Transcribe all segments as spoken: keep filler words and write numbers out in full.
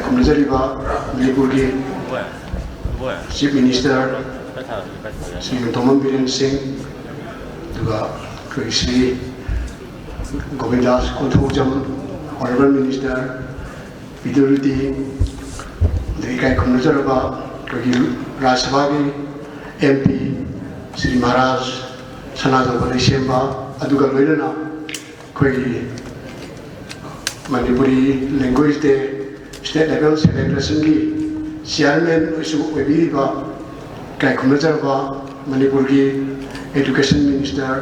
ꯈꯨꯝꯅꯖꯔꯤꯕ ꯃꯅꯤꯄꯨꯔꯒꯤ Chief Minister Shri ꯌꯨꯝꯊꯣꯡꯕꯝ Biren ꯁꯤꯡ, ꯑꯗꯨꯒ ꯑꯩꯈꯣꯏ Shri ꯒꯣꯕꯤꯟꯗꯥꯁ Konthoujam, Honourable Minister, P W D, ꯑꯗꯒꯤ ꯏꯀꯥꯏ ꯈꯨꯝꯅꯖꯔꯕ ꯑꯩꯈꯣꯏꯒꯤ ꯔꯥꯖ꯭ꯌ ꯁꯚꯥꯒꯤ M P ꯁ꯭ꯔꯤ ꯃꯍꯥꯔꯥꯖ ꯁꯅꯥꯖꯥꯎꯕ ꯂꯩꯁꯦꯝꯕ, ꯑꯗꯨꯒ ꯂꯣꯏꯅꯅ ꯑꯩꯈꯣꯏꯒꯤ Manipuri Language Day state level celebrationꯒꯤ chairman ꯑꯣꯏꯁꯨ ꯑꯣꯏꯕꯤꯔꯤꯕ ꯏꯀꯥꯏ ꯈꯨꯝꯅꯖꯔꯕ ꯃꯅꯤꯄꯨꯔꯒꯤ Education Minister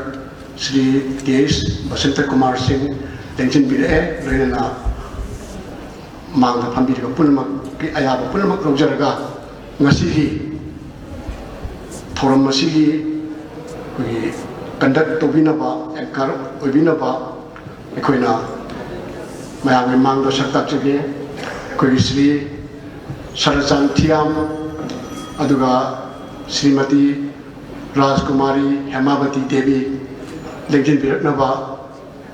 ꯁ꯭ꯔꯤ ꯇꯦꯖ ꯕꯁꯟꯇ ꯀꯨꯃꯥꯔ ꯁꯤꯡ ꯂꯦꯡꯁꯤꯟꯕꯤꯔꯛꯑꯦ꯫ ꯂꯣꯏꯅꯅ ꯃꯥꯡꯗ ꯐꯝꯕꯤꯔꯤꯕ ꯄꯨꯝꯅꯃꯛꯀꯤ ꯑꯌꯥꯕ ꯄꯨꯝꯅꯃꯛ ꯂꯧꯖꯔꯒ ꯉꯁꯤꯒꯤ ꯊꯧꯔꯝ ꯑꯁꯤꯒꯤ ꯑꯩꯈꯣꯏꯒꯤ conduct ꯇꯧꯕꯤꯅꯕ, anchor ꯑꯣꯏꯕꯤꯅꯕ ꯑꯩꯈꯣꯏꯅ ꯃꯌꯥꯝꯒꯤ ꯃꯥꯡꯗ ꯁꯛ ꯇꯥꯛꯆꯒꯦ꯫ ꯑꯩꯈꯣꯏꯒꯤ ꯁ꯭ꯔꯤ ꯁꯔꯆꯥꯟ ꯊꯤꯌꯥꯝ, ꯑꯗꯨꯒ ꯁ꯭ꯔꯤꯃꯇꯤ ꯔꯥꯖꯀꯨꯃꯥꯔꯤ ꯍꯦꯃꯥꯕꯇꯤ ꯗꯦꯕꯤ ꯂꯦꯡꯁꯤꯟꯕꯤꯔꯛꯅꯕ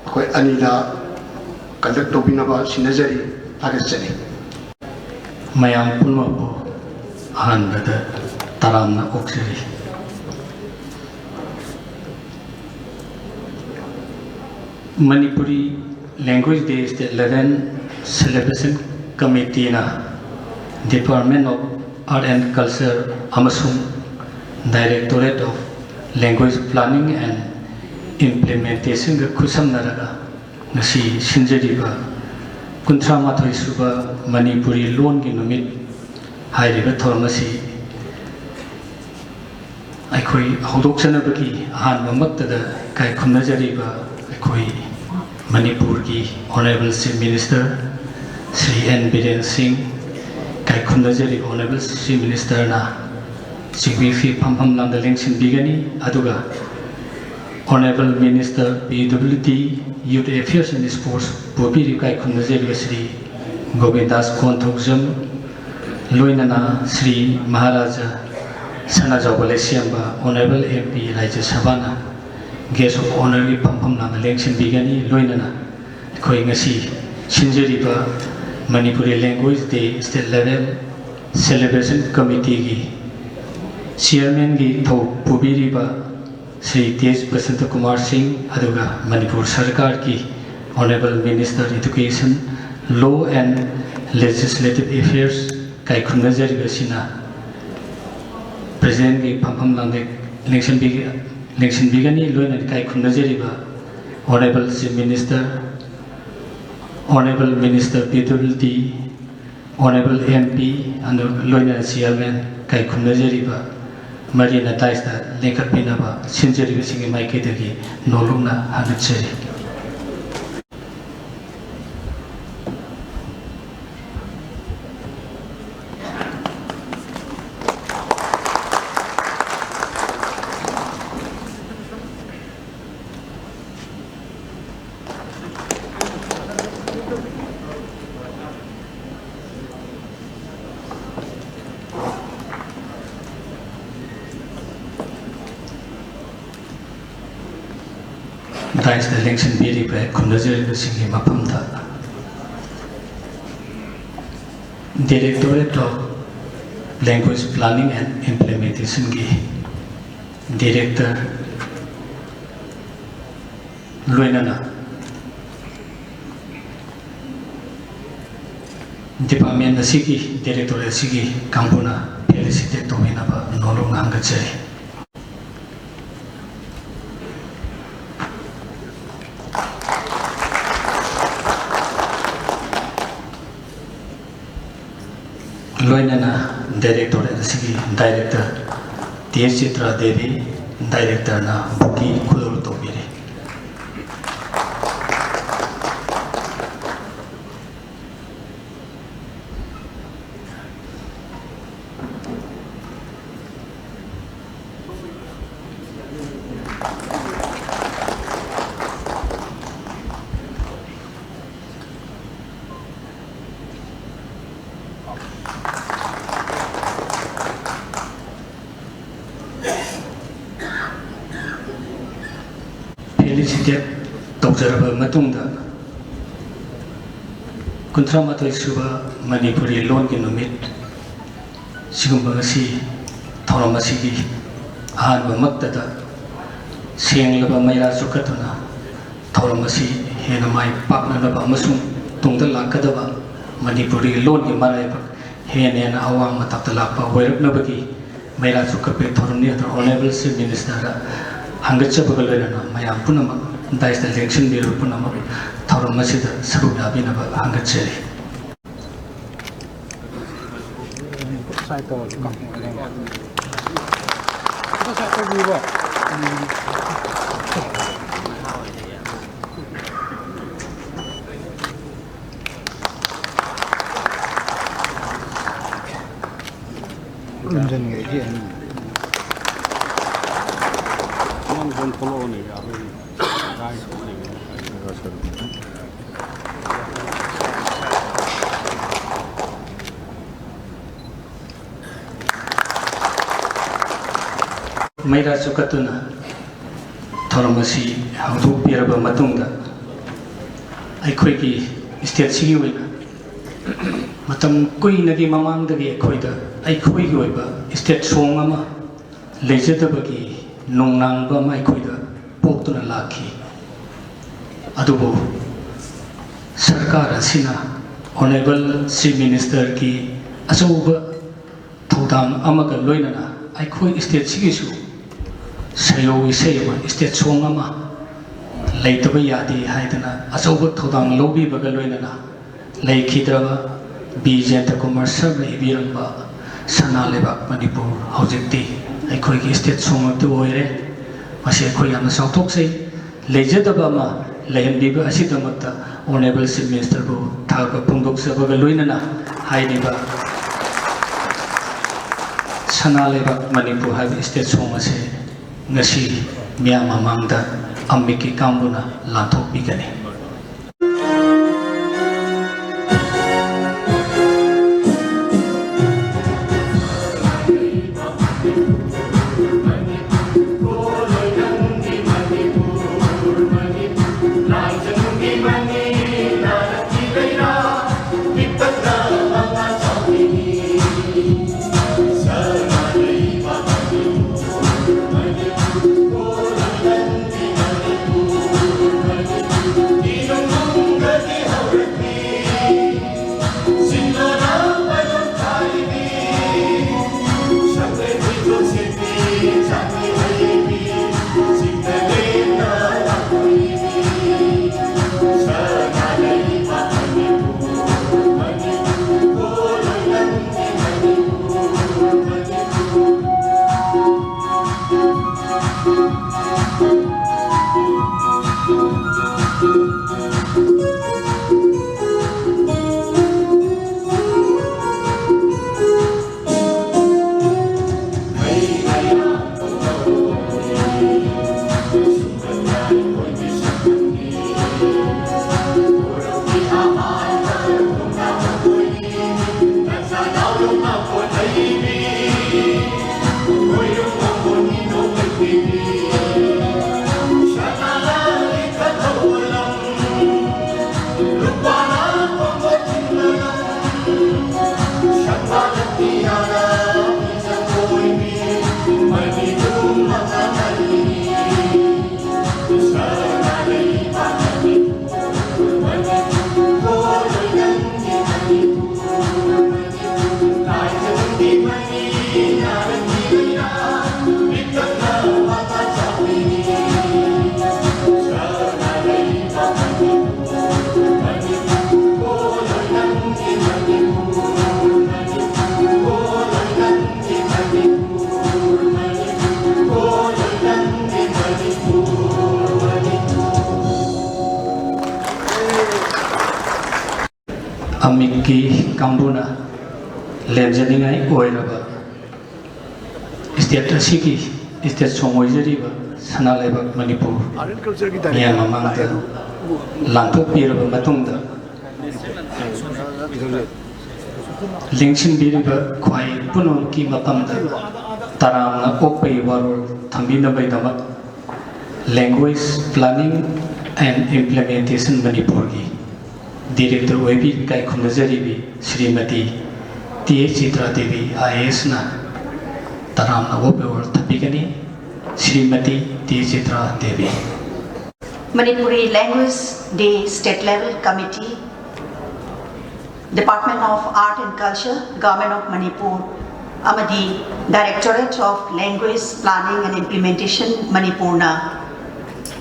ꯑꯩꯈꯣꯏ ꯑꯅꯤꯗ conduct ꯇꯧꯕꯤꯅꯕ ꯁꯤꯟꯅꯖꯔꯤ꯫ ꯊꯥꯒꯠꯆꯔꯤ꯫ ꯃꯌꯥꯝ ꯄꯨꯝꯅꯃꯛꯄꯨ ꯑꯍꯥꯟꯕꯗ ꯇꯔꯥꯝꯅ ꯑꯣꯛꯆꯔꯤ꯫ Manipuri Language Day state level celebration committeeꯅ Department of Art and Culture ꯑꯃꯁꯨꯡ Directorate of Language Planning and Implementationꯒ ꯈꯨꯠꯁꯝꯅꯔꯒ ꯉꯁꯤ ꯁꯤꯟꯖꯔꯤꯕ ꯀꯨꯟꯊ꯭ꯔꯥ ꯃꯥꯊꯣꯏ ꯁꯨꯕ ꯃꯅꯤꯄꯨꯔꯤ ꯂꯣꯟꯒꯤ ꯅꯨꯃꯤꯠ ꯍꯥꯏꯔꯤꯕ ꯊꯧꯔꯝ ꯑꯁꯤ ꯑꯩꯈꯣꯏ ꯍꯧꯗꯣꯛꯆꯅꯕꯒꯤ ꯑꯍꯥꯟꯕꯃꯛꯇꯗ ꯏꯀꯥꯏ ꯈꯨꯝꯅꯖꯔꯤꯕ ꯑꯩꯈꯣꯏ ꯃꯅꯤꯄꯨꯔꯒꯤ Honourable Chief Minister Shri N Biren Singh, ꯏꯀꯥꯏ ꯈꯨꯝꯅꯖꯔꯤꯕ Honourable Chief Ministerꯅ ꯆꯤꯡꯕꯤ ꯐꯝꯐꯝ ꯂꯥꯡꯗ ꯂꯦꯡꯁꯤꯟꯕꯤꯒꯅꯤ꯫ ꯑꯗꯨꯒ Honourable Minister P W D Youth Affairs and Sports ꯄꯨꯕꯤꯔꯤꯕ ꯏꯀꯥꯏ ꯈꯨꯝꯅꯖꯔꯤꯕ ꯁ꯭ꯔꯤ ꯒꯣꯕꯤꯟꯗꯥꯁ ꯀꯣꯟꯊꯧꯖꯝ, ꯂꯣꯏꯅꯅ ꯁ꯭ꯔꯤ ꯃꯍꯥꯔꯥꯖꯥ ꯁꯅꯥꯖꯥꯎꯕ ꯂꯩꯁꯦꯝꯕ Honourable M P ꯔꯥꯖ꯭ꯌ ꯁꯚꯥꯅ Guest of Honourꯒꯤ ꯐꯝꯐꯝ ꯂꯥꯡꯗ ꯂꯦꯡꯁꯤꯟꯕꯤꯒꯅꯤ꯫ ꯂꯣꯏꯅꯅ ꯑꯩꯈꯣꯏ ꯉꯁꯤ ꯁꯤꯟꯖꯔꯤꯕ Manipuri Language Day State Level Celebration Committeeꯒꯤ Chairmanꯒꯤ ꯊꯧ ꯄꯨꯕꯤꯔꯤꯕ ꯁ꯭ꯔꯤ ꯇꯦꯖ ꯕꯁꯟꯇ ꯀꯨꯃꯥꯔ ꯁꯤꯡ, ꯑꯗꯨꯒ ꯃꯅꯤꯄꯨꯔ ꯁꯔꯀꯥꯔꯒꯤ Honourable Minister Education, Law and Legislative Affairs ꯀꯥꯏꯈꯨꯝꯅꯖꯔꯤꯕꯁꯤꯅ Presidentꯀꯤ ꯐꯝꯐꯝ ꯂꯥꯡꯂꯦꯛ ꯂꯦꯡꯁꯤꯟꯕꯤꯒ-, ꯂꯦꯡꯁꯤꯟꯕꯤꯒꯅꯤ꯫ ꯂꯣꯏꯅꯅ ꯀꯥꯏꯈꯨꯝꯅꯖꯔꯤꯕ Honourable Chief Minister, Honourable Minister P W D, Honourable M P, ꯑꯗꯨ ꯂꯣꯏꯅꯅ Chairman ꯀꯥꯏꯈꯨꯝꯅꯖꯔꯤꯕ ꯃꯔꯤꯅ daisꯇ ꯂꯦꯡꯈꯠꯄꯤꯅꯕ ꯁꯤꯟꯖꯔꯤꯕꯁꯤꯡꯒꯤ ꯃꯥꯏꯀꯩꯗꯒꯤ ꯅꯣꯂꯨꯛꯅ ꯍꯥꯡꯒꯠꯆꯔꯤ꯫ Daisꯇ ꯂꯦꯡꯁꯤꯟꯕꯤꯔꯤꯕ ꯈꯨꯝꯅꯖꯔꯤꯕꯁꯤꯡꯒꯤ ꯃꯐꯝꯗ Directorate of Language Planning and Implementationꯒꯤ Director, ꯂꯣꯏꯅꯅ department ꯑꯁꯤꯒꯤ Directorate ꯑꯁꯤꯒꯤ ꯀꯥꯡꯕꯨꯅ felicitate ꯇꯧꯕꯤꯅꯕ ꯅꯣꯂꯨꯛꯅ ꯍꯥꯡꯒꯠꯆꯔꯤ꯫ ꯂꯣꯏꯅꯅ Directorate ꯑꯁꯤꯒꯤ Director ꯇꯤ ꯑꯦꯁ ꯆꯤꯇ꯭ꯔꯥ ꯗꯦꯕꯤ, Directorꯅ bouquet ꯈꯨꯗꯣꯜ ꯇꯧꯕꯤꯔꯤ꯫ Felicitate ꯇꯧꯖꯔꯕ ꯃꯇꯨꯡꯗ, ꯀꯨꯟꯊ꯭ꯔꯥ ꯃꯥꯊꯣꯏ ꯁꯨꯕ ꯃꯅꯤꯄꯨꯔꯤ ꯂꯣꯟꯒꯤ ꯅꯨꯃꯤꯠ ꯁꯤꯒꯨꯝꯕ ꯉꯁꯤ ꯊꯧꯔꯝ ꯑꯁꯤꯒꯤ ꯑꯍꯥꯟꯕꯃꯛꯇꯗ ꯁꯦꯡꯂꯕ ꯃꯩꯔꯥ ꯆꯨꯈꯠꯇꯨꯅ ꯊꯧꯔꯝ ꯑꯁꯤ ꯍꯦꯟꯅ ꯃꯥꯏ ꯄꯥꯛꯅꯅꯕ ꯑꯃꯁꯨꯡ ꯇꯨꯡꯗ ꯂꯥꯛꯀꯗꯕ ꯃꯅꯤꯄꯨꯔꯤ ꯂꯣꯟꯒꯤ ꯃꯔꯥꯏꯕꯛ ꯍꯦꯟꯅ ꯍꯦꯟꯅ ꯑꯋꯥꯡ ꯃꯊꯛꯇ ꯂꯥꯛꯄ ꯑꯣꯏꯔꯛꯅꯕꯒꯤ ꯃꯩꯔꯥ ꯆꯨꯈꯠꯄꯒꯤ ꯊꯧꯔꯝꯅꯤ꯫ ꯑꯗꯨꯅ Honourable Chief Ministerꯗ ꯍꯪꯒꯠꯆꯕꯒ ꯂꯣꯏꯅꯅ ꯃꯌꯥꯝ ꯄꯨꯝꯅꯃꯛ dais ꯇ ꯂꯦꯡꯁꯤꯟꯕꯤꯔꯕ ꯄꯨꯝꯅꯃꯛ ꯊꯧꯔꯝ ꯑꯁꯤꯗ ꯁꯔꯨꯛ ꯌꯥꯕꯤꯅꯕ ꯍꯪꯒꯠꯆꯔꯤ꯫ ꯅꯪ ꯁꯨꯝ ꯊꯣꯛꯂꯛꯑꯣꯅꯦ, ꯌꯥꯕ꯭ꯔꯥ ꯌꯦꯡꯒꯦ꯫ ꯃꯩꯔꯥ ꯆꯨꯈꯠꯇꯨꯅ ꯊꯧꯔꯝ ꯑꯁꯤ ꯍꯧꯗꯣꯛꯄꯤꯔꯕ ꯃꯇꯨꯡꯗ, ꯑꯩꯈꯣꯏꯒꯤ state ꯁꯤꯒꯤ ꯑꯣꯏꯅ ꯃꯇꯝ ꯀꯨꯏꯅꯒꯤ ꯃꯃꯥꯡꯗꯒꯤ ꯑꯩꯈꯣꯏꯗ ꯑꯩꯈꯣꯏꯒꯤ ꯑꯣꯏꯕ state song ꯑꯃ ꯂꯩꯖꯗꯕꯒꯤ ꯅꯨꯡꯅꯥꯡꯕ ꯑꯃ ꯑꯩꯈꯣꯏꯗ ꯄꯣꯛꯇꯨꯅ ꯂꯥꯛꯈꯤ꯫ ꯑꯗꯨꯕꯨ ꯁꯔꯀꯥꯔ ꯑꯁꯤꯅ Honourable Chief Ministerꯒꯤ ꯑꯆꯧꯕ ꯊꯧꯗꯥꯡ ꯑꯃꯒ ꯂꯣꯏꯅꯅ ꯑꯩꯈꯣꯏ state ꯁꯤꯒꯤꯁꯨ ꯁꯩꯌꯧ ꯏꯁꯩ ꯑꯃ, state song ꯑꯃ ꯂꯩꯇꯕ ꯌꯥꯗꯦ ꯍꯥꯏꯗꯅ ꯑꯆꯧꯕ ꯊꯧꯗꯥꯡ ꯂꯧꯕꯤꯕꯒ ꯂꯣꯏꯅꯅ ꯂꯩꯈꯤꯗ꯭ꯔꯕ ꯕꯤ ꯖꯌꯟꯇ ꯀꯨꯃꯥꯔ ꯁꯔꯃ ꯏꯕꯤꯔꯝꯕ ꯁꯅꯥ ꯂꯩꯕꯥꯛ ꯃꯅꯤꯄꯨꯔ ꯍꯧꯖꯤꯛꯇꯤ ꯑꯩꯈꯣꯏꯒꯤ state song ꯑꯗꯨ ꯑꯣꯏꯔꯦ꯫ ꯃꯁꯤ ꯑꯩꯈꯣꯏ ꯌꯥꯝꯅ ꯆꯥꯎꯊꯣꯛꯆꯩ꯫ ꯂꯩꯖꯗꯕ ꯑꯃ ꯂꯩꯍꯟꯕꯤꯕ ꯑꯁꯤꯗꯃꯛꯇ Honourable Chief Ministerꯕꯨ ꯊꯥꯒꯠꯄ ꯐꯣꯡꯗꯣꯛꯆꯕꯒ ꯂꯣꯏꯅꯅ ꯍꯥꯏꯔꯤꯕ ꯁꯅꯥ ꯂꯩꯕꯥꯛ ꯃꯅꯤꯄꯨꯔ ꯍꯥꯏꯕ state song ꯑꯁꯤ ꯉꯁꯤ ꯃꯤꯌꯥꯝ ꯃꯃꯥꯡꯗ ꯑꯃꯤꯠꯀꯤ ꯀꯥꯡꯕꯨꯅ ꯂꯥꯟꯊꯣꯛꯄꯤꯒꯅꯤ꯫ ꯀꯥꯡꯕꯨꯅ ꯂꯦꯝꯖꯅꯤꯡꯉꯥꯏ ꯑꯣꯏꯔꯕ ꯁ꯭ꯇꯦꯠ ꯑꯁꯤꯒꯤ ꯁ꯭ꯇꯦꯠ ꯁꯣꯡ ꯑꯣꯏꯖꯔꯤꯕ ꯁꯅꯥ ꯂꯩꯕꯥꯛ ꯃꯅꯤꯄꯨꯔ ꯃꯤꯌꯥꯝ ꯃꯃꯥꯡꯗ ꯂꯥꯟꯊꯣꯛꯄꯤꯔꯕ ꯃꯇꯨꯡꯗ ꯂꯦꯡꯁꯤꯟꯕꯤꯔꯤꯕ ꯈ꯭ꯋꯥꯏ ꯄꯨꯝꯅꯃꯛꯀꯤ ꯃꯐꯝꯗ ꯇꯔꯥꯝꯅ ꯑꯣꯛꯄꯒꯤ ꯋꯥꯔꯣꯜ ꯊꯝꯕꯤꯅꯕꯒꯤꯗꯃꯛ Language Planning and Implementation ꯃꯅꯤꯄꯨꯔꯒꯤ ꯗꯤꯔꯦꯛꯇꯔ ꯑꯣꯏꯕꯤ ꯏꯀꯥꯏ ꯈꯨꯝꯅꯖꯔꯤꯕꯤ Shrimati T S Chitra Devi I A ꯑꯦꯁꯅ ꯇꯔꯥꯝꯅ ꯑꯣꯛꯄꯒꯤ ꯋꯥꯔꯣꯜ ꯊꯝꯕꯤꯒꯅꯤ꯫ Shrimati T S Chitra Devi. Manipuri Language Day State Level Committee, Department of Art and Culture, Government of Manipur, ꯑꯃꯗꯤ Directorate of Language Planning and Implementation ꯃꯅꯤꯄꯨꯔꯅ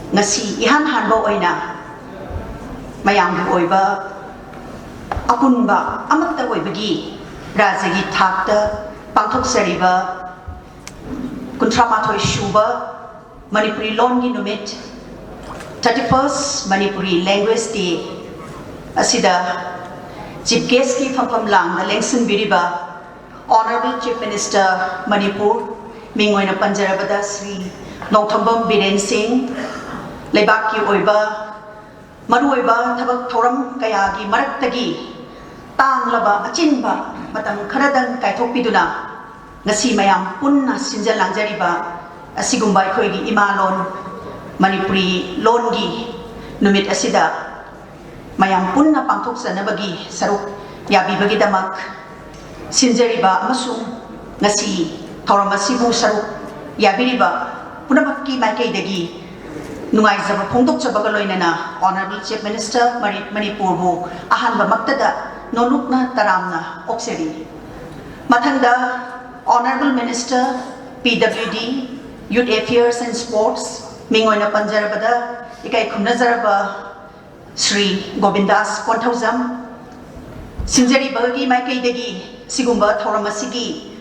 ꯉꯁꯤ ꯏꯍꯥꯟ ꯍꯥꯟꯕ ꯑꯣꯏꯅ ꯃꯌꯥꯝꯒꯤ ꯑꯣꯏꯕ ꯑꯄꯨꯟꯕ ꯑꯃꯠꯇ ꯑꯣꯏꯕꯒꯤ ꯔꯥꯖ꯭ꯌꯒꯤ ꯊꯥꯛꯇ ꯄꯥꯡꯊꯣꯛꯆꯔꯤꯕ ꯀꯨꯟꯊ꯭ꯔꯥ ꯃꯥꯊꯣꯏ ꯁꯨꯕ ꯃꯅꯤꯄꯨꯔꯤ ꯂꯣꯟꯒꯤ ꯅꯨꯃꯤꯠ, thirty first Manipuri Language Day, ꯑꯁꯤꯗ ꯆꯤꯐ ꯒꯦꯁꯀꯤ ꯐꯝꯐꯝ ꯂꯥꯡꯗ ꯂꯦꯡꯁꯤꯟꯕꯤꯔꯤꯕ Honourable Chief Minister ꯃꯅꯤꯄꯨꯔ, ꯃꯤꯡ ꯑꯣꯏꯅ ꯄꯟꯖꯔꯕꯗ ꯁ꯭ꯔꯤ ꯅꯣꯡꯊꯣꯝꯕꯝ ꯕꯤꯔꯦꯟ ꯁꯤꯡ, ꯂꯩꯕꯥꯛꯀꯤ ꯑꯣꯏꯕ ꯃꯔꯨꯑꯣꯏꯕ ꯊꯕꯛ ꯊꯧꯔꯝ ꯀꯌꯥꯒꯤ ꯃꯔꯛꯇꯒꯤ ꯇꯥꯡꯂꯕ ꯑꯆꯤꯟꯕ ꯃꯇꯝ ꯈꯔꯗꯪ ꯀꯥꯏꯊꯣꯛꯄꯤꯗꯨꯅ ꯉꯁꯤ ꯃꯌꯥꯝ ꯄꯨꯟꯅ ꯁꯤꯟꯖ ꯂꯥꯡꯖꯔꯤꯕ ꯑꯁꯤꯒꯨꯝꯕ ꯑꯩꯈꯣꯏꯒꯤ ꯏꯃꯥ ꯂꯣꯟ ꯃꯅꯤꯄꯨꯔꯤ ꯂꯣꯟꯒꯤ ꯅꯨꯃꯤꯠ ꯑꯁꯤꯗ ꯃꯌꯥꯝ ꯄꯨꯟꯅ ꯄꯥꯡꯊꯣꯛꯆꯅꯕꯒꯤ ꯁꯔꯨꯛ ꯌꯥꯕꯤꯕꯒꯤꯗꯃꯛ ꯁꯤꯟꯖꯔꯤꯕ ꯑꯃꯁꯨꯡ ꯉꯁꯤ ꯊꯧꯔꯝ ꯑꯁꯤꯕꯨ ꯁꯔꯨꯛ ꯌꯥꯕꯤꯔꯤꯕ ꯄꯨꯝꯅꯃꯛꯀꯤ ꯃꯥꯏꯀꯩꯗꯒꯤ ꯅꯨꯡꯉꯥꯏꯖꯕ ꯐꯣꯡꯗꯣꯛꯆꯕꯒ ꯂꯣꯏꯅꯅ Honourable Chief Minister ꯃꯔꯤ-, ꯃꯅꯤꯄꯨꯔꯕꯨ ꯑꯍꯥꯟꯕꯃꯛꯇꯗ ꯅꯣꯂꯨꯛꯅ ꯇꯔꯥꯝꯅ ꯑꯣꯛꯆꯔꯤ꯫ ꯃꯊꯪꯗ Honourable Minister P W D, Youth Affairs and Sports, ꯃꯤꯡ ꯑꯣꯏꯅ ꯄꯟꯖꯔꯕꯗ ꯏꯀꯥꯏ ꯈꯨꯝꯅꯖꯔꯕ ꯁ꯭ꯔꯤ ꯒꯣꯕꯤꯟꯗꯥꯁ ꯀꯣꯟꯊꯧꯖꯝ, ꯁꯤꯟꯖꯔꯤꯕꯒꯤ ꯃꯥꯏꯀꯩꯗꯒꯤ ꯁꯤꯒꯨꯝꯕ ꯊꯧꯔꯝ ꯑꯁꯤꯒꯤ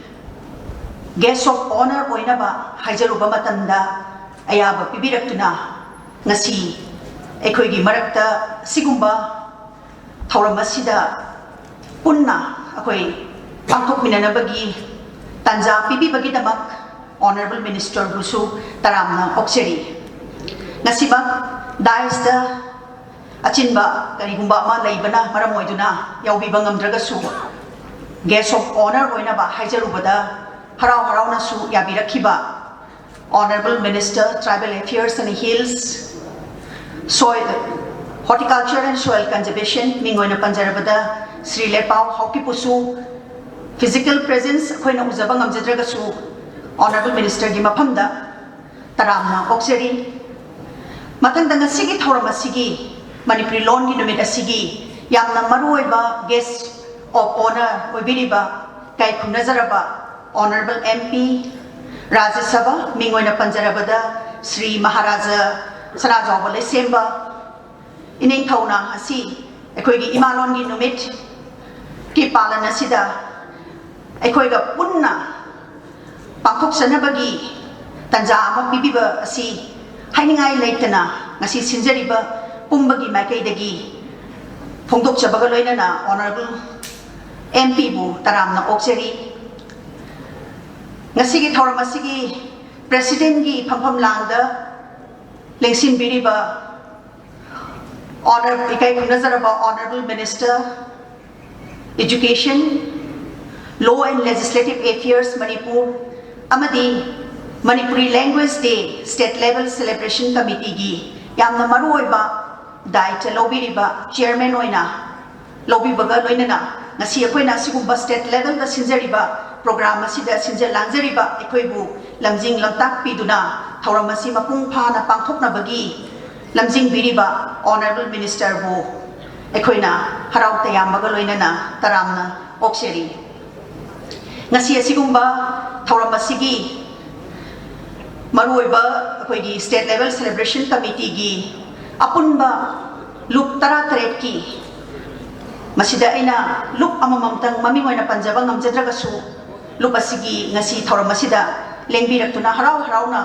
Guest of Honour ꯑꯣꯏꯅꯕ ꯍꯥꯏꯖꯔꯨꯕ ꯃꯇꯝꯗ ꯑꯌꯥꯕ ꯄꯤꯕꯤꯔꯛꯇꯨꯅ ꯉꯁꯤ ꯑꯩꯈꯣꯏꯒꯤ ꯃꯔꯛꯇ ꯁꯤꯒꯨꯝꯕ ꯊꯧꯔꯝ ꯑꯁꯤꯗ ꯄꯨꯟꯅ ꯑꯩꯈꯣꯏ ꯄꯥꯡꯊꯣꯛꯃꯤꯟꯅꯅꯕꯒꯤ ꯇꯥꯟꯖꯥ ꯄꯤꯕꯤꯕꯒꯤꯗꯃꯛ Honourable Minister ꯕꯨꯁꯨ ꯇꯔꯥꯝꯅ ꯑꯣꯛꯆꯔꯤ꯫ ꯉꯁꯤꯃꯛ dais ꯇ ꯑꯆꯤꯟꯕ ꯀꯔꯤꯒꯨꯝꯕ ꯑꯃ ꯂꯩꯕꯅ ꯃꯔꯝ ꯑꯣꯏꯗꯨꯅ ꯌꯥꯎꯕꯤꯕ ꯉꯝꯗ꯭ꯔꯒꯁꯨ, Guest of Honour ꯑꯣꯏꯅꯕ ꯍꯥꯏꯖꯔꯨꯕꯗ ꯍꯔꯥꯎ ꯍꯔꯥꯎꯅꯁꯨ ꯌꯥꯕꯤꯔꯛꯈꯤꯕ Honourable Minister Tribal Affairs and Hills, Soil, Horticulture and Soil Conservation, ꯃꯤꯡ ꯑꯣꯏꯅ ꯄꯟꯖꯔꯕꯗ ꯁ꯭ꯔꯤ ꯂꯦꯄꯥꯎ ꯍꯥꯎꯀꯤꯞꯄꯨꯁꯨ physical presence ꯑꯩꯈꯣꯏꯅ ꯎꯖꯕ ꯉꯝꯖꯗ꯭ꯔꯒꯁꯨ, Honourable Minister ꯒꯤ ꯃꯐꯝꯗ ꯇꯔꯥꯝꯅ ꯑꯣꯛꯆꯔꯤ꯫ ꯃꯊꯪꯗ, ꯉꯁꯤꯒꯤ ꯊꯧꯔꯝ ꯑꯁꯤꯒꯤ, ꯃꯅꯤꯄꯨꯔꯤ ꯂꯣꯟꯒꯤ ꯅꯨꯃꯤꯠ ꯑꯁꯤꯒꯤ ꯌꯥꯝꯅ ꯃꯔꯨꯑꯣꯏꯕ Guest of Honour ꯑꯣꯏꯕꯤꯔꯤꯕ ꯏꯀꯥꯏ ꯈꯨꯝꯅꯖꯔꯕ Honourable M P ꯔꯥꯖ꯭ꯌ ꯁꯚꯥ, ꯃꯤꯡ ꯑꯣꯏꯅ ꯄꯟꯖꯔꯕꯗ ꯁ꯭ꯔꯤ ꯃꯍꯥꯔꯥꯖꯥ ꯁꯅꯥꯖꯥꯎꯕ ꯂꯩꯁꯦꯝꯕ, ꯏꯅꯤꯡꯊꯧꯅ ꯉꯁꯤ ꯑꯩꯈꯣꯏꯒꯤ ꯏꯃꯥ ꯂꯣꯟꯒꯤ ꯅꯨꯃꯤꯠꯀꯤ ꯄꯥꯂꯟ ꯑꯁꯤꯗ ꯑꯩꯈꯣꯏꯒ ꯄꯨꯟꯅ ꯄꯥꯡꯊꯣꯛꯆꯅꯕꯒꯤ ꯇꯥꯟꯖꯥ ꯑꯃ ꯄꯤꯕꯤꯕ ꯑꯁꯤ ꯍꯥꯏꯅꯤꯡꯉꯥꯏ ꯂꯩꯇꯅ ꯉꯁꯤ ꯁꯤꯟꯖꯔꯤꯕ ꯄꯨꯝꯕꯒꯤ ꯃꯥꯏꯀꯩꯗꯒꯤ ꯐꯣꯡꯗꯣꯛꯆꯕꯒ ꯂꯣꯏꯅꯅ Honourable M P ꯕꯨ ꯇꯔꯥꯝꯅ ꯑꯣꯛꯆꯔꯤ꯫ ꯉꯁꯤꯒꯤ ꯊꯧꯔꯝ ꯑꯁꯤꯒꯤ President ꯀꯤ ꯐꯝꯐꯝ ꯂꯥꯡꯗ ꯂꯦꯡꯁꯤꯟꯕꯤꯔꯤꯕ Honour, ꯏꯀꯥꯏ ꯈꯨꯝꯅꯖꯔꯕ Honourable Minister Education, Law and Legislative Affairs Manipur ꯑꯃꯗꯤ Manipuri Language Day State Level Celebration Committee ꯒꯤ ꯌꯥꯝꯅ ꯃꯔꯨꯑꯣꯏꯕ ꯗꯥꯏꯇ ꯂꯧꯕꯤꯔꯤꯕ Chairman ꯑꯣꯏꯅ ꯂꯧꯕꯤꯕꯒ ꯂꯣꯏꯅꯅ, ꯉꯁꯤ ꯑꯩꯈꯣꯏꯅ ꯑꯁꯤꯒꯨꯝꯕ state level ꯗ ꯁꯤꯟꯖꯔꯤꯕ program ꯑꯁꯤꯗ ꯁꯤꯟꯖ ꯂꯥꯡꯖꯔꯤꯕ ꯑꯩꯈꯣꯏꯕꯨ ꯂꯝꯖꯤꯡ ꯂꯝꯇꯥꯛꯄꯤꯗꯨꯅ ꯊꯧꯔꯝ ꯑꯁꯤ ꯃꯄꯨꯡ ꯐꯥꯅ ꯄꯥꯡꯊꯣꯛꯅꯕꯒꯤ ꯂꯝꯖꯤꯡꯕꯤꯔꯤꯕ Honourable Minister ꯕꯨ ꯑꯩꯈꯣꯏꯅ ꯍꯔꯥꯎ ꯇꯌꯥꯝꯕꯒ ꯂꯣꯏꯅꯅ ꯇꯔꯥꯝꯅ ꯑꯣꯛꯆꯔꯤ꯫ ꯉꯁꯤ ꯑꯁꯤꯒꯨꯝꯕ ꯊꯧꯔꯝ ꯑꯁꯤꯒꯤ ꯃꯔꯨꯑꯣꯏꯕ ꯑꯩꯈꯣꯏꯒꯤ State Level Celebration Committee ꯒꯤ ꯑꯄꯨꯟꯕ ꯂꯨꯞ ꯇꯔꯥꯇꯔꯦꯠꯀꯤ, ꯃꯁꯤꯗ ꯑꯩꯅ ꯂꯨꯞ ꯑꯃꯃꯝꯇꯪ ꯃꯃꯤꯡ ꯑꯣꯏꯅ ꯄꯟꯖꯕ ꯉꯝꯖꯗ꯭ꯔꯒꯁꯨ, ꯂꯨꯞ ꯑꯁꯤꯒꯤ ꯉꯁꯤ ꯊꯧꯔꯝ ꯑꯁꯤꯗ ꯂꯦꯡꯕꯤꯔꯛꯇꯨꯅ ꯍꯔꯥꯎ ꯍꯔꯥꯎꯅ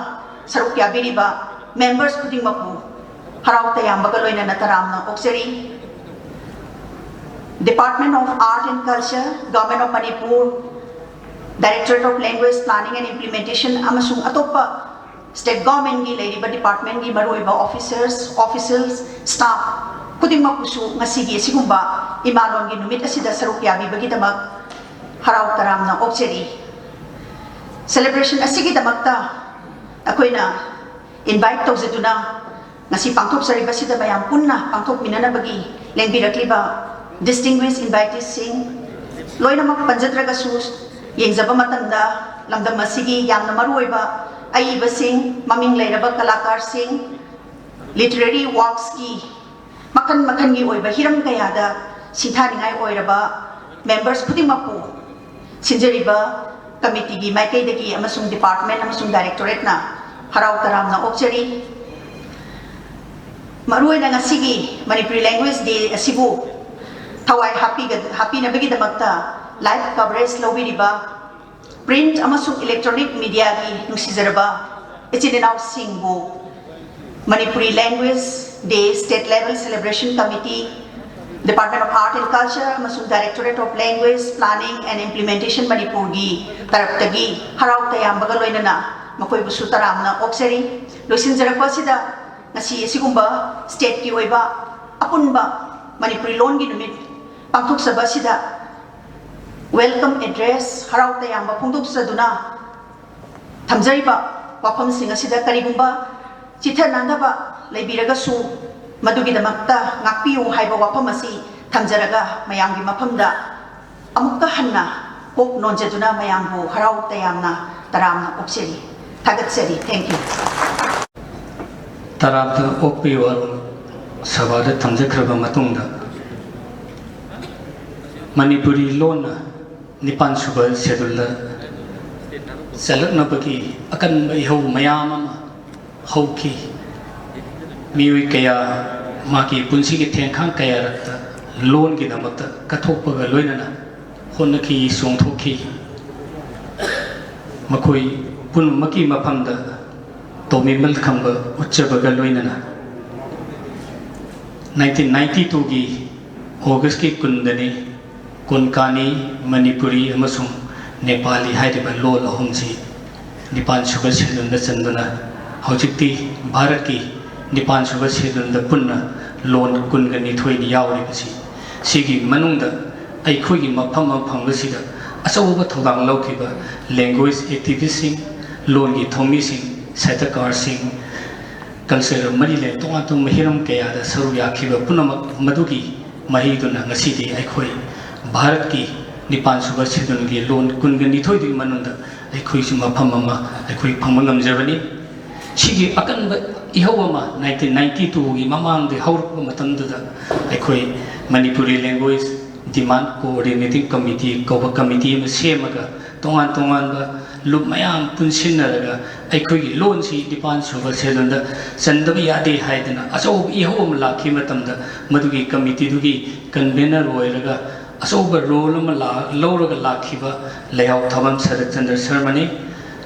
ꯁꯔꯨꯛ ꯌꯥꯕꯤꯔꯤꯕ members ꯈꯨꯗꯤꯡꯃꯛꯄꯨ ꯍꯔꯥꯎ ꯇꯌꯥꯝꯕꯒ ꯂꯣꯏꯅꯅ ꯇꯔꯥꯝꯅ ꯑꯣꯛꯆꯔꯤ꯫ Department of Art and Culture, Government of Manipur, Directorate of Language Planning and Implementation ꯑꯃꯁꯨꯡ ꯑꯇꯣꯞꯄ state governmentꯀꯤ ꯂꯩꯔꯤꯕ departmentꯀꯤ ꯃꯔꯨꯑꯣꯏꯕ officers, officials, staff ꯈꯨꯗꯤꯡꯃꯛꯄꯨꯁꯨ ꯉꯁꯤꯒꯤ ꯑꯁꯤꯒꯨꯝꯕ ꯏꯃꯥꯂꯣꯟꯒꯤ ꯅꯨꯃꯤꯠ ꯑꯁꯤꯗ ꯁꯔꯨꯛ ꯌꯥꯕꯤꯕꯒꯤꯗꯃꯛ ꯍꯔꯥꯎ ꯇꯔꯥꯝꯅ ꯑꯣꯛꯆꯔꯤ꯫ Celebration ꯑꯁꯤꯒꯤꯗꯃꯛꯇ ꯑꯩꯈꯣꯏꯅ invite ꯇꯧꯖꯗꯨꯅ ꯉꯁꯤ ꯄꯥꯡꯊꯣꯛꯆꯔꯤꯕꯁꯤꯗ ꯃꯌꯥꯝ ꯄꯨꯟꯅ ꯄꯥꯡꯊꯣꯛꯃꯤꯟꯅꯅꯕꯒꯤ ꯂꯦꯡꯕꯤꯔꯛꯂꯤꯕ distinguished inviteesꯁꯤꯡ ꯂꯣꯏꯅꯃꯛ ꯄꯟꯖꯗ꯭ꯔꯒꯁꯨ, ꯌꯦꯡꯖꯕ ꯃꯇꯝꯗ ꯂꯝꯗꯝ ꯑꯁꯤꯒꯤ ꯌꯥꯝꯅ ꯃꯔꯨꯑꯣꯏꯕ ꯑꯏꯕꯁꯤꯡ, ꯃꯃꯤꯡ ꯂꯩꯔꯕ ꯀꯂꯥꯀꯥꯔꯁꯤꯡ, literary worksꯀꯤ ꯃꯈꯜ ꯃꯈꯜꯒꯤ ꯑꯣꯏꯕ ꯍꯤꯔꯝ ꯀꯌꯥꯗ ꯁꯤꯡꯊꯥꯅꯤꯡꯉꯥꯏ ꯑꯣꯏꯔꯕ members ꯈꯨꯗꯤꯡꯃꯛꯄꯨ ꯁꯤꯟꯖꯔꯤꯕ committeeꯒꯤ ꯃꯥꯏꯀꯩꯗꯒꯤ ꯑꯃꯁꯨꯡ department ꯑꯃꯁꯨꯡ directorateꯅ ꯍꯔꯥꯎ ꯇꯔꯥꯝꯅ ꯑꯣꯛꯆꯔꯤ꯫ ꯃꯔꯨꯑꯣꯏꯅ ꯉꯁꯤꯒꯤ Manipuri Language Day ꯑꯁꯤꯕꯨ ꯊꯋꯥꯏ ꯍꯥꯞꯄꯤꯒ-, ꯍꯥꯞꯄꯤꯅꯕꯒꯤꯗꯃꯛꯇ live coverage ꯂꯧꯕꯤꯔꯤꯕ print ꯑꯃꯁꯨꯡ electronic mediaꯒꯤ ꯅꯨꯡꯁꯤꯖꯔꯕ ꯏꯆꯤꯟ ꯏꯅꯥꯎꯁꯤꯡꯕꯨ Manipuri Language Day State Level Celebration Committee, Department of Art and Culture ꯑꯃꯁꯨꯡ Directorate of Language Planning and Implementation ꯃꯅꯤꯄꯨꯔꯒꯤ ꯇꯔꯞꯇꯒꯤ ꯍꯔꯥꯎ ꯇꯌꯥꯝꯕꯒ ꯂꯣꯏꯅꯅ ꯃꯈꯣꯏꯕꯨꯁꯨ ꯇꯔꯥꯝꯅ ꯑꯣꯛꯆꯔꯤ꯫ ꯂꯣꯏꯁꯤꯟꯖꯔꯛꯄ ꯑꯁꯤꯗ ꯉꯁꯤ ꯑꯁꯤꯒꯨꯝꯕ stateꯀꯤ ꯑꯣꯏꯕ ꯑꯄꯨꯟꯕ ꯃꯅꯤꯄꯨꯔꯤ ꯂꯣꯟꯒꯤ ꯅꯨꯃꯤꯠ ꯄꯥꯡꯊꯣꯛꯆꯕ ꯑꯁꯤꯗ welcome address ꯍꯔꯥꯎ ꯇꯌꯥꯝꯕ ꯐꯣꯡꯗꯣꯛꯆꯗꯨꯅ ꯊꯝꯖꯔꯤꯕ ꯋꯥꯐꯝꯁꯤꯡ ꯑꯁꯤꯗ ꯀꯔꯤꯒꯨꯝꯕ ꯆꯤꯊ ꯅꯥꯟꯗꯕ ꯂꯩꯕꯤꯔꯒꯁꯨ ꯃꯗꯨꯒꯤꯗꯃꯛꯇ ꯉꯥꯛꯄꯤꯌꯨ ꯍꯥꯏꯕ ꯋꯥꯐꯝ ꯑꯁꯤ ꯊꯝꯖꯔꯒ ꯃꯌꯥꯝꯒꯤ ꯃꯐꯝꯗ ꯑꯃꯨꯛꯀ ꯍꯟꯅ ꯀꯣꯛ ꯅꯣꯟꯖꯗꯨꯅ ꯃꯌꯥꯝꯕꯨ ꯍꯔꯥꯎ ꯇꯌꯥꯝꯅ ꯇꯔꯥꯝꯅ ꯑꯣꯛꯆꯔꯤ꯫ ꯊꯥꯒꯠꯆꯔꯤ꯫ Thank you꯫ ꯇꯔꯥꯝꯅ ꯑꯣꯛꯄꯤꯌꯨ꯫ ꯁꯚꯥꯗ ꯊꯝꯖꯈ꯭ꯔꯕ ꯃꯇꯨꯡꯗ ꯃꯅꯤꯄꯨꯔꯤ ꯂꯣꯟꯅ ꯅꯤꯄꯥꯟ ꯁꯨꯕ schedule ꯆꯜꯂꯛꯅꯕꯒꯤ ꯑꯀꯟꯕ ꯏꯍꯧ ꯃꯌꯥꯝ ꯑꯃ ꯍꯧꯈꯤ꯫ ꯃꯤꯑꯣꯏ ꯀꯌꯥ ꯃꯥꯒꯤ ꯄꯨꯟꯁꯤꯒꯤ ꯊꯦꯡꯈꯥꯡ ꯀꯌꯥꯔꯛꯇ ꯂꯣꯟꯒꯤꯗꯃꯛꯇ ꯀꯠꯊꯣꯛꯄꯒ ꯂꯣꯏꯅꯅ ꯍꯣꯠꯅꯈꯤ, ꯆꯣꯡꯊꯣꯛꯈꯤ꯫ ꯃꯈꯣꯏ ꯄꯨꯝꯅꯃꯛꯀꯤ ꯃꯐꯝꯗ ꯇꯣꯃꯤꯃꯜ ꯈꯝꯕ ꯎꯠꯆꯕꯒ ꯂꯣꯏꯅꯅ nineteen ninety twoꯒꯤ ꯑꯣꯒꯁꯀꯤ ꯀꯨꯟꯗꯅꯤ ꯀꯣꯟꯀꯥꯅꯤ, ꯃꯅꯤꯄꯨꯔꯤ ꯑꯃꯁꯨꯡ ꯅꯦꯄꯥꯂꯤ ꯍꯥꯏꯔꯤꯕ ꯂꯣꯜ ꯑꯍꯨꯝꯁꯤ ꯅꯤꯄꯥꯟ ꯁꯨꯕ ꯁꯦꯗꯨꯜꯗ ꯆꯟꯗꯨꯅ ꯍꯧꯖꯤꯛꯇꯤ ꯚꯥꯔꯠꯀꯤ ꯅꯤꯄꯥꯟ ꯁꯨꯕ ꯁꯦꯗꯨꯜꯗ ꯄꯨꯟꯅ ꯂꯣꯟ ꯀꯨꯟꯒ ꯅꯤꯊꯣꯏꯅꯤ ꯌꯥꯎꯔꯤꯕꯁꯤ꯫ ꯁꯤꯒꯤ ꯃꯅꯨꯡꯗ ꯑꯩꯈꯣꯏꯒꯤ ꯃꯐꯝ ꯑꯃ ꯐꯪꯕꯁꯤꯗ ꯑꯆꯧꯕ ꯊꯧꯗꯥꯡ ꯂꯧꯈꯤꯕ language activistꯁꯤꯡ, ꯂꯣꯟꯒꯤ ꯊꯧꯃꯤꯁꯤꯡ, ꯁꯥꯍꯤꯇ꯭ꯌꯀꯥꯔꯁꯤꯡ, cultural ꯃꯔꯤ ꯂꯩꯅꯕ ꯇꯣꯉꯥꯟ ꯇꯣꯉꯥꯟꯕ ꯍꯤꯔꯝ ꯀꯌꯥꯗ ꯁꯔꯨꯛ ꯌꯥꯈꯤꯕ ꯄꯨꯝꯅꯃꯛ ꯃꯗꯨꯒꯤ ꯃꯍꯩꯗꯨꯅ ꯉꯁꯤꯗꯤ ꯑꯩꯈꯣꯏ ꯚꯥꯔꯠꯀꯤ ꯅꯤꯄꯥꯟ ꯁꯨꯕ ꯁꯦꯗꯨꯜꯒꯤ ꯂꯣꯟ ꯀꯨꯟꯒ ꯅꯤꯊꯣꯏꯗꯨꯒꯤ ꯃꯅꯨꯡꯗ ꯑꯩꯈꯣꯏꯁꯨ ꯃꯐꯝ ꯑꯃ ꯑꯩꯈꯣꯏ ꯐꯪꯕ ꯉꯝꯖꯕꯅꯤ꯫ ꯁꯤꯒꯤ ꯑꯀꯟꯕ ꯏꯍꯧ ꯑꯃ nineteen ninety twoꯒꯤ ꯃꯃꯥꯡꯗ ꯍꯧꯔꯛꯄ ꯃꯇꯝꯗꯨꯗ ꯑꯩꯈꯣꯏ Manipuri Language Demand Coordinating Committee ꯀꯧꯕ committee ꯑꯃ ꯁꯦꯝꯃꯒ ꯇꯣꯉꯥꯟ ꯇꯣꯉꯥꯟꯕ ꯂꯨꯞ ꯃꯌꯥꯝ ꯄꯨꯟꯁꯤꯟꯅꯔꯒ ꯑꯩꯈꯣꯏꯒꯤ ꯂꯣꯟꯁꯤ ꯅꯤꯄꯥꯟ ꯁꯨꯕ ꯁꯦꯗꯨꯜꯗ ꯆꯟꯗꯕ ꯌꯥꯗꯦ ꯍꯥꯏꯗꯅ ꯑꯆꯧꯕ ꯏꯍꯧ ꯑꯃ ꯂꯥꯛꯈꯤꯕ ꯃꯇꯝꯗ ꯃꯗꯨꯒꯤ committeeꯗꯨꯒꯤ convener ꯑꯣꯏꯔꯒ ꯑꯆꯧꯕ role ꯑꯃ ꯂꯥ-, ꯂꯧꯔꯒ ꯂꯥꯛꯈꯤꯕ ꯂꯩꯍꯥꯎ ꯊꯕꯝ ꯁꯔꯠꯆꯟꯗ꯭ꯔ ꯁꯔꯃꯅꯤ꯫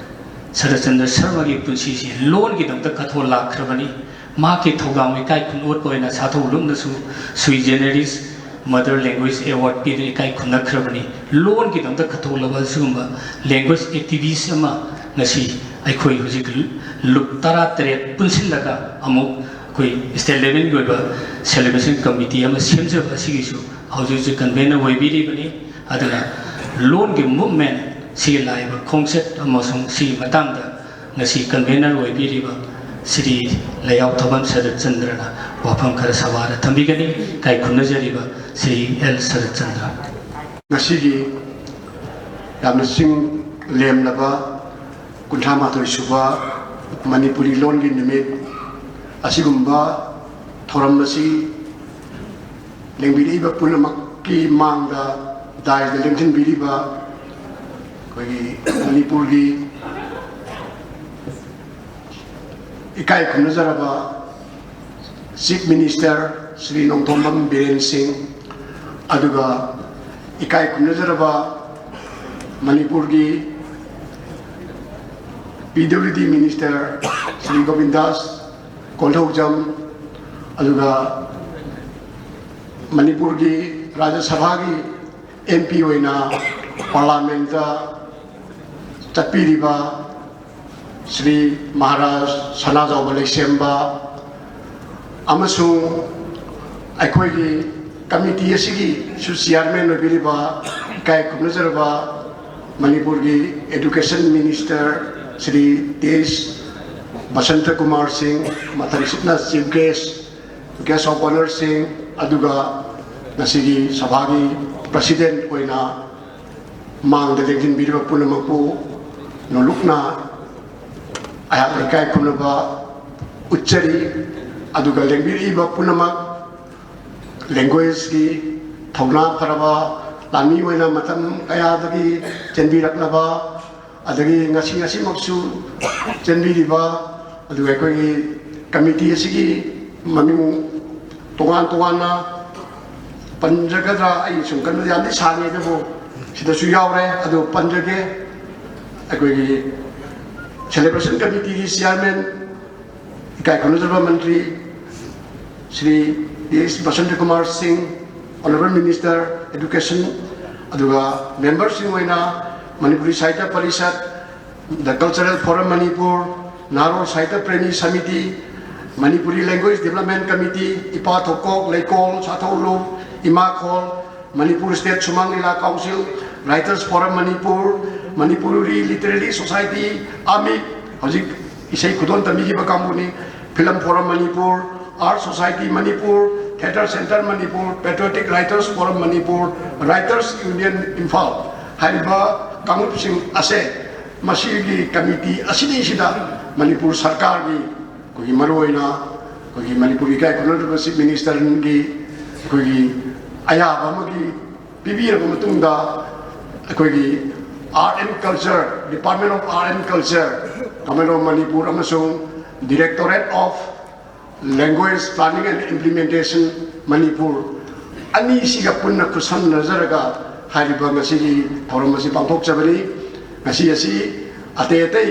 ꯁꯔꯠꯆꯟꯗ꯭ꯔ ꯁꯔꯃꯒꯤ ꯄꯨꯟꯁꯤꯁꯤ ꯂꯣꯟꯒꯤꯗꯃꯛꯇ ꯀꯠꯊꯣꯛ ꯂꯥꯛꯈ꯭ꯔꯕꯅꯤ꯫ ꯃꯍꯥꯛꯀꯤ ꯊꯧꯗꯥꯡ ꯏꯀꯥꯏ ꯈꯨꯝꯅꯕ ꯑꯣꯏꯅ ꯁꯥꯊꯧ ꯂꯨꯞꯅꯁꯨ sui generis Mother Language Award ꯄꯤꯗꯨꯅ ꯏꯀꯥꯏ ꯈꯨꯝꯅꯈ꯭ꯔꯕꯅꯤ꯫ ꯂꯣꯟꯒꯤꯗꯃꯛꯇ ꯀꯠꯊꯣꯛꯂꯕ ꯑꯁꯤꯒꯨꯝꯕ language activist ꯑꯃ ꯉꯁꯤ ꯑꯩꯈꯣꯏ ꯍꯧꯖꯤꯛ ꯂꯨꯞ ꯇꯔꯥꯇꯔꯦꯠ ꯄꯨꯟꯁꯤꯜꯂꯒ ꯑꯃꯨꯛ ꯑꯩꯈꯣꯏ state levelꯒꯤ ꯑꯣꯏꯕ celebration committee ꯑꯃ ꯁꯦꯝꯖꯕ ꯑꯁꯤꯒꯤꯁꯨ ꯍꯧꯖꯤꯛ ꯍꯧꯖꯤꯛ convener ꯑꯣꯏꯕꯤꯔꯤꯕꯅꯤ꯫ ꯑꯗꯨꯅ ꯂꯣꯟꯒꯤ movement ꯁꯤꯒꯤ ꯂꯥꯛꯏꯕ ꯈꯣꯡꯆꯠ ꯑꯃꯁꯨꯡ ꯁꯤꯒꯤ ꯃꯇꯥꯡꯗ ꯉꯁꯤ convener ꯑꯣꯏꯕꯤꯔꯤꯕ ꯁ꯭ꯔꯤ ꯂꯩꯍꯥꯎ ꯊꯕꯝ ꯁꯔꯠꯆꯟꯗ꯭ꯔꯅ ꯋꯥꯐꯝ ꯈꯔ ꯁꯚꯥꯗ ꯊꯝꯕꯤꯒꯅꯤ꯫ ꯏꯀꯥꯏ ꯈꯨꯝꯅꯖꯔꯤꯕ ꯁ꯭ꯔꯤ ꯑꯦꯜ ꯁꯔꯠꯆꯟꯗ꯭ꯔ꯫ ꯉꯁꯤꯒꯤ ꯌꯥꯝꯅ ꯆꯤꯡ ꯂꯦꯝꯂꯕ ꯀꯨꯟꯊ꯭ꯔꯥ ꯃꯥꯊꯣꯏ ꯁꯨꯕ ꯃꯅꯤꯄꯨꯔꯤ ꯂꯣꯟꯒꯤ ꯅꯨꯃꯤꯠ ꯑꯁꯤꯒꯨꯝꯕ ꯊꯧꯔꯝ ꯑꯁꯤ ꯂꯦꯡꯕꯤꯔꯛꯏꯕ ꯄꯨꯝꯅꯃꯛꯀꯤ ꯃꯥꯡꯗ ꯗꯥꯏꯁꯇ ꯂꯦꯡꯁꯤꯟꯕꯤꯔꯤꯕ ꯑꯩꯈꯣꯏꯒꯤ ꯃꯅꯤꯄꯨꯔꯒꯤ ꯏꯀꯥꯏ ꯈꯨꯝꯅꯖꯔꯕ Chief Minister ꯁ꯭ꯔꯤ ꯅꯣꯡꯊꯣꯝꯕꯝ ꯕꯤꯔꯦꯟ ꯁꯤꯡ, ꯑꯗꯨꯒ ꯏꯀꯥꯏ ꯈꯨꯝꯅꯖꯔꯕ ꯃꯅꯤꯄꯨꯔꯒꯤ P W D Minister Shri ꯒꯣꯕꯤꯟꯗꯥꯁ Konthoujam, ꯑꯗꯨꯒ ꯃꯅꯤꯄꯨꯔꯒꯤ ꯔꯥꯖ꯭ꯌ ꯁꯚꯥꯒꯤ ꯑꯦꯝ ꯄꯤ ꯑꯣꯏꯅ ꯄꯥꯔꯂꯥꯃꯦꯟꯇ ꯆꯠꯄꯤꯔꯤꯕ ꯁ꯭ꯔꯤ ꯃꯍꯥꯔꯥꯖ ꯁꯅꯥꯖꯥꯎꯕ ꯂꯩꯁꯦꯝꯕ ꯑꯃꯁꯨꯡ ꯑꯩꯈꯣꯏꯒꯤ ꯀꯃꯤꯇꯤ ꯑꯁꯤꯒꯤꯁꯨ ꯆꯤꯌꯥꯔꯃꯦꯟ ꯑꯣꯏꯕꯤꯔꯤꯕ ꯏꯀꯥꯏ ꯈꯨꯝꯅꯖꯔꯕ ꯃꯅꯤꯄꯨꯔꯒꯤ ꯏꯗꯨꯀꯦꯁꯟ ꯃꯤꯅꯤꯁꯇꯔ ꯁ꯭ꯔꯤ ꯇꯦꯖ ꯕꯁꯟꯇ ꯀꯨꯃꯥꯔ ꯁꯤꯡ, ꯃꯊꯪꯁꯤꯠꯅ ꯆꯤꯐ ꯒꯦꯁ, ꯒꯦꯁ ꯑꯣꯐ ꯑꯣꯅꯔꯁꯤꯡ, ꯑꯗꯨꯒ ꯉꯁꯤꯒꯤ ꯁꯚꯥꯒꯤ ꯄ꯭ꯔꯁꯤꯗꯦꯟ ꯑꯣꯏꯅ ꯃꯥꯡꯗ ꯂꯦꯡꯁꯤꯟꯕꯤꯔꯤꯕ ꯄꯨꯝꯅꯃꯛꯄꯨ ꯅꯣꯂꯨꯛꯅ ꯑꯩꯍꯥꯛꯅ ꯏꯀꯥꯏ ꯈꯨꯝꯅꯕ ꯎꯠꯆꯔꯤ꯫ ꯑꯗꯨꯒ ꯂꯦꯡꯕꯤꯔꯛꯏꯕ ꯄꯨꯝꯅꯃꯛ, ꯂꯦꯡꯒ꯭ꯋꯦꯖꯀꯤ ꯊꯧꯅꯥ ꯐꯔꯕ ꯂꯥꯟꯃꯤ ꯑꯣꯏꯅ ꯃꯇꯝ ꯀꯌꯥꯗꯒꯤ ꯆꯦꯟꯕꯤꯔꯛꯂꯕ, ꯑꯗꯒꯤ ꯉꯁꯤ ꯉꯁꯤꯃꯛꯁꯨ ꯆꯦꯟꯕꯤꯔꯤꯕ, ꯑꯗꯨꯒ ꯑꯩꯈꯣꯏꯒꯤ ꯀꯃꯤꯇꯤ ꯑꯁꯤꯒꯤ ꯃꯃꯤꯡ ꯇꯣꯉꯥꯟ ꯇꯣꯉꯥꯟꯅ ꯄꯟꯖꯒꯗ꯭ꯔꯥ, ꯑꯩ ꯁꯨꯝ ꯀꯟꯕ ꯌꯥꯝꯗꯤ ꯁꯥꯡꯉꯦ, ꯑꯗꯨꯕꯨ ꯁꯤꯗꯁꯨ ꯌꯥꯎꯔꯦ, ꯑꯗꯨ ꯄꯟꯖꯒꯦ꯫ ꯑꯩꯈꯣꯏꯒꯤ ꯁꯦꯂꯦꯕ꯭ꯔꯦꯁꯟ ꯀꯃꯤꯇꯤꯒꯤ ꯆꯤꯌꯥꯔꯃꯦꯟ ꯏꯀꯥꯏ ꯈꯨꯝꯅꯖꯔꯕ ꯃꯟꯇ꯭ꯔꯤ ꯁ꯭ꯔꯤ ꯇꯦꯖ ꯕꯁꯟꯇ ꯀꯨꯃꯥꯔ ꯁꯤꯡ, ꯑꯣꯅꯔꯦꯕꯜ ꯃꯤꯅꯤꯁꯇꯔ ꯏꯗꯨꯀꯦꯁꯟ, ꯑꯗꯨꯒ ꯃꯦꯝꯕꯔꯁꯤꯡ ꯑꯣꯏꯅ Manipuri Sahitya Parishat, the cultural forum Manipur, Naharol Sahitya Premi Samiti, Manipuri language development committee, ꯏꯄꯥ ꯊꯧꯀꯣꯛ, ꯂꯩꯀꯣꯜ, ꯁꯥꯊꯧ ꯂꯨꯞ, ꯏꯃꯥꯈꯣꯜ, Manipur state Sumang Lila council, writers forum Manipur, Manipuri literary society, ꯑꯃꯤꯞ, ꯍꯧꯖꯤꯛ ꯏꯁꯩ ꯈꯨꯗꯣꯜ ꯇꯝꯕꯤꯈꯤꯕ ꯀꯥꯡꯕꯨꯅꯤ, film forum Manipur, art society Manipur, theatre centre Manipur, patriotic writers forum Manipur, writers union Imphal ꯍꯥꯏꯔꯤꯕ ꯀꯥꯡꯂꯨꯞꯁꯤꯡ ꯑꯁꯦ ꯃꯁꯤꯒꯤ ꯀꯃꯤꯇꯤ ꯑꯁꯤꯅꯤꯁꯤꯗ ꯃꯅꯤꯄꯨꯔ ꯁꯔꯀꯥꯔꯒꯤ ꯑꯩꯈꯣꯏꯒꯤ ꯃꯔꯨꯑꯣꯏꯅ ꯑꯩꯈꯣꯏꯒꯤ ꯃꯅꯤꯄꯨꯔꯒꯤ ꯏꯀꯥꯏ ꯈꯨꯝꯅꯗꯕ ꯆꯤꯐ ꯃꯤꯅꯤꯁꯇꯔꯒꯤ ꯑꯩꯈꯣꯏꯒꯤ ꯑꯌꯥꯕ ꯑꯃꯒꯤ ꯄꯤꯕꯤꯔꯕ ꯃꯇꯨꯡꯗ, ꯑꯩꯈꯣꯏꯒꯤ Art and Culture, Department of Art and Culture, Government of Manipur ꯑꯃꯁꯨꯡ Directorate of Language Planning and Implementation, Manipur ꯑꯅꯤꯁꯤꯒ ꯄꯨꯟꯅ ꯈꯨꯠꯁꯝꯅꯖꯔꯒ ꯍꯥꯏꯔꯤꯕ ꯉꯁꯤꯒꯤ ꯊꯧꯔꯝ ꯑꯁꯤ ꯄꯥꯡꯊꯣꯛꯆꯕꯅꯤ꯫ ꯉꯁꯤ ꯑꯁꯤ ꯑꯇꯩ ꯑꯇꯩ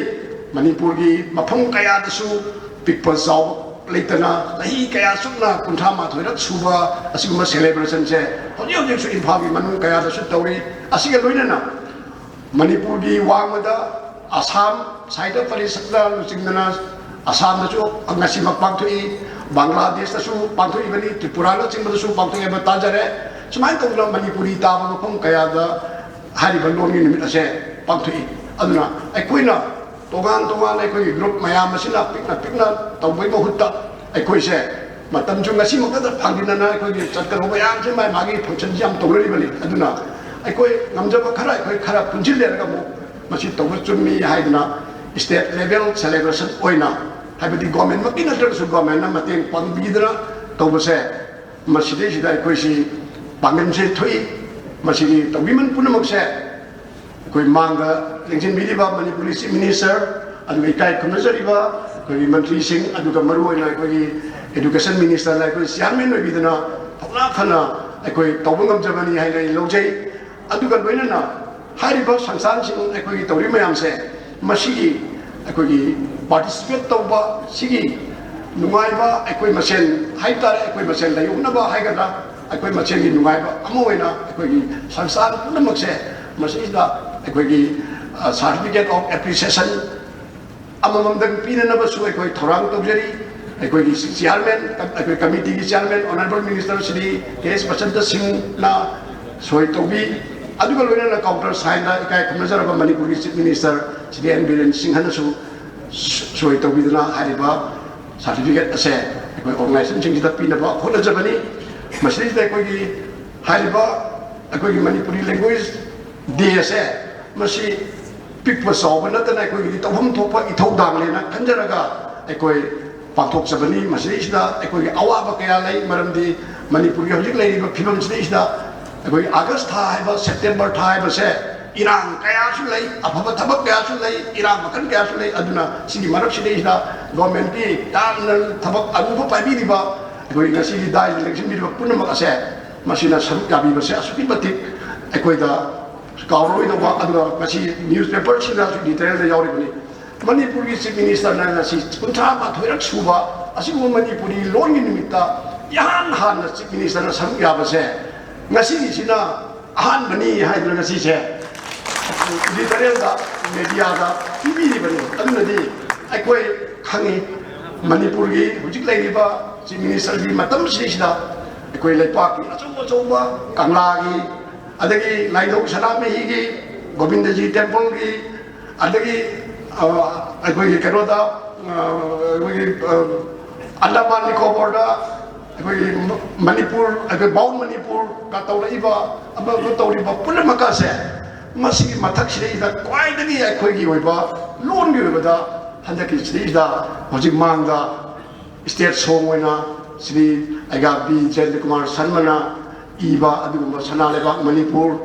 ꯃꯅꯤꯄꯨꯔꯒꯤ ꯃꯐꯝ ꯀꯌꯥꯗꯁꯨ ꯄꯤꯛꯄ ꯆꯥꯎꯕ ꯂꯩꯇꯅ ꯆꯍꯤ ꯀꯌꯥ ꯆꯨꯞꯅ ꯀꯨꯟꯊ꯭ꯔꯥ ꯃꯥꯊꯣꯏꯔꯛ ꯁꯨꯕ ꯑꯁꯤꯒꯨꯝꯕ celebrationꯁꯦ ꯍꯧꯖꯤꯛ ꯍꯧꯖꯤꯛꯁꯨ ꯏꯝꯐꯥꯜꯒꯤ ꯃꯅꯨꯡ ꯀꯌꯥꯗꯁꯨ ꯇꯧꯔꯤ꯫ ꯑꯁꯤꯒ ꯂꯣꯏꯅꯅ ꯃꯅꯤꯄꯨꯔꯒꯤ ꯋꯥꯡꯃꯗ ꯑꯁꯥꯝ ꯁꯥꯍꯤꯇ꯭ꯌ ꯄꯔꯤꯁꯠꯅ ꯂꯨꯆꯤꯡꯗꯅ ꯑꯁꯥꯝꯗꯁꯨ ꯉꯁꯤꯃꯛ ꯄꯥꯡꯊꯣꯛꯏ, ꯕꯪꯒ꯭ꯂꯥꯗꯦꯁꯇꯁꯨ ꯄꯥꯡꯊꯣꯛꯏꯕꯅꯤ, ꯇ꯭ꯔꯤꯄꯨꯔꯥꯅꯆꯤꯡꯕꯗꯁꯨ ꯄꯥꯡꯊꯣꯛꯑꯦꯕ ꯇꯥꯖꯔꯦ꯫ ꯁꯨꯃꯥꯏꯅ ꯇꯧꯗꯅ ꯃꯅꯤꯄꯨꯔꯤ ꯇꯥꯕ ꯃꯐꯝ ꯀꯌꯥꯗ ꯍꯥꯏꯔꯤꯕ ꯂꯣꯟꯒꯤ ꯅꯨꯃꯤꯠ ꯑꯁꯦ ꯄꯥꯡꯊꯣꯛꯏ꯫ ꯑꯗꯨꯅ ꯑꯩꯈꯣꯏꯅ ꯇꯣꯉꯥꯟ ꯇꯣꯉꯥꯟꯅ ꯑꯩꯈꯣꯏꯒꯤ group ꯃꯌꯥꯝ ꯑꯁꯤꯅ ꯄꯤꯛꯅ ꯄꯤꯛꯅ ꯇꯧꯕꯒꯤ ꯃꯍꯨꯠꯇ ꯑꯩꯈꯣꯏꯁꯦ ꯃꯇꯝꯁꯨ ꯉꯁꯤꯃꯛꯇꯗ ꯐꯪꯗꯅ ꯑꯩꯈꯣꯏꯒꯤ ꯆꯠꯀꯗꯧꯕ ꯃꯌꯥꯝꯁꯦ ꯃꯥꯒꯤ ꯃꯥꯒꯤ functionꯁꯤ ꯌꯥꯝ ꯇꯧꯅꯔꯤꯕꯅꯤ꯫ ꯑꯗꯨꯅ ꯑꯩꯈꯣꯏ ꯉꯝꯖꯕ ꯈꯔ ꯑꯩꯈꯣꯏ ꯈꯔ ꯄꯨꯟꯁꯤꯜꯂꯦꯔꯒ ꯑꯃꯨꯛ ꯃꯁꯤ ꯇꯧꯕ ꯆꯨꯝꯃꯤ ꯍꯥꯏꯗꯅ state level celebration ꯑꯣꯏꯅ, ꯍꯥꯏꯕꯗꯤ governmentꯃꯛꯀꯤ ꯅꯠꯇ꯭ꯔꯒꯁꯨ governmentꯅ ꯃꯇꯦꯡ ꯄꯥꯡꯕꯤꯗꯅ ꯇꯧꯕꯁꯦ, ꯃꯁꯤꯗꯩꯁꯤꯗ ꯑꯩꯈꯣꯏꯁꯤ ꯄꯥꯡꯒꯜꯁꯦ ꯊꯣꯛꯏ꯫ ꯃꯁꯤꯒꯤ ꯇꯧꯕꯤꯃꯜ ꯄꯨꯝꯅꯃꯛꯁꯦ ꯑꯩꯈꯣꯏ ꯃꯥꯡꯗ ꯂꯦꯡꯁꯤꯟꯕꯤꯔꯤꯕ ꯃꯅꯤꯄꯨꯔꯒꯤ Chief Minister, ꯑꯗꯨꯒ ꯏꯀꯥꯏ ꯈꯨꯝꯅꯖꯔꯤꯕ ꯑꯩꯈꯣꯏꯒꯤ ꯃꯟꯇ꯭ꯔꯤꯁꯤꯡ, ꯑꯗꯨꯒ ꯃꯔꯨꯑꯣꯏꯅ ꯑꯩꯈꯣꯏꯒꯤ Education Ministerꯅ ꯑꯩꯈꯣꯏ chairman ꯑꯣꯏꯕꯤꯗꯅ ꯊꯧꯅꯥ ꯐꯅ ꯑꯩꯈꯣꯏ ꯇꯧꯕ ꯉꯝꯖꯕꯅꯤ ꯍꯥꯏꯅ ꯑꯩ ꯂꯧꯖꯩ꯫ ꯑꯗꯨꯒ ꯂꯣꯏꯅꯅ ꯍꯥꯏꯔꯤꯕ ꯁꯪꯁꯊꯥꯟꯁꯤꯡ ꯑꯩꯈꯣꯏꯒꯤ ꯇꯧꯔꯤ ꯃꯌꯥꯝꯁꯦ, ꯃꯁꯤꯒꯤ ꯑꯩꯈꯣꯏꯒꯤ participate ꯇꯧꯕ ꯁꯤꯒꯤ ꯅꯨꯡꯉꯥꯏꯕ ꯑꯩꯈꯣꯏ ꯃꯁꯦꯟ ꯍꯥꯏꯕ ꯇꯥꯔꯦ, ꯑꯩꯈꯣꯏ ꯃꯁꯦꯟ ꯂꯩꯍꯧꯅꯕ ꯍꯥꯏꯒꯗ꯭ꯔꯥ, ꯑꯩꯈꯣꯏ ꯃꯁꯦꯟꯒꯤ ꯅꯨꯡꯉꯥꯏꯕ ꯑꯃ ꯑꯣꯏꯅ ꯑꯩꯈꯣꯏꯒꯤ ꯁꯪꯁꯊꯥꯟ ꯄꯨꯝꯅꯃꯛꯁꯦ ꯃꯁꯤꯗ ꯑꯩꯈꯣꯏꯒꯤ certificate of appreciation ꯑꯃꯃꯝꯗꯪ ꯄꯤꯅꯅꯕꯁꯨ ꯑꯩꯈꯣꯏ ꯊꯧꯔꯥꯡ ꯇꯧꯖꯔꯤ꯫ ꯑꯩꯈꯣꯏꯒꯤ chairman, ꯑꯩꯈꯣꯏ committeeꯒꯤ chairman Honourable Minister ꯁ꯭ꯔꯤ ꯀꯦ ꯑꯦꯁ ꯕꯁꯟꯇ ꯁꯤꯡꯅ ꯁꯣꯏ ꯇꯧꯕꯤ꯫ ꯑꯗꯨꯒ ꯂꯣꯏꯅꯅ countersignꯗ ꯏꯀꯥꯏ ꯈꯨꯝꯅꯖꯔꯕ ꯃꯅꯤꯄꯨꯔꯒꯤ Chief Minister Shri N Biren ꯁꯤꯡꯍꯅꯁꯨ ꯁꯣꯏ ꯇꯧꯕꯤꯗꯨꯅ ꯍꯥꯏꯔꯤꯕ certificate ꯑꯁꯦ ꯑꯩꯈꯣꯏ organisationꯁꯤꯡꯁꯤꯗ ꯄꯤꯅꯕ ꯍꯣꯠꯅꯖꯕꯅꯤ꯫ ꯃꯁꯤꯗꯩꯁꯤꯗ ꯑꯩꯈꯣꯏꯒꯤ ꯍꯥꯏꯔꯤꯕ ꯑꯩꯈꯣꯏꯒꯤ Manipuri Language Day ꯑꯁꯦ ꯃꯁꯤ ꯄꯤꯛꯄ ꯆꯥꯎꯕ ꯅꯠꯇꯅ ꯑꯩꯈꯣꯏꯒꯤꯗꯤ ꯇꯧꯐꯝ ꯊꯣꯛꯄ ꯏꯊꯧꯗꯥꯡꯅꯦꯅ ꯈꯟꯖꯔꯒ ꯑꯩꯈꯣꯏ ꯄꯥꯡꯊꯣꯛꯆꯕꯅꯤ꯫ ꯃꯁꯤꯗꯩꯁꯤꯗ ꯑꯩꯈꯣꯏꯒꯤ ꯑꯋꯥꯕ ꯀꯌꯥ ꯂꯩ, ꯃꯔꯝꯗꯤ ꯃꯅꯤꯄꯨꯔꯒꯤ ꯍꯧꯖꯤꯛ ꯂꯩꯔꯤꯕ ꯐꯤꯕꯝꯁꯤꯗꯩꯁꯤꯗ ꯑꯩꯈꯣꯏ August ꯊꯥ ꯍꯥꯏꯕ, September ꯊꯥ ꯍꯥꯏꯕꯁꯦ ꯏꯔꯥꯡ ꯀꯌꯥꯁꯨ ꯂꯩ, ꯑꯐꯕ ꯊꯕꯛ ꯀꯌꯥꯁꯨ ꯂꯩ, ꯏꯔꯥꯡ ꯃꯈꯜ ꯀꯌꯥꯁꯨ ꯂꯩ꯫ ꯑꯗꯨꯅ ꯁꯤꯒꯤ ꯃꯔꯛꯁꯤꯗꯩꯁꯤꯗ governmentꯀꯤ ꯌꯥꯝꯅ ꯊꯕꯛ ꯑꯔꯨꯕ ꯄꯥꯏꯕꯤꯔꯤꯕ ꯑꯩꯈꯣꯏ ꯉꯁꯤꯒꯤ ꯗꯥꯏꯗ ꯂꯦꯡꯁꯤꯟꯕꯤꯔꯤꯕ ꯄꯨꯝꯅꯃꯛ ꯑꯁꯦ ꯃꯁꯤꯅ ꯁꯔꯨꯛ ꯌꯥꯕꯤꯕꯁꯦ ꯑꯁꯨꯛꯀꯤ ꯃꯇꯤꯛ ꯑꯩꯈꯣꯏꯗ ꯀꯥꯎꯔꯔꯣꯏꯗꯧꯕ꯫ ꯑꯗꯨꯒ ꯉꯁꯤ newspaperꯁꯤꯡꯗꯁꯨ editorialꯗ ꯌꯥꯎꯔꯤꯕꯅꯤ꯫ ꯃꯅꯤꯄꯨꯔꯒꯤ Chief Ministerꯅ ꯉꯁꯤ ꯀꯨꯟꯊ꯭ꯔꯥ ꯃꯥꯊꯣꯏꯔꯛ ꯁꯨꯕ ꯑꯁꯤꯒꯨꯝꯕ ꯃꯅꯤꯄꯨꯔꯤ ꯂꯣꯟꯒꯤ ꯅꯨꯃꯤꯠꯇ ꯏꯍꯥꯟ ꯍꯥꯟꯅ Chief Minister ꯅ ꯁꯔꯨꯛ ꯌꯥꯕꯁꯦ ꯉꯁꯤꯒꯤꯁꯤꯅ ꯑꯍꯥꯟꯕꯅꯤ ꯍꯥꯏꯗꯅ ꯉꯁꯤꯁꯦ editorial ꯗ, media ꯗ ꯄꯤꯕꯤꯔꯤꯕꯅꯤ꯫ ꯑꯗꯨꯅꯗꯤ ꯑꯩꯈꯣꯏ ꯈꯪꯉꯤ, ꯃꯅꯤꯄꯨꯔꯒꯤ ꯍꯧꯖꯤꯛ ꯂꯩꯔꯤꯕ Chief Minister ꯒꯤ ꯃꯇꯝꯁꯤꯗꯩꯁꯤꯗ ꯑꯩꯈꯣꯏ ꯂꯩꯄꯥꯛꯀꯤ ꯑꯆꯧ ꯑꯆꯧꯕ ꯀꯪꯂꯥꯒꯤ, ꯑꯗꯒꯤ ꯂꯥꯏꯙꯧ ꯁꯅꯥꯃꯍꯤꯒꯤ, ꯒꯣꯕꯤꯟꯗꯖꯤ temple ꯒꯤ, ꯑꯗꯒꯤ ꯑ, ꯑꯩꯈꯣꯏꯒꯤ ꯀꯩꯅꯣꯗ, ꯑ, ꯑꯩꯈꯣꯏꯒꯤ ꯑ, ꯑꯟꯗꯃꯥꯟ ꯅꯤꯀꯣꯕꯔꯗ ꯑꯩꯈꯣꯏꯒꯤ ꯃꯅꯤꯄꯨꯔ, ꯑꯩꯈꯣꯏ ꯕꯥꯎꯟ ꯃꯅꯤꯄꯨꯔꯒ ꯇꯧꯔꯛꯏꯕ ꯑꯃ ꯑꯃ ꯇꯧꯔꯤꯕ ꯄꯨꯝꯅꯃꯛ ꯑꯁꯦ ꯃꯁꯤꯒꯤ ꯃꯊꯛꯁꯤꯗꯩꯗ ꯈ꯭ꯋꯥꯏꯗꯒꯤ ꯑꯩꯈꯣꯏꯒꯤ ꯑꯣꯏꯕ ꯂꯣꯟꯒꯤ ꯑꯣꯏꯕꯗ ꯍꯟꯗꯛꯀꯤ ꯁꯤꯗꯩꯁꯤꯗ ꯍꯧꯖꯤꯛ ꯃꯥꯡꯗ state song ꯑꯣꯏꯅ ꯁ꯭ꯔꯤ ꯑꯩꯒꯥꯕꯤ ꯖꯌꯟꯇ ꯀꯨꯃꯥꯔ ꯁꯔꯃꯅ ꯏꯕ ꯑꯗꯨꯒꯨꯝꯕ ꯁꯅꯥ ꯂꯩꯕꯥꯛ ꯃꯅꯤꯄꯨꯔ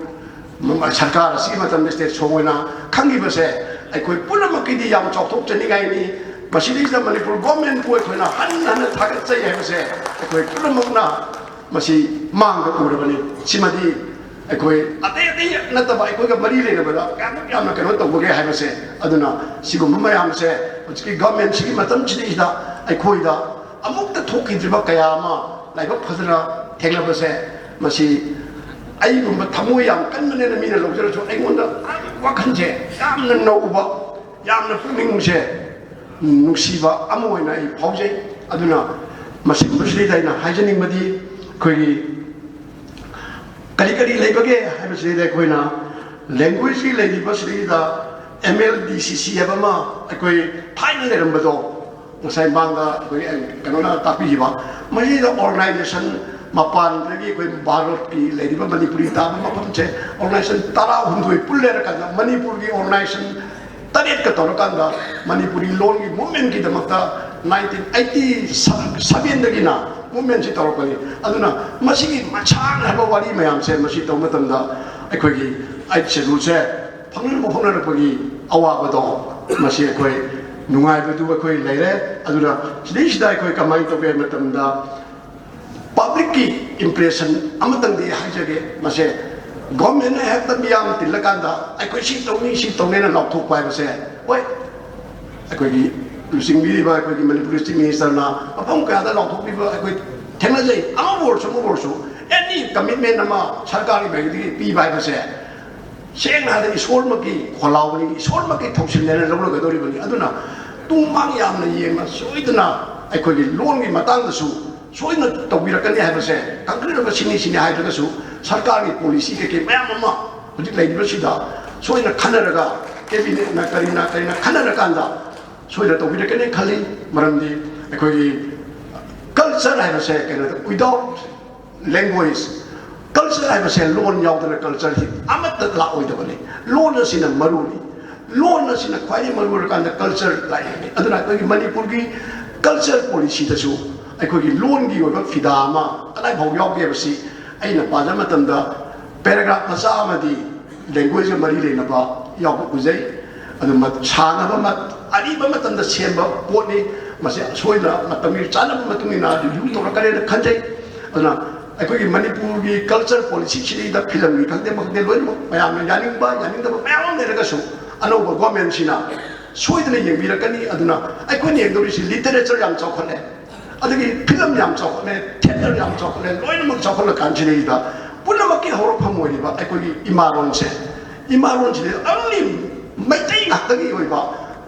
ꯁꯔꯀꯥꯔ ꯑꯁꯤꯒꯤ ꯃꯇꯝꯗ state song ꯑꯣꯏꯅ ꯈꯪꯈꯤꯕꯁꯦ ꯑꯩꯈꯣꯏ ꯄꯨꯝꯅꯃꯛꯀꯤꯗꯤ ꯌꯥꯝ ꯆꯥꯎꯊꯣꯛꯆꯅꯤꯡꯉꯥꯏꯅꯤ꯫ ꯃꯁꯤꯗꯩꯁꯤꯗ ꯃꯅꯤꯄꯨꯔ government ꯄꯨ ꯑꯩꯈꯣꯏꯅ ꯍꯟꯅ ꯍꯟꯅ ꯊꯥꯒꯠꯆꯩ ꯍꯥꯏꯕꯁꯦ ꯑꯩꯈꯣꯏ ꯄꯨꯝꯅꯃꯛꯅ ꯃꯁꯤ ꯃꯥꯡꯗ ꯎꯔꯕꯅꯤ꯫ ꯁꯤꯃꯗꯤ ꯑꯩꯈꯣꯏ ꯑꯇꯩ ꯑꯇꯩ ꯅꯠꯇꯕ ꯑꯩꯈꯣꯏꯒ ꯃꯔꯤ ꯂꯩꯅꯕꯗ ꯀꯌꯥꯃꯨꯛ ꯌꯥꯝꯅ ꯀꯩꯅꯣ ꯇꯧꯕꯒꯦ ꯍꯥꯏꯕꯁꯦ꯫ ꯑꯗꯨꯅ ꯁꯤꯒꯨꯝꯕ ꯃꯌꯥꯝꯁꯦ ꯍꯧꯖꯤꯛꯀꯤ government ꯁꯤꯒꯤ ꯃꯇꯝꯁꯤꯗꯩꯁꯤꯗ ꯑꯩꯈꯣꯏꯗ ꯑꯃꯨꯛꯇ ꯊꯣꯛꯈꯤꯗ꯭ꯔꯤꯕ ꯀꯌꯥ ꯑꯃ ꯂꯥꯏꯕꯛ ꯐꯗꯅ ꯊꯦꯡꯅꯕꯁꯦ, ꯃꯁꯤ ꯑꯩꯒꯨꯝꯕ ꯊꯃꯣꯏ ꯌꯥꯝ ꯀꯟꯕꯅꯦꯅ ꯃꯤꯅ ꯂꯧꯖꯔꯁꯨ ꯑꯩꯉꯣꯟꯗ ꯋꯥꯈꯜꯁꯦ ꯌꯥꯝꯅ ꯅꯧꯕ, ꯌꯥꯝꯅ ꯄꯨꯛꯅꯤꯡꯁꯦ ꯅꯨꯡꯁꯤꯕ ꯑꯃ ꯑꯣꯏꯅ ꯑꯩ ꯐꯥꯎꯖꯩ꯫ ꯑꯗꯨꯅ ꯃꯁꯤꯒꯨꯝꯕꯁꯤꯗꯩꯗ ꯑꯩꯅ ꯍꯥꯏꯖꯅꯤꯡꯕꯗꯤ ꯑꯩꯈꯣꯏꯒꯤ ꯀꯔꯤ ꯀꯔꯤ ꯂꯩꯕꯒꯦ ꯍꯥꯏꯕꯁꯤꯗꯩꯗ ꯑꯩꯈꯣꯏꯅ language ꯀꯤ ꯂꯩꯔꯤꯕ ꯁꯤꯗꯩꯗ M L D C C ꯍꯥꯏꯕ ꯑꯃ ꯑꯩꯈꯣꯏ ꯊꯥꯏꯅ ꯂꯩꯔꯝꯕꯗꯣ ꯉꯁꯥꯏ ꯃꯥꯡꯗ ꯑꯩꯈꯣꯏ ꯀꯩꯅꯣꯅ ꯇꯥꯛꯄꯤꯈꯤꯕ, ꯃꯁꯤꯗ organization ꯃꯄꯥꯟꯗꯒꯤ ꯑꯩꯈꯣꯏ ꯚꯥꯔꯠꯀꯤ ꯂꯩꯔꯤꯕ ꯃꯅꯤꯄꯨꯔꯤ ꯇꯥꯕ ꯃꯐꯝꯁꯦ organization ꯇꯔꯥꯍꯨꯝꯗꯣꯏ ꯄꯨꯜ ꯂꯩꯔꯀꯥꯟꯗ ꯃꯅꯤꯄꯨꯔꯒꯤ organization ꯇꯔꯦꯠꯀ ꯇꯧꯔꯀꯥꯟꯗ ꯃꯅꯤꯄꯨꯔꯤ ꯂꯣꯟꯒꯤ movement ꯀꯤꯗꯃꯛꯇ nineteen eighty seven ꯗꯒꯤꯅ movement ꯁꯤ ꯇꯧꯔꯛꯄꯅꯤ꯫ ꯑꯗꯨꯅ ꯃꯁꯤꯒꯤ ꯃꯁꯥꯡ ꯍꯥꯏꯕ ꯋꯥꯔꯤ ꯃꯌꯥꯝꯁꯦ ꯃꯁꯤ ꯇꯧꯕ ꯃꯇꯝꯗ ꯑꯩꯈꯣꯏꯒꯤ Eighth Schedule ꯁꯦ ꯐꯪꯅꯕ ꯍꯣꯠꯅꯔꯛꯄꯒꯤ ꯑꯋꯥꯕꯗꯣ ꯃꯁꯤ ꯑꯩꯈꯣꯏ ꯅꯨꯡꯉꯥꯏꯕꯗꯨ ꯑꯩꯈꯣꯏ ꯂꯩꯔꯦ꯫ ꯑꯗꯨꯅ ꯁꯤꯗꯩꯁꯤꯗ ꯑꯩꯈꯣꯏ ꯀꯃꯥꯏꯅ ꯇꯧꯒꯦ ꯍꯥꯏꯕ ꯃꯇꯝꯗ public ꯀꯤ impression ꯑꯃꯇꯪꯗꯤ ꯍꯥꯏꯖꯒꯦ꯫ ꯃꯁꯦ government ꯅ ꯍꯦꯛꯇ ꯃꯤꯌꯥꯝ ꯇꯤꯜꯂꯀꯥꯟꯗ ꯑꯩꯈꯣꯏ ꯁꯤ ꯇꯧꯅꯤ, ꯁꯤ ꯇꯧꯅꯤꯅ ꯂꯥꯎꯊꯣꯛꯄ ꯍꯥꯏꯕꯁꯦ, ꯍꯣꯏ, ꯑꯩꯈꯣꯏꯒꯤ ꯂꯨꯆꯤꯡꯕꯤꯔꯤꯕ ꯑꯩꯈꯣꯏꯒꯤ ꯃꯅꯤꯄꯨꯔꯒꯤ ꯆꯤꯐ ꯃꯤꯅꯤꯁꯇꯔꯅ ꯃꯐꯝ ꯀꯌꯥꯗ ꯂꯥꯎꯊꯣꯛꯄꯤꯕ ꯑꯩꯈꯣꯏ ꯊꯦꯡꯅꯖꯩ꯫ ꯑꯃꯕꯨ ꯑꯣꯏꯔꯁꯨ, ꯑꯃꯕꯨ ꯑꯣꯏꯔꯁꯨ, ꯑꯦꯅꯤ ꯀꯃꯤꯠꯃꯦꯟ ꯑꯃ ꯁꯔꯀꯥꯔꯒꯤ ꯃꯥꯏꯀꯩꯗꯒꯤ ꯄꯤꯕ ꯍꯥꯏꯕꯁꯦ ꯁꯦꯡꯅ ꯍꯥꯏꯔꯕꯗ ꯏꯁꯣꯔꯃꯛꯀꯤ ꯈꯣꯜꯂꯥꯎꯕꯅꯤ, ꯏꯁꯣꯔꯃꯛꯀꯤ ꯊꯧꯁꯤꯜꯅꯦꯅ ꯂꯧꯅꯒꯗꯧꯔꯤꯕꯅꯤ꯫ ꯑꯗꯨꯅ ꯇꯨꯡ ꯃꯥꯡ ꯌꯥꯝꯅ ꯌꯦꯡꯅ ꯁꯣꯏꯗꯅ ꯑꯩꯈꯣꯏꯒꯤ ꯂꯣꯟꯒꯤ ꯃꯇꯥꯡꯗꯁꯨ ꯁꯣꯏꯗꯅ ꯇꯧꯕꯤꯔꯛꯀꯅꯤ ꯍꯥꯏꯕꯁꯦ ꯀꯪꯀ꯭ꯔꯤꯠ ꯑꯣꯏꯕ ꯁꯤꯅꯤ ꯁꯤꯅꯤ ꯍꯥꯏꯗ꯭ꯔꯒꯁꯨ ꯁꯔꯀꯥꯔꯒꯤ ꯄꯣꯂꯤꯁꯤ ꯀꯩꯀꯩ ꯃꯌꯥꯝ ꯑꯃ ꯍꯧꯖꯤꯛ ꯂꯩꯔꯤꯕꯁꯤꯗ ꯁꯣꯏꯗꯅ ꯈꯟꯅꯔꯒ ꯀꯦꯕꯤꯅꯦꯠꯅ ꯀꯔꯤꯅ ꯀꯔꯤꯅ ꯈꯟꯅꯔꯀꯥꯟꯗ ꯁꯣꯏꯗꯅ ꯇꯧꯕꯤꯔꯛꯀꯅꯤ ꯈꯜꯂꯤ꯫ ꯃꯔꯝꯗꯤ ꯑꯩꯈꯣꯏꯒꯤ ꯀꯜꯆꯔ ꯍꯥꯏꯕꯁꯦ ꯀꯩꯅꯣꯗ without language, ꯀꯜꯆꯔ ꯍꯥꯏꯕꯁꯦ ꯂꯣꯟ ꯌꯥꯎꯗꯅ ꯀꯜꯆꯔꯁꯤ ꯑꯃꯠꯇ ꯂꯥꯛꯑꯣꯏꯗꯕꯅꯤ꯫ ꯂꯣꯟ ꯑꯁꯤꯅ ꯃꯔꯨꯅꯤ꯫ ꯂꯣꯟ ꯑꯁꯤꯅ ꯈ꯭ꯋꯥꯏꯗꯒꯤ ꯃꯔꯨ ꯑꯣꯏꯔꯀꯥꯟꯗ ꯀꯜꯆꯔ ꯂꯥꯛꯏꯕꯅꯤ꯫ ꯑꯗꯨꯅ ꯑꯩꯈꯣꯏꯒꯤ ꯃꯅꯤꯄꯨꯔꯒꯤ ꯀꯜꯆꯔ ꯄꯣꯂꯤꯁꯤꯗꯁꯨ ꯑꯩꯈꯣꯏꯒꯤ ꯂꯣꯟꯒꯤ ꯑꯣꯏꯕ ꯐꯤꯗꯥ ꯑꯃ ꯀꯗꯥꯏꯐꯥꯎ ꯌꯥꯎꯒꯦ ꯍꯥꯏꯕꯁꯤ ꯑꯩꯅ ꯄꯥꯖꯕ ꯃꯇꯝꯗ ꯄꯦꯔꯥꯒ꯭ꯔꯥꯐ ꯃꯆꯥ ꯑꯃꯗꯤ ꯂꯦꯡꯒ꯭ꯋꯦꯖꯀ ꯃꯔꯤ ꯂꯩꯅꯕ ꯌꯥꯎꯕ ꯎꯖꯩ꯫ ꯑꯗꯨ ꯃ-, ꯁꯥꯟꯅꯕ ꯃ-, ꯑꯔꯤꯕ ꯃꯇꯝꯗ ꯁꯦꯝꯕ ꯄꯣꯠꯅꯤ꯫ ꯃꯁꯤ ꯑꯁꯣꯏꯗ ꯃꯇꯝꯒꯤ ꯆꯥꯟꯅꯕ ꯃꯇꯨꯡ ꯏꯟꯅ ꯔꯤꯚ꯭ꯌꯨ ꯇꯧꯔꯛꯀꯅꯦꯅ ꯈꯟꯖꯩ꯫ ꯑꯗꯨꯅ ꯑꯩꯈꯣꯏꯒꯤ ꯃꯅꯤꯄꯨꯔꯒꯤ ꯀꯜꯆꯔ ꯄꯣꯂꯤꯁꯤꯁꯤꯗꯩꯗ ꯐꯤꯂꯝꯒꯤ ꯈꯪꯗꯦ, ꯑꯃ ꯈꯪꯗꯦ, ꯂꯣꯏꯅꯃꯛ ꯃꯌꯥꯝꯅ ꯌꯥꯅꯤꯡꯕ ꯌꯥꯅꯤꯡꯗꯕ ꯃꯌꯥꯝ ꯑꯃ ꯂꯩꯔꯒꯁꯨ ꯑꯅꯧꯕ ꯒꯣꯔꯃꯦꯟꯁꯤꯅ ꯁꯣꯏꯗꯅ ꯌꯦꯡꯕꯤꯔꯛꯀꯅꯤ꯫ ꯑꯗꯨꯅ ꯑꯩꯈꯣꯏꯅ ꯌꯦꯡꯗꯧꯔꯤꯁꯤ ꯂꯤꯇꯔꯦꯆꯔ ꯌꯥꯝ ꯆꯥꯎꯈꯠꯂꯦ, ꯑꯗꯒꯤ ꯐꯤꯂꯝ ꯌꯥꯝ ꯆꯥꯎꯈꯠꯂꯦ, ꯊꯤꯌꯦꯇꯔ ꯌꯥꯝ ꯆꯥꯎꯈꯠꯂꯦ, ꯂꯣꯏꯅꯃꯛ ꯆꯥꯎꯈꯠꯂꯀꯥꯟꯁꯤꯗꯩꯗ ꯄꯨꯝꯅꯃꯛꯀꯤ ꯍꯧꯔꯛꯐꯝ ꯑꯣꯏꯔꯤꯕ ꯑꯩꯈꯣꯏꯒꯤ ꯏꯃꯥꯂꯣꯟꯁꯦ, ꯏꯃꯥꯂꯣꯟꯁꯤꯗꯤ only ꯃꯩꯇꯩ ꯉꯥꯛꯇꯒꯤ ꯑꯣꯏꯕ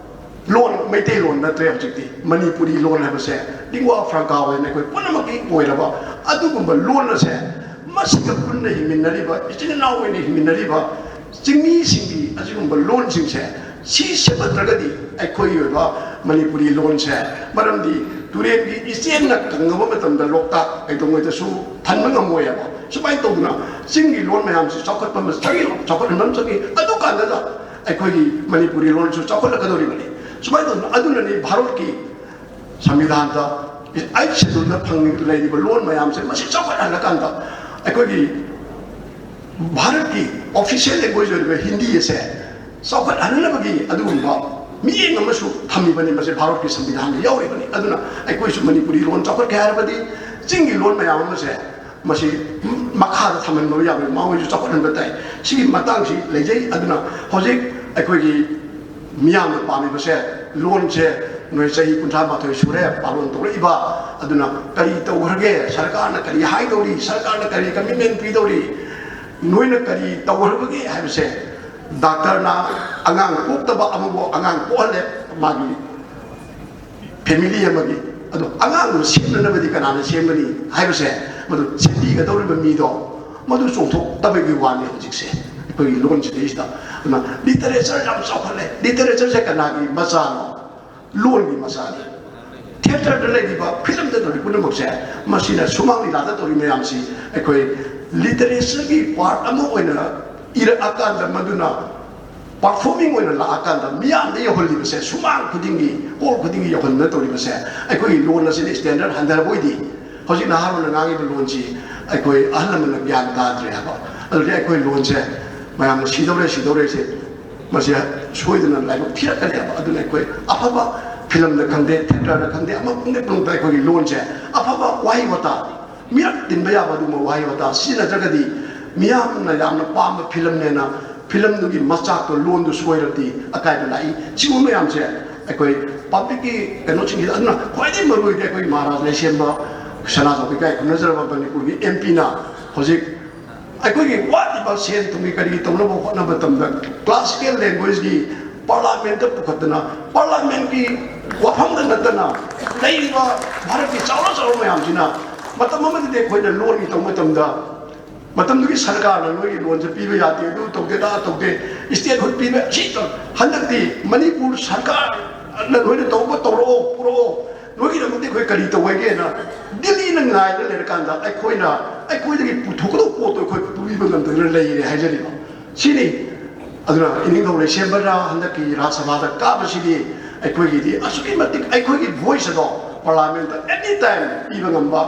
ꯂꯣꯟ, ꯃꯩꯇꯩꯂꯣꯟ ꯅꯠꯇ꯭ꯔꯦ ꯍꯧꯖꯤꯛꯇꯤ꯫ ꯃꯅꯤꯄꯨꯔꯤ ꯂꯣꯟ ꯍꯥꯏꯕꯁꯦ ꯂꯤꯡꯒ꯭ꯋꯥ ꯐ꯭ꯔꯥꯡꯀꯥ ꯑꯣꯏꯅ ꯑꯩꯈꯣꯏ ꯄꯨꯝꯅꯃꯛꯀꯤ ꯑꯣꯏꯔꯕ ꯑꯗꯨꯒꯨꯝꯕ ꯂꯣꯟ ꯑꯁꯦ ꯃꯁꯤꯒ ꯄꯨꯟꯅ ꯍꯤꯡꯃꯤꯟꯅꯔꯤꯕ, ꯏꯆꯤꯟ ꯏꯅꯥꯎ ꯑꯣꯏꯅ ꯍꯤꯡꯃꯤꯟꯅꯔꯤꯕ ꯆꯤꯡꯃꯤꯁꯤꯡꯒꯤ ꯑꯁꯤꯒꯨꯝꯕ ꯂꯣꯟꯁꯤꯡꯁꯦ ꯁꯤ ꯁꯦꯝꯒꯠꯇ꯭ꯔꯒꯗꯤ ꯑꯩꯈꯣꯏꯒꯤ ꯑꯣꯏꯕ ꯃꯅꯤꯄꯨꯔꯤ ꯂꯣꯟꯁꯦ, ꯃꯔꯝꯗꯤ ꯇꯨꯔꯦꯟꯒꯤ ꯏꯆꯦꯜꯅ ꯀꯪꯉꯕ ꯃꯇꯝꯗ ꯂꯣꯛꯇꯥꯛ ꯀꯩꯗꯧꯉꯩꯗꯁꯨ ꯊꯟꯕ ꯉꯝꯃꯣꯏ ꯍꯥꯏꯕ꯫ ꯁꯨꯃꯥꯏꯅ ꯇꯧꯗꯅ ꯆꯤꯡꯒꯤ ꯂꯣꯟ ꯃꯌꯥꯝꯁꯤ ꯆꯥꯎꯈꯠꯄ ꯑꯃ ꯆꯪꯉꯤ, ꯆꯥꯎꯈꯠꯍꯟꯕ ꯑꯃ ꯆꯪꯉꯤ꯫ ꯑꯗꯨꯀꯥꯟꯗꯗ ꯑꯩꯈꯣꯏꯒꯤ ꯃꯅꯤꯄꯨꯔꯤ ꯂꯣꯟꯁꯨ ꯆꯥꯎꯈꯠꯂꯛꯀꯗꯧꯔꯤꯕꯅꯤ꯫ ꯁꯨꯃꯥꯏꯅ ꯇꯧꯗꯅ ꯑꯗꯨꯅꯅꯤ ꯚꯥꯔꯠꯀꯤ ꯁꯪꯕꯤꯙꯥꯟꯗ ꯑꯩꯠ ꯁꯦꯗꯨꯜꯗ ꯐꯪ-, ꯂꯩꯔꯤꯕ ꯂꯣꯟ ꯃꯌꯥꯝꯁꯦ ꯃꯁꯤ ꯆꯥꯎꯈꯠꯍꯜꯂꯀꯥꯟꯗ ꯑꯩꯈꯣꯏꯒꯤ ꯚꯥꯔꯠꯀꯤ ꯑꯣꯐꯤꯁꯤꯌꯦꯜ ꯂꯦꯡꯒ꯭ꯋꯦꯖ ꯑꯣꯏꯔꯤꯕ ꯍꯤꯟꯗꯤ ꯑꯁꯦ ꯆꯥꯎꯈꯠꯍꯟꯅꯕꯒꯤ ꯑꯗꯨꯒꯨꯝꯕ ꯃꯤꯠꯌꯦꯡ ꯑꯃꯁꯨ ꯊꯝꯃꯤꯕꯅꯤ꯫ ꯃꯁꯤ ꯚꯥꯔꯠꯀꯤ ꯁꯪꯕꯤꯙꯥꯟꯗ ꯌꯥꯎꯔꯤꯕꯅꯤ꯫ ꯑꯗꯨꯅ ꯑꯩꯈꯣꯏꯁꯨ ꯃꯅꯤꯄꯨꯔꯤ ꯂꯣꯟ ꯆꯥꯎꯈꯠꯀꯦ ꯍꯥꯏꯔꯕꯗꯤ ꯆꯤꯡꯒꯤ ꯂꯣꯟ ꯃꯌꯥꯝ ꯑꯃꯁꯦ ꯃꯁꯤ ꯃꯈꯥꯗ ꯊꯝꯍꯟꯕ ꯌꯥꯕꯒꯤ ꯃꯑꯣꯡꯁꯨ ꯆꯥꯎꯈꯠꯍꯟꯕ ꯇꯥꯏ꯫ ꯁꯤꯒꯤ ꯃꯇꯥꯡꯁꯤ ꯂꯩꯖꯩ꯫ ꯑꯗꯨꯅ ꯍꯧꯖꯤꯛ ꯑꯩꯈꯣꯏꯒꯤ ꯃꯤꯌꯥꯝꯅ ꯄꯥꯝꯃꯤꯕꯁꯦ ꯂꯣꯟꯁꯦ ꯅꯣꯏ ꯆꯍꯤ ꯀꯨꯟꯊ꯭ꯔꯥ ꯃꯥꯊꯣꯏ ꯁꯨꯔꯦ ꯄꯥꯂꯣꯟ ꯇꯧꯔꯛꯏꯕ, ꯑꯗꯨꯅ ꯀꯔꯤ ꯇꯧꯈ꯭ꯔꯒꯦ, ꯁꯔꯀꯥꯔꯅ ꯀꯔꯤ ꯍꯥꯏꯗꯧꯔꯤ, ꯁꯔꯀꯥꯔꯅ ꯀꯔꯤ ꯀꯃꯤꯠꯃꯦꯟ ꯄꯤꯗꯧꯔꯤ, ꯅꯣꯏꯅ ꯀꯔꯤ ꯇꯧꯈ꯭ꯔꯕꯒꯦ ꯍꯥꯏꯕꯁꯦ꯫ ꯗꯥꯛꯇꯔꯅ ꯑꯉꯥꯡ ꯄꯣꯛꯇꯕ ꯑꯃꯕꯨ ꯑꯉꯥꯡ ꯄꯣꯛꯍꯜꯂꯦ, ꯃꯥꯒꯤ ꯐꯦꯃꯤꯂꯤ ꯑꯃꯒꯤ꯫ ꯑꯗꯣ ꯑꯉꯥꯡꯗꯨ ꯁꯦꯝꯅꯅꯕꯗꯤ ꯀꯅꯥꯅ ꯁꯦꯝꯒꯅꯤ ꯍꯥꯏꯕꯁꯦ, ꯃꯗꯨ ꯁꯦꯝꯕꯤꯒꯗꯧꯔꯤꯕ ꯃꯤꯗꯣ, ꯃꯗꯨ ꯆꯣꯡꯊꯣꯛꯇꯕꯒꯤ ꯋꯥꯅꯤ ꯍꯧꯖꯤꯛꯁꯦ ꯑꯩꯈꯣꯏꯒꯤ ꯂꯣꯟꯁꯤꯗꯩꯁꯤꯗ꯫ ꯑꯗꯨꯅ ꯂꯤꯇꯔꯦꯆꯔ ꯌꯥꯝ ꯆꯥꯎꯈꯠꯂꯦ꯫ ꯂꯤꯇꯔꯦꯆꯔꯁꯦ ꯀꯅꯥꯒꯤ ꯃꯆꯥꯅꯣ? ꯂꯣꯟꯒꯤ ꯃꯆꯥꯅꯤ꯫ ꯊꯤꯌꯦꯇꯔꯗ ꯂꯩꯔꯤꯕ, ꯐꯤꯂꯝꯗ ꯇꯧꯔꯤ ꯄꯨꯝꯅꯃꯛꯁꯦ, ꯃꯁꯤꯅ ꯁꯨꯃꯥꯡ ꯂꯤꯂꯥꯗ ꯇꯧꯔꯤ ꯃꯌꯥꯝꯁꯤ ꯑꯩꯈꯣꯏ ꯂꯤꯇꯔꯦꯆꯔꯒꯤ ꯄꯥꯔꯠ ꯑꯃ ꯑꯣꯏꯅ ꯏꯔꯛꯑꯀꯥꯟꯗ, ꯃꯗꯨꯅ ꯄꯔꯐꯣꯔꯃꯤꯡ ꯑꯣꯏꯅ ꯂꯥꯛꯑꯀꯥꯟꯗ ꯃꯤꯌꯥꯝꯗ ꯌꯧꯍꯜꯂꯤꯕꯁꯦ, ꯁꯨꯃꯥꯡ ꯈꯨꯗꯤꯡꯒꯤ, ꯍꯣꯜ ꯈꯨꯗꯤꯡꯒꯤ ꯌꯧꯍꯟꯗꯅ ꯇꯧꯔꯤꯕꯁꯦ, ꯑꯩꯈꯣꯏꯒꯤ ꯂꯣꯟ ꯑꯁꯤꯅ ꯁ꯭ꯇꯦꯟꯗꯔꯠ ꯍꯟꯊꯔꯕ ꯑꯣꯏꯗꯤ꯫ ꯍꯧꯖꯤꯛ ꯅꯍꯥꯔꯣꯜꯅ ꯉꯥꯡꯉꯤꯕ ꯂꯣꯟꯁꯤ ꯑꯩꯈꯣꯏ ꯑꯍꯜ ꯂꯃꯟꯅ ꯒ꯭ꯌꯥꯟ ꯇꯥꯗ꯭ꯔꯦ ꯍꯥꯏꯕ꯫ ꯑꯗꯨꯗꯤ ꯑꯩꯈꯣꯏ ꯂꯣꯟꯁꯦ ꯃꯌꯥꯝꯅ ꯁꯤꯗꯧꯔꯦ, ꯁꯤꯗꯧꯔꯦꯁꯦ, ꯃꯁꯤ ꯁꯣꯏꯗꯅ ꯂꯥꯏꯕꯛ ꯊꯤꯔꯛꯀꯅꯦꯕ꯫ ꯑꯗꯨꯅ ꯑꯩꯈꯣꯏ ꯑꯐꯕ ꯐꯤꯂꯝꯗ ꯈꯪꯗꯦ, ꯊꯤꯌꯦꯇꯔꯗ ꯈꯪꯗꯦ, ꯑꯃ ꯈꯪꯗꯦ, ꯄꯨꯝꯅꯃꯛꯇ ꯑꯩꯈꯣꯏꯒꯤ ꯂꯣꯟꯁꯦ ꯑꯐꯕ ꯋꯥꯍꯩ ꯋꯥꯇꯥ, ꯃꯤꯔꯛ ꯇꯤꯟꯕ ꯌꯥꯕ ꯑꯗꯨꯒꯨꯝꯕ ꯋꯥꯍꯩ ꯋꯥꯇꯥ ꯁꯤꯖꯤꯟꯅꯗ꯭ꯔꯒꯗꯤ, ꯃꯤꯌꯥꯝꯅ ꯌꯥꯝꯅ ꯄꯥꯝꯕ ꯐꯤꯂꯝꯅꯦꯅ ꯐꯤꯂꯝꯗꯨꯒꯤ ꯃꯆꯥꯛꯇꯣ, ꯂꯣꯟꯗꯨ ꯁꯣꯏꯔꯗꯤ ꯑꯀꯥꯏꯕ ꯂꯥꯛꯏ꯫ ꯁꯤꯒꯨꯝꯕ ꯃꯌꯥꯝꯁꯦ ꯑꯩꯈꯣꯏ ꯄꯕ꯭ꯂꯤꯛꯀꯤ ꯀꯩꯅꯣꯁꯤꯡꯁꯤꯗ, ꯑꯗꯨꯅ ꯈ꯭ꯋꯥꯏꯗꯒꯤ ꯃꯔꯨꯑꯣꯏꯗꯤ ꯑꯩꯈꯣꯏ ꯃꯍꯥꯔꯥꯖ ꯂꯩꯁꯦꯝꯕ ꯁꯅꯥꯖꯥꯎꯕ ꯏꯀꯥꯏ ꯈꯨꯝꯅꯖꯔꯕ ꯃꯅꯤꯄꯨꯔꯒꯤ ꯑꯦꯝ ꯄꯤꯅ ꯍꯧꯖꯤꯛ ꯑꯩꯈꯣꯏꯒꯤ ꯋꯥꯠꯂꯤꯕ ꯁꯦꯟ ꯊꯨꯝꯒꯤ ꯀꯔꯤꯒꯤ ꯇꯧꯅꯕ ꯍꯣꯠꯅꯕ ꯃꯇꯝꯗ, ꯀ꯭ꯂꯥꯁꯤꯀꯦꯜ ꯂꯦꯡꯒ꯭ꯋꯦꯖꯀꯤ ꯄꯥꯔꯂꯥꯃꯦꯟꯠꯇ ꯄꯨꯈꯠꯇꯅ, ꯄꯥꯔꯂꯥꯃꯦꯟꯠꯀꯤ ꯋꯥꯐꯝꯗ ꯅꯠꯇꯅ ꯂꯩꯔꯤꯕ ꯚꯥꯔꯠꯀꯤ ꯆꯥꯎꯔ ꯆꯥꯎꯔ ꯃꯌꯥꯝꯁꯤꯅ, ꯃꯇꯝ ꯑꯃꯗꯗꯤ ꯑꯩꯈꯣꯏꯅ ꯂꯣꯟꯒꯤ ꯇꯧꯕ ꯃꯇꯝꯗ, ꯃꯇꯝꯗꯨꯒꯤ ꯁꯔꯀꯥꯔꯅ ꯅꯣꯏꯒꯤ ꯂꯣꯟꯁꯦ ꯄꯤꯕ ꯌꯥꯗꯦ, ꯑꯗꯨ ꯇꯧꯗꯦ, ꯑꯗꯥ ꯇꯧꯗꯦ, ꯏꯁꯇꯦꯠꯍꯨꯗ ꯄꯤꯕ, ꯁꯤ ꯇꯧ-, ꯍꯟꯗꯛꯇꯤ ꯃꯅꯤꯄꯨꯔ ꯁꯔꯀꯥꯔꯅ ꯅꯣꯏꯅ ꯇꯧꯕ ꯇꯧꯔꯛꯑꯣ, ꯄꯨꯔꯛꯑꯣ, ꯅꯣꯏꯒꯤꯗꯃꯛꯇꯤ ꯑꯩꯈꯣꯏ ꯀꯔꯤ ꯇꯧ ꯍꯥꯏꯒꯦꯅ ꯗꯤꯜꯂꯤꯅ ꯉꯥꯏꯔ ꯂꯩꯔꯀꯥꯟꯗ, ꯑꯩꯈꯣꯏꯅ, ꯑꯩꯈꯣꯏꯗꯒꯤ ꯄꯨꯊꯣꯛꯀꯗꯧꯕ ꯄꯣꯠꯇꯣ ꯑꯩꯈꯣꯏ ꯄꯨꯕꯤꯕ ꯉꯝꯗꯗꯅ ꯂꯩꯔꯦ ꯍꯥꯏꯖꯔꯤꯕ꯫ ꯁꯤꯅꯤ꯫ ꯑꯗꯨꯅ ꯏꯅꯤꯡꯊꯧ ꯂꯩꯁꯦꯝꯕꯅ ꯍꯟꯗꯛꯀꯤ ꯔꯥꯖ ꯁꯚꯥꯗ ꯀꯥꯕꯁꯤꯗꯤ ꯑꯩꯈꯣꯏꯒꯤꯗꯤ ꯑꯁꯨꯛꯀꯤ ꯃꯇꯤꯛ ꯑꯩꯈꯣꯏꯒꯤ ꯚꯣꯏꯁ ꯑꯗꯣ ꯄꯥꯔꯂꯥꯃꯦꯟꯠꯇ ꯑꯦꯅꯤ ꯇꯥꯏꯝ ꯄꯤꯕ ꯉꯝꯕ꯫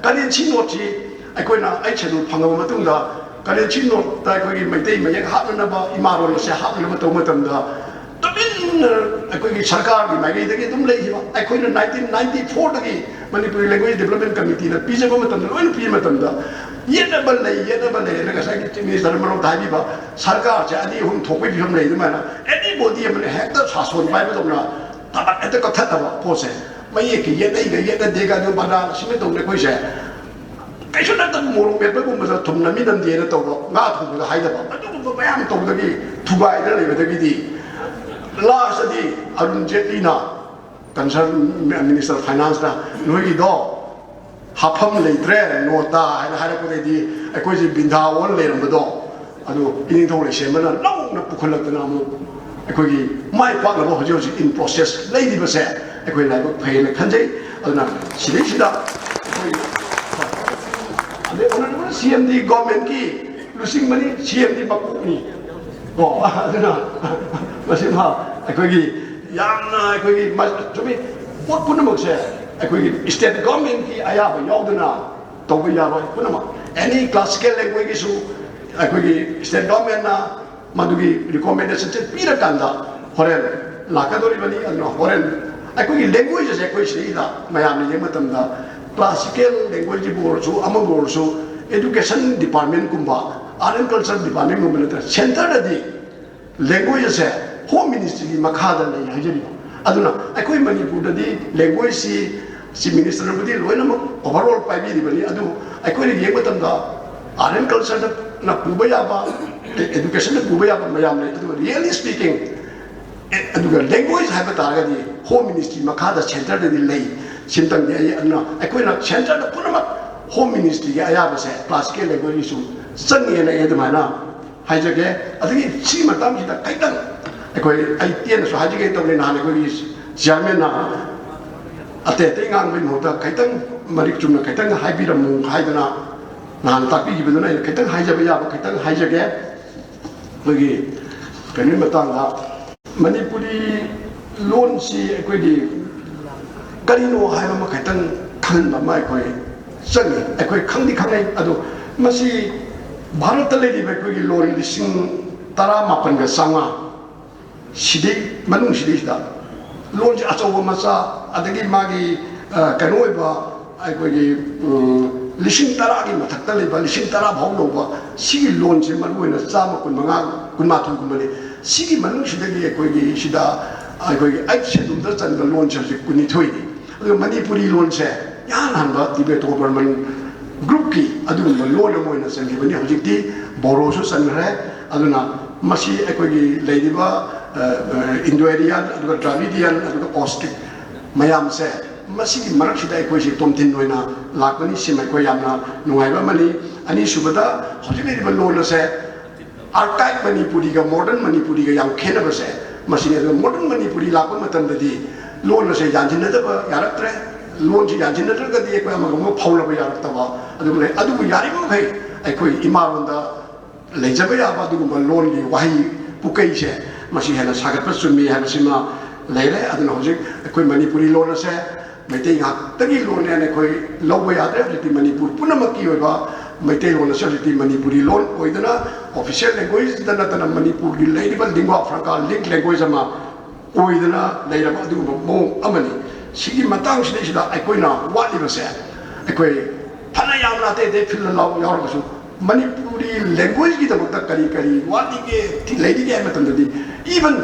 ꯀꯔꯦꯟꯁꯤ ꯅꯣꯠꯁꯤ ꯑꯩꯈꯣꯏꯅ ꯑꯩꯠ ꯁꯦꯗꯨꯜ ꯐꯪꯉꯕ ꯃꯇꯨꯡꯗ, ꯀꯔꯦꯟꯁꯤ ꯅꯣꯠꯇ ꯑꯩꯈꯣꯏꯒꯤ ꯃꯩꯇꯩ ꯃꯌꯦꯛ ꯍꯥꯞꯅꯅꯕ, ꯏꯃꯥ ꯂꯣꯟ ꯑꯁꯦ ꯍꯥꯞꯅꯅꯕ ꯇꯧꯕ ꯃꯇꯝꯗ, ꯇꯨꯃꯤꯟꯅ ꯑꯩꯈꯣꯏꯒꯤ ꯁꯔꯀꯥꯔꯒꯤ ꯃꯥꯏꯀꯩꯗꯒꯤ ꯑꯗꯨꯝ ꯂꯩꯈꯤꯕ꯫ ꯑꯩꯈꯣꯏꯅ ꯅꯥꯏꯟꯇꯤꯟ ꯅꯥꯏꯟꯇꯤ ꯐꯣꯔꯗꯒꯤ ꯃꯅꯤꯄꯨꯔꯤ ꯂꯦꯡꯒ꯭ꯋꯦꯖ ꯗꯤꯕꯂꯞꯃꯦꯟ ꯀꯃꯤꯇꯤꯅ ꯄꯤꯖꯕ ꯃꯇꯝꯗ, ꯂꯣꯏꯅ ꯄꯤꯕ ꯃꯇꯝꯗ, ꯌꯦꯠꯅꯕ ꯂꯩ, ꯌꯦꯠꯅꯕ ꯂꯩ ꯍꯥꯏꯅ ꯉꯁꯥꯏꯒꯤ ꯆꯤꯐ ꯃꯤꯅꯤꯁꯇꯔ ꯃꯔꯣꯝꯗ ꯍꯥꯏꯕꯤꯕ, ꯁꯔꯀꯥꯔꯁꯦ ꯑꯅꯤ ꯑꯍꯨꯝ ꯊꯣꯛꯄꯒꯤ ꯐꯤꯕꯝ ꯂꯩ꯫ ꯑꯗꯨꯃꯥꯏꯅ ꯑꯦꯅꯤ ꯕꯣꯗꯤ ꯑꯃꯅ ꯍꯦꯛꯇ ꯁꯥꯁꯣꯟ ꯄꯥꯏꯕꯗꯧꯅ ꯊꯕꯛ ꯍꯦꯛꯇ ꯀꯛꯊꯠꯅꯕ ꯄꯣꯠꯁꯦ, ꯃꯌꯦꯛꯀꯤ ꯌꯦꯠꯅꯩꯒ ꯌꯦꯠꯅꯗꯦꯒ ꯑꯗꯨ ꯕꯅꯥꯟ ꯑꯁꯤꯃ ꯇꯧꯗꯅ ꯑꯩꯈꯣꯏꯁꯦ ꯀꯩꯁꯨ ꯅꯠꯇꯕ ꯃꯣꯔꯣꯛ ꯃꯦꯠꯄꯒꯨꯝꯕꯗ ꯊꯨꯝ ꯅꯝꯃꯤ ꯅꯝꯗꯦꯅ ꯇꯧꯕ, ꯉꯥ ꯊꯣꯡꯕꯗ ꯍꯥꯏꯗꯕ, ꯑꯗꯨꯒꯨꯝꯕ ꯃꯌꯥꯝ ꯇꯧꯕꯗꯒꯤ ꯊꯨꯒꯥꯏꯗꯅ ꯂꯩꯕꯗꯒꯤꯗꯤ ꯂꯥꯁꯇꯗꯤ ꯑꯔꯨꯟ ꯖꯦꯠꯂꯤꯅ, ꯀꯟꯁꯔꯟ ꯃꯤꯅꯤꯁꯇꯔ ꯐꯥꯏꯅꯥꯟꯁꯅ, "ꯅꯣꯏꯒꯤꯗꯣ ꯍꯥꯞꯐꯝ ꯂꯩꯇ꯭ꯔꯦ, ꯅꯣꯇꯥ" ꯍꯥꯏꯅ ꯍꯥꯏꯔꯛꯄꯗꯩꯗꯤ ꯑꯩꯈꯣꯏꯁꯦ ꯕꯤꯟꯙꯥ ꯑꯣꯟ ꯂꯩꯔꯝꯕꯗꯣ ꯑꯗꯨ ꯏꯅꯤꯡꯊꯧ ꯂꯩꯁꯦꯝꯕꯅ ꯅꯧꯅ ꯄꯨꯈꯠꯂꯛꯇꯅ ꯑꯃꯨꯛ ꯑꯩꯈꯣꯏꯒꯤ ꯃꯥꯏ ꯄꯥꯛꯅꯕ ꯍꯧꯖꯤꯛ ꯍꯧꯖꯤꯛ in process ꯂꯩꯔꯤꯕꯁꯦ ꯑꯩꯈꯣꯏ ꯂꯥꯏꯕꯛ ꯐꯩꯅ ꯈꯟꯖꯩ꯫ ꯑꯗꯨꯅ ꯁꯤꯗꯩꯁꯤꯗ ꯑꯩꯈꯣꯏ ꯑꯗꯩ ꯑꯣꯅꯔꯦꯕꯜ ꯁꯤ ꯑꯦꯝ ꯗꯤ ꯒꯣꯔꯃꯦꯟꯒꯤ ꯂꯨꯆꯤꯡꯕꯅꯤ, ꯁꯤ ꯑꯦꯝ ꯗꯤ ꯃꯀꯣꯛꯅꯤ꯫ ꯀꯣ, ꯑꯗꯨꯅ ꯃꯁꯤꯃ ꯑꯩꯈꯣꯏꯒꯤ ꯌꯥꯝꯅ ꯑꯩꯈꯣꯏꯒꯤ ꯃ-, ꯆꯨꯝꯃꯤ, ꯄꯣꯠ ꯄꯨꯝꯅꯃꯛꯁꯦ ꯑꯩꯈꯣꯏꯒꯤ ꯁ꯭ꯇꯦꯠ ꯒꯣꯔꯃꯦꯟꯒꯤ ꯑꯌꯥꯕ ꯌꯥꯎꯗꯅ ꯇꯧꯕ ꯌꯥꯔꯣꯏ꯫ ꯄꯨꯝꯅꯃꯛ ꯑꯦꯅꯤ ꯀ꯭ꯂꯥꯁꯤꯀꯦꯜ ꯂꯦꯡꯒ꯭ꯋꯦꯖꯀꯤꯁꯨ ꯑꯩꯈꯣꯏꯒꯤ ꯁ꯭ꯇꯦꯠ ꯒꯣꯔꯃꯦꯟꯅ ꯃꯗꯨꯒꯤ ꯔꯤꯀꯣꯃꯦꯟꯗꯦꯁꯟꯁꯦ ꯄꯤꯔꯀꯥꯟꯗ ꯍꯣꯔꯦꯟ ꯂꯥꯛꯀꯗꯧꯔꯤꯕꯅꯤ꯫ ꯑꯗꯨꯅ ꯍꯣꯔꯦꯟ ꯑꯩꯈꯣꯏꯒꯤ ꯂꯦꯡꯒ꯭ꯋꯦꯖ ꯑꯁꯦ ꯑꯩꯈꯣꯏ ꯁꯤꯗꯩꯗ ꯃꯌꯥꯝꯅ ꯌꯦꯡꯕ ꯃꯇꯝꯗ ꯀ꯭ꯂꯥꯁꯤꯀꯦꯜ ꯂꯦꯡꯒ꯭ꯋꯦꯖꯕꯨ ꯑꯣꯏꯔꯁꯨ, ꯑꯃꯕꯨ ꯑꯣꯏꯔꯁꯨ, ꯑꯦꯗꯨꯀꯦꯁꯟ ꯗꯤꯄꯥꯔꯠꯃꯦꯟꯒꯨꯝꯕ, ꯑꯥꯔꯠ ꯑꯦꯟ ꯀꯜꯆꯔ ꯗꯤꯄꯥꯔꯠꯃꯦꯟꯒꯨꯝꯕ ꯅꯠꯇꯅ ꯁꯦꯟꯇꯔꯗꯗꯤ ꯂꯦꯡꯒ꯭ꯋꯦꯖ ꯑꯁꯦ ꯍꯣꯝ ꯃꯤꯅꯤꯁꯇ꯭ꯔꯤꯒꯤ ꯃꯈꯥꯗ ꯂꯩ ꯍꯥꯏꯖꯔꯤꯕ꯫ ꯑꯗꯨꯅ ꯑꯩꯈꯣꯏ ꯃꯅꯤꯄꯨꯔꯗꯗꯤ ꯂꯦꯡꯒ꯭ꯋꯦꯖꯁꯤ ꯆꯤꯐ ꯃꯤꯅꯤꯁꯇꯔꯕꯨꯗꯤ ꯂꯣꯏꯅꯃꯛ ꯑꯣꯚꯔꯑꯣꯜ ꯄꯥꯏꯕꯤꯔꯤꯕꯅꯤ꯫ ꯑꯗꯨꯕꯨ ꯑꯩꯈꯣꯏꯅ ꯌꯦꯡꯕ ꯃꯇꯝꯗ ꯑꯥꯔꯠ ꯑꯦꯟ ꯀꯜꯆꯔꯗꯅ ꯄꯨꯕ ꯌꯥꯕ, ꯑꯦꯗꯨꯀꯦꯁꯟꯗ ꯄꯨꯕ ꯌꯥꯕ ꯃꯌꯥꯝ ꯂꯩ꯫ ꯑꯗꯨꯒ ꯔꯤꯌꯦꯂꯤ ꯁ꯭ꯄꯤꯀꯤꯡ, ꯑꯦ, ꯑꯗꯨꯒ ꯂꯦꯡꯒ꯭ꯋꯦꯖ ꯍꯥꯏꯕ ꯇꯥꯔꯒꯗꯤ ꯍꯣꯝ ꯃꯤꯅꯤꯁꯇ꯭ꯔꯤ ꯃꯈꯥꯗ ꯁꯦꯟꯇꯔꯗꯗꯤ ꯂꯩ꯫ ꯁꯤꯝꯇꯪꯗꯤ ꯑꯩ, ꯑꯗꯨꯅ ꯑꯩꯈꯣꯏꯅ ꯁꯦꯟꯇꯔꯗ ꯄꯨꯝꯅꯃꯛ ꯍꯣꯝ ꯃꯤꯅꯤꯁꯇ꯭ꯔꯤꯒꯤ ꯑꯌꯥꯕꯁꯦ ꯀ꯭ꯂꯥꯁꯤꯀꯦꯜ ꯂꯦꯡꯒ꯭ꯋꯦꯖꯀꯤꯁꯨ ꯆꯪꯉꯦꯅ ꯑꯩ ꯑꯗꯨꯃꯥꯏꯅ ꯍꯥꯏꯖꯒꯦ꯫ ꯑꯗꯒꯤ ꯁꯤꯒꯤ ꯃꯇꯥꯡꯁꯤꯗ ꯈꯤꯇꯪ ꯑꯩꯈꯣꯏ, ꯑꯩ ꯇꯦꯟꯅꯁꯨ ꯍꯥꯏꯖꯒꯦ ꯇꯧꯕꯅꯤ, ꯅꯍꯥꯟ ꯑꯩꯈꯣꯏꯒꯤ ꯆꯤꯌꯥꯔꯃꯦꯟꯅ ꯑꯇꯩ ꯑꯇꯩ ꯉꯥꯡꯕꯒꯤ ꯃꯍꯨꯠꯇ ꯈꯤꯇꯪ ꯃꯔꯤꯛ ꯆꯨꯝꯅ ꯈꯤꯇꯪ ꯍꯥꯏꯕꯤꯔꯝꯃꯨ ꯍꯥꯏꯗꯅ ꯅꯍꯥꯟ ꯇꯥꯛꯄꯤꯈꯤꯕꯗꯨꯅ ꯑꯩꯅ ꯈꯤꯇꯪ ꯍꯥꯏꯖꯕ ꯌꯥꯕ ꯈꯤꯇꯪ ꯍꯥꯏꯖꯒꯦ꯫ ꯑꯩꯈꯣꯏꯒꯤ ꯀꯩꯅꯣꯒꯤ ꯃꯇꯥꯡꯗ ꯃꯅꯤꯄꯨꯔꯤ ꯂꯣꯟꯁꯤ ꯑꯩꯈꯣꯏꯒꯤ ꯀꯔꯤꯅꯣ ꯍꯥꯏꯕ ꯑꯃ ꯈꯤꯇꯪ ꯈꯪꯍꯟꯕ ꯑꯃ ꯑꯩꯈꯣꯏ ꯆꯪꯉꯤ꯫ ꯑꯩꯈꯣꯏ ꯈꯪꯗꯤ ꯈꯪꯅꯩ, ꯑꯗꯣ ꯃꯁꯤ ꯚꯥꯔꯠꯇ ꯂꯩꯔꯤꯕ ꯑꯩꯈꯣꯏꯒꯤ ꯂꯣꯟ ꯂꯤꯁꯤꯡ ꯇꯔꯥꯃꯥꯄꯟꯒ ꯆꯥꯝꯃꯉꯥ ꯁꯤꯗꯩ ꯃꯅꯨꯡꯁꯤꯗꯩꯁꯤꯗ ꯂꯣꯟꯁꯦ ꯑꯆꯧꯕ ꯃꯆꯥ, ꯑꯗꯒꯤ ꯃꯥꯒꯤ, ꯑ, ꯀꯩꯅꯣ ꯑꯣꯏꯕ, ꯑꯩꯈꯣꯏꯒꯤ, ꯎꯝ, ꯂꯤꯁꯤꯡ ꯇꯔꯥꯒꯤ ꯃꯊꯛꯇ ꯂꯩꯕ, ꯂꯤꯁꯤꯡ ꯇꯔꯥ ꯐꯥꯎ ꯌꯧꯕ, ꯁꯤꯒꯤ ꯂꯣꯟꯁꯦ ꯃꯔꯨ ꯑꯣꯏꯅ ꯆꯥꯝꯃ ꯀꯨꯟꯃꯉꯥ, ꯀꯨꯟꯃꯥꯊꯣꯏꯒꯨꯝꯕꯅꯤ꯫ ꯁꯤꯒꯤ ꯃꯅꯨꯡꯁꯤꯗꯒꯤ ꯑꯩꯈꯣꯏꯒꯤ ꯁꯤꯗ ꯑꯩꯈꯣꯏꯒꯤ ꯑꯩꯠ ꯁꯦꯗꯨꯜꯗ ꯆꯟꯕ ꯂꯣꯟꯁꯦ ꯍꯧꯖꯤꯛ ꯀꯨꯟꯅꯤꯊꯣꯏꯅꯤ꯫ ꯑꯗꯨꯒ ꯃꯅꯤꯄꯨꯔꯤ ꯂꯣꯟꯁꯦ ꯏꯍꯥꯟ ꯍꯥꯟꯕ ꯇꯤꯕꯦꯇꯣ ꯕꯔꯃꯟ ꯒ꯭ꯔꯨꯞꯀꯤ ꯑꯗꯨꯒꯨꯝꯕ ꯂꯣꯟ ꯑꯃ ꯑꯣꯏꯅ ꯆꯟꯈꯤꯕꯅꯤ꯫ ꯍꯧꯖꯤꯛꯇꯤ ꯕꯣꯔꯣꯁꯨ ꯆꯟꯈ꯭ꯔꯦ꯫ ꯑꯗꯨꯅ ꯃꯁꯤ ꯑꯩꯈꯣꯏꯒꯤ ꯂꯩꯔꯤꯕ ꯏꯟꯗꯣ ꯑꯦꯔꯤꯌꯥꯟ, ꯑꯗꯨꯒ ꯗ꯭ꯔꯥꯕꯤꯗꯤꯌꯥꯟ, ꯑꯗꯨꯒ ꯑꯣꯁꯇ꯭ꯔꯤꯛ ꯃꯌꯥꯝꯁꯦ, ꯃꯁꯤꯒꯤ ꯃꯔꯛꯁꯤꯗ ꯑꯩꯈꯣꯏꯁꯤ ꯇꯣꯝꯊꯤꯟ ꯑꯣꯏꯅ ꯂꯥꯛꯄꯅꯤ꯫ ꯁꯤꯃ ꯑꯩꯈꯣꯏ ꯌꯥꯝꯅ ꯅꯨꯡꯉꯥꯏꯕ ꯑꯃꯅꯤ꯫ ꯑꯅꯤꯁꯨꯕꯗ, ꯍꯧꯖꯤꯛ ꯂꯩꯔꯤꯕ ꯂꯣꯟ ꯑꯁꯦ ꯑꯥꯔꯀꯥꯏꯛ ꯃꯅꯤꯄꯨꯔꯤꯒ ꯃꯣꯗꯔꯟ ꯃꯅꯤꯄꯨꯔꯤꯒ ꯌꯥꯝ ꯈꯦꯠꯅꯕꯁꯦ ꯃꯁꯤꯅꯤ꯫ ꯑꯗꯨꯒ ꯃꯣꯗꯔꯟ ꯃꯅꯤꯄꯨꯔꯤ ꯂꯥꯛꯄ ꯃꯇꯝꯗꯗꯤ ꯂꯣꯟ ꯑꯁꯦ ꯌꯥꯟꯁꯤꯟꯅꯗꯕ ꯌꯥꯔꯛꯇ꯭ꯔꯦ꯫ ꯂꯣꯟꯁꯤ ꯌꯥꯟꯁꯤꯟꯅꯗ꯭ꯔꯒꯗꯤ ꯑꯩꯈꯣꯏ ꯑꯃꯒ ꯑꯃꯒ ꯐꯥꯎꯅꯕ ꯌꯥꯔꯛꯇꯕ ꯑꯗꯨꯒ ꯂꯩ꯫ ꯑꯗꯨꯕꯨ ꯌꯥꯔꯤꯕ ꯃꯈꯩ ꯑꯩꯈꯣꯏ ꯏꯃꯥꯂꯣꯟꯗ ꯂꯩꯖꯕ ꯌꯥꯕ ꯑꯗꯨꯒꯨꯝꯕ ꯂꯣꯟꯒꯤ ꯋꯥꯍꯩ ꯄꯨꯀꯩꯁꯦ ꯃꯁꯤ ꯍꯦꯟꯅ ꯁꯥꯒꯠꯄ ꯆꯨꯝꯃꯤ ꯍꯥꯏꯕꯁꯤꯃ ꯂꯩꯔꯦ꯫ ꯑꯗꯨꯅ ꯍꯧꯖꯤꯛ ꯑꯩꯈꯣꯏ ꯃꯅꯤꯄꯨꯔꯤ ꯂꯣꯟ ꯑꯁꯦ ꯃꯩꯇꯩ ꯉꯥꯛꯇꯒꯤ ꯂꯣꯟꯅꯦꯅ ꯑꯩꯈꯣꯏ ꯂꯧꯕ ꯌꯥꯗ꯭ꯔꯦ꯫ ꯍꯧꯖꯤꯛꯇꯤ ꯃꯅꯤꯄꯨꯔ ꯄꯨꯝꯅꯃꯛꯀꯤ ꯑꯣꯏꯕ ꯃꯩꯇꯩꯂꯣꯟ ꯑꯁꯤ ꯍꯧꯖꯤꯛꯇꯤ ꯃꯅꯤꯄꯨꯔꯤ ꯂꯣꯟ ꯑꯣꯏꯗꯅ, ꯑꯣꯐꯤꯁꯤꯌꯦꯜ ꯂꯦꯡꯒ꯭ꯋꯦꯖꯇ ꯅꯠꯇꯅ, ꯃꯅꯤꯄꯨꯔꯒꯤ ꯂꯩꯔꯤꯕ ꯂꯤꯡꯒ꯭ꯋꯥ ꯐ꯭ꯔꯥꯡꯀꯥ ꯂꯤꯡ ꯂꯦꯡꯒ꯭ꯋꯦꯖ ꯑꯃ ꯑꯣꯏꯗꯅ ꯂꯩꯔꯕ ꯑꯗꯨꯒꯨꯝꯕ ꯃꯑꯣꯡ ꯑꯃꯅꯤ꯫ ꯁꯤꯒꯤ ꯃꯇꯥꯡꯁꯤꯗꯩꯁꯤꯗ ꯑꯩꯈꯣꯏꯅ ꯋꯥꯠꯂꯤꯕꯁꯦ, ꯑꯩꯈꯣꯏ ꯐꯅ ꯌꯥꯝꯅ ꯑꯇꯩ ꯑꯇꯩ ꯐꯤꯜꯗ ꯂꯥꯎ ꯌꯥꯎꯔꯒꯁꯨ, ꯃꯅꯤꯄꯨꯔꯤ ꯂꯦꯡꯒ꯭ꯋꯦꯖꯀꯤꯗꯃꯛꯇ ꯀꯔꯤ ꯀꯔꯤ ꯋꯥꯠꯂꯤꯒꯦ, ꯊꯤ-, ꯂꯩꯔꯤꯒꯦ ꯍꯥꯏꯕ ꯃꯇꯝꯗꯗꯤ, ꯏꯚꯟ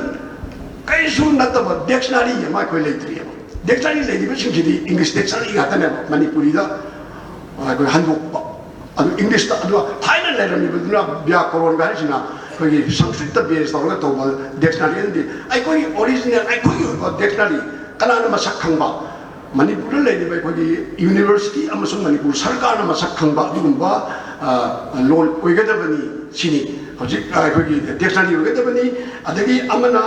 ꯀꯔꯤꯁꯨ ꯅꯠꯇꯕ ꯗꯤꯛꯁꯅꯥꯔꯤ ꯑꯃ ꯑꯩꯈꯣꯏ ꯂꯩꯇ꯭ꯔꯤꯑꯕ꯫ ꯗꯤꯛꯁꯅꯥꯔꯤ ꯂꯩꯔꯤꯕꯁꯤꯡꯁꯤꯗꯤ ꯏꯪꯂꯤꯁ ꯗꯤꯛꯁꯅꯥꯔꯤ ꯉꯥꯛꯇꯅꯦꯕ ꯃꯅꯤꯄꯨꯔꯤꯗ ꯑꯩꯈꯣꯏ ꯍꯟꯗꯣꯛꯄ꯫ ꯑꯗꯨ ꯏꯪꯂꯤꯁꯇ, ꯑꯗꯨꯒ ꯊꯥꯏꯅ ꯂꯩꯔꯝꯃꯤꯕꯗꯨꯅ ꯕ꯭ꯌꯥꯀꯔꯣꯟꯒ ꯍꯥꯏꯔꯤꯁꯤꯅ ꯑꯩꯈꯣꯏꯒꯤ ꯁꯪꯁꯀ꯭ꯔꯤꯠꯇ ꯕꯦꯁ ꯇꯧꯔꯒ ꯇꯧꯕ ꯗꯤꯛꯁꯅꯥꯔꯤ꯫ ꯑꯗꯨꯗꯤ ꯑꯩꯈꯣꯏꯒꯤ ꯑꯣꯔꯤꯖꯤꯅꯦꯜ, ꯑꯩꯈꯣꯏꯒꯤ ꯑꯣꯏꯕ ꯗꯤꯛꯁꯅꯥꯔꯤ ꯀꯅꯥꯅ ꯃꯁꯛ ꯈꯪꯕ? ꯃꯅꯤꯄꯨꯔꯗ ꯂꯩꯔꯤꯕ ꯑꯩꯈꯣꯏꯒꯤ ꯌꯨꯅꯤꯚꯔꯁꯤꯇꯤ ꯑꯃꯁꯨꯡ ꯃꯅꯤꯄꯨꯔ ꯁꯔꯀꯥꯔꯅ ꯃꯁꯛ ꯈꯪꯕ ꯑꯗꯨꯒꯨꯝꯕ, ꯑ, ꯂꯣꯟ ꯑꯣꯏꯒꯗꯕꯅꯤ ꯁꯤꯅꯤ꯫ ꯍꯧꯖꯤꯛ, ꯑ, ꯑꯩꯈꯣꯏꯒꯤ ꯗꯤꯛꯁꯅꯥꯔꯤ ꯑꯣꯏꯒꯗꯕꯅꯤ꯫ ꯑꯗꯒꯤ ꯑꯃꯅ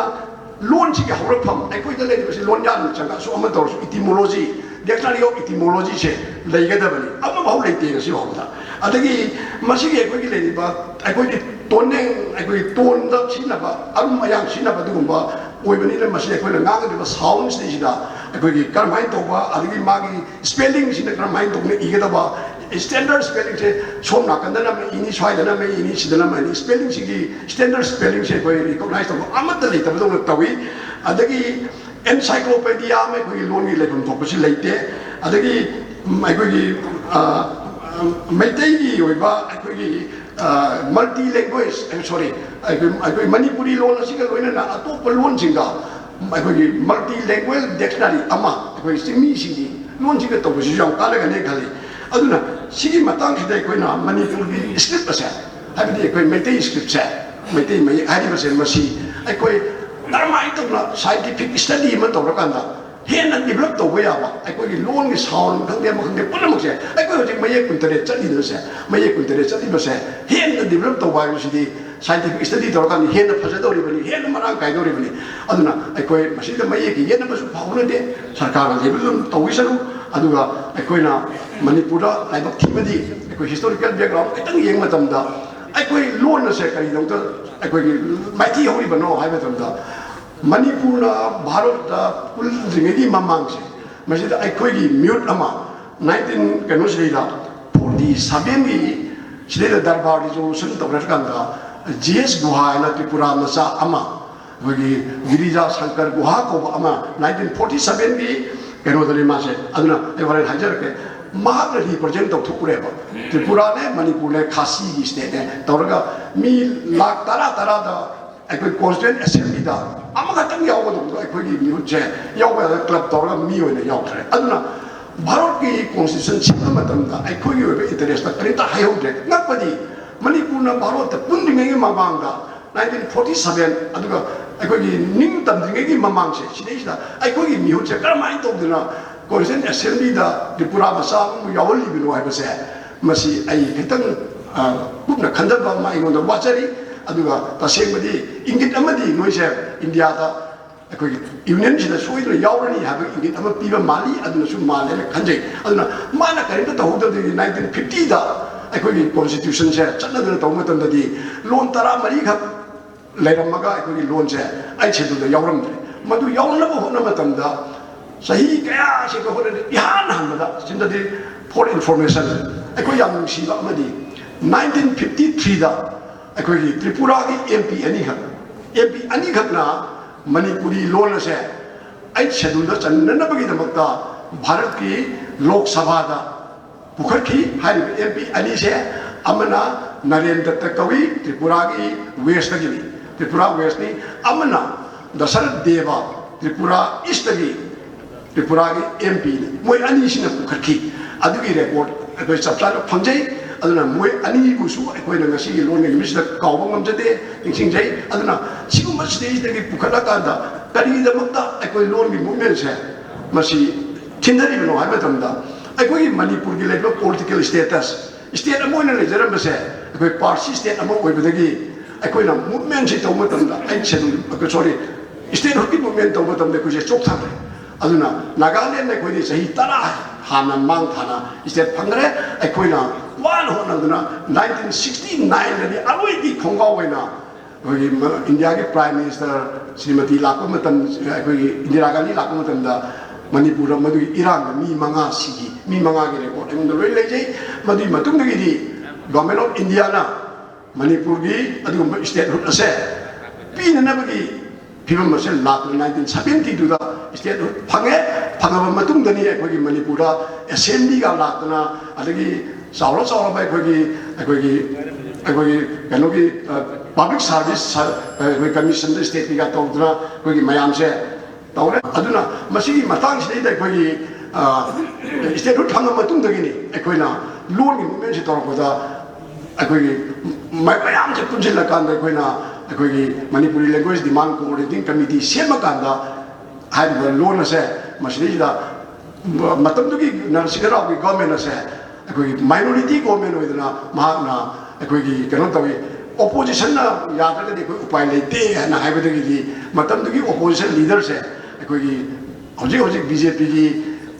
ꯂꯣꯟꯁꯤꯒꯤ ꯍꯧꯔꯛꯐꯝ, ꯑꯩꯈꯣꯏꯗ ꯂꯩꯔꯤꯕꯁꯤ ꯂꯣꯟꯌꯥꯟ ꯆꯪꯉꯛꯑꯁꯨ ꯑꯃ ꯇꯧꯔꯁꯨ, etymology, dictionary of etymologyꯁꯦ ꯂꯩꯒꯗꯕꯅꯤ꯫ ꯑꯃꯐꯥꯎ ꯂꯩꯇꯦ ꯉꯁꯤ ꯐꯥꯎꯕꯗ꯫ ꯑꯗꯒꯤ ꯃꯁꯤꯒꯤ ꯑꯩꯈꯣꯏꯒꯤ ꯂꯩꯔꯤꯕ, ꯑꯩꯈꯣꯏꯒꯤ ꯇꯣꯟꯅꯦꯡ, ꯑꯩꯈꯣꯏꯒꯤ ꯇꯣꯟꯗ ꯁꯤꯖꯤꯟꯅꯕ, ꯑꯔꯨꯝ ꯑꯌꯥꯡ ꯁꯤꯖꯤꯟꯅꯕ ꯑꯗꯨꯒꯨꯝꯕ ꯑꯣꯏꯕꯅꯤꯅ, ꯃꯁꯤ ꯑꯩꯈꯣꯏꯅ ꯉꯥꯡꯒꯗꯕ soundsꯁꯤꯗꯩꯁꯤꯗ ꯑꯩꯈꯣꯏꯒꯤ ꯀꯔꯝꯍꯥꯏꯅ ꯇꯧꯕ, ꯑꯗꯒꯤ ꯃꯥꯒꯤ spellingꯁꯤꯅ ꯀꯔꯝꯍꯥꯏꯅ ꯇꯧꯅ ꯏꯒꯗꯕ, standard spellingꯁꯦ ꯁꯣꯝ ꯅꯥꯀꯟꯗꯅ ꯑꯃ ꯏꯅꯤ, ꯁ꯭ꯋꯥꯏꯗꯅ ꯑꯃ ꯏꯅꯤ, ꯁꯤꯗꯅ ꯑꯃ ꯏꯅꯤ꯫ Spellingꯁꯤꯒꯤ standard spellingꯁꯦ ꯑꯩꯈꯣꯏ recognize ꯇꯧꯕ ꯑꯃꯠꯇ ꯂꯩꯇꯕꯗꯧꯅ ꯇꯧꯏ꯫ ꯑꯗꯒꯤ encyclopedia ꯑꯃ ꯑꯩꯈꯣꯏꯒꯤ ꯂꯣꯟꯒꯤ ꯂꯩꯐꯝ ꯊꯣꯛꯄꯁꯤ ꯂꯩꯇꯦ꯫ ꯑꯗꯒꯤ, ꯎꯝ, ꯑꯩꯈꯣꯏꯒꯤ, ꯑ, ꯃꯩꯇꯩꯒꯤ ꯑꯣꯏꯕ ꯑꯩꯈꯣꯏꯒꯤ, ꯑ, multi language, ꯑ, sorry, ꯑꯩꯈꯣꯏ, ꯑꯩꯈꯣꯏ ꯃꯅꯤꯄꯨꯔꯤ ꯂꯣꯟ ꯑꯁꯤꯒ ꯂꯣꯏꯅꯅ ꯑꯇꯣꯞꯄ ꯂꯣꯟꯁꯤꯡꯒ ꯑꯩꯈꯣꯏꯒꯤ multilingual dictionary ꯑꯃ ꯑꯩꯈꯣꯏ ꯆꯤꯡꯃꯤꯁꯤꯡꯒꯤ ꯂꯣꯟꯁꯤꯒ ꯇꯧꯕꯁꯤꯁꯨ ꯌꯥꯝ ꯀꯥꯟꯅꯒꯅꯤ ꯈꯜꯂꯤ꯫ ꯑꯗꯨꯅ ꯁꯤꯒꯤ ꯃꯇꯥꯡꯁꯤꯗ ꯑꯩꯈꯣꯏꯅ ꯃꯅꯤꯄꯨꯔꯒꯤ script ꯑꯁꯦ, ꯍꯥꯏꯕꯗꯤ ꯑꯩꯈꯣꯏ ꯃꯩꯇꯩ scriptꯁꯦ, ꯃꯩꯇꯩ ꯃꯌꯦꯛ ꯍꯥꯏꯔꯤꯕꯁꯦ, ꯃꯁꯤ ꯑꯩꯈꯣꯏ ꯀꯔꯝꯍꯥꯏꯅ ꯇꯧꯅ scientific study ꯑꯃ ꯇꯧꯔꯀꯥꯟꯗ ꯍꯦꯟꯅ develop ꯇꯧꯕ ꯌꯥꯕ, ꯑꯩꯈꯣꯏꯒꯤ ꯂꯣꯟꯒꯤ sound ꯈꯪꯗꯦ, ꯑꯃ ꯈꯪꯗꯦ, ꯄꯨꯝꯅꯃꯛꯁꯦ, ꯑꯩꯈꯣꯏ ꯍꯧꯖꯤꯛ ꯃꯌꯦꯛ ꯀꯨꯟꯇꯔꯦꯠ ꯆꯠꯂꯤꯕꯁꯦ, ꯃꯌꯦꯛ ꯀꯨꯟꯇꯔꯦꯠ ꯆꯠꯂꯤꯕꯁꯦ ꯍꯦꯟꯅ develop ꯇꯧꯕ ꯍꯥꯏꯕꯁꯤꯗꯤ scientific study ꯇꯧꯔꯀꯥꯟꯗ ꯍꯦꯟꯅ ꯐꯖꯗꯧꯔꯤꯕꯅꯤ, ꯍꯦꯟꯅ ꯃꯔꯥꯡ ꯀꯥꯏꯗꯧꯔꯤꯕꯅꯤ꯫ ꯑꯗꯨꯅ ꯑꯩꯈꯣꯏ ꯃꯁꯤꯗ ꯃꯌꯦꯛꯀꯤ ꯌꯦꯠꯅꯕꯁꯨ ꯐꯥꯎꯅꯗꯦ, ꯁꯔꯀꯥꯔꯅ ꯂꯩꯕꯗꯨ ꯑꯗꯨꯝ ꯇꯧꯈꯤꯁꯅꯨ꯫ ꯑꯗꯨꯒ ꯑꯩꯈꯣꯏꯅ ꯃꯅꯤꯄꯨꯔꯗ ꯂꯥꯏꯕꯛ ꯊꯤꯕꯗꯤ, ꯑꯩꯈꯣꯏ historical background ꯈꯤꯇꯪ ꯌꯦꯡꯕ ꯃꯇꯝꯗ, ꯑꯩꯈꯣꯏ ꯂꯣꯟ ꯑꯁꯦ ꯀꯔꯤꯗꯧꯗ ꯑꯩꯈꯣꯏꯒꯤ ꯃꯥꯏꯊꯤ ꯍꯧꯔꯤꯕꯅꯣ ꯍꯥꯏꯕ ꯃꯇꯝꯗ, ꯃꯅꯤꯄꯨꯔꯅ ꯚꯥꯔꯠꯇ ꯄꯨꯟꯗ꯭ꯔꯤꯉꯩꯒꯤ ꯃꯃꯥꯡꯁꯦ, ꯃꯁꯤꯗ ꯑꯩꯈꯣꯏꯒꯤ ꯃꯤꯍꯨꯠ ꯑꯃ nineteen ꯀꯩꯅꯣꯁꯤꯗꯩꯗ, forty sevenꯒꯤ ꯁꯤꯗꯩꯗ ꯗꯔꯕꯥꯔ resolution ꯇꯧꯅꯔꯀꯥꯟꯗ, G S ꯒꯨꯍꯥ ꯍꯥꯏꯅ ꯇ꯭ꯔꯤꯄꯨꯔꯥ ꯃꯆꯥ ꯑꯃ, ꯑꯩꯈꯣꯏꯒꯤ ꯒꯤꯔꯤꯖꯥ ꯁꯪꯀꯔ ꯒꯨꯍꯥ ꯀꯧꯕ ꯑꯃ nineteen forty sevenꯒꯤ ꯀꯩꯅꯣꯗꯅꯤ ꯃꯥꯁꯦ꯫ ꯑꯗꯨꯅ ꯑꯩ ꯍꯣꯔꯦꯟ ꯍꯥꯏꯖꯔꯛꯀꯦ꯫ ꯃꯍꯥꯛꯅ represent ꯇꯧꯊꯣꯛꯎꯔꯦꯕ, ꯇ꯭ꯔꯤꯄꯨꯔꯥꯅꯦ, ꯃꯅꯤꯄꯨꯔꯅꯦ, ꯈꯥꯁꯤꯒꯤ stateꯅꯦ ꯇꯧꯔꯒ ꯃꯤ ꯂꯥꯈ ꯇꯔꯥ ꯇꯔꯥꯗ ꯑꯩꯈꯣꯏ Constituent Assemblyꯗ ꯑꯃꯈꯛꯇꯪ ꯌꯥꯎꯒꯗꯧꯕꯗꯣ ꯑꯩꯈꯣꯏꯒꯤ ꯃꯤꯍꯨꯠꯁꯦ ꯌꯥꯎꯕ ꯌꯥꯗ club ꯇꯧꯔꯒ ꯃꯤ ꯑꯣꯏꯅ ꯌꯥꯎꯈ꯭ꯔꯦ꯫ ꯑꯗꯨꯅ ꯚꯥꯔꯠꯀꯤ constitution ꯁꯦꯝꯕ ꯃꯇꯝꯗ ꯑꯩꯈꯣꯏꯒꯤ ꯑꯣꯏꯕ interestꯇ ꯀꯔꯤꯝꯇ ꯍꯥꯏꯍꯧꯗ꯭ꯔꯦ꯫ ꯉꯛꯄꯗꯤ ꯃꯅꯤꯄꯨꯔꯅ ꯚꯥꯔꯠꯇ ꯄꯨꯟꯗ꯭ꯔꯤꯉꯩꯒꯤ ꯃꯃꯥꯡꯗ nineteen forty seven, ꯑꯗꯨꯒ ꯑꯩꯈꯣꯏꯒꯤ ꯅꯤꯡ ꯇꯝꯗ꯭ꯔꯤꯉꯩꯒꯤ ꯃꯃꯥꯡꯁꯦ, ꯁꯤꯗꯩꯁꯤꯗ ꯑꯩꯈꯣꯏꯒꯤ ꯃꯤꯍꯨꯠꯁꯦ ꯀꯔꯝꯍꯥꯏꯅ ꯇꯧꯗꯅ Constituent Assemblyꯗ ꯇ꯭ꯔꯤꯄꯨꯔꯥ ꯃꯆꯥ ꯑꯃꯕꯨ ꯌꯥꯎꯍꯜꯂꯤꯕꯅꯣ ꯍꯥꯏꯕꯁꯦ, ꯃꯁꯤ ꯑꯩ ꯈꯤꯇꯪ, ꯑ, ꯀꯨꯞꯅ ꯈꯟꯊꯕ ꯑꯃ ꯑꯩꯉꯣꯟꯗ ꯋꯥꯠꯆꯔꯤ꯫ ꯑꯗꯨꯒ ꯇꯁꯦꯡꯕꯗꯤ ꯏꯪꯒꯤꯠ ꯑꯃꯗꯤ ꯅꯣꯏꯁꯦ ꯏꯟꯗꯤꯌꯥꯗ ꯑꯩꯈꯣꯏꯒꯤ unionꯁꯤꯗ ꯁꯣꯏꯗꯅ ꯌꯥꯎꯔꯅꯤ ꯍꯥꯏꯕ ꯏꯪꯒꯤꯠ ꯑꯃ ꯄꯤꯕ ꯃꯥꯜꯂꯤ, ꯑꯗꯨꯅꯁꯨ ꯃꯥꯜꯂꯦꯅ ꯈꯟꯖꯩ꯫ ꯑꯗꯨꯅ ꯃꯥꯅ ꯀꯔꯤꯝꯇ ꯇꯧꯍꯧꯗꯕꯗꯒꯤ nineteen fiftyꯗ ꯑꯩꯈꯣꯏꯒꯤ constitutionꯁꯦ ꯆꯠꯅꯗꯅ ꯇꯧꯕ ꯃꯇꯝꯗꯗꯤ ꯂꯣꯟ ꯇꯔꯥꯃꯔꯤꯈꯛ ꯂꯩꯔꯝꯃꯒ ꯑꯩꯈꯣꯏꯒꯤ ꯂꯣꯟꯁꯦ Eighth Scheduled ꯌꯥꯎꯔꯝꯗ꯭ꯔꯦ꯫ ꯃꯗꯨ ꯌꯥꯎꯅꯕ ꯍꯣꯠꯅꯕ ꯃꯇꯝꯗ ꯆꯍꯤ ꯀꯌꯥꯁꯤꯒ ꯍꯣꯠꯅꯔꯤ꯫ ꯏꯍꯥꯟ ꯍꯥꯟꯕꯗ ꯁꯤꯗꯗꯤ, for information, ꯑꯩꯈꯣꯏ ꯌꯥꯝ ꯅꯨꯡꯁꯤꯕ ꯑꯃꯗꯤ, nineteen fifty-threeꯗ ꯑꯩꯈꯣꯏꯒꯤ ꯇ꯭ꯔꯤꯄꯨꯔꯥꯒꯤ M P ꯑꯅꯤꯈꯛ, M P ꯑꯅꯤꯈꯛꯅ ꯃꯅꯤꯄꯨꯔꯤ ꯂꯣꯟ ꯑꯁꯦ Eighth Scheduled ꯆꯟꯅꯅꯕꯒꯤꯗꯃꯛꯇ ꯚꯥꯔꯠꯀꯤ ꯂꯣꯛ ꯁꯚꯥꯗ ꯄꯨꯈꯠꯈꯤ꯫ ꯍꯥꯏꯔꯤꯕ M P ꯑꯅꯤꯁꯦ, ꯑꯃꯅ ꯅꯔꯦꯟ ꯗꯠꯇ ꯀꯧꯏ, ꯇ꯭ꯔꯤꯄꯨꯔꯥꯒꯤ Westꯇꯒꯤꯅꯤ, ꯇ꯭ꯔꯤꯄꯨꯔꯥ Westꯅꯤ꯫ ꯑꯃꯅ ꯗꯁꯔꯊ ꯗꯦꯕ, ꯇ꯭ꯔꯤꯄꯨꯔꯥ ꯏꯁꯇꯒꯤ, ꯇ꯭ꯔꯤꯄꯨꯔꯥꯒꯤ ꯑꯦꯝ ꯄꯤꯅꯤ꯫ ꯃꯣꯏ ꯑꯅꯤꯁꯤꯅ ꯄꯨꯈꯠꯈꯤ꯫ ꯑꯗꯨꯒꯤ ꯔꯦꯀꯣꯔꯗ ꯑꯩꯈꯣꯏ ꯆꯞ ꯆꯥꯅ ꯐꯪꯖꯩ꯫ ꯑꯗꯨꯅ ꯃꯣꯏ ꯑꯅꯤꯕꯨꯁꯨ ꯑꯩꯈꯣꯏꯅ ꯉꯁꯤꯒꯤ ꯂꯣꯟꯒꯤ ꯅꯨꯃꯤꯠꯁꯤꯗ ꯀꯥꯎꯕ ꯉꯝꯖꯗꯦ, ꯅꯤꯡꯁꯤꯡꯖꯩ꯫ ꯑꯗꯨꯅ ꯁꯤꯒꯨꯝꯕ ꯁꯤꯗꯩꯁꯤꯗꯒꯤ ꯄꯨꯈꯠꯂꯀꯥꯟꯗ ꯀꯔꯤꯒꯤꯗꯃꯛꯇ ꯑꯩꯈꯣꯏ ꯂꯣꯟꯒꯤ ꯃꯨꯞꯃꯦꯟꯁꯦ ꯃꯁꯤ ꯊꯤꯟꯊꯔꯤꯕꯅꯣ ꯍꯥꯏꯕ ꯃꯇꯝꯗ, ꯑꯩꯈꯣꯏꯒꯤ ꯃꯅꯤꯄꯨꯔꯒꯤ ꯂꯩꯔꯤꯕ ꯄꯣꯂꯤꯇꯤꯀꯦꯜ ꯁ꯭ꯇꯦꯇꯁ, ꯁ꯭ꯇꯦꯠ ꯑꯃ ꯑꯣꯏꯅ ꯂꯩꯖꯔꯝꯕꯁꯦ, ꯑꯩꯈꯣꯏ ꯄꯥꯔꯁꯤ ꯁ꯭ꯇꯦꯠ ꯑꯃ ꯑꯣꯏꯕꯗꯒꯤ ꯑꯩꯈꯣꯏꯅ ꯃꯨꯞꯃꯦꯟꯁꯤ ꯇꯧꯕ ꯃꯇꯝꯗ, ꯑꯩꯠ ꯁꯦꯗꯨꯜ, ꯁꯣꯔꯤ, ꯁ꯭ꯇꯦꯠꯍꯨꯗꯀꯤ ꯃꯨꯞꯃꯦꯟ ꯇꯧꯕ ꯃꯇꯝꯗ ꯑꯩꯈꯣꯏꯁꯦ ꯆꯣꯛꯊꯈ꯭ꯔꯦ꯫ ꯑꯗꯨꯅ ꯅꯥꯒꯥꯂꯦꯟꯗ ꯑꯩꯈꯣꯏꯗꯤ ꯆꯍꯤ ꯇꯔꯥ ꯍꯥꯟꯅ ꯃꯥꯡ ꯊꯥꯅ ꯁ꯭ꯇꯦꯠ ꯐꯪꯈ꯭ꯔꯦ꯫ ꯑꯩꯈꯣꯏꯅ ꯋꯥꯅ ꯍꯣꯠꯅꯗꯨꯅ ꯅꯥꯏꯟꯇꯤꯟ ꯁꯤꯛꯁꯇꯤ ꯅꯥꯏꯟꯗꯗꯤ ꯑꯔꯣꯏꯕꯤ ꯈꯣꯡꯒꯥꯎ ꯑꯣꯏꯅ ꯑꯩꯈꯣꯏꯒꯤ ꯃ-, ꯏꯟꯗꯤꯌꯥꯒꯤ ꯄ꯭ꯔꯥꯏꯝ ꯃꯤꯅꯤꯁꯇꯔ ꯁ꯭ꯔꯤꯃꯇꯤ ꯂꯥꯛꯄ ꯃꯇꯝ, ꯑꯩꯈꯣꯏꯒꯤ ꯏꯟꯗꯤꯔꯥ ꯒꯥꯟꯙꯤ ꯂꯥꯛꯄ ꯃꯇꯝꯗ ꯃꯅꯤꯄꯨꯔꯗ ꯃꯗꯨꯒꯤ ꯏꯔꯥꯡꯗ ꯃꯤ ꯃꯉꯥ ꯁꯤꯈꯤ꯫ ꯃꯤ ꯃꯉꯥꯒꯤ ꯔꯦꯀꯣꯔꯗ ꯑꯩꯉꯣꯟꯗ ꯂꯣꯏ ꯂꯩꯖꯩ꯫ ꯃꯗꯨꯒꯤ ꯃꯇꯨꯡꯗꯒꯤꯗꯤ ꯒꯣꯔꯃꯦꯟ ꯑꯣꯐ ꯏꯟꯗꯤꯌꯥꯅ ꯃꯅꯤꯄꯨꯔꯒꯤ ꯑꯗꯨꯒꯨꯝꯕ ꯁ꯭ꯇꯦꯠꯍꯨꯗ ꯑꯁꯦ ꯄꯤꯅꯅꯕꯒꯤ ꯐꯤꯕꯝ ꯑꯁꯦ ꯂꯥꯛꯇꯨꯅ ꯅꯥꯏꯟꯇꯤꯟ ꯁꯕꯦꯟꯇꯤꯗꯨꯗ ꯁ꯭ꯇꯦꯠꯍꯨꯗ ꯐꯪꯉꯦ꯫ ꯐꯪꯉꯕ ꯃꯇꯨꯡꯗꯅꯤ ꯑꯩꯈꯣꯏꯒꯤ ꯃꯅꯤꯄꯨꯔꯗ ꯑꯦꯁꯦꯝꯕ꯭ꯂꯤꯒ ꯂꯥꯛꯇꯅ, ꯑꯗꯒꯤ ꯆꯥꯎꯔ ꯆꯥꯎꯔꯕ ꯑꯩꯈꯣꯏꯒꯤ, ꯑꯩꯈꯣꯏꯒꯤ, ꯑꯩꯈꯣꯏꯒꯤ ꯀꯩꯅꯣꯒꯤ, ꯑ, ꯄꯕ꯭ꯂꯤꯛ ꯁꯥꯔꯚꯤꯁ ꯁ-, ꯑꯩꯈꯣꯏ ꯀꯃꯤꯁꯟꯗ ꯁ꯭ꯇꯦꯠꯀꯤꯒ ꯇꯧꯗꯅ ꯑꯩꯈꯣꯏꯒꯤ ꯃꯌꯥꯝꯁꯦ ꯇꯧꯔꯦ꯫ ꯑꯗꯨꯅ ꯃꯁꯤꯒꯤ ꯃꯇꯥꯡꯁꯤꯗꯩꯗ ꯑꯩꯈꯣꯏꯒꯤ, ꯑ, ꯁ꯭ꯇꯦꯠꯍꯨꯗ ꯐꯪꯉ ꯃꯇꯨꯡꯗꯒꯤꯅꯤ ꯑꯩꯈꯣꯏꯅ ꯂꯣꯟꯒꯤ ꯃꯨꯞꯃꯦꯟꯁꯤ ꯇꯧꯔꯛꯄꯗ ꯑꯩꯈꯣꯏꯒꯤ ꯃ-, ꯃꯌꯥꯝꯁꯦ ꯄꯨꯟꯁꯤꯜꯂꯀꯥꯟꯗ ꯑꯩꯈꯣꯏꯅ ꯑꯩꯈꯣꯏꯒꯤ ꯃꯅꯤꯄꯨꯔꯤ ꯂꯦꯡꯒ꯭ꯋꯦꯖ ꯗꯤꯃꯥꯟ ꯀꯣꯑꯣꯔꯗꯤꯅꯦꯇꯤꯡ ꯀꯃꯤꯇꯤ ꯁꯦꯝꯃꯀꯥꯟꯗ ꯍꯥꯏꯔꯤꯕ ꯂꯣꯟ ꯑꯁꯦ ꯃꯁꯤꯗꯩꯁꯤꯗ ꯃꯇꯝꯗꯨꯒꯤ ꯅꯔꯁꯤꯡꯍ ꯔꯥꯎꯒꯤ ꯒꯣꯔꯃꯦꯟ ꯑꯁꯦ ꯑꯩꯈꯣꯏꯒꯤ ꯃꯥꯏꯅꯣꯔꯤꯇꯤ ꯒꯣꯔꯃꯦꯟ ꯑꯣꯏꯗꯅ ꯃꯍꯥꯛꯅ ꯑꯩꯈꯣꯏꯒꯤ ꯀꯩꯅꯣ ꯇꯧꯏ, ꯑꯣꯄꯣꯖꯤꯁꯟꯅ ꯌꯥꯗ꯭ꯔꯒꯗꯤ ꯑꯩꯈꯣꯏ ꯎꯄꯥꯏ ꯂꯩꯇꯦ ꯍꯥꯏꯅ ꯍꯥꯏꯕꯗꯒꯤꯗꯤ ꯃꯇꯝꯗꯨꯒꯤ ꯑꯣꯄꯣꯖꯤꯁꯟ ꯂꯤꯗꯔꯁꯦ ꯑꯩꯈꯣꯏꯒꯤ ꯍꯧꯖꯤꯛ ꯍꯧꯖꯤꯛ ꯕꯤ ꯖꯦ ꯄꯤꯒꯤ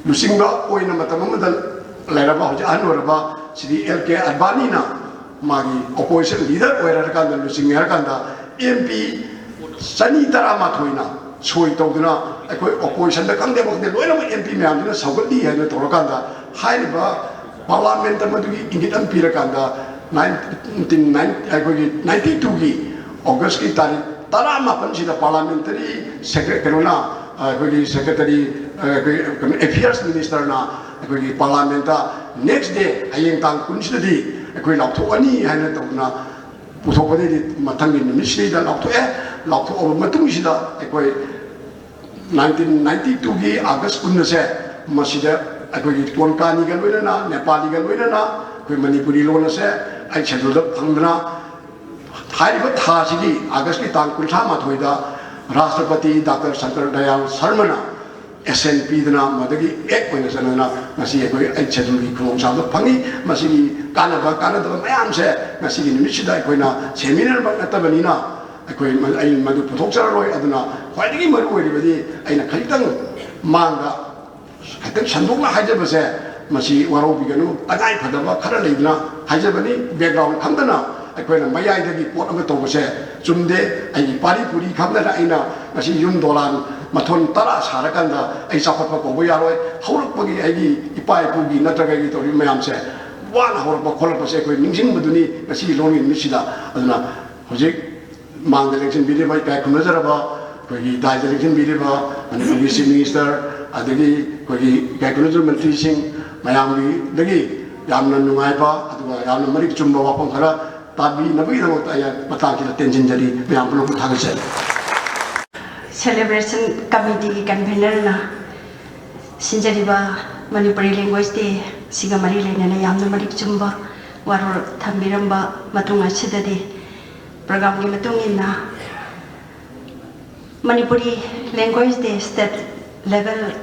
ꯂꯨꯆꯤꯡꯕ ꯑꯣꯏꯅ ꯃꯇꯝ ꯑꯃꯗ ꯂꯩꯔꯕ, ꯍꯧꯖꯤꯛ ꯑꯍꯟ ꯑꯣꯏꯔꯕ ꯁ꯭ꯔꯤ ꯑꯦꯜ ꯀꯦ ꯑꯗꯕꯥꯅꯤꯅ ꯃꯥꯒꯤ ꯑꯣꯄꯣꯖꯤꯁꯟ ꯂꯤꯗꯔ ꯑꯣꯏꯔꯀꯥꯟꯗ ꯂꯨꯆꯤꯡꯉꯦ ꯍꯥꯏꯔꯀꯥꯟꯗ ꯑꯦꯝ ꯄꯤ ꯆꯅꯤ ꯇꯔꯥꯃꯥꯊꯣꯏꯅ ꯁꯣꯏ ꯇꯧꯗꯨꯅ ꯑꯩꯈꯣꯏ ꯑꯣꯄꯣꯖꯤꯁꯟꯗ ꯈꯪꯗꯦ ꯑꯃ ꯈꯪꯗꯦ ꯂꯣꯏꯅꯃꯛ ꯑꯦꯝ ꯄꯤ ꯃꯌꯥꯝꯗꯨꯅ ꯁꯧꯒꯠꯂꯤ ꯍꯥꯏꯅ ꯇꯧꯔꯀꯥꯟꯗ ꯍꯥꯏꯔꯤꯕ ꯄꯥꯔꯂꯥꯃꯦꯟꯇ ꯃꯗꯨꯒꯤ ꯏꯪꯒꯤꯠ ꯑꯃ ꯄꯤꯔꯀꯥꯟꯗ ꯅꯥꯏꯟꯇꯤꯟ ꯅꯥꯏꯟ ꯑꯩꯈꯣꯏꯒꯤ ꯅꯥꯏꯟꯇꯤ ꯇꯨꯒꯤ ꯑꯣꯒꯁꯀꯤ ꯇꯥꯔꯤꯛ ꯇꯔꯥꯃꯥꯄꯟꯁꯤꯗ ꯄꯥꯔꯂꯥꯃꯦꯟꯇꯔꯤ ꯁꯦꯀ꯭ꯔꯦ-, ꯀꯩꯅꯣꯅ, ꯑꯩꯈꯣꯏꯒꯤ ꯁꯦꯀ꯭ꯔꯦꯇꯔꯤ, ꯑꯩꯈꯣꯏ ꯀꯩꯅꯣ, ꯑꯦꯐꯤꯌꯔꯁ ꯃꯤꯅꯤꯁꯇꯔꯅ ꯑꯩꯈꯣꯏꯒꯤ ꯄꯥꯔꯂꯥꯃꯦꯟꯇ ꯅꯦꯛꯁ ꯗꯦ, ꯍꯌꯦꯡ ꯇꯥꯡ ꯀꯨꯟꯁꯤꯗꯗꯤ ꯑꯩꯈꯣꯏ ꯂꯥꯎꯊꯣꯛꯑꯅꯤ ꯍꯥꯏꯅ ꯇꯧꯗꯅ ꯄꯨꯊꯣꯛꯄꯗꯩꯗꯤ ꯃꯊꯪꯒꯤ ꯅꯨꯃꯤꯠꯁꯤꯗꯩꯗ ꯂꯥꯎꯊꯣꯛꯑꯦ꯫ ꯂꯥꯎꯊꯣꯛꯑꯕ ꯃꯇꯨꯡꯁꯤꯗ ꯑꯩꯈꯣꯏ ꯅꯥꯏꯟꯇꯤꯟ ꯅꯥꯏꯟꯇꯤ ꯇꯨꯒꯤ ꯑꯥꯒꯁ ꯀꯨꯟ ꯑꯁꯦ ꯃꯁꯤꯗ ꯑꯩꯈꯣꯏꯒꯤ ꯀꯣꯟꯀꯥꯅꯤꯒ ꯂꯣꯏꯅꯅ, ꯅꯦꯄꯥꯂꯤꯒ ꯂꯣꯏꯅꯅ ꯑꯩꯈꯣꯏ ꯃꯅꯤꯄꯨꯔꯤ ꯂꯣꯟ ꯑꯁꯦ ꯑꯩꯠ ꯁꯦꯗꯨꯜꯗ ꯐꯪꯗꯅ, ꯍꯥꯏꯔꯤꯕ ꯊꯥꯁꯤꯒꯤ ꯑꯥꯒꯁꯀꯤ ꯇꯥꯡ ꯀꯨꯟꯊ꯭ꯔꯥ ꯃꯥꯊꯣꯏꯗ ꯔꯥꯁꯇ꯭ꯔꯄꯇꯤ ꯗꯥꯛꯇꯔ ꯁꯪꯀꯔ ꯗꯌꯥꯜ ꯁꯔꯃꯅ ꯑꯦꯁꯦꯟ ꯄꯤꯗꯅ, ꯃꯗꯒꯤ ꯑꯦꯛ ꯑꯣꯏꯅ ꯆꯠꯅꯗꯅ ꯉꯁꯤ ꯑꯩꯈꯣꯏ ꯑꯩꯠ ꯁꯦꯗꯨꯜꯒꯤ ꯈꯨꯗꯣꯡꯆꯥꯕ ꯐꯪꯉꯤ꯫ ꯃꯁꯤꯒꯤ ꯀꯥꯟꯅꯕ ꯀꯥꯟꯅꯗꯕ ꯃꯌꯥꯝꯁꯦ ꯉꯁꯤꯒꯤ ꯅꯨꯃꯤꯠꯁꯤꯗ ꯑꯩꯈꯣꯏꯅ ꯁꯦꯃꯤꯅꯥꯔꯃꯛ ꯅꯠꯇꯕꯅꯤꯅ ꯑꯩꯈꯣꯏ, ꯑꯩ ꯃꯗꯨ ꯄꯨꯊꯣꯛꯆꯔꯔꯣꯏ꯫ ꯑꯗꯨꯅ ꯈ꯭ꯋꯥꯏꯗꯒꯤ ꯃꯔꯨ ꯑꯣꯏꯔꯤꯕꯗꯤ ꯑꯩꯅ ꯈꯖꯤꯛꯇꯪ ꯃꯥꯡꯗ ꯈꯤꯇꯪ ꯁꯟꯗꯣꯛꯅ ꯍꯥꯏꯖꯕꯁꯦ, ꯃꯁꯤ ꯋꯥꯔꯧꯕꯤꯒꯅꯨ, ꯇꯉꯥꯏ ꯐꯗꯕ ꯈꯔ ꯂꯩꯗꯅ ꯍꯥꯏꯖꯕꯅꯤ꯫ ꯕꯦꯛꯒ꯭ꯔꯥꯎꯟ ꯈꯪꯗꯅ ꯑꯩꯈꯣꯏꯅ ꯃꯌꯥꯏꯗꯒꯤ ꯄꯣꯠ ꯑꯃ ꯇꯧꯕꯁꯦ ꯆꯨꯝꯗꯦ꯫ ꯑꯩꯒꯤ ꯄꯥꯔꯤ ꯄꯨꯔꯤ ꯈꯪꯗꯅ ꯑꯩꯅ ꯉꯁꯤ ꯌꯨꯝ ꯗꯣꯂꯥꯟ ꯃꯊꯣꯟ ꯇꯔꯥ ꯁꯥꯔꯀꯥꯟꯗ ꯑꯩ ꯆꯥꯎꯈꯠꯄ ꯀꯧꯕ ꯌꯥꯔꯣꯏ꯫ ꯍꯧꯔꯛꯄꯒꯤ ꯑꯩꯒꯤ ꯏꯄꯥ ꯏꯄꯨꯒꯤ ꯅꯠꯇ꯭ꯔꯒ ꯑꯩꯒꯤ ꯇꯧꯔꯤꯕ ꯃꯌꯥꯝꯁꯦ, ꯋꯥꯅ ꯍꯧꯔꯛꯄ ꯈꯣꯠꯂꯛꯄꯁꯦ ꯑꯩꯈꯣꯏ ꯅꯤꯡꯁꯤꯡꯕꯗꯨꯅꯤ ꯉꯁꯤꯒꯤ ꯂꯣꯟꯒꯤ ꯅꯨꯃꯤꯠꯁꯤꯗ꯫ ꯑꯗꯨꯅ ꯍꯧꯖꯤꯛ ꯃꯥꯡꯗ ꯂꯦꯡꯁꯤꯟꯕꯤꯔꯤꯕ, ꯏꯀꯥꯏ ꯈꯨꯝꯅꯖꯔꯕ ꯑꯩꯈꯣꯏꯒꯤ ꯗꯥꯏꯗ ꯂꯦꯡꯁꯤꯟꯕꯤꯔꯤꯕ ꯃꯅꯤꯄꯨꯔꯒꯤ ꯆꯤꯐ ꯃꯤꯅꯤꯁꯇꯔ, ꯑꯗꯒꯤ ꯑꯩꯈꯣꯏꯒꯤ ꯏꯀꯥꯏ ꯈꯨꯝꯅꯖꯔꯕ ꯃꯟꯇ꯭ꯔꯤꯁꯤꯡ, ꯃꯌꯥꯝꯒꯤꯗꯒꯤ ꯌꯥꯝꯅ ꯅꯨꯡꯉꯥꯏꯕ ꯑꯗꯨꯒ ꯌꯥꯝꯅ ꯃꯔꯤꯛ ꯆꯨꯝꯕ ꯋꯥꯐꯝ ꯈꯔ ꯇꯥꯕꯤꯅꯕꯒꯤꯗꯃꯛꯇ ꯑꯩ ꯃꯇꯥꯡꯁꯤꯗ ꯇꯦꯟꯁꯤꯟꯖꯔꯤ꯫ ꯃꯌꯥꯝ ꯄꯨꯝꯅꯃꯛꯄꯨ ꯊꯥꯒꯠꯆꯔꯤ꯫ Celebration Committeeꯒꯤ convenerꯅ ꯁꯤꯟꯖꯔꯤꯕ Manipuri Language Day ꯁꯤꯒ ꯃꯔꯤ ꯂꯩꯅꯅ ꯌꯥꯝꯅ ꯃꯔꯤꯛ ꯆꯨꯝꯕ ꯋꯥꯔꯣꯜ ꯊꯝꯕꯤꯔꯝꯕ ꯃꯇꯨꯡ ꯑꯁꯤꯗꯗꯤ, programꯒꯤ ꯃꯇꯨꯡ ꯏꯟꯅ Manipuri Language Day State Level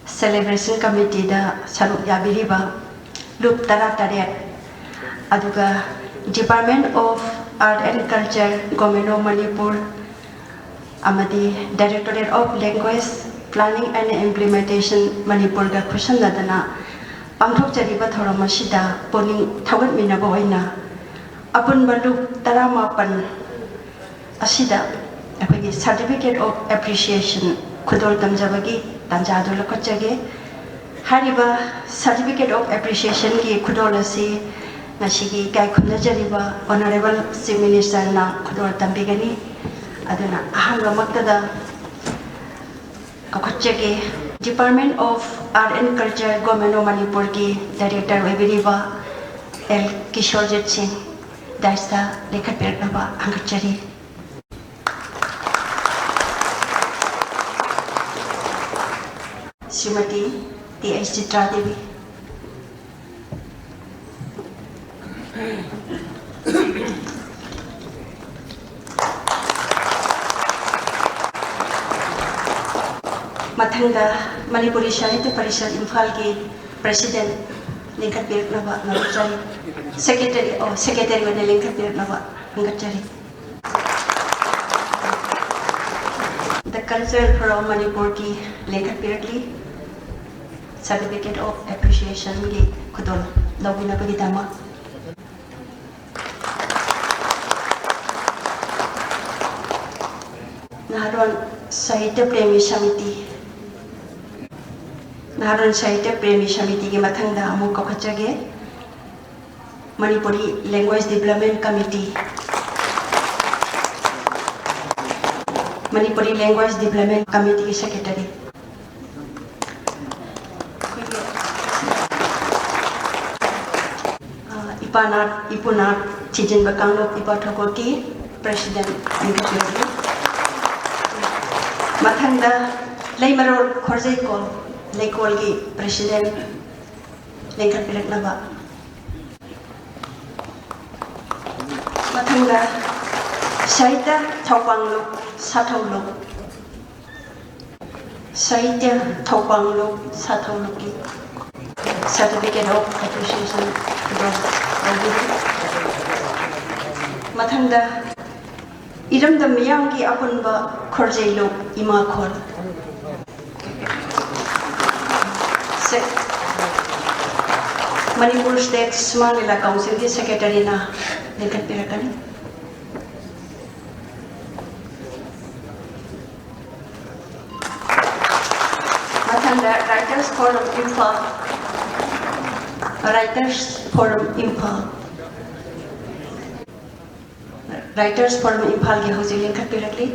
Celebration Committeeꯗ ꯁꯔꯨꯛ ꯌꯥꯕꯤꯔꯤꯕ ꯂꯨꯞ ꯇꯔꯥꯇꯔꯦꯠ, ꯑꯗꯨꯒ Department of Art and Culture, Government of Manipur, ꯑꯃꯗꯤ Directorate of Language Planning and Implementation, ꯃꯅꯤꯄꯨꯔꯒ ꯈꯨꯠꯁꯝꯅꯗꯅ ꯄꯥꯡꯊꯣꯛꯆꯔꯤꯕ ꯊꯧꯔꯝ ꯑꯁꯤꯗ ꯄꯨꯛꯅꯤꯡ ꯊꯧꯒꯠꯃꯤꯟꯅꯕ ꯑꯣꯏꯅ ꯑꯄꯨꯟꯕ ꯂꯨꯞ ꯇꯔꯥꯃꯥꯄꯟ ꯑꯁꯤꯗ ꯑꯩꯈꯣꯏꯒꯤ Certificate of Appreciation ꯈꯨꯗꯣꯜ ꯇꯝꯖꯕꯒꯤ ꯇꯥꯟꯖꯥ ꯑꯗꯨ ꯂꯧꯈꯠꯆꯒꯦ꯫ ꯍꯥꯏꯔꯤꯕ Certificate of Appreciationꯒꯤ ꯈꯨꯗꯣꯜ ꯑꯁꯤ ꯉꯁꯤꯒꯤ ꯏꯀꯥꯏ ꯈꯨꯝꯅꯖꯔꯤꯕ Honourable Chief Ministerꯅ ꯈꯨꯗꯣꯜ ꯇꯝꯕꯤꯒꯅꯤ꯫ ꯑꯗꯨꯅ ꯑꯍꯥꯟꯕꯃꯛꯇꯗ ꯀꯧꯈꯠꯆꯒꯦ꯫ Department of Art and Culture, Government of Manipurꯒꯤ Director ꯑꯣꯏꯕꯤꯔꯤꯕ ꯑꯦꯜ ꯀꯤꯁꯣꯔꯖꯤꯠ ꯁꯤꯡ꯫ ꯗꯥꯏꯁꯇ ꯂꯦꯡꯈꯠꯄꯤꯔꯛꯅꯕ ꯍꯪꯒꯠꯆꯔꯤ꯫ Shrimati T H Chitra Devi. ꯃꯊꯪꯗ ꯃꯅꯤꯄꯨꯔꯤ ꯁꯥꯍꯤꯇ꯭ꯌ ꯄꯔꯤꯁꯠ ꯏꯝꯐꯥꯜꯒꯤ ꯄ꯭ꯔꯦꯁꯤꯗꯦꯟꯠ ꯂꯤꯡꯈꯠꯄꯤꯔꯛꯅꯕ ꯉꯝꯖꯔꯤ꯫ ꯁꯦꯀ꯭ꯔꯦꯇꯔꯤ, ꯑꯣ, ꯁꯦꯀ꯭ꯔꯦꯇꯔꯤ ꯑꯣꯏꯅ ꯂꯤꯡꯈꯠꯄꯤꯔꯛꯅꯕ ꯍꯪꯒꯠꯆꯔꯤ꯫ The Cultural Forum ꯃꯅꯤꯄꯨꯔꯒꯤ ꯂꯤꯡꯈꯠꯄꯤꯔꯛꯂꯤ꯫ Certificate of Appreciationꯒꯤ ꯈꯨꯗꯣꯜ ꯂꯧꯕꯤꯅꯕꯒꯤꯗꯃꯛ꯫ ꯅꯍꯥꯔꯣꯜ ꯁꯥꯍꯤꯇ꯭ꯌ ꯄ꯭ꯔꯦꯃꯤ ꯁꯃꯤꯇꯤ, ꯅꯍꯥꯔꯣꯜ ꯁꯥꯍꯤꯇ꯭ꯌ ꯄ꯭ꯔꯦꯃꯤ ꯁꯃꯤꯇꯤꯒꯤ ꯃꯊꯪꯗ ꯑꯃꯨꯛ ꯀꯧꯈꯠꯆꯒꯦ꯫ Manipuri Language Development Committee, Manipuri Language Development Committeeꯒꯤ ꯁꯦꯀ꯭ꯔꯦꯇꯔꯤ꯫ ꯑꯩꯈꯣꯏꯒꯤ, ꯑ, ꯏꯄꯥ ꯅꯥꯠ, ꯏꯄꯨ ꯅꯥꯠ ꯊꯤꯖꯤꯟꯕ ꯀꯥꯡꯂꯨꯞ ꯏꯄꯥ ꯊꯧꯒꯜꯒꯤ ꯄ꯭ꯔꯦꯁꯤꯗꯦꯟꯠ ꯂꯤꯡꯈꯠꯄꯤꯔꯛꯂꯤ꯫ ꯃꯊꯪꯗ ꯂꯩꯃꯔꯣꯜ ꯈꯣꯔꯖꯩꯀꯣꯜ ꯂꯩꯀꯣꯜꯒꯤ ꯄ꯭ꯔꯦꯁꯤꯗꯦꯟꯠ ꯂꯤꯡꯈꯠꯄꯤꯔꯛꯅꯕ꯫ ꯃꯊꯪꯗ ꯁꯥꯍꯤꯇ꯭ꯌ ꯊꯧꯄꯥꯡꯂꯨꯞ ꯁꯥꯊꯧꯂꯨꯞ, ꯁꯥꯍꯤꯇ꯭ꯌ ꯊꯧꯄꯥꯡꯂꯨꯞ ꯁꯥꯊꯧꯂꯨꯞꯀꯤ Certificate of Appreciation ꯈꯨꯗꯣꯜ ꯂꯧꯕꯤꯔꯤ꯫ ꯃꯊꯪꯗ ꯏꯔꯝꯗꯝ ꯃꯤꯌꯥꯝꯒꯤ ꯑꯄꯨꯟꯕ ꯈꯣꯔꯖꯩꯂꯨꯞ ꯏꯃꯥ ꯈꯣꯜ꯫ ꯁꯦ-, ꯃꯅꯤꯄꯨꯔ ꯁ꯭ꯇꯦꯠ ꯁꯨꯃꯥꯡ ꯂꯤꯂꯥ ꯀꯥꯎꯟꯁꯤꯜꯒꯤ ꯁꯦꯀ꯭ꯔꯦꯇꯔꯤꯅ ꯂꯤꯡꯈꯠꯄꯤꯔꯛꯀꯅꯤ꯫ ꯃꯊꯪꯗ Writers Forum Imphal, Writers Forum Imphal, Writers Forum ꯏꯝꯐꯥꯜꯒꯤ ꯍꯧꯖꯤꯛ ꯂꯤꯡꯈꯠꯄꯤꯔꯛꯂꯤ꯫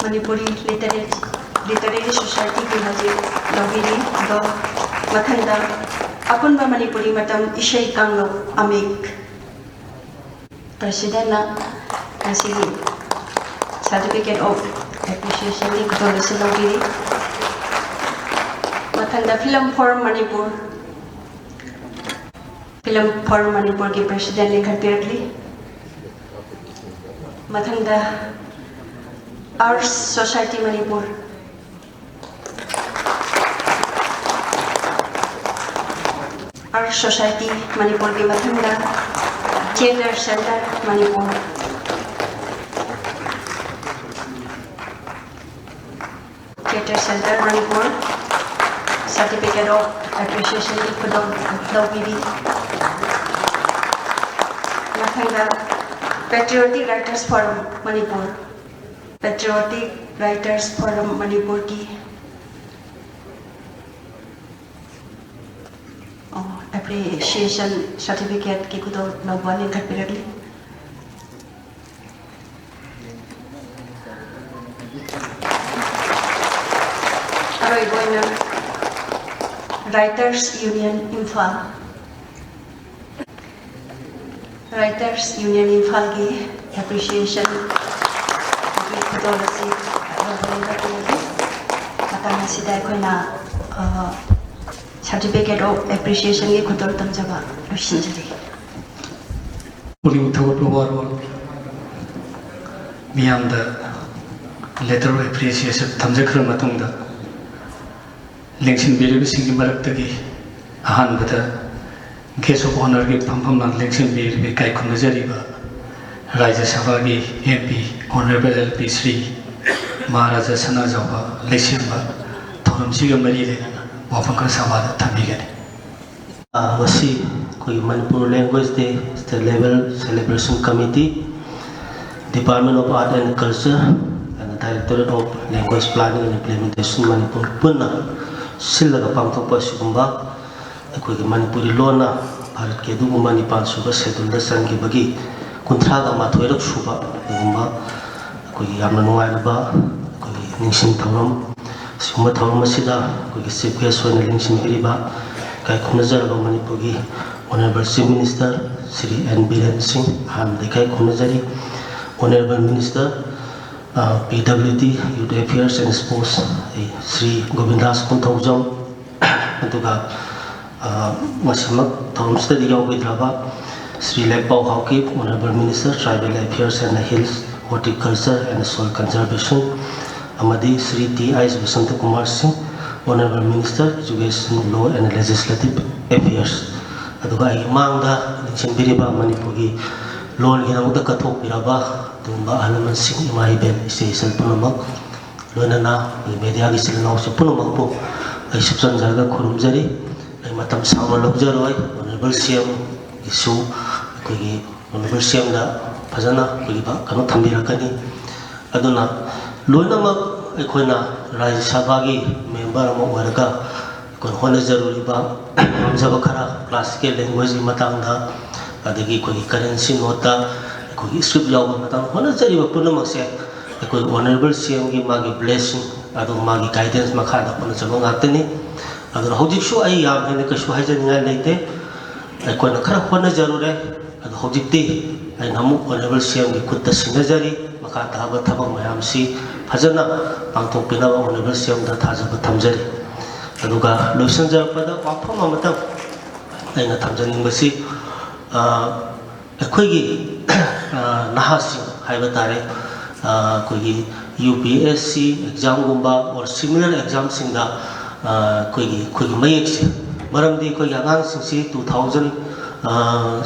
Manipuri Literature, Literary Societyꯒꯤ ꯍꯧꯖꯤꯛ ꯂꯧꯕꯤꯔꯤ꯫ ꯑꯗꯣ ꯃꯊꯪꯗ ꯑꯄꯨꯟꯕ ꯃꯅꯤꯄꯨꯔꯤ ꯃꯇꯝ ꯏꯁꯩ ꯀꯥꯡꯂꯨꯞ ꯑꯃꯤꯛ Presidentꯅ ꯉꯁꯤꯒꯤ Certificate of Appreciationꯒꯤ ꯈꯨꯗꯣꯜ ꯑꯁꯤ ꯂꯧꯕꯤꯔꯤ꯫ ꯃꯊꯪꯗ Film for Manipur, Film for Manipurꯒꯤ President ꯂꯤꯡꯈꯠꯄꯤꯔꯛꯂꯤ꯫ ꯃꯊꯪꯗ Arts Society Manipur, Arts Society ꯃꯅꯤꯄꯨꯔꯒꯤ ꯃꯊꯪꯗ Theatre Centre Manipur, Theatre Centre Manipur Certificate of Appreciationꯒꯤ ꯈꯨꯗꯣꯜ ꯂꯧꯕꯤꯔꯤ꯫ ꯃꯊꯪꯗ Patriotic Writers Forum Manipur, Patriotic Writers Forum ꯃꯅꯤꯄꯨꯔꯒꯤ ꯑꯣ, Appreciation Certificateꯀꯤ ꯈꯨꯗꯣꯜ ꯂꯧꯕ ꯂꯤꯡꯈꯠꯄꯤꯔꯛꯂꯤ꯫ ꯑꯔꯣꯏꯕ ꯑꯣꯏꯅ Writers Union Imphal, Writers Union ꯏꯝꯐꯥꯜꯒꯤ Appreciationꯒꯤ ꯈꯨꯗꯣꯜ ꯑꯁꯤ ꯂꯧꯕ ꯂꯦꯡꯒꯠꯄꯤꯔꯒꯦ꯫ ꯃꯇꯥꯡ ꯑꯁꯤꯗ ꯑꯩꯈꯣꯏꯅ, ꯑ, Certificate of Appreciationꯒꯤ ꯈꯨꯗꯣꯜ ꯇꯝꯖꯕ ꯂꯣꯏꯁꯤꯟꯖꯔꯤ꯫ ꯄꯨꯛꯅꯤꯡ ꯊꯧꯒꯠꯄ ꯋꯥꯔꯣꯜ ꯃꯤꯌꯥꯝꯗ Letter of Appreciation ꯊꯝꯖꯈ꯭ꯔ ꯃꯇꯨꯡꯗ, ꯂꯦꯡꯁꯤꯟꯕꯤꯔꯤꯕꯁꯤꯡꯒꯤ ꯃꯔꯛꯇꯒꯤ ꯑꯍꯥꯟꯕꯗ Guest of Honourꯒꯤ ꯐꯝꯐꯝ ꯂꯦꯡꯁꯤꯟꯕꯤꯔꯤꯕ ꯏꯀꯥꯏ ꯈꯨꯝꯅꯖꯔꯤꯕ ꯔꯥꯖ꯭ꯌ ꯁꯚꯥꯒꯤ MP Honourable LP Shri Maharaja ꯁꯅꯥꯖꯥꯎꯕ ꯂꯩꯁꯦꯝꯕ ꯊꯧꯔꯝꯁꯤꯒ ꯃꯔꯤ ꯂꯩꯅꯅ ꯋꯥꯐꯝ ꯈꯔ ꯁꯚꯥꯗ ꯊꯝꯕꯤꯒꯅꯤ꯫ ꯑ, ꯉꯁꯤ ꯑꯩꯈꯣꯏꯒꯤ Manipur Language Day State Level Celebration Committee, Department of Art and Culture and Directorate of Language Planning and Implementation Manipur ꯄꯨꯟꯅ ꯁꯤꯜꯂꯒ ꯄꯥꯡꯊꯣꯛꯄ ꯑꯁꯤꯒꯨꯝꯕ ꯑꯩꯈꯣꯏꯒꯤ ꯃꯅꯤꯄꯨꯔꯤ ꯂꯣꯟꯅ ꯚꯥꯔꯠꯀꯤ ꯑꯗꯨꯒꯨꯝꯕ ꯅꯤꯄꯥꯟ ꯁꯨꯕ ꯁꯦꯗꯨꯜꯗ ꯆꯟꯈꯤꯕꯒꯤ ꯀꯨꯟꯊ꯭ꯔꯥꯒ ꯃꯥꯊꯣꯏꯔꯛ ꯁꯨꯕ ꯑꯗꯨꯒꯨꯝꯕ ꯑꯩꯈꯣꯏꯒꯤ ꯌꯥꯝꯅ ꯅꯨꯡꯉꯥꯏꯔꯕ ꯑꯩꯈꯣꯏꯒꯤ ꯅꯤꯡꯁꯤꯡ ꯊꯧꯔꯝ ꯑꯁꯤꯒꯨꯝꯕ ꯊꯧꯔꯝ ꯑꯁꯤꯗ ꯑꯩꯈꯣꯏꯒꯤ chief guest ꯑꯣꯏꯅ ꯂꯦꯡꯁꯤꯟꯕꯤꯔꯤꯕ ꯏꯀꯥꯏ ꯈꯨꯝꯅꯖꯔꯕ ꯃꯅꯤꯄꯨꯔꯒꯤ Honourable Chief Minister Shri N Biren Singh, ꯑꯍꯥꯟꯕꯗ ꯏꯀꯥꯏ ꯈꯨꯝꯅꯖꯔꯤ꯫ Honourable Minister, ꯑ, P W D, Youth Affairs and Sports, ꯑꯩ ꯁ꯭ꯔꯤ ꯒꯣꯕꯤꯟꯗꯥꯁ ꯀꯣꯟꯊꯧꯖꯝ, ꯑꯗꯨꯒ, ꯑ, ꯃꯁꯤꯃꯛ ꯊꯧꯔꯝꯁꯤꯗꯗꯤ ꯌꯥꯎꯕꯤꯗ꯭ꯔꯕ Shri ꯂꯦꯞꯄꯥꯎ Haokip, Honourable Minister, Tribal Affairs and Hills, Horticulture and Soil Conservation, ꯑꯃꯗꯤ ꯁ꯭ꯔꯤ ꯇꯤ ꯑꯥꯏꯁ ꯕꯁꯟꯇ ꯀꯨꯃꯥꯔ ꯁꯤꯡ, Honourable Minister, Education, Law and Legislative Affairs, ꯑꯗꯨꯒ ꯑꯩꯒꯤ ꯃꯥꯡꯗ ꯂꯦꯡꯁꯤꯟꯕꯤꯔꯤꯕ ꯃꯅꯤꯄꯨꯔꯒꯤ ꯂꯣꯟꯒꯤꯗꯃꯛꯇ ꯀꯠꯊꯣꯛꯄꯤꯔꯕ ꯑꯗꯨꯒꯨꯝꯕ ꯑꯍꯜ ꯂꯃꯟꯁꯤꯡ, ꯏꯃꯥ ꯏꯕꯦꯜ, ꯏꯆꯦ ꯏꯆꯜ ꯄꯨꯝꯅꯃꯛ, ꯂꯣꯏꯅꯅ ꯑꯩꯈꯣꯏ mediaꯒꯤ ꯏꯆꯤꯜ ꯏꯅꯥꯎꯁꯤꯡ ꯄꯨꯝꯅꯃꯛꯄꯨ ꯑꯩ ꯁꯨꯞꯆꯟꯖꯔꯒ ꯈꯨꯔꯨꯝꯖꯔꯤ꯫ ꯑꯩ ꯃꯇꯝ ꯁꯥꯡꯅ ꯂꯧꯖꯔꯣꯏ꯫ Honourable ꯁꯤ ꯑꯦꯝꯒꯤꯁꯨ ꯑꯩꯈꯣꯏꯒꯤ Honourable ꯁꯤ ꯑꯦꯝꯗ ꯐꯖꯅ ꯑꯩꯈꯣꯏꯒꯤ ꯀꯩꯅꯣ ꯊꯝꯕꯤꯔꯛꯀꯅꯤ꯫ ꯑꯗꯨꯅ ꯂꯣꯏꯅꯃꯛ ꯑꯩꯈꯣꯏꯅ ꯔꯥꯖ꯭ꯌ ꯁꯚꯥꯒꯤ member ꯑꯃ ꯑꯣꯏꯔꯒ ꯑꯩꯈꯣꯏꯅ ꯍꯣꯠꯅꯖꯔꯨꯔꯤꯕ ꯉꯝꯖꯕ ꯈꯔ classical languageꯀꯤ ꯃꯇꯥꯡꯗ, ꯑꯗꯒꯤ ꯑꯩꯈꯣꯏꯒꯤ currency noteꯇ ꯑꯩꯈꯣꯏꯒꯤ script ꯌꯥꯎꯕ ꯃꯇꯥꯡꯗ ꯍꯣꯠꯅꯖꯔꯤꯕ ꯄꯨꯝꯅꯃꯛꯁꯦ ꯑꯩꯈꯣꯏ Honourable ꯁꯤ ꯑꯦꯝꯒꯤ ꯃꯥꯒꯤ blessing, ꯑꯗꯨꯒ ꯃꯥꯒꯤ guidance ꯃꯈꯥꯗ ꯍꯣꯠꯅꯖꯕ ꯉꯥꯛꯇꯅꯤ꯫ ꯑꯗꯨꯅ ꯍꯧꯖꯤꯛꯁꯨ ꯑꯩ ꯌꯥꯝ ꯍꯦꯟꯅ ꯀꯩꯁꯨ ꯍꯥꯏꯖꯅꯤꯡꯉꯥꯏ ꯂꯩꯇꯦ꯫ ꯑꯩꯈꯣꯏꯅ ꯈꯔ ꯍꯣꯠꯅꯖꯔꯨꯔꯦ, ꯑꯗꯣ ꯍꯧꯖꯤꯛꯇꯤ ꯑꯩꯅ ꯑꯃꯨꯛ Honourable ꯁꯤ ꯑꯦꯝꯒꯤ ꯈꯨꯠꯇ ꯁꯤꯟꯅꯖꯔꯤ꯫ ꯃꯈꯥ ꯇꯥꯕ ꯊꯕꯛ ꯃꯌꯥꯝꯁꯤ ꯐꯖꯅ ꯄꯥꯡꯊꯣꯛꯄꯤꯅꯕ Honourable ꯁꯤ ꯑꯦꯝꯗ ꯊꯥꯖꯕ ꯊꯝꯖꯔꯤ꯫ ꯑꯗꯨꯒ ꯂꯣꯏꯁꯤꯟꯖꯔꯛꯄꯗ ꯋꯥꯐꯝ ꯑꯃꯇꯪ ꯑꯩꯅ ꯊꯝꯖꯅꯤꯡꯕꯁꯤ, ꯑ, ꯑꯩꯈꯣꯏꯒꯤ, ꯑ, ꯅꯍꯥꯁꯤꯡ ꯍꯥꯏꯕ ꯇꯥꯔꯦ, ꯑ, ꯑꯩꯈꯣꯏꯒꯤ U P S C examꯒꯨꯝꯕ or similar examꯁꯤꯡꯗ, ꯑ, ꯑꯩꯈꯣꯏꯒꯤ, ꯑꯩꯈꯣꯏꯒꯤ ꯃꯌꯦꯛꯁꯦ, ꯃꯔꯝꯗꯤ ꯑꯩꯈꯣꯏꯒꯤ ꯑꯉꯥꯡꯁꯤꯡꯁꯤ two thousand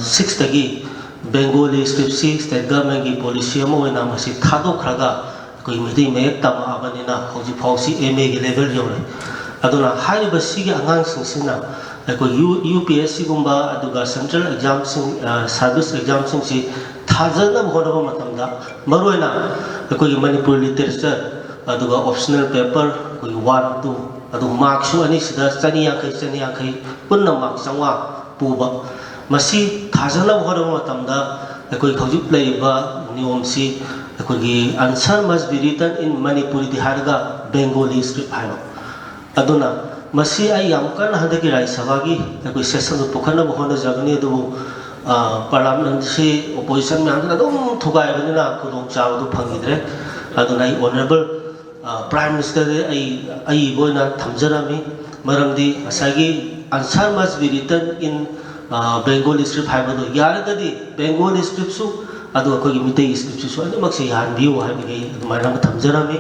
sixꯇꯒꯤ Bengali scriptꯁꯤ state governmentꯀꯤ policy ꯑꯃ ꯑꯣꯏꯅ ꯃꯁꯤ ꯊꯥꯗꯣꯛꯈ꯭ꯔꯒ ꯑꯩꯈꯣꯏ ꯃꯩꯇꯩ ꯃꯌꯦꯛ ꯇꯝꯃꯛꯑꯕꯅꯤꯅ ꯍꯧꯖꯤꯛ ꯐꯥꯎꯁꯤ ꯑꯦꯝ ꯑꯦꯒꯤ level ꯌꯧꯔꯦ꯫ ꯑꯗꯨꯅ ꯍꯥꯏꯔꯤꯕ ꯁꯤꯒꯤ ꯑꯉꯥꯡꯁꯤꯡꯁꯤꯅ ꯑꯩꯈꯣꯏ ꯌꯨ, ꯌꯨ ꯄꯤ ꯑꯦꯁ ꯁꯤꯒꯨꯝꯕ ꯑꯗꯨꯒ central examꯁꯤꯡ, ꯑ, service examꯁꯤꯡꯁꯤ ꯊꯥꯖꯅꯕ ꯍꯣꯠꯅꯕ ꯃꯇꯝꯗ ꯃꯔꯨꯑꯣꯏꯅ ꯑꯩꯈꯣꯏꯒꯤ ꯃꯅꯤꯄꯨꯔ literature, ꯑꯗꯨꯒ optional paper ꯑꯩꯈꯣꯏꯒꯤ one, two, ꯑꯗꯨꯒ markꯁꯨ ꯑꯅꯤꯁꯤꯗ ꯆꯅꯤ ꯌꯥꯡꯈꯩ, ꯆꯅꯤ ꯌꯥꯡꯈꯩ, ꯄꯨꯟꯅ mark ꯆꯥꯝꯃꯉꯥ ꯄꯨꯕ꯫ ꯃꯁꯤ ꯊꯥꯖꯅꯕ ꯍꯣꯠꯅꯕ ꯃꯇꯝꯗ ꯑꯩꯈꯣꯏ ꯍꯧꯖꯤꯛ ꯂꯩꯔꯤꯕ ꯅꯤꯌꯣꯝꯁꯤ ꯑꯩꯈꯣꯏꯒꯤ answer must be written in Manipuriꯗꯤ ꯍꯥꯏꯔꯒ ꯕꯦꯡꯒꯣꯂꯤ ꯁ꯭ꯀ꯭ꯔꯤꯞ ꯍꯥꯏꯕ꯫ ꯑꯗꯨꯅ ꯃꯁꯤ ꯑꯩ ꯌꯥꯝ ꯀꯟꯅ ꯍꯟꯗꯛꯀꯤ ꯔꯥꯖ꯭ꯌ ꯁꯚꯥꯒꯤ ꯑꯩꯈꯣꯏ ꯁꯦꯁꯟꯗ ꯄꯨꯈꯠꯅꯕ ꯍꯣꯠꯅꯖꯒꯅꯤ, ꯑꯗꯨꯕꯨ ꯄꯥꯔꯂꯥꯃꯦꯟꯁꯤ ꯑꯣꯄꯣꯖꯤꯁꯟ ꯃꯌꯥꯝꯗꯨꯅ ꯑꯗꯨꯝ ꯊꯨꯒꯥꯏꯕꯅꯤꯅ ꯈꯨꯗꯣꯡꯆꯥꯕꯗꯨ ꯐꯪꯈꯤꯗ꯭ꯔꯦ꯫ ꯑꯗꯨꯅ ꯑꯩ ꯑꯣꯅꯔꯦꯕꯜ ꯄ꯭ꯔꯥꯏꯝ ꯃꯤꯅꯤꯁꯇꯔꯗ ꯑꯩ ꯑꯏꯕ ꯑꯣꯏꯅ ꯊꯝꯖꯔꯝꯃꯤ꯫ ꯃꯔꯝꯗꯤ ꯉꯁꯥꯏꯒꯤ "Answer must be written in Bengali script" ꯍꯥꯏꯕꯗꯣ ꯌꯥꯔꯒꯗꯤ ꯕꯦꯡꯒꯣꯂꯤ ꯁ꯭ꯀ꯭ꯔꯤꯞꯁꯨ ꯑꯗꯨꯒ ꯑꯩꯈꯣꯏꯒꯤ ꯃꯤꯇꯩ ꯁ꯭ꯀ꯭ꯔꯤꯞꯁꯤꯁꯨ ꯑꯅꯤꯃꯛꯁꯦ ꯌꯥꯍꯟꯕꯤꯌꯨ ꯍꯥꯏꯕꯒꯤ ꯑꯩ ꯑꯗꯨꯃꯥꯏꯅ ꯑꯃ ꯊꯝꯖꯔꯝꯃꯤ꯫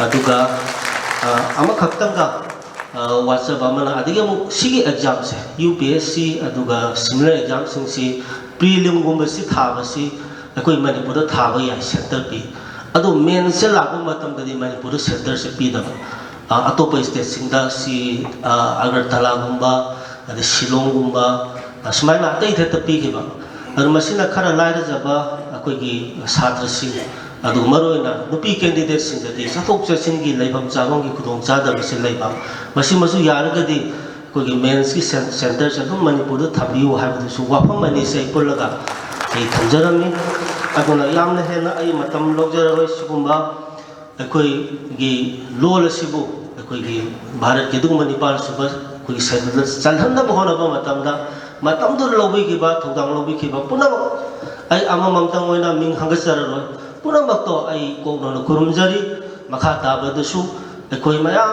ꯑꯗꯨꯒ ꯑꯃꯈꯛꯇꯪꯒ ꯋꯥꯠꯆꯕ ꯑꯃꯅ, ꯑꯗꯒꯤ ꯑꯃꯨꯛ ꯁꯤꯒꯤ ꯑꯦꯛꯖꯥꯝꯁꯦ, ꯌꯨ ꯄꯤ ꯑꯦꯁ ꯁꯤ ꯑꯗꯨꯒ ꯁꯤꯃꯤꯂꯔ ꯑꯦꯛꯖꯥꯝꯁꯤꯡꯁꯤ, ꯄ꯭ꯔꯤꯂꯤꯝꯒꯨꯝꯕꯁꯤ ꯊꯥꯕꯁꯤ ꯑꯩꯈꯣꯏ ꯃꯅꯤꯄꯨꯔꯗ ꯊꯥꯕ ꯌꯥꯏ, ꯁꯦꯟꯇꯔ ꯄꯤ꯫ ꯑꯗꯣ ꯃꯦꯟꯁꯁꯦ ꯂꯥꯛꯄ ꯃꯇꯝꯗꯗꯤ ꯃꯅꯤꯄꯨꯔꯗ ꯁꯦꯟꯇꯔꯁꯦ ꯄꯤꯗꯕ꯫ ꯑꯇꯣꯞꯄ ꯁ꯭ꯇꯦꯠꯁꯤꯡꯗ, ꯁꯤ ꯑꯒꯔꯇꯂꯥꯒꯨꯝꯕ, ꯑꯗꯩ ꯁꯤꯂꯣꯡꯒꯨꯝꯕ, ꯁꯨꯃꯥꯏꯅ ꯑꯇꯩ ꯑꯇꯩꯗ ꯄꯤꯈꯤꯕ꯫ ꯑꯗꯨ ꯃꯁꯤꯅ ꯈꯔ ꯂꯥꯏꯔꯖꯕ ꯑꯩꯈꯣꯏꯒꯤ ꯁꯥꯇ꯭ꯔꯁꯤꯡ, ꯑꯗꯨꯒ ꯃꯔꯨꯑꯣꯏꯅ ꯅꯨꯄꯤ ꯀꯦꯟꯗꯤꯗꯦꯠꯁꯤꯡꯗꯗꯤ ꯆꯠꯊꯣꯛ ꯆꯠꯁꯤꯟꯒꯤ ꯂꯩꯐꯝ ꯆꯥꯐꯝꯒꯤ ꯈꯨꯗꯣꯡꯆꯥꯗꯕꯁꯤ ꯂꯩꯕ꯫ ꯃꯁꯤꯃꯁꯨ ꯌꯥꯔꯒꯗꯤ ꯑꯩꯈꯣꯏꯒꯤ ꯃꯦꯟꯁꯀꯤ ꯁꯦꯟ-, ꯁꯦꯟꯇꯔꯁꯦ ꯑꯗꯨꯝ ꯃꯅꯤꯄꯨꯔꯗ ꯊꯝꯕꯤꯌꯨ ꯍꯥꯏꯕꯗꯨꯁꯨ ꯋꯥꯐꯝ ꯑꯅꯤꯁꯦ ꯑꯩ ꯄꯨꯜꯂꯒ ꯑꯩ ꯊꯝꯖꯔꯝꯃꯤ꯫ ꯑꯗꯨꯅ ꯌꯥꯝꯅ ꯍꯦꯟꯅ ꯑꯩ ꯃꯇꯝ ꯂꯧꯖꯔꯔꯣꯏ꯫ ꯁꯤꯒꯨꯝꯕ ꯑꯩꯈꯣꯏꯒꯤ ꯂꯣꯜ ꯑꯁꯤꯕꯨ ꯑꯩꯈꯣꯏꯒꯤ ꯚꯥꯔꯠꯀꯤ ꯑꯗꯨꯒꯨꯝꯕ ꯅꯤꯄꯥꯟ ꯁꯨꯕ ꯑꯩꯈꯣꯏꯒꯤ ꯁꯦꯗꯨꯜꯗ ꯆꯜꯍꯟꯅꯕ ꯍꯣꯠꯅꯕ ꯃꯇꯝꯗ ꯃꯇꯝꯗꯨꯗ ꯂꯧꯕꯤꯈꯤꯕ, ꯊꯧꯗꯥꯡ ꯂꯧꯕꯤꯈꯤꯕ ꯄꯨꯝꯅꯃꯛ, ꯑꯩ ꯑꯃꯃꯝꯇꯪ ꯑꯣꯏꯅ ꯃꯤꯡ ꯍꯪꯒꯠꯆꯔꯔꯣꯏ, ꯄꯨꯝꯅꯃꯛꯇꯣ ꯑꯩ ꯀꯣꯛꯅꯅ ꯈꯨꯔꯨꯝꯖꯔꯤ꯫ ꯃꯈꯥ ꯇꯥꯕꯗꯁꯨ ꯑꯩꯈꯣꯏ ꯃꯌꯥꯝ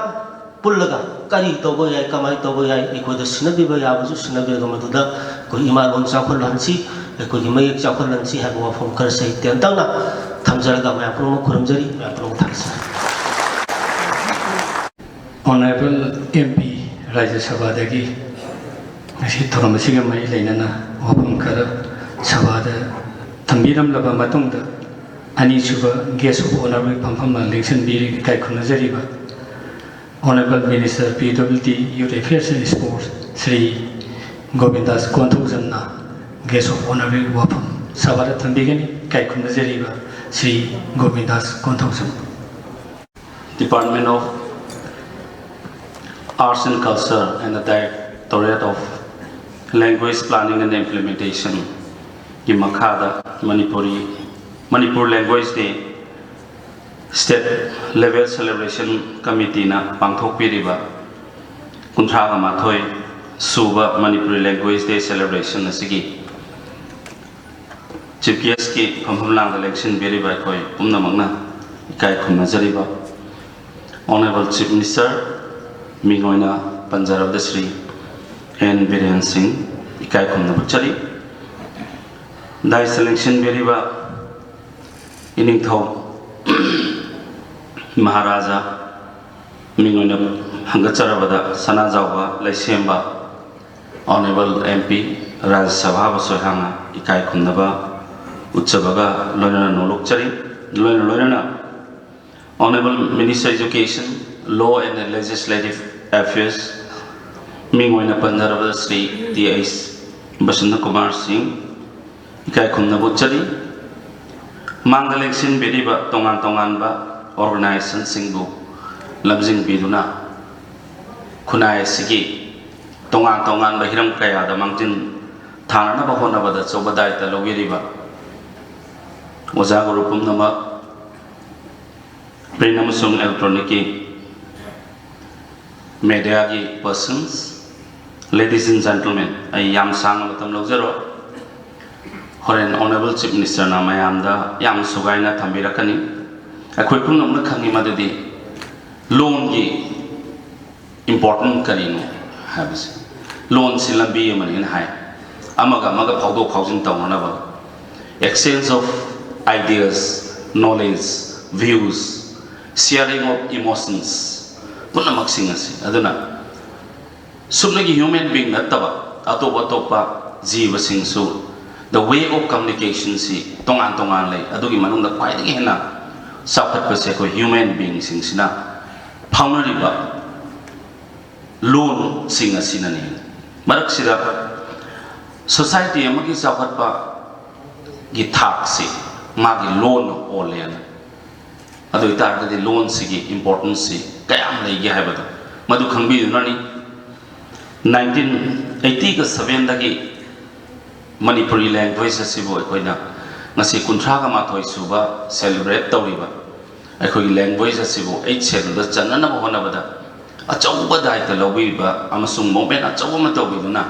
ꯄꯨꯜꯂꯒ ꯀꯔꯤ ꯇꯧꯕ ꯌꯥꯏ, ꯀꯃꯥꯏꯅ ꯇꯧꯕ ꯌꯥꯏ, ꯑꯩꯈꯣꯏꯗ ꯁꯤꯟꯅꯕꯤꯕ ꯌꯥꯕꯁꯨ ꯁꯤꯟꯅꯕꯤꯔꯒ ꯃꯗꯨꯗ ꯑꯩꯈꯣꯏ ꯏꯃꯥ ꯂꯣꯟ ꯆꯥꯎꯈꯠꯍꯟꯁꯤ, ꯑꯩꯈꯣꯏꯒꯤ ꯃꯌꯦꯛ ꯆꯥꯎꯈꯠꯍꯟꯁꯤ ꯍꯥꯏꯕ ꯋꯥꯐꯝ ꯈꯔꯁꯦ ꯑꯩ ꯇꯦꯟꯇꯛꯅ ꯊꯝꯖꯔꯒ ꯃꯌꯥꯝ ꯄꯨꯝꯅꯃꯛ ꯈꯨꯔꯨꯝꯖꯔꯤ, ꯃꯌꯥꯝ ꯄꯨꯝꯅꯃꯛ ꯊꯥꯒꯠꯆꯔꯤ꯫ Honorable M P, ꯔꯥꯖ꯭ꯌ ꯁꯚꯥꯗꯒꯤ ꯉꯁꯤ ꯊꯧꯔꯝ ꯑꯁꯤꯒ ꯃꯔꯤ ꯂꯩꯅꯅ ꯋꯥꯐꯝ ꯈꯔ ꯁꯚꯥꯗ ꯊꯝꯕꯤꯔꯝꯂꯕ ꯃꯇꯨꯡꯗ, ꯑꯅꯤꯁꯨꯕ Guest of Honourꯒꯤ ꯐꯝꯐꯝ ꯂꯦꯡꯁꯤꯟꯕꯤꯔꯤꯕ ꯏꯀꯥꯏ ꯈꯨꯝꯅꯖꯔꯤꯕ Honourable Minister P W D, Youth Affairs and Sports, Shri ꯒꯣꯕꯤꯟꯗꯥꯁ ꯀꯣꯟꯊꯧꯖꯝꯅ Guest of Honourꯒꯤ ꯋꯥꯐꯝ ꯁꯚꯥꯗ ꯊꯝꯕꯤꯒꯅꯤ꯫ ꯏꯀꯥꯏ ꯈꯨꯝꯅꯖꯔꯤꯕ Shri ꯒꯣꯕꯤꯟꯗꯥꯁ Konthoujam. Department of Arts and Culture and the Directorate of Language Planning and Implementationꯒꯤ ꯃꯈꯥꯗ Manipuri, Manipur Language Day State Level Celebration Committeeꯅ ꯄꯥꯡꯊꯣꯛꯄꯤꯔꯤꯕ ꯀꯨꯟꯊ꯭ꯔꯥꯒ ꯃꯥꯊꯣꯏ ꯁꯨꯕ Manipuri Language Day Celebration ꯑꯁꯤꯒꯤ Chief Guestꯀꯤ ꯐꯝꯐꯝ ꯂꯥꯡꯗ ꯂꯦꯡꯁꯤꯟꯕꯤꯔꯤꯕ ꯑꯩꯈꯣꯏ ꯄꯨꯝꯅꯃꯛꯅ ꯏꯀꯥꯏ ꯈꯨꯝꯅꯖꯔꯤꯕ Honourable Chief Minister, ꯃꯤꯡ ꯑꯣꯏꯅ ꯄꯟꯖꯔꯕꯗ ꯁ꯭ꯔꯤ ꯑꯦꯟ ꯕꯤꯔꯦꯟ ꯁꯤꯡ, ꯏꯀꯥꯏ ꯈꯨꯝꯅꯕ ꯎꯠꯆꯔꯤ꯫ Dais ꯂꯦꯡꯁꯤꯟꯕꯤꯔꯤꯕ ꯏꯅꯤꯡꯊꯧ ꯃꯍꯥꯔꯥꯖꯥ, ꯃꯤꯡ ꯑꯣꯏꯅ ꯍꯪꯒꯠꯆꯔꯕꯗ ꯁꯅꯥꯖꯥꯎꯕ ꯂꯩꯁꯦꯝꯕ Honourable M P, ꯔꯥꯖ꯭ꯌ ꯁꯚꯥꯕꯨꯁꯨ ꯑꯩꯍꯥꯛꯅ ꯏꯀꯥꯏ ꯈꯨꯝꯅꯕ ꯎꯠꯆꯕꯒ ꯂꯣꯏꯅꯅ ꯅꯣꯂꯨꯛꯆꯔꯤ꯫ ꯂꯣꯏꯅ ꯂꯣꯏꯅꯅ Honourable Minister Education, Law and Legislative Affairs, ꯃꯤꯡ ꯑꯣꯏꯅ ꯄꯟꯖꯔꯕꯗ ꯁ꯭ꯔꯤ ꯇꯤ ꯑꯩꯆ ꯕꯁꯟꯇ ꯀꯨꯃꯥꯔ ꯁꯤꯡ, ꯏꯀꯥꯏ ꯈꯨꯝꯅꯕ ꯎꯠꯆꯔꯤ꯫ ꯃꯥꯡꯗ ꯂꯦꯡꯁꯤꯟꯕꯤꯔꯤꯕ ꯇꯣꯉꯥꯟ ꯇꯣꯉꯥꯟꯕ organisationꯁꯤꯡꯕꯨ ꯂꯝꯖꯤꯡꯕꯤꯗꯨꯅ ꯈꯨꯟꯅꯥꯏ ꯑꯁꯤꯒꯤ ꯇꯣꯉꯥꯟ ꯇꯣꯉꯥꯟꯕ ꯍꯤꯔꯝ ꯀꯌꯥꯗ ꯃꯥꯡꯖꯤꯟ ꯊꯥꯅꯅꯕ ꯍꯣꯠꯅꯕꯗ ꯑꯆꯧꯕ ꯗꯥꯏꯇ ꯂꯧꯕꯤꯔꯤꯕ ꯑꯣꯖꯥ ꯒꯨꯔꯨ ꯄꯨꯝꯅꯃꯛ, print ꯑꯃꯁꯨꯡ electronicꯀꯤ mediaꯒꯤ persons, ladies and gentlemen, ꯑꯩ ꯌꯥꯝ ꯁꯥꯡꯅ ꯃꯇꯝ ꯂꯧꯖꯔꯣꯏ꯫ ꯍꯣꯔꯦꯟ Honourable Chief Ministerꯅ ꯃꯌꯥꯝꯗ ꯌꯥꯝ ꯁꯨꯒꯥꯏꯅ ꯊꯝꯕꯤꯔꯛꯀꯅꯤ꯫ ꯑꯩꯈꯣꯏ ꯄꯨꯝꯅꯃꯛꯅ ꯈꯪꯉꯤ ꯃꯗꯨꯗꯤ ꯂꯣꯟꯒꯤ important ꯀꯔꯤꯅꯣ ꯍꯥꯏꯕꯁꯦ꯫ ꯂꯣꯟꯁꯤ ꯂꯝꯕꯤ ꯑꯃꯅꯦꯅ ꯍꯥꯏ, ꯑꯃꯒ ꯑꯃꯒ ꯐꯥꯎꯗꯣꯛ ꯐꯥꯎꯖꯤꯟ ꯇꯧꯅꯅꯕ, exchange of ideas, knowledge, views, sharing of emotions, ꯄꯨꯝꯅꯃꯛꯁꯤꯡ ꯑꯁꯤ꯫ ꯑꯗꯨꯅ ꯁꯨꯞꯅꯒꯤ human being ꯅꯠꯇꯕ ꯑꯇꯣꯞ ꯑꯇꯣꯞꯄ ꯖꯤꯕꯁꯤꯡꯁꯨ the way of communicationꯁꯤ ꯇꯣꯉꯥꯟ ꯇꯣꯉꯥꯟ ꯂꯩ꯫ ꯑꯗꯨꯒꯤ ꯃꯅꯨꯡꯗ ꯈ꯭ꯋꯥꯏꯗꯒꯤ ꯍꯦꯟꯅ ꯆꯥꯎꯈꯠꯄꯁꯦ ꯑꯩꯈꯣꯏ human beingꯁꯤꯡꯁꯤꯅ ꯐꯥꯎꯅꯔꯤꯕ ꯂꯣꯟꯁꯤꯡ ꯑꯁꯤꯅꯅꯤ꯫ ꯃꯔꯛꯁꯤꯗ society ꯑꯃꯒꯤ ꯆꯥꯎꯈꯠꯄꯒꯤ ꯊꯥꯛꯁꯤ ꯃꯥꯒꯤ ꯂꯣꯟꯅ ꯑꯣꯜꯂꯦꯅ꯫ ꯑꯗꯨ ꯑꯣꯏꯇꯥꯔꯒꯗꯤ ꯂꯣꯟꯁꯤꯒꯤ importanceꯁꯤ ꯀꯌꯥꯝ ꯂꯩꯒꯦ ꯍꯥꯏꯕꯗꯣ ꯃꯗꯨ ꯈꯪꯕꯤꯗꯨꯅꯅꯤ꯫ Nineteen eighty sevenꯗꯒꯤ Manipuri language ꯑꯁꯤꯕꯨ ꯑꯩꯈꯣꯏꯅ ꯉꯁꯤ ꯀꯨꯟꯊ꯭ꯔꯥꯒ ꯃꯥꯊꯣꯏ ꯁꯨꯕ celebrate ꯇꯧꯔꯤꯕ ꯑꯩꯈꯣꯏꯒꯤ language ꯑꯁꯤꯕꯨ eighth schedule ꯗ ꯆꯟꯅꯅꯕ ꯍꯣꯠꯅꯕꯗ ꯑꯆꯧꯕ ꯗꯥꯏꯇ ꯂꯧꯕꯤꯕ ꯑꯃꯁꯨꯡ movement ꯑꯆꯧꯕ ꯑꯃ ꯇꯧꯕꯤꯗꯨꯅ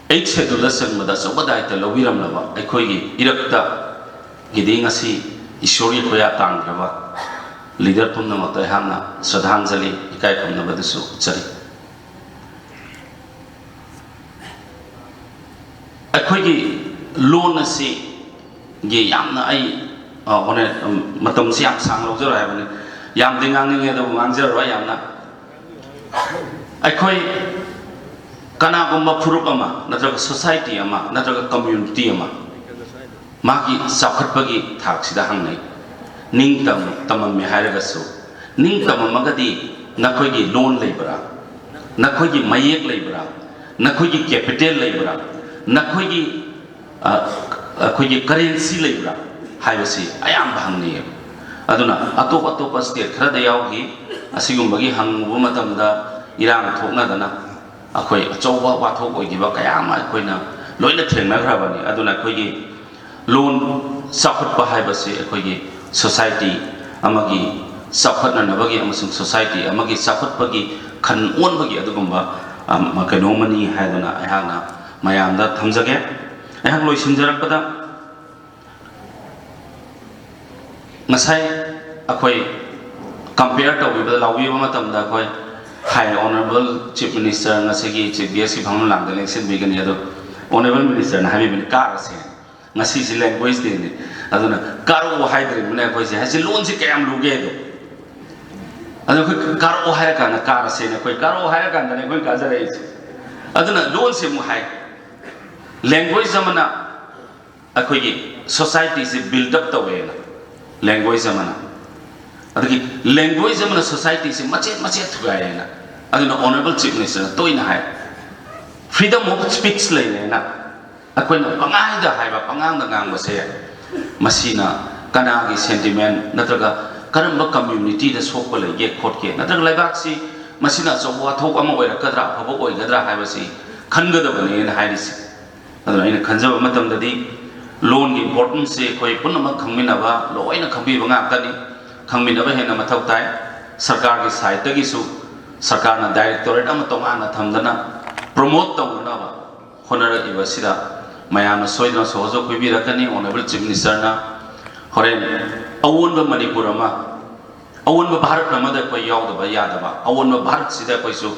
eighth schedule ꯗ ꯆꯟꯕꯗ ꯑꯆꯧꯕ ꯗꯥꯏꯇ ꯂꯧꯕꯤꯔꯝꯂꯕ ꯑꯩꯈꯣꯏꯒꯤ ꯏꯔꯛꯇꯒꯤꯗꯤ ꯉꯁꯤ ꯏꯁꯣꯔꯒꯤ ꯈꯨꯌꯥ ꯇꯥꯡꯈ꯭ꯔꯕ leader ꯄꯨꯝꯅꯃꯛꯇ ꯑꯩꯍꯥꯛꯅ ꯁ꯭ꯔꯗꯥꯟꯖꯂꯤ, ꯏꯀꯥꯏ ꯈꯨꯝꯅꯕꯗꯨꯁꯨ ꯎꯠꯆꯔꯤ꯫ ꯑꯩꯈꯣꯏꯒꯤ ꯂꯣꯟ ꯑꯁꯤꯒꯤ ꯌꯥꯝꯅ ꯑꯩ, ꯑ, ꯍꯣꯔꯦꯟ, ꯎꯝ, ꯃꯇꯝꯁꯤ ꯌꯥꯝ ꯁꯥꯡꯅ ꯂꯧꯖꯔꯣꯏ ꯍꯥꯏꯕꯅꯤ꯫ ꯌꯥꯝꯗꯤ ꯉꯥꯡꯅꯤꯡꯉꯦ, ꯑꯗꯨꯕꯨ ꯉꯥꯡꯖꯔꯔꯣꯏ ꯌꯥꯝꯅ꯫ ꯑꯩꯈꯣꯏ ꯀꯅꯥꯒꯨꯝꯕ ꯐꯨꯔꯨꯞ ꯑꯃ ꯅꯠꯇ꯭ꯔꯒ society ꯑꯃ ꯅꯠꯇ꯭ꯔꯒ community ꯑꯃ ꯃꯥꯒꯤ ꯆꯥꯎꯈꯠꯄꯒꯤ ꯊꯥꯛꯁꯤꯗ ꯍꯪꯅꯩ꯫ ꯅꯤꯡꯇꯝ ꯇꯝꯃꯝꯃꯦ ꯍꯥꯏꯔꯒꯁꯨ, ꯅꯤꯡ ꯇꯝꯃꯝꯃꯒꯗꯤ ꯅꯈꯣꯏꯒꯤ ꯂꯣꯟ ꯂꯩꯕ꯭ꯔꯥ? ꯅꯈꯣꯏꯒꯤ ꯃꯌꯦꯛ ꯂꯩꯕ꯭ꯔꯥ? ꯅꯈꯣꯏꯒꯤ capital ꯂꯩꯕ꯭ꯔꯥ? ꯅꯈꯣꯏꯒꯤ, ꯑ, ꯑꯩꯈꯣꯏꯒꯤ currency ꯂꯩꯕ꯭ꯔꯥ ꯍꯥꯏꯕꯁꯤ ꯑꯌꯥꯝꯕ ꯍꯪꯅꯩꯌꯦꯕ꯫ ꯑꯗꯨꯅ ꯑꯇꯣꯞ ꯑꯇꯣꯞꯄ state ꯈꯔꯗ ꯌꯥꯎꯈꯤ꯫ ꯑꯁꯤꯒꯨꯝꯕꯒꯤ ꯍꯪꯉꯨꯕ ꯃꯇꯝꯗ ꯏꯔꯥꯡ ꯊꯣꯛꯅꯗꯅ ꯑꯩꯈꯣꯏ ꯑꯆꯧꯕ ꯋꯥꯊꯣꯛ ꯑꯣꯏꯈꯤꯕ ꯀꯌꯥ ꯑꯃ ꯑꯩꯈꯣꯏꯅ ꯂꯣꯏꯅ ꯊꯦꯡꯅꯈ꯭ꯔꯕꯅꯤ꯫ ꯑꯗꯨꯅ ꯑꯩꯈꯣꯏꯒꯤ ꯂꯣꯟ ꯆꯥꯎꯈꯠꯄ ꯍꯥꯏꯕꯁꯤ ꯑꯩꯈꯣꯏꯒꯤ society ꯑꯃꯒꯤ ꯆꯥꯎꯈꯠꯅꯅꯕꯒꯤ ꯑꯃꯁꯨꯡ society ꯑꯃꯒꯤ ꯆꯥꯎꯈꯠꯄꯒꯤ ꯈꯟ ꯑꯣꯟꯕꯒꯤ ꯑꯗꯨꯒꯨꯝꯕ, ꯑꯝ, ꯀꯩꯅꯣ ꯑꯃꯅꯤ ꯍꯥꯏꯗꯨꯅ ꯑꯩꯍꯥꯛꯅ ꯃꯌꯥꯝꯗ ꯊꯝꯖꯒꯦ꯫ ꯑꯩꯍꯥꯛ ꯂꯣꯏꯁꯤꯟꯖꯔꯛꯄꯗ ꯉꯁꯥꯏ ꯑꯩꯈꯣꯏ compare ꯇꯧꯕꯤꯕꯗ, ꯂꯥꯎꯕꯤꯕ ꯃꯇꯝꯗ ꯑꯩꯈꯣꯏ High Honourable Chief Minister ꯉꯁꯤꯒꯤ Chief Guest ꯀꯤ ꯐꯝꯐꯝ ꯂꯥꯡꯗ ꯂꯦꯡꯁꯤꯟꯕꯤꯒꯅꯤ꯫ ꯑꯗꯣ Honourable Minister ꯅ ꯍꯥꯏꯕꯤꯕꯅꯤ, "ꯀꯥꯔꯁꯦ, ꯉꯁꯤꯁꯤ language day ꯅꯤ"꯫ ꯑꯗꯨꯅ ꯀꯥꯔꯛꯑꯣ ꯍꯥꯏꯗ꯭ꯔꯤꯕꯅꯦ ꯑꯩꯈꯣꯏꯁꯦ꯫ ꯍꯥꯏꯁꯦ ꯂꯣꯟꯁꯤ ꯀꯌꯥꯝ ꯂꯨꯒꯦ ꯑꯗꯣ꯫ ꯑꯗꯣ ꯑꯩꯈꯣꯏ ꯀꯥꯔꯛꯑꯣ ꯍꯥꯏꯔꯀꯥꯟꯗ ꯀꯥꯔꯁꯦꯅ, ꯑꯩꯈꯣꯏ ꯀꯥꯔꯛꯑꯣ ꯍꯥꯏꯔꯀꯥꯟꯗꯅꯦ ꯑꯩꯈꯣꯏ ꯀꯥꯖꯔꯛꯏꯁꯦ꯫ ꯑꯗꯨꯅ ꯂꯣꯟꯁꯤ ꯑꯃꯨꯛ ꯍꯥꯏ, language ꯑꯃꯅ ꯑꯩꯈꯣꯏꯒꯤ society ꯁꯤ build up ꯇꯧꯋꯦꯅ, language ꯑꯃꯅ꯫ ꯑꯗꯒꯤ language ꯑꯃꯅ society ꯁꯤ ꯃꯆꯦꯠ ꯃꯆꯦꯠ ꯊꯨꯒꯥꯏꯌꯦꯅ꯫ ꯑꯗꯨꯅ Honourable Chief Minister ꯅ ꯇꯣꯏꯅ ꯍꯥꯏ, freedom of speech ꯂꯩꯔꯦꯅ꯫ ꯑꯩꯈꯣꯏꯅ ꯄꯉꯥꯡꯗ ꯍꯥꯏꯕ, ꯄꯉꯥꯡꯗ ꯉꯥꯡꯕꯁꯦ, ꯃꯁꯤꯅ ꯀꯅꯥꯒꯤ sentiment ꯅꯠꯇ꯭ꯔꯒ ꯀꯔꯝꯕ community ꯗ ꯁꯣꯛꯄ ꯂꯩꯒꯦ ꯈꯣꯠꯀꯦ, ꯅꯠꯇ꯭ꯔꯒ ꯂꯩꯕꯥꯛꯁꯤ ꯃꯁꯤꯅ ꯑꯆꯧꯕ ꯋꯥꯊꯣꯛ ꯑꯃ ꯑꯣꯏꯔꯛꯀꯗ꯭ꯔꯥ, ꯑꯐꯕ ꯑꯣꯏꯒꯗ꯭ꯔꯥ ꯍꯥꯏꯕꯁꯤ ꯈꯟꯒꯗꯕꯅꯦꯅ ꯍꯥꯏꯔꯤꯁꯦ꯫ ꯑꯗꯨꯅ ꯑꯩꯅ ꯈꯟꯖꯕ ꯃꯇꯝꯗꯗꯤ ꯂꯣꯟꯒꯤ importance ꯁꯦ ꯑꯩꯈꯣꯏ ꯄꯨꯝꯅꯃꯛ ꯈꯪꯃꯤꯟꯅꯕ, ꯂꯣꯏꯅ ꯈꯪꯕꯤꯕ ꯉꯥꯛꯇꯅꯤ꯫ ꯈꯪꯃꯤꯟꯅꯕ ꯍꯦꯟꯅ ꯃꯊꯧ ꯇꯥꯏ꯫ ꯁꯔꯀꯥꯔꯒꯤ side ꯇꯒꯤꯁꯨ, ꯁꯔꯀꯥꯔꯅ directorate ꯑꯃ ꯇꯣꯉꯥꯟꯅ ꯊꯝꯗꯅ promote ꯇꯧꯅꯅꯕ ꯍꯣꯠꯅꯔꯛꯏꯕꯁꯤꯗ ꯃꯌꯥꯝꯅ ꯁꯣꯏꯗꯅ ꯁꯍꯖꯣꯒ ꯄꯤꯕꯤꯔꯛꯀꯅꯤ꯫ Honourable Chief Minister ꯅ ꯍꯣꯔꯦꯟ ꯑꯑꯣꯟꯕ ꯃꯅꯤꯄꯨꯔ ꯑꯃ, ꯑꯑꯣꯟꯕ ꯚꯥꯔꯠ ꯑꯃꯗ ꯑꯩꯈꯣꯏ ꯌꯥꯎꯗꯕ ꯌꯥꯗꯕ, ꯑꯑꯣꯟꯕ ꯚꯥꯔꯠꯁꯤꯗ ꯑꯩꯈꯣꯏꯁꯨ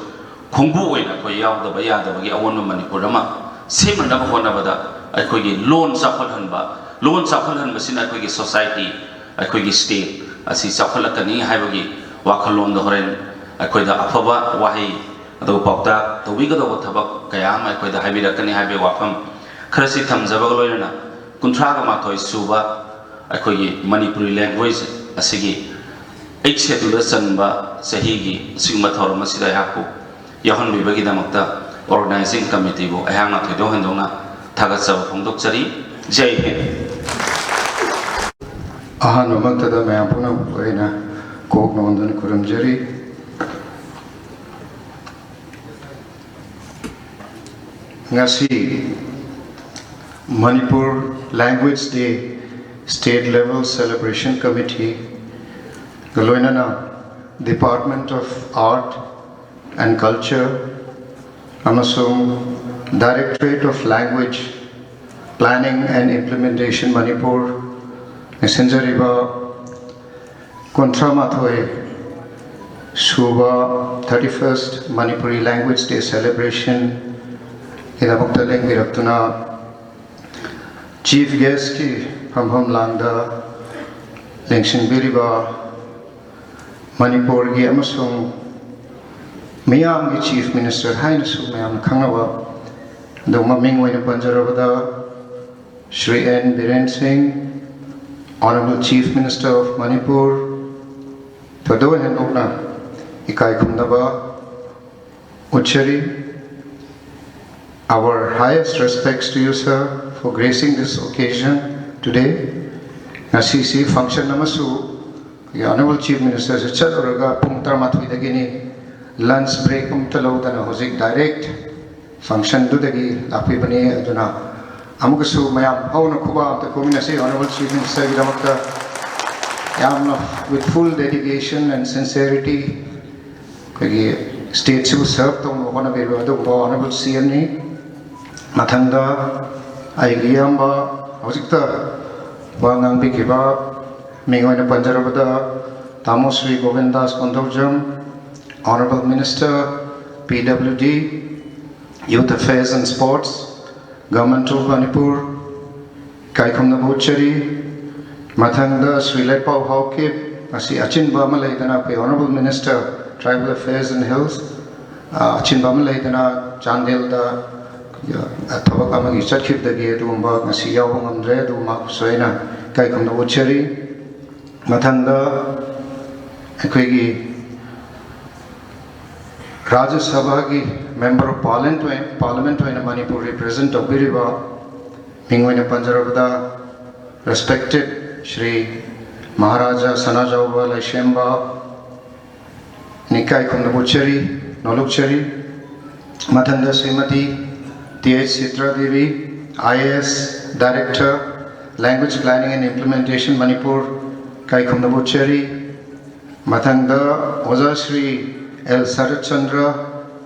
ꯈꯣꯡꯕꯨ ꯑꯣꯏꯅ ꯑꯩꯈꯣꯏ ꯌꯥꯎꯗꯕ ꯌꯥꯗꯕꯒꯤ ꯑꯑꯣꯟꯕ ꯃꯅꯤꯄꯨꯔ ꯑꯃ ꯁꯦꯝꯅꯅꯕ ꯍꯣꯠꯅꯕꯗ ꯑꯩꯈꯣꯏꯒꯤ ꯂꯣꯟ ꯆꯥꯎꯈꯠꯍꯟꯕ, ꯂꯣꯟ ꯆꯥꯎꯈꯠꯍꯟꯕꯁꯤꯅ ꯑꯩꯈꯣꯏꯒꯤ society, ꯑꯩꯈꯣꯏꯒꯤ state ꯑꯁꯤ ꯆꯥꯎꯈꯠꯂꯛꯀꯅꯤ ꯍꯥꯏꯕꯒꯤ ꯋꯥꯈꯜꯂꯣꯟꯗ ꯍꯣꯔꯦꯟ ꯑꯩꯈꯣꯏꯗ ꯑꯐꯕ ꯋꯥꯍꯩ, ꯑꯗꯨꯒ ꯄꯥꯎꯇꯥꯛ ꯇꯧꯕꯤꯒꯗꯧꯕ ꯊꯕꯛ ꯀꯌꯥ ꯑꯃ ꯑꯩꯈꯣꯏꯗ ꯍꯥꯏꯕꯤꯔꯛꯀꯅꯤ ꯍꯥꯏꯕꯒꯤ ꯋꯥꯐꯝ ꯈꯔꯁꯤ ꯊꯝꯖꯕꯒ ꯂꯣꯏꯅꯅ, ꯀꯨꯟꯊ꯭ꯔꯥꯒ ꯃꯥꯊꯣꯏ ꯁꯨꯕ ꯑꯩꯈꯣꯏꯒꯤ ꯃꯅꯤꯄꯨꯔꯤ language ꯑꯁꯤꯒꯤ Eighth Schedule ꯗ ꯆꯟꯕ ꯆꯍꯤꯒꯤ ꯑꯁꯤꯒꯨꯝꯕ ꯊꯧꯔꯝ ꯑꯁꯤꯗ ꯑꯩꯍꯥꯛꯄꯨ ꯌꯥꯎꯍꯟꯕꯤꯕꯒꯤꯗꯃꯛꯇ organizing committee ꯕꯨ ꯑꯩꯍꯥꯛꯅ ꯊꯣꯏꯗꯣꯛ ꯍꯦꯟꯗꯣꯛꯅ ꯊꯥꯒꯠꯆꯕ ꯐꯣꯡꯗꯣꯛꯆꯔꯤ꯫ ꯖꯩ ꯍꯤꯟꯗ꯫ ꯑꯍꯥꯟꯕꯃꯛꯇꯗ ꯃꯌꯥꯝ ꯄꯨꯝꯅꯃꯛꯄꯨ ꯑꯩꯅ ꯀꯣꯛ ꯅꯣꯟꯗꯨꯅ ꯈꯨꯔꯨꯝꯖꯔꯤ꯫ ꯉꯁꯤ Manipur Language Day State Level Celebration Committee ꯒ ꯂꯣꯏꯅꯅ Department of Art and Culture ꯑꯃꯁꯨꯡ Directorate of Language Planning and Implementation, Manipur ꯅ ꯁꯤꯟꯖꯔꯤꯕ ꯀꯨꯟꯊ꯭ꯔꯥ ꯃꯥꯊꯣꯏ ꯁꯨꯕ thirty-first Manipuri Language Day celebration ꯒꯤꯗꯃꯛꯇ ꯂꯦꯡꯕꯤꯔꯛꯇꯨꯅ Chief Guest ꯀꯤ ꯐꯝꯐꯝ ꯂꯥꯡꯗ ꯂꯦꯡꯁꯤꯟꯕꯤꯔꯤꯕ ꯃꯅꯤꯄꯨꯔꯒꯤ ꯑꯃꯁꯨꯡ ꯃꯤꯌꯥꯝꯒꯤ Chief Minister ꯍꯥꯏꯅꯁꯨ ꯃꯌꯥꯝꯅ ꯈꯪꯅꯕ, ꯑꯗꯨ ꯃꯃꯤꯡ ꯑꯣꯏꯅ ꯄꯟꯖꯔꯕꯗ ꯁ꯭ꯔꯤ ꯑꯦꯟ ꯕꯤꯔꯦꯟ ꯁꯤꯡ, Honourable Chief Minister of Manipur, ꯊꯣꯏꯗꯣꯛ ꯍꯦꯟꯗꯣꯛꯅ ꯏꯀꯥꯏ ꯈꯨꯝꯅꯕ ꯎꯠꯆꯔꯤ꯫ Our highest respects to you, sir, for gracing this occasion today. ꯉꯁꯤꯁꯤ function ꯑꯃꯁꯨ ꯑꯩꯈꯣꯏꯒꯤ Honourable Chief Minister ꯁꯦ ꯆꯠꯂꯨꯔꯒ ꯄꯨꯡ ꯇꯔꯥꯃꯥꯊꯣꯏꯗꯒꯤꯅꯤ, lunch break ꯑꯃꯇ ꯂꯧꯗꯅ ꯍꯧꯖꯤꯛ direct function ꯗꯨꯗꯒꯤ ꯂꯥꯛꯄꯤꯕꯅꯤ꯫ ꯑꯗꯨꯅ ꯑꯃꯨꯛꯀꯁꯨ ꯃꯌꯥꯝ ꯍꯧꯅ ꯈꯨꯕꯥꯛ ꯑꯝꯇ ꯈꯨꯃꯤꯟꯅꯁꯤ꯫ Honorable Chief Minister ꯒꯤꯗꯃꯛꯇ ꯌꯥꯝꯅ with full dedication and sincerity ꯑꯩꯈꯣꯏꯒꯤ state ꯁꯤꯕꯨ serve ꯇꯧꯅꯕ ꯍꯣꯠꯅꯕꯤꯕ ꯑꯗꯨꯒꯨꯝꯕ Honorable C M ꯅꯤ꯫ ꯃꯊꯪꯗ ꯑꯩꯒꯤ ꯏꯌꯥꯝꯕ ꯍꯧꯖꯤꯛꯇ ꯋꯥ ꯉꯥꯡꯕꯤꯈꯤꯕ ꯃꯤꯡ ꯑꯣꯏꯅ ꯄꯟꯖꯔꯕꯗ ꯇꯥꯃꯣ Shri ꯒꯣꯕꯤꯟꯗꯥꯁ Konthoujam, Honorable Minister P W D, Youth Affairs and Sports, Government of Manipur, ꯏꯀꯥꯏ ꯈꯨꯝꯅꯕ ꯎꯠꯆꯔꯤ꯫ ꯃꯊꯪꯗ ꯁ꯭ꯔꯤ ꯂꯩꯄꯥꯎ ꯍꯥꯎꯀꯤꯞ, ꯉꯁꯤ ꯑꯆꯤꯟꯕ ꯑꯃ ꯂꯩꯗꯅ ꯑꯩꯈꯣꯏ Honorable Minister Tribal Affairs and Hills, ꯑ, ꯑꯆꯤꯟꯕ ꯑꯃ ꯂꯩꯗꯅ ꯆꯥꯟꯗꯦꯜꯗ, ꯑ, ꯊꯕꯛ ꯑꯃꯒꯤ ꯆꯠꯈꯤꯕꯗꯒꯤ ꯑꯗꯨꯒꯨꯝꯕ ꯉꯁꯤ ꯌꯥꯎꯕ ꯉꯝꯗ꯭ꯔꯦ꯫ ꯑꯗꯨ ꯃꯍꯥꯛꯄꯨꯁꯨ ꯑꯩꯅ ꯏꯀꯥꯏ ꯈꯨꯝꯅꯕ ꯎꯠꯆꯔꯤ꯫ ꯃꯊꯪꯗ ꯑꯩꯈꯣꯏꯒꯤ ꯔꯥꯖ꯭ꯌ ꯁꯚꯥꯒꯤ Member of Parliament ꯑꯣꯏ-, Parliament ꯑꯣꯏꯅ ꯃꯅꯤꯄꯨꯔ represent ꯇꯧꯕꯤꯔꯤꯕ ꯃꯤꯡ ꯑꯣꯏꯅ ꯄꯟꯖꯔꯕꯗ respected ꯁ꯭ꯔꯤ ꯃꯍꯥꯔꯥꯖꯥ ꯁꯅꯥꯖꯥꯎꯕ ꯂꯩꯁꯦꯝꯕ ꯏꯀꯥꯏ ꯈꯨꯝꯅꯕ ꯎꯠꯆꯔꯤ, ꯅꯣꯂꯨꯛꯆꯔꯤ꯫ ꯃꯊꯪꯗ Shrimati T H Chitra Devi, I A S, Director, Language Planning and Implementation, Manipur, ꯏꯀꯥꯏ ꯈꯨꯝꯅꯕ ꯎꯠꯆꯔꯤ꯫ ꯃꯊꯪꯗ ꯑꯣꯖꯥ Shri L Sarat Chandra,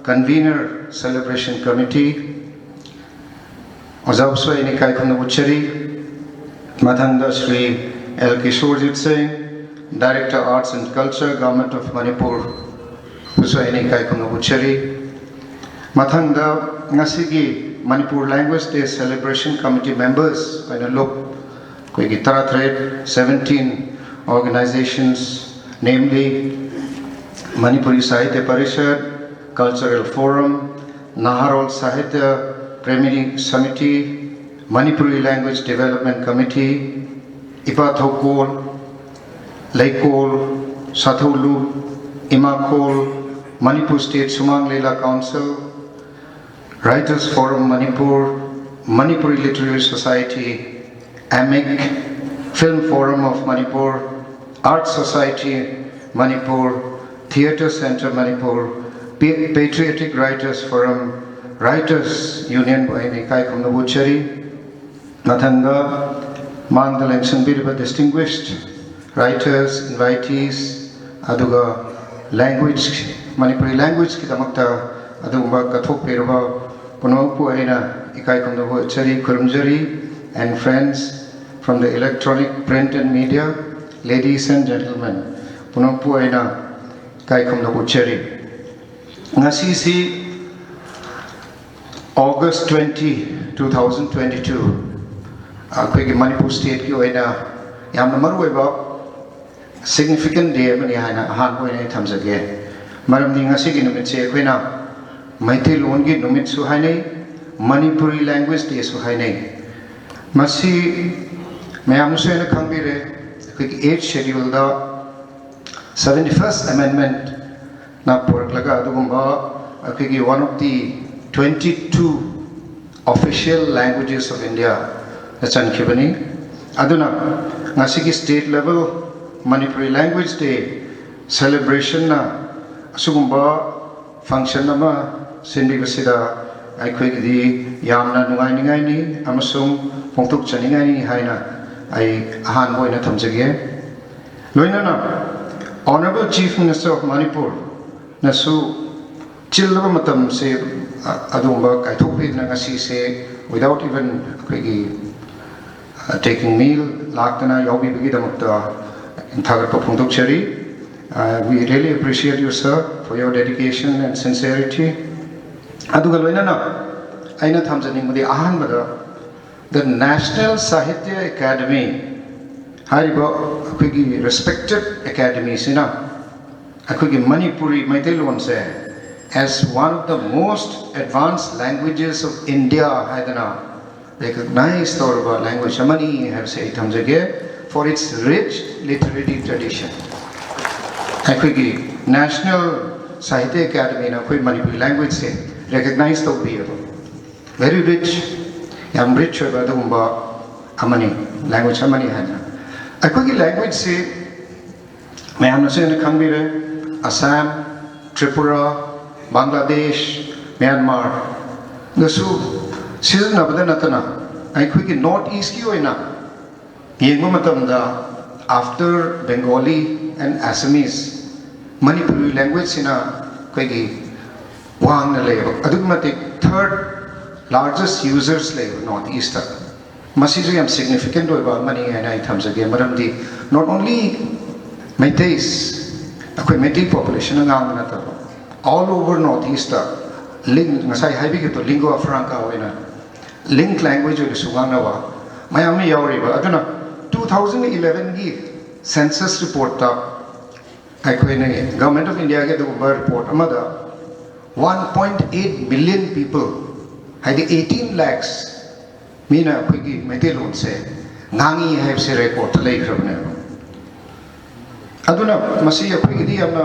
Convener, Celebration Committee, ꯑꯣꯖꯥꯕꯨꯁꯨ ꯑꯩꯅ ꯏꯀꯥꯏ ꯈꯨꯝꯅꯕ ꯎꯠꯆꯔꯤ꯫ ꯃꯊꯪꯗ ꯁ꯭ꯔꯤ ꯑꯦꯜ ꯀꯤꯁꯣꯔꯖꯤꯠ ꯁꯤꯡ, Director, Arts and Culture, Government of Manipur, ꯕꯨꯁꯨ ꯑꯩꯅ ꯏꯀꯥꯏ ꯈꯨꯝꯅꯕ ꯎꯠꯆꯔꯤ꯫ ꯃꯊꯪꯗ ꯉꯁꯤꯒꯤ Manipur Language Day Celebration Committee members ꯑꯣꯏꯅ ꯂꯨꯞ ꯑꯩꯈꯣꯏꯒꯤ ꯇꯔꯥꯇꯔꯦꯠ, seventeen organizations, namely Manipuri Sahitya Parishad, Cultural Forum, Naharol Sahitya Premi Samiti, Manipuri Language Development Committee, ꯏꯄꯥ ꯊꯧꯀꯣꯜ, ꯂꯩꯀꯣꯜ, ꯁꯥꯊꯧꯂꯨꯞ, ꯏꯃꯥꯈꯣꯜ, Manipur State Sumang Lila Council, Writers Forum Manipur, Manipuri Literary Society, AMIC, Film Forum of Manipur, Art Society Manipur, Theatre Centre Manipur, Pa-, Patriotic Writers Forum, Writers Union ꯑꯣꯏꯅ ꯏꯀꯥꯏ ꯈꯨꯝꯅꯕ ꯎꯠꯆꯔꯤ꯫ ꯃꯊꯪꯗ ꯃꯥꯡꯗ ꯂꯦꯡꯁꯤꯟꯕꯤꯔꯤꯕ distinguished writers, invitees, ꯑꯗꯨꯒ language, Manipuri languageꯀꯤꯗꯃꯛꯇ ꯑꯗꯨꯒꯨꯝꯕ ꯀꯠꯊꯣꯛꯄꯤꯔꯕ ꯄꯨꯝꯅꯃꯛꯄꯨ ꯑꯩꯅ ꯏꯀꯥꯏ ꯈꯨꯝꯅꯕ ꯎꯠꯆꯔꯤ, ꯈꯨꯔꯨꯝꯖꯔꯤ, and friends from the electronic, print and media, ladies and gentlemen, ꯄꯨꯝꯅꯃꯛꯄꯨ ꯑꯩꯅ ꯏꯀꯥꯏ ꯈꯨꯝꯅꯕ ꯎꯠꯆꯔꯤ꯫ ꯉꯁꯤꯁꯤ August twenty, two thousand twenty-two, ꯑꯩꯈꯣꯏꯒꯤ ꯃꯅꯤꯄꯨꯔ stateꯀꯤ ꯑꯣꯏꯅ ꯌꯥꯝꯅ ꯃꯔꯨꯑꯣꯏꯕ significant day ꯑꯃꯅꯤ ꯍꯥꯏꯅ ꯑꯍꯥꯟꯕ ꯑꯣꯏꯅ ꯑꯩ ꯊꯝꯖꯒꯦ꯫ ꯃꯔꯝꯗꯤ ꯉꯁꯤꯒꯤ ꯅꯨꯃꯤꯠꯁꯦ ꯑꯩꯈꯣꯏꯅ ꯃꯩꯇꯩꯂꯣꯟꯒꯤ ꯅꯨꯃꯤꯠꯁꯨ ꯍꯥꯏꯅꯩ, Manipuri language dayꯁꯨ ꯍꯥꯏꯅꯩ꯫ ꯃꯁꯤ ꯃꯌꯥꯝꯅꯁꯨ ꯍꯦꯟꯅ ꯈꯪꯕꯤꯔꯦ, ꯑꯩꯈꯣꯏꯒꯤ eighth scheduleꯗ seventy first amendmentꯅ ꯄꯨꯔꯛꯂꯒ ꯑꯗꯨꯒꯨꯝꯕ ꯑꯩꯈꯣꯏꯒꯤ one of the twenty two official languages of Indiaꯗ ꯆꯟꯈꯤꯕꯅꯤ꯫ ꯑꯗꯨꯅ ꯉꯁꯤꯒꯤ state level Manipuri language day celebrationꯅ ꯑꯁꯤꯒꯨꯝꯕ function ꯑꯃ ꯁꯤꯟꯕꯤꯕꯁꯤꯗ ꯑꯩꯈꯣꯏꯒꯤꯗꯤ ꯌꯥꯝꯅ ꯅꯨꯡꯉꯥꯏꯅꯤꯡꯉꯥꯏꯅꯤ ꯑꯃꯁꯨꯡ ꯐꯣꯡꯗꯣꯛꯆꯅꯤꯡꯉꯥꯏꯅꯤ ꯍꯥꯏꯅ ꯑꯩ ꯑꯍꯥꯟꯕ ꯑꯣꯏꯅ ꯊꯝꯖꯒꯦ꯫ ꯂꯣꯏꯅꯅ Honourable Chief Minister of Manipurꯅꯁꯨ ꯆꯤꯜꯂꯕ ꯃꯇꯝꯁꯦ, ꯑ, ꯑꯗꯨꯒꯨꯝꯕ ꯀꯥꯏꯊꯣꯛꯄꯤꯗꯅ ꯉꯁꯤꯁꯦ without even ꯑꯩꯈꯣꯏꯒꯤ, ꯑ, taking meal ꯂꯥꯛꯇꯅ ꯌꯥꯎꯕꯤꯕꯒꯤꯗꯃꯛꯇ ꯊꯥꯒꯠꯄ ꯐꯣꯡꯗꯣꯛꯆꯔꯤ꯫ Uh, we really appreciate you, sir, for your dedication and sincerity. ꯑꯗꯨꯒ ꯂꯣꯏꯅꯅ ꯑꯩꯅ ꯊꯝꯖꯅꯤꯡꯕꯗꯤ ꯑꯍꯥꯟꯕꯗ the National Sahitya Academy ꯍꯥꯏꯔꯤꯕ ꯑꯩꯈꯣꯏꯒꯤ respected academyꯁꯤꯅ ꯑꯩꯈꯣꯏꯒꯤ ꯃꯅꯤꯄꯨꯔꯤ ꯃꯩꯇꯩꯂꯣꯟꯁꯦ as one of the most advanced languages of India ꯍꯥꯏꯗꯅ recognize ꯇꯧꯔꯕ language ꯑꯃꯅꯤ ꯍꯥꯏꯕꯁꯦ ꯑꯩ ꯊꯝꯖꯒꯦ, for its rich literary tradition꯫ ꯑꯩꯈꯣꯏꯒꯤ National Sahitya Academyꯅ ꯑꯩꯈꯣꯏ ꯃꯅꯤꯄꯨꯔꯤ languageꯁꯦ recognize ꯇꯧꯕꯤꯌꯦꯕ꯫ Very rich, ꯌꯥꯝ rich ꯑꯣꯏꯕ ꯑꯗꯨꯒꯨꯝꯕ ꯑꯃꯅꯤ, language ꯑꯃꯅꯤ ꯍꯥꯏꯅ꯫ ꯑꯩꯈꯣꯏꯒꯤ languageꯁꯤ ꯃꯌꯥꯝꯅꯁꯨ ꯍꯦꯟꯅ ꯈꯪꯕꯤꯔꯦ, ꯑꯁꯥꯝ, ꯇ꯭ꯔꯤꯄꯨꯔꯥ, ꯕꯪꯒ꯭ꯂꯥꯗꯦꯁ, ꯃ꯭ꯌꯥꯟꯃꯥꯔꯗꯁꯨ ꯁꯤꯖꯤꯟꯅꯕꯗ ꯅꯠꯇꯅ ꯑꯩꯈꯣꯏꯒꯤ ꯅꯣꯔꯠ ꯏꯁꯀꯤ ꯑꯣꯏꯅ ꯌꯦꯡꯕ ꯃꯇꯝꯗ, after Bengali and Assamese, Manipuri ꯂꯦꯡꯒ꯭ꯋꯦꯖꯁꯤꯅ ꯑꯩꯈꯣꯏꯒꯤ ꯋꯥꯡꯅ ꯂꯩꯌꯦꯕ, ꯑꯗꯨꯛꯀꯤ ꯃꯇꯤꯛ ꯊꯔꯠ ꯂꯥꯔꯖꯦꯁ ꯌꯨꯖꯔꯁ ꯂꯩꯌꯦꯕ ꯅꯣꯔꯠ ꯏꯁꯇ꯫ ꯃꯁꯤꯁꯨ ꯌꯥꯝ ꯁꯤꯒꯅꯤꯐꯤꯀꯦꯟꯠ ꯑꯣꯏꯕ ꯑꯃꯅꯤ ꯍꯥꯏꯅ ꯑꯩ ꯊꯝꯖꯒꯦ꯫ ꯃꯔꯝꯗꯤ not only Meiteis, ꯑꯩꯈꯣꯏ ꯃꯩꯇꯩ ꯄꯣꯄꯨꯂꯦꯁꯟꯅ ꯉꯥꯡꯕ ꯅꯠꯇꯕ, all over North East link ꯉꯁꯥꯏ ꯍꯥꯏꯕꯤꯈꯤꯕꯗꯣ, ꯂꯤꯡꯒ꯭ꯋꯥ ꯐ꯭ꯔꯥꯡꯀꯥ ꯑꯣꯏꯅ, ꯂꯤꯡꯛ ꯂꯦꯡꯒ꯭ꯋꯦꯖ ꯑꯣꯏꯅꯁꯨ ꯉꯥꯡꯅꯕ ꯃꯌꯥꯝ ꯑꯃ ꯌꯥꯎꯔꯤꯕ꯫ ꯑꯗꯨꯅ two thousand elevenꯒꯤ ꯁꯦꯟꯁꯁ ꯔꯤꯄꯣꯔꯠꯇ ꯑꯩꯈꯣꯏꯅ, ꯒꯚꯔꯟꯃꯦꯟꯠ ꯑꯣꯐ ꯏꯟꯗꯤꯌꯥꯒꯤ ꯑꯗꯨꯒꯨꯝꯕ ꯔꯤꯄꯣꯔꯠ ꯑꯃꯗ one point eight million people, ꯍꯥꯏꯗꯤ eighteen lakhs ꯃꯤꯅ ꯑꯩꯈꯣꯏꯒꯤ ꯃꯩꯇꯩꯂꯣꯟꯁꯦ ꯉꯥꯡꯉꯤ ꯍꯥꯏꯕꯁꯦ ꯔꯦꯀꯣꯔꯠꯇ ꯂꯩꯈ꯭ꯔꯕꯅꯦꯕ꯫ ꯑꯗꯨꯅ ꯃꯁꯤ ꯑꯩꯈꯣꯏꯒꯤꯗꯤ ꯌꯥꯝꯅ,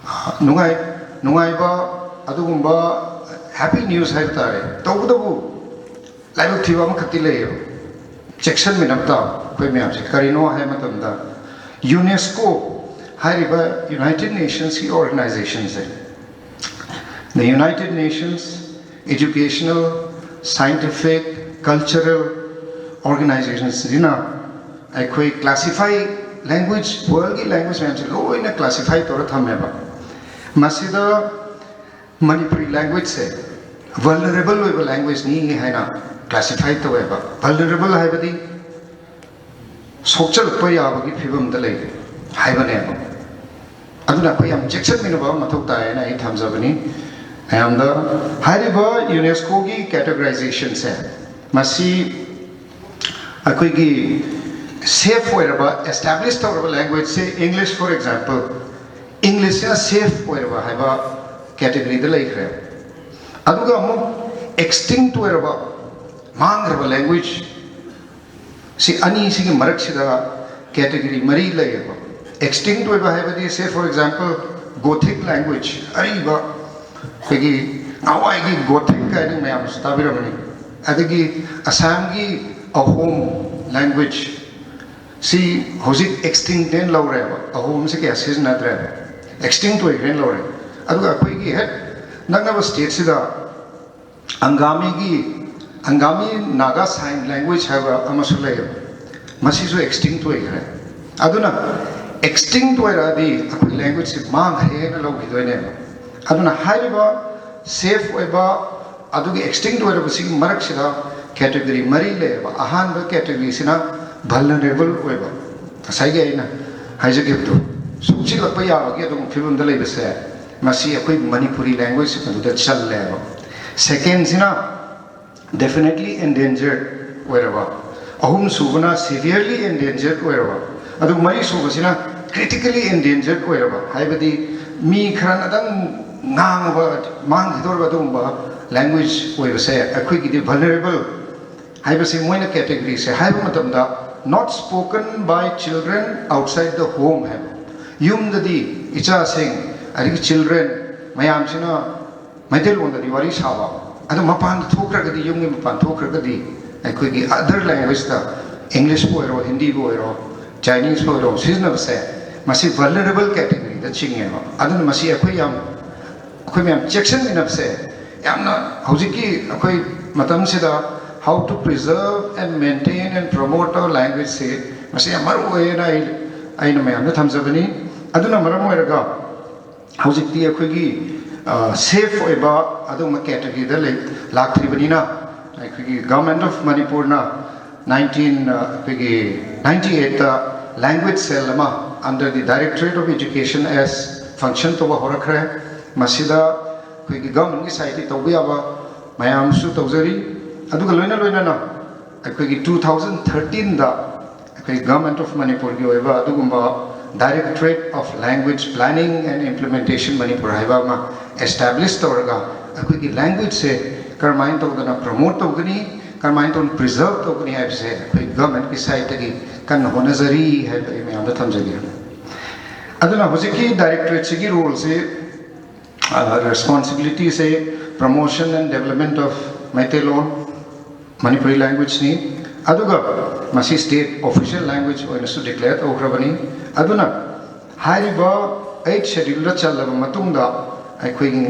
ꯑ, ꯅꯨꯡꯉꯥꯏ ꯅꯨꯡꯉꯥꯏꯕ ꯑꯗꯨꯒꯨꯝꯕ ꯍꯦꯄꯤ ꯅ꯭ꯌꯨꯁ ꯍꯥꯏꯕ ꯇꯥꯔꯦ꯫ ꯇꯧꯕꯇꯕꯨ ꯂꯥꯏꯕꯛ ꯊꯤꯕ ꯑꯃꯈꯛꯇꯤ ꯂꯩꯌꯦꯕ, ꯆꯦꯛꯁꯤꯟꯃꯤꯟꯅꯕ ꯇꯥꯕ ꯑꯩꯈꯣꯏ ꯃꯌꯥꯝꯁꯦ꯫ ꯀꯔꯤꯅꯣ ꯍꯥꯏꯕ ꯃꯇꯝꯗ, ꯌꯨꯅꯦꯁꯀꯣ ꯍꯥꯏꯔꯤꯕ United ꯅꯦꯁꯟꯁꯀꯤ ꯑꯣꯔꯒꯅꯥꯏꯖꯦꯁꯟꯁꯦ, the United Nations Educational, Scientific, Cultural Organizations ꯁꯤꯅ ꯑꯩꯈꯣꯏ ꯀ꯭ꯂꯥꯁꯤꯐꯥꯏ, ꯂꯦꯡꯒ꯭ꯋꯦꯖ, ꯋꯥꯔꯜꯒꯤ ꯂꯦꯡꯒ꯭ꯋꯦꯖ ꯃꯌꯥꯝꯁꯦ ꯂꯣꯏꯅ ꯀ꯭ꯂꯥꯁꯤꯐꯥꯏ ꯇꯧꯔ ꯊꯝꯃꯦꯕ꯫ ꯃꯁꯤꯗ ꯃꯅꯤꯄꯨꯔꯤ ꯂꯦꯡꯒ꯭ꯋꯦꯖꯁꯦ ꯚꯜꯅꯔꯦꯕꯜ ꯑꯣꯏꯕ ꯂꯦꯡꯒ꯭ꯋꯦꯖꯅꯤ ꯍꯥꯏꯅ ꯀ꯭ꯂꯥꯁꯤꯐꯥꯏ ꯇꯧꯋꯦꯕ꯫ ꯚꯜꯅꯔꯦꯕꯜ ꯍꯥꯏꯕꯗꯤ ꯁꯣꯛꯆꯜꯂꯛꯄ ꯌꯥꯕꯒꯤ ꯐꯤꯕꯝꯗ ꯂꯩꯔꯦ ꯍꯥꯏꯕꯅꯦꯕ꯫ ꯑꯗꯨꯅ ꯑꯩꯈꯣꯏ ꯌꯥꯝ ꯆꯦꯛꯁꯤꯟꯃꯤꯟꯅꯕ ꯑꯃ ꯃꯊꯧ ꯇꯥꯏ ꯍꯥꯏꯅ ꯑꯩ ꯊꯝꯖꯕꯅꯤ ꯃꯌꯥꯝꯗ꯫ ꯍꯥꯏꯔꯤꯕ ꯌꯨꯅꯦꯁꯀꯣꯒꯤ ꯀꯦꯇꯒꯣꯔꯥꯏꯖꯦꯁꯟꯁꯦ, ꯃꯁꯤ ꯑꯩꯈꯣꯏꯒꯤ ꯁꯦꯐ ꯑꯣꯏꯔꯕ, ꯑꯦꯁꯇꯥꯕ꯭ꯂꯤꯁ ꯇꯧꯔꯕ ꯂꯦꯡꯒ꯭ꯋꯦꯖꯁꯦ, ꯏꯪꯂꯤꯁ, ꯐꯣꯔ ꯑꯦꯛꯖꯥꯝꯄꯜ, ꯏꯪꯂꯤꯁꯁꯤꯅ ꯁꯦꯐ ꯑꯣꯏꯔꯕ ꯍꯥꯏꯕ ꯀꯦꯇꯒꯣꯔꯤꯗ ꯂꯩꯈ꯭ꯔꯦ꯫ ꯑꯗꯨꯒ ꯑꯃꯨꯛ ꯑꯦꯛꯁꯇꯤꯡꯛ ꯑꯣꯏꯔꯕ, ꯃꯥꯡꯈ꯭ꯔꯕ ꯂꯦꯡꯒ꯭ꯋꯦꯖ, ꯁꯤ ꯑꯅꯤꯁꯤꯒꯤ ꯃꯔꯛꯁꯤꯗ ꯀꯦꯇꯒꯣꯔꯤ ꯃꯔꯤ ꯂꯩꯌꯦꯕ꯫ ꯑꯦꯛꯁꯇꯤꯡꯛ ꯑꯣꯏꯕ ꯍꯥꯏꯕꯗꯤ, ꯁꯦ, ꯐꯣꯔ ꯑꯦꯛꯖꯥꯝꯄꯜ, ꯒꯣꯊꯤꯛ ꯂꯦꯡꯒ꯭ꯋꯦꯖ, ꯑꯔꯤꯕ ꯑꯩꯈꯣꯏꯒꯤ ꯉꯍꯥꯟꯋꯥꯏꯒꯤ ꯒꯣꯊꯤꯛ ꯀꯥꯏꯅ ꯃꯌꯥꯝꯅꯁꯨ ꯇꯥꯕꯤꯔꯝꯃꯅꯤ꯫ ꯑꯗꯒꯤ ꯑꯁꯥꯝꯒꯤ ꯑꯍꯣꯝ ꯂꯦꯡꯒ꯭ꯋꯦꯖ, ꯁꯤ ꯍꯧꯖꯤꯛ ꯑꯦꯛꯁꯇꯤꯡꯛꯅꯦꯅ ꯂꯧꯔꯦꯕ, ꯑꯍꯣꯝꯁꯦ ꯀꯌꯥ ꯁꯤꯖꯤꯟꯅꯗ꯭ꯔꯦꯕ, ꯑꯦꯛꯁꯇꯤꯡꯛ ꯑꯣꯏꯈ꯭ꯔꯦꯅ ꯂꯧꯔꯦ꯫ ꯑꯗꯨꯒ ꯑꯩꯈꯣꯏꯒꯤ ꯍꯦꯛ ꯅꯛꯅꯕ ꯁ꯭ꯇꯦꯠꯁꯤꯗ ꯑꯪꯒꯥꯃꯤꯒꯤ ꯑꯪꯒꯥꯃꯤ ꯅꯥꯒꯥ ꯁꯥꯏꯟ ꯂꯦꯡꯒ꯭ꯋꯦꯖ ꯍꯥꯏꯕ ꯑꯃꯁꯨ ꯂꯩꯌꯦꯕ꯫ ꯃꯁꯤꯁꯨ ꯑꯦꯛꯁꯇꯤꯡꯛ ꯑꯣꯏꯈ꯭ꯔꯦ꯫ ꯑꯗꯨꯅ ꯑꯦꯛꯁꯇꯤꯡꯛ ꯑꯣꯏꯔꯛꯑꯗꯤ ꯑꯩꯈꯣꯏ ꯂꯦꯡꯒ꯭ꯋꯦꯖꯁꯤ ꯃꯥꯡꯈ꯭ꯔꯦꯅ ꯂꯧꯈꯤꯗꯣꯏꯅꯦꯕ꯫ ꯑꯗꯨꯅ ꯍꯥꯏꯔꯤꯕ ꯁꯦꯐ ꯑꯣꯏꯕ ꯑꯗꯨꯒꯤ ꯑꯦꯛꯁꯇꯤꯡꯛ ꯑꯣꯏꯔꯕꯁꯤꯒꯤ ꯃꯔꯛꯁꯤꯗ ꯀꯦꯇꯦꯒꯣꯔꯤ ꯃꯔꯤ ꯂꯩꯌꯦꯕ꯫ ꯑꯍꯥꯟꯕ ꯀꯦꯇꯦꯒꯣꯔꯤꯁꯤꯅ ꯚꯜꯅꯔꯦꯕꯜ ꯑꯣꯏꯕ, ꯉꯁꯥꯏꯒꯤ ꯑꯩꯅ ꯍꯥꯏꯖꯈꯤꯕꯗꯣ, ꯁꯣꯛꯆꯤꯜꯂꯛꯄ ꯌꯥꯕꯒꯤ ꯑꯗꯨꯒꯨꯝꯕ ꯐꯤꯕꯝꯗ ꯂꯩꯕꯁꯦ, ꯃꯁꯤ ꯑꯩꯈꯣꯏ ꯃꯅꯤꯄꯨꯔꯤ ꯂꯦꯡꯒ꯭ꯋꯦꯖ ꯑꯗꯨꯗ ꯆꯜꯂꯦꯕ꯫ ꯁꯦꯀꯦꯟꯁꯤꯅ definitely endangered ꯑꯣꯏꯔꯕ, ꯑꯍꯨꯝ ꯁꯨꯕꯅ severely endangered ꯑꯣꯏꯔꯕ, ꯑꯗꯨ ꯃꯔꯤ ꯁꯨꯕꯁꯤꯅ critically endangered ꯑꯣꯏꯔꯕ, ꯍꯥꯏꯕꯗꯤ ꯃꯤ ꯈꯔꯅꯗꯪ ꯉꯥꯡꯉꯕ ꯃꯥꯡꯈꯤꯗꯧꯔꯕ ꯑꯗꯨꯒꯨꯝꯕ ꯂꯦꯡꯒ꯭ꯋꯦꯖ ꯑꯣꯏꯕꯁꯦ ꯑꯩꯈꯣꯏꯒꯤꯗꯤ ꯚꯜꯅꯔꯦꯕꯜ ꯍꯥꯏꯕꯁꯤ ꯃꯣꯏꯅ ꯀꯦꯇꯦꯒꯣꯔꯤꯁꯦ ꯍꯥꯏꯕ ꯃꯇꯝꯗ not spoken by children outside the home ꯍꯥꯏꯕ, ꯌꯨꯝꯗꯗꯤ ꯏꯆꯥꯁꯤꯡ ꯑꯗꯒꯤ ꯆꯤꯜꯗ꯭ꯔꯦꯟ ꯃꯌꯥꯝꯁꯤꯅ ꯃꯩꯇꯩꯂꯣꯟꯗꯗꯤ ꯋꯥꯔꯤ ꯁꯥꯕ, ꯑꯗꯨ ꯃꯄꯥꯟꯗ ꯊꯣꯛꯈ꯭ꯔꯒꯗꯤ, ꯌꯨꯝꯒꯤ ꯃꯄꯥꯟ ꯊꯣꯛꯈ꯭ꯔꯒꯗꯤ ꯑꯩꯈꯣꯏꯒꯤ ꯑꯗꯔ ꯂꯦꯡꯒ꯭ꯋꯦꯖꯇ, ꯏꯪꯂꯤꯁꯄꯨ ꯑꯣꯏꯔꯣ, ꯍꯤꯟꯗꯤꯕꯨ ꯑꯣꯏꯔꯣ, ꯆꯥꯏꯅꯤꯁꯄꯨ ꯑꯣꯏꯔꯣ, ꯁꯤꯖꯤꯟꯅꯕꯁꯦ ꯃꯁꯤ ꯚꯜꯅꯔꯦꯕꯜ ꯀꯦꯇꯦꯒꯣꯔꯤꯗ ꯆꯤꯡꯉꯦꯕ꯫ ꯑꯗꯨꯅ ꯃꯁꯤ ꯑꯩꯈꯣꯏ ꯌꯥꯝ, ꯑꯩꯈꯣꯏ ꯃꯌꯥꯝ ꯆꯦꯛꯁꯤꯟꯃꯤꯟꯅꯕꯁꯦ ꯌꯥꯝꯅ ꯍꯧꯖꯤꯛꯀꯤ ꯑꯩꯈꯣꯏ ꯃꯇꯝꯁꯤꯗ how to preserve and maintain and promote our language ꯁꯤ ꯃꯁꯤ ꯌꯥꯝ ꯃꯔꯨ ꯑꯣꯏꯌꯦꯅ ꯑꯩ, ꯑꯩꯅ ꯃꯌꯥꯝꯗ ꯊꯝꯖꯕꯅꯤ꯫ ꯑꯗꯨꯅ ꯃꯔꯝ ꯑꯣꯏꯔꯒ ꯍꯧꯖꯤꯛꯇꯤ ꯑꯩꯈꯣꯏꯒꯤ ꯁꯦꯐ ꯑꯣꯏꯕ ꯑꯗꯨꯒꯨꯝꯕ ꯀꯦꯇꯦꯒꯣꯔꯤꯗ ꯂꯩ, ꯂꯥꯛꯇ꯭ꯔꯤꯕꯅꯤꯅ ꯑꯩꯈꯣꯏꯒꯤ ꯒꯚꯔꯟꯃꯦꯟꯠ ꯑꯣꯐ ꯃꯅꯤꯄꯨꯔꯅ ꯅꯥꯏꯟꯇꯤꯟ ꯑꯩꯈꯣꯏꯒꯤ ꯅꯥꯏꯟꯇꯤ ꯑꯩꯠꯇ ꯂꯦꯡꯒ꯭ꯋꯦꯖ ꯁꯦꯜ ꯑꯃ under the Directorate of Education as function ꯇꯧꯕ ꯍꯧꯔꯛꯈ꯭ꯔꯦ꯫ ꯃꯁꯤꯗ ꯑꯩꯈꯣꯏꯒꯤ ꯒꯚꯔꯟꯃꯦꯟꯠꯀꯤ ꯁꯥꯏꯠꯇꯒꯤ ꯇꯧꯕ ꯌꯥꯕ ꯃꯌꯥꯝꯁꯨ ꯇꯧꯖꯔꯤ꯫ ꯑꯗꯨꯒ ꯂꯣꯏꯅ ꯂꯣꯏꯅꯅ ꯑꯩꯈꯣꯏꯒꯤ ꯇꯨ ꯊꯥꯎꯖꯟ ꯊꯥꯔꯇꯤꯟꯗ ꯑꯩꯈꯣꯏ ꯒꯚꯔꯟꯃꯦꯟꯠ ꯑꯣꯐ ꯃꯅꯤꯄꯨꯔꯒꯤ ꯑꯣꯏꯕ ꯑꯗꯨꯒꯨꯝꯕ Directorate of Language Planning and Implementation Manipur ꯍꯥꯏꯕ ꯑꯃ ꯑꯦꯁꯇꯥꯕ꯭ꯂꯤꯁ ꯇꯧꯔꯒ ꯑꯩꯈꯣꯏꯒꯤ ꯂꯦꯡꯒ꯭ꯋꯦꯖꯁꯦ ꯀꯔꯝꯍꯥꯏꯅ ꯇꯧꯗꯅ ꯄ꯭ꯔꯃꯣꯠ ꯇꯧꯒꯅꯤ, ꯀꯔꯝꯍꯥꯏꯅ ꯇꯧꯗꯅ ꯄ꯭ꯔꯤꯖꯔꯚ ꯇꯧꯒꯅꯤ ꯍꯥꯏꯕꯁꯦ ꯑꯩꯈꯣꯏ ꯒꯚꯔꯟꯃꯦꯟꯠꯀꯤ ꯁꯥꯏꯠꯇꯒꯤ ꯀꯟꯅ ꯍꯣꯠꯅꯖꯔꯤ ꯍꯥꯏꯕ ꯑꯩ ꯃꯌꯥꯝꯗ ꯊꯝꯖꯒꯦ꯫ ꯑꯗꯨꯅ ꯍꯧꯖꯤꯛꯀꯤ ꯗꯥꯏꯔꯦꯛꯇꯣꯔꯦꯠꯁꯤꯒꯤ ꯔꯣꯜꯁꯤ ꯔꯦꯁꯄꯣꯟꯁꯤꯕꯤꯂꯤꯇꯤꯁꯦ promotion and development of Meiteilon, Manipuri ꯂꯦꯡꯒ꯭ꯋꯦꯖꯅꯤ꯫ ꯑꯗꯨꯒ ꯃꯁꯤ ꯁ꯭ꯇꯦꯠ ꯑꯣꯐꯤꯁꯤꯌꯦꯜ ꯂꯦꯡꯒ꯭ꯋꯦꯖ ꯑꯣꯏꯅꯁꯨ ꯗꯤꯀ꯭ꯂꯦꯌꯔ ꯇꯧꯈ꯭ꯔꯕꯅꯤ꯫ ꯑꯗꯨꯅ ꯍꯥꯏꯔꯤꯕ ꯑꯩꯠ ꯁꯦꯗ꯭ꯌꯨꯜꯗ ꯆꯜꯂꯕ ꯃꯇꯨꯡꯗ ꯑꯩꯈꯣꯏꯒꯤ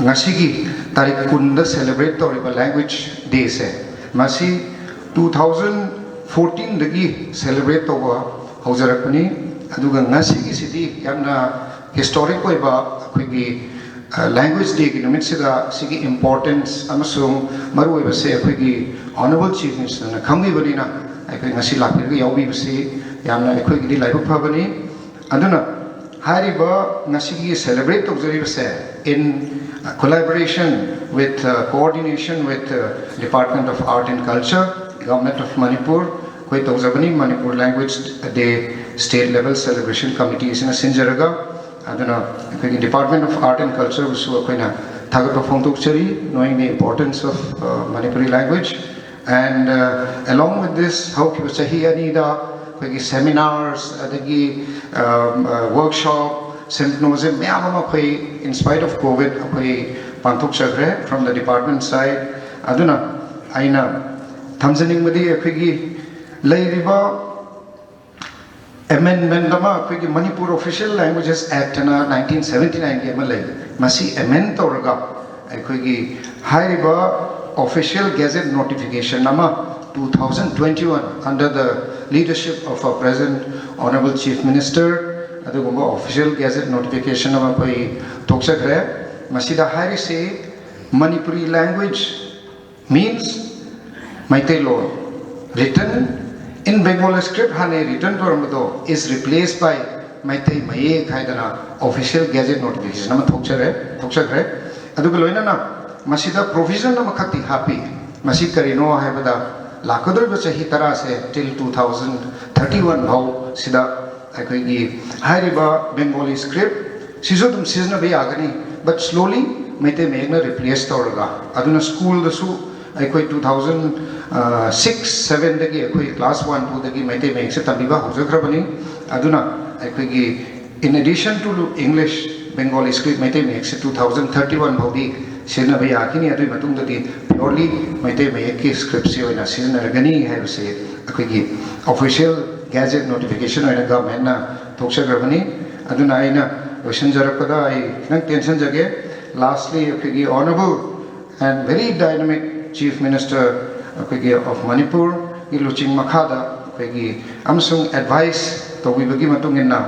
ꯉꯁꯤꯒꯤ ꯇꯥꯔꯤꯛ ꯀꯨꯟꯗ celebrate ꯇꯧꯔꯤꯕ language dayꯁꯦ, ꯃꯁꯤ two thousand fourteenꯗꯒꯤ celebrate ꯇꯧꯕ ꯍꯧꯖꯔꯛꯄꯅꯤ꯫ ꯑꯗꯨꯒ ꯉꯁꯤꯒꯤꯁꯤꯗꯤ ꯌꯥꯝꯅ historic ꯑꯣꯏꯕ ꯑꯩꯈꯣꯏꯒꯤ language dayꯒꯤ ꯅꯨꯃꯤꯠꯁꯤꯗ ꯁꯤꯒꯤ importance ꯑꯃꯁꯨꯡ ꯃꯔꯨꯑꯣꯏꯕꯁꯦ ꯑꯩꯈꯣꯏꯒꯤ Honourable Chief Ministerꯅ ꯈꯪꯕꯤꯕꯅꯤꯅ ꯑꯩꯈꯣꯏ ꯉꯁꯤ ꯂꯥꯛꯄꯤꯔꯒ ꯌꯥꯎꯕꯤꯕꯁꯤ ꯌꯥꯝꯅ ꯑꯩꯈꯣꯏꯒꯤꯗꯤ ꯂꯥꯏꯕꯛ ꯐꯕꯅꯤ꯫ ꯑꯗꯨꯅ ꯍꯥꯏꯔꯤꯕ ꯉꯁꯤꯒꯤ celebrate ꯇꯧꯖꯔꯤꯕꯁꯦ in collaboration with, coordination with Department of Art and Culture, Government of Manipur, ꯑꯩꯈꯣꯏ ꯇꯧꯖꯕꯅꯤ꯫ Manipur Language Day state level celebration committee ꯑꯁꯤꯅ ꯁꯤꯟꯖꯔꯒ, ꯑꯗꯨꯅ ꯑꯩꯈꯣꯏꯒꯤ Department of Art and Cultureꯕꯨꯁꯨ ꯑꯩꯈꯣꯏꯅ ꯊꯥꯒꯠꯄ ꯐꯣꯡꯗꯣꯛꯆꯔꯤ, knowing the importance of Manipuri language. And along with this, ꯍꯧꯈꯤꯕ ꯆꯍꯤ ꯑꯅꯤꯗ ꯑꯩꯈꯣꯏꯒꯤ seminars ꯑꯗꯒꯤ workshop, symposium ꯃꯌꯥꯝ ꯑꯃ ꯑꯩꯈꯣꯏ in spite of COVID ꯑꯩꯈꯣꯏ ꯄꯥꯡꯊꯣꯛꯆꯈ꯭ꯔꯦ from the department side. ꯑꯗꯨꯅ ꯑꯩꯅ ꯊꯝꯖꯅꯤꯡꯕꯗꯤ ꯑꯩꯈꯣꯏꯒꯤ ꯂꯩꯔꯤꯕ amendment ꯑꯃ ꯑꯩꯈꯣꯏꯒꯤ Manipur Official Languages Actꯅ nineteen seventy nineꯒꯤ ꯑꯃ ꯂꯩ, ꯃꯁꯤ amend ꯇꯧꯔꯒ ꯑꯩꯈꯣꯏꯒꯤ ꯍꯥꯏꯔꯤꯕ official gazette notification ꯑꯃ two thousand twenty-one under the leadership of our present Honourable Chief Minister ꯑꯗꯨꯒꯨꯝꯕ official gazette notification ꯑꯃ ꯑꯩꯈꯣꯏ ꯊꯣꯛꯆꯈ꯭ꯔꯦ꯫ ꯃꯁꯤꯗ ꯍꯥꯏꯔꯤꯁꯤ Manipuri language means Meiteilon written in Bengali script ꯍꯥꯟꯅ written ꯇꯧꯔꯝꯕꯗꯣ is replaced by ꯃꯩꯇꯩ ꯃꯌꯦꯛ ꯍꯥꯏꯗꯅ official gazette notification ꯑꯃ ꯊꯣꯛꯆꯔꯦ ꯊꯣꯛꯆꯈ꯭ꯔꯦ꯫ ꯑꯗꯨꯒ ꯂꯣꯏꯅꯅ ꯃꯁꯤꯗ provision ꯑꯃꯈꯛꯇꯤ ꯍꯥꯞꯄꯤ꯫ ꯃꯁꯤ ꯀꯔꯤꯅꯣ ꯍꯥꯏꯕꯗ ꯂꯥꯛꯀꯗꯧꯔꯤꯕ ꯆꯍꯤ ꯇꯔꯥꯁꯦ till two thousand thirty one ꯐꯥꯎ ꯁꯤꯗ ꯑꯩꯈꯣꯏꯒꯤ ꯍꯥꯏꯔꯤꯕ Bengali script ꯁꯤꯁꯨ ꯑꯗꯨꯝ ꯁꯤꯖꯤꯟꯅꯕ ꯌꯥꯒꯅꯤ, but slowly ꯃꯩꯇꯩ ꯃꯌꯦꯛꯅ replace ꯇꯧꯔꯒ꯫ ꯑꯗꯨꯅ ꯁ꯭ꯀꯨꯜꯗꯁꯨ ꯑꯩꯈꯣꯏ two thousand six sevenꯗꯒꯤ ꯑꯩꯈꯣꯏ class one twoꯗꯒꯤ ꯃꯩꯇꯩ ꯃꯌꯦꯛꯁꯦ ꯇꯝꯕꯤꯕ ꯍꯧꯖꯈ꯭ꯔꯕꯅꯤ꯫ ꯑꯗꯨꯅ ꯑꯩꯈꯣꯏꯒꯤ in addition to English, Bengali script Meitei ꯃꯌꯦꯛꯁꯦ two thousand thirty one ꯐꯥꯎꯗꯤ ꯁꯤꯖꯤꯟꯅꯕ ꯌꯥꯈꯤꯅꯤ꯫ ꯑꯗꯨꯒꯤ ꯃꯇꯨꯡꯗꯗꯤ purely ꯃꯩꯇꯩ ꯃꯌꯦꯛꯀꯤ scriptꯁꯤ ꯑꯣꯏꯅ ꯁꯤꯖꯤꯟꯅꯔꯒꯅꯤ ꯍꯥꯏꯕꯁꯦ ꯑꯩꯈꯣꯏꯒꯤ official gazette notification ꯑꯣꯏꯅ governmentꯅ ꯊꯣꯛꯆꯈ꯭ꯔꯕꯅꯤ꯫ ꯑꯗꯨꯅ ꯑꯩꯅ ꯂꯣꯏꯁꯤꯟꯖꯔꯛꯄꯗ ꯑꯩ ꯈꯤꯇꯪ ꯇꯦꯟꯁꯤꯟꯖꯒꯦ꯫ Lastly, ꯑꯩꯈꯣꯏꯒꯤ honourable and very dynamic Chief Minister ꯑꯩꯈꯣꯏꯒꯤ of Manipurꯒꯤ ꯂꯨꯆꯤꯡ ꯃꯈꯥꯗ ꯑꯩꯈꯣꯏꯒꯤ ꯑꯃꯁꯨꯡ advice ꯇꯧꯕꯤꯕꯒꯤ ꯃꯇꯨꯡ ꯏꯟꯅ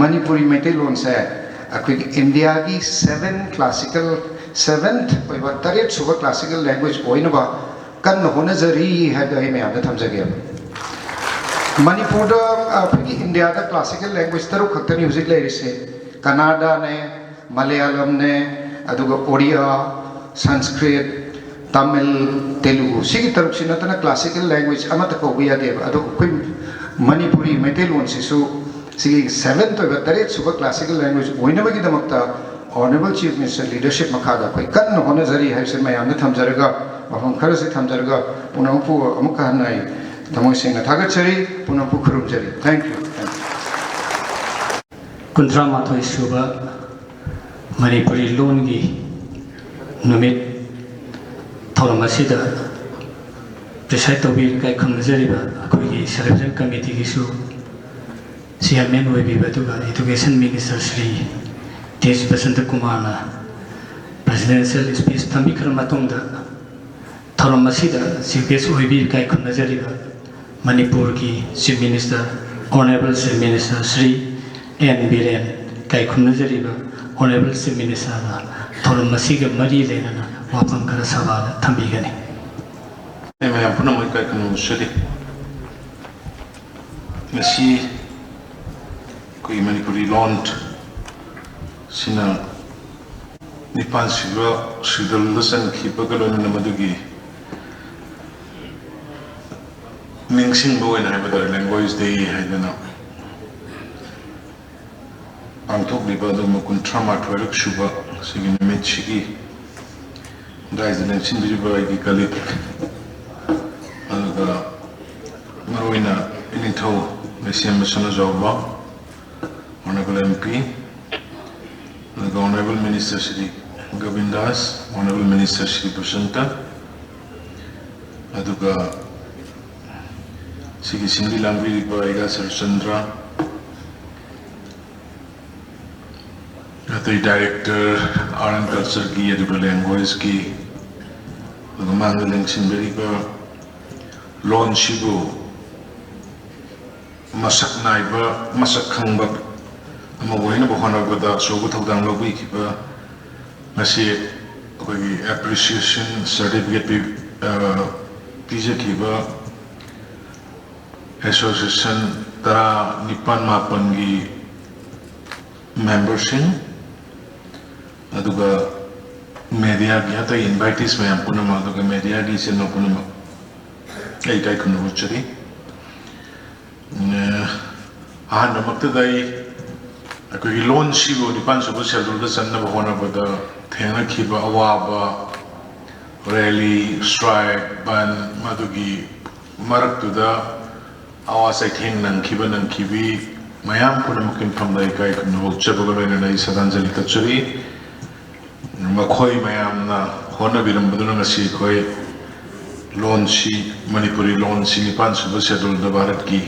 ꯃꯅꯤꯄꯨꯔꯤ ꯃꯩꯇꯩꯂꯣꯟꯁꯦ ꯑꯩꯈꯣꯏꯒꯤ ꯏꯟꯗꯤꯌꯥꯒꯤ seven classical, seventh ꯑꯣꯏꯕ ꯇꯔꯦꯠ ꯁꯨꯕ classical language ꯑꯣꯏꯅꯕ ꯀꯟꯅ ꯍꯣꯠꯅꯖꯔꯤ ꯍꯥꯏꯕꯗꯣ ꯑꯩ ꯃꯌꯥꯝꯗ ꯊꯝꯖꯒꯦꯕ꯫ ꯃꯅꯤꯄꯨꯔꯗ ꯑꯩꯈꯣꯏꯒꯤ ꯏꯟꯗꯤꯌꯥꯗ classical language ꯇꯔꯨꯛ ꯈꯛꯇꯅꯤ ꯍꯧꯖꯤꯛ ꯂꯩꯔꯤꯁꯦ꯫ ꯀꯅꯥꯗꯥꯅꯦ, ꯃꯂꯌꯥꯂꯝꯅꯦ, ꯑꯗꯨꯒ ꯑꯣꯔꯤꯌꯥ, ꯁꯪꯁꯀ꯭ꯔꯤꯠ, ꯇꯥꯃꯤꯜ, ꯇꯦꯂꯨꯒꯨ, ꯁꯤꯒꯤ ꯇꯔꯨꯛꯁꯤ ꯅꯠꯇꯅ classical language ꯑꯃꯠꯇ ꯀꯧꯕ ꯌꯥꯗꯦꯕ꯫ ꯑꯗꯣ ꯑꯩꯈꯣꯏ ꯃꯅꯤꯄꯨꯔꯤ ꯃꯩꯇꯩꯂꯣꯟꯁꯤꯁꯨ ꯁꯤꯒꯤ seventh ꯑꯣꯏꯕ ꯇꯔꯦꯠ ꯁꯨꯕ classical language ꯑꯣꯏꯅꯕꯒꯤꯗꯃꯛꯇ honourable Chief Minister leadership ꯃꯈꯥꯗ ꯑꯩꯈꯣꯏ ꯀꯟꯅ ꯍꯣꯠꯅꯖꯔꯤ ꯍꯥꯏꯕꯁꯤ ꯃꯌꯥꯝꯗ ꯊꯝꯖꯔꯒ, ꯋꯥꯐꯝ ꯈꯔꯁꯤ ꯊꯝꯖꯔꯒ, ꯄꯨꯝꯅꯃꯛꯄꯨ ꯑꯃꯨꯛꯀ ꯍꯟꯅ ꯑꯩ ꯊꯃꯣꯏ ꯁꯦꯡꯅ ꯊꯥꯒꯠꯆꯔꯤ, ꯄꯨꯝꯅꯃꯛꯄꯨ ꯈꯨꯔꯨꯝꯖꯔꯤ꯫ Thank you. Thank you. ꯀꯨꯟꯊ꯭ꯔꯥ ꯃꯥꯊꯣꯏ ꯁꯨꯕ ꯃꯅꯤꯄꯨꯔꯤ ꯂꯣꯟꯒꯤ ꯅꯨꯃꯤꯠ ꯊꯧꯔꯝ ꯑꯁꯤꯗ preside ꯇꯧꯕꯤ ꯏꯀꯥꯏ ꯈꯨꯝꯅꯖꯔꯤꯕ ꯑꯩꯈꯣꯏꯒꯤ celebration committeeꯒꯤꯁꯨ chairman ꯑꯣꯏꯕꯤꯕ, ꯑꯗꯨꯒ education minister ꯁ꯭ꯔꯤ ꯇꯦꯖ ꯕꯁꯟꯇ ꯀꯨꯃꯥꯔꯅ presidential speech ꯊꯝꯕꯤꯈ꯭ꯔ ꯃꯇꯨꯡꯗ, ꯊꯧꯔꯝ ꯑꯁꯤꯗ chief guest ꯑꯣꯏꯕꯤ ꯏꯀꯥꯏ ꯈꯨꯝꯅꯖꯔꯤꯕ ꯃꯅꯤꯄꯨꯔꯒꯤ Chief Minister, Honourable Chief Minister Shri N Biren, ꯏꯀꯥꯏ ꯈꯨꯝꯅꯖꯔꯤꯕ Honourable Chief Ministerꯅ ꯊꯧꯔꯝ ꯑꯁꯤꯒ ꯃꯔꯤ ꯂꯩꯅꯅ ꯋꯥꯐꯝ ꯈꯔ ꯁꯚꯥꯗ ꯊꯝꯕꯤꯒꯅꯤ꯫ ꯑꯩ ꯃꯌꯥꯝ ꯄꯨꯝꯅꯃꯛ ꯏꯀꯥꯏ ꯈꯨꯝꯅꯕ ꯎꯠꯆꯔꯤ꯫ ꯉꯁꯤ ꯑꯩꯈꯣꯏꯒꯤ ꯃꯅꯤꯄꯨꯔꯤ ꯂꯣꯟ ꯁꯤꯅ ꯅꯤꯄꯥꯟ ꯁꯨꯕ schedule ꯆꯟꯈꯤꯕꯒ ꯂꯣꯏꯅꯅ ꯃꯗꯨꯒꯤ ꯅꯤꯡꯁꯤꯡꯕ ꯑꯣꯏꯅ ꯍꯥꯏꯕ ꯇꯥꯔꯦ, Language Day ꯍꯥꯏꯗꯅ ꯄꯥꯡꯊꯣꯛꯂꯤꯕ ꯑꯗꯨꯒꯨꯝꯕ ꯀꯨꯟꯊ꯭ꯔꯥ ꯃꯥꯊꯣꯏꯔꯛ ꯁꯨꯕ ꯁꯤꯒꯤ ꯅꯨꯃꯤꯠꯁꯤꯒꯤ ꯗꯥꯏꯁꯇ ꯂꯦꯡꯁꯤꯟꯕꯤꯔꯤꯕ ꯑꯩꯒꯤ colleague, ꯑꯗꯨꯒ ꯃꯔꯨꯑꯣꯏꯅ ꯏꯅꯤꯡꯊꯧ ꯂꯩꯁꯦꯝꯕ ꯁꯅꯥꯖꯥꯎꯕ, Honourable M P, ꯑꯗꯨꯒ Honourable Minister Shri ꯒꯣꯕꯤꯟꯗꯥꯁ, Honourable Minister Shri Basanta, ꯑꯗꯨꯒ ꯁꯤꯒꯤ ꯁꯤꯟꯕꯤ ꯂꯥꯡꯕꯤꯔꯤꯕ ꯑꯩꯒꯥ ꯁꯔꯆꯟꯗ꯭ꯔ, ꯑꯇꯩ director, art and culture ꯒꯤ, ꯑꯗꯨꯒ language ꯀꯤ, ꯑꯗꯨꯒ ꯃꯥꯡꯗ ꯂꯦꯡꯁꯤꯟꯕꯤꯔꯤꯕ ꯂꯣꯟꯁꯤꯕꯨ ꯃꯁꯛ ꯅꯥꯏꯕ, ꯃꯁꯛ ꯈꯪꯕ ꯑꯃ ꯑꯣꯏꯅꯕ ꯍꯣꯠꯅꯕꯗ ꯑꯆꯧꯕ ꯊꯧꯗꯥꯡ ꯂꯧꯕꯤꯈꯤꯕ, ꯉꯁꯤ ꯑꯩꯈꯣꯏꯒꯤ appreciation certificate ꯄꯤ-, ꯑ, ꯄꯤꯖꯈꯤꯕ association ꯇꯔꯥꯅꯤꯄꯥꯟ ꯃꯥꯄꯟꯒꯤ member ꯁꯤꯡ, ꯑꯗꯨꯒ media ꯒꯤ ꯑꯇꯩ invitees ꯃꯌꯥꯝ ꯄꯨꯝꯅꯃꯛ, ꯑꯗꯨꯒ media ꯒꯤ ꯏꯆꯤꯟ ꯏꯅꯥꯎ ꯄꯨꯝꯅꯃꯛ ꯑꯩ ꯏꯀꯥꯏ ꯈꯨꯝꯅꯕ ꯎꯠꯆꯔꯤ꯫ ꯑ, ꯑꯍꯥꯟꯕꯃꯛꯇꯗ ꯑꯩ ꯑꯩꯈꯣꯏꯒꯤ ꯂꯣꯟꯁꯤꯕꯨ ꯅꯤꯄꯥꯟ ꯁꯨꯕ schedule ꯗ ꯆꯟꯅꯕ ꯍꯣꯠꯅꯕꯗ ꯊꯦꯡꯅꯈꯤꯕ ꯑꯋꯥꯕ, rally, strike, ꯕꯟ, ꯃꯗꯨꯒꯤ ꯃꯔꯛꯇꯨꯗ ꯑꯋꯥ ꯆꯩꯊꯦꯡ ꯅꯪꯈꯤꯕ, ꯅꯪꯈꯤꯕꯤ ꯃꯌꯥꯝ ꯄꯨꯝꯅꯃꯛꯀꯤ ꯃꯐꯝꯗ ꯏꯀꯥꯏ ꯈꯨꯝꯅꯕ ꯎꯠꯆꯕꯒ ꯂꯣꯏꯅꯅ ꯑꯩ ꯁ꯭ꯔꯗꯥꯟꯖꯂꯤ ꯀꯠꯆꯔꯤ꯫ ꯃꯈꯣꯏ ꯃꯌꯥꯝꯅ ꯍꯣꯠꯅꯕꯤꯔꯝꯕꯗꯨꯅ ꯉꯁꯤ ꯑꯩꯈꯣꯏ ꯂꯣꯟꯁꯤ, ꯃꯅꯤꯄꯨꯔꯤ ꯂꯣꯟꯁꯤ ꯅꯤꯄꯥꯟ ꯁꯨꯕ schedule ꯗ ꯚꯥꯔꯠꯀꯤ,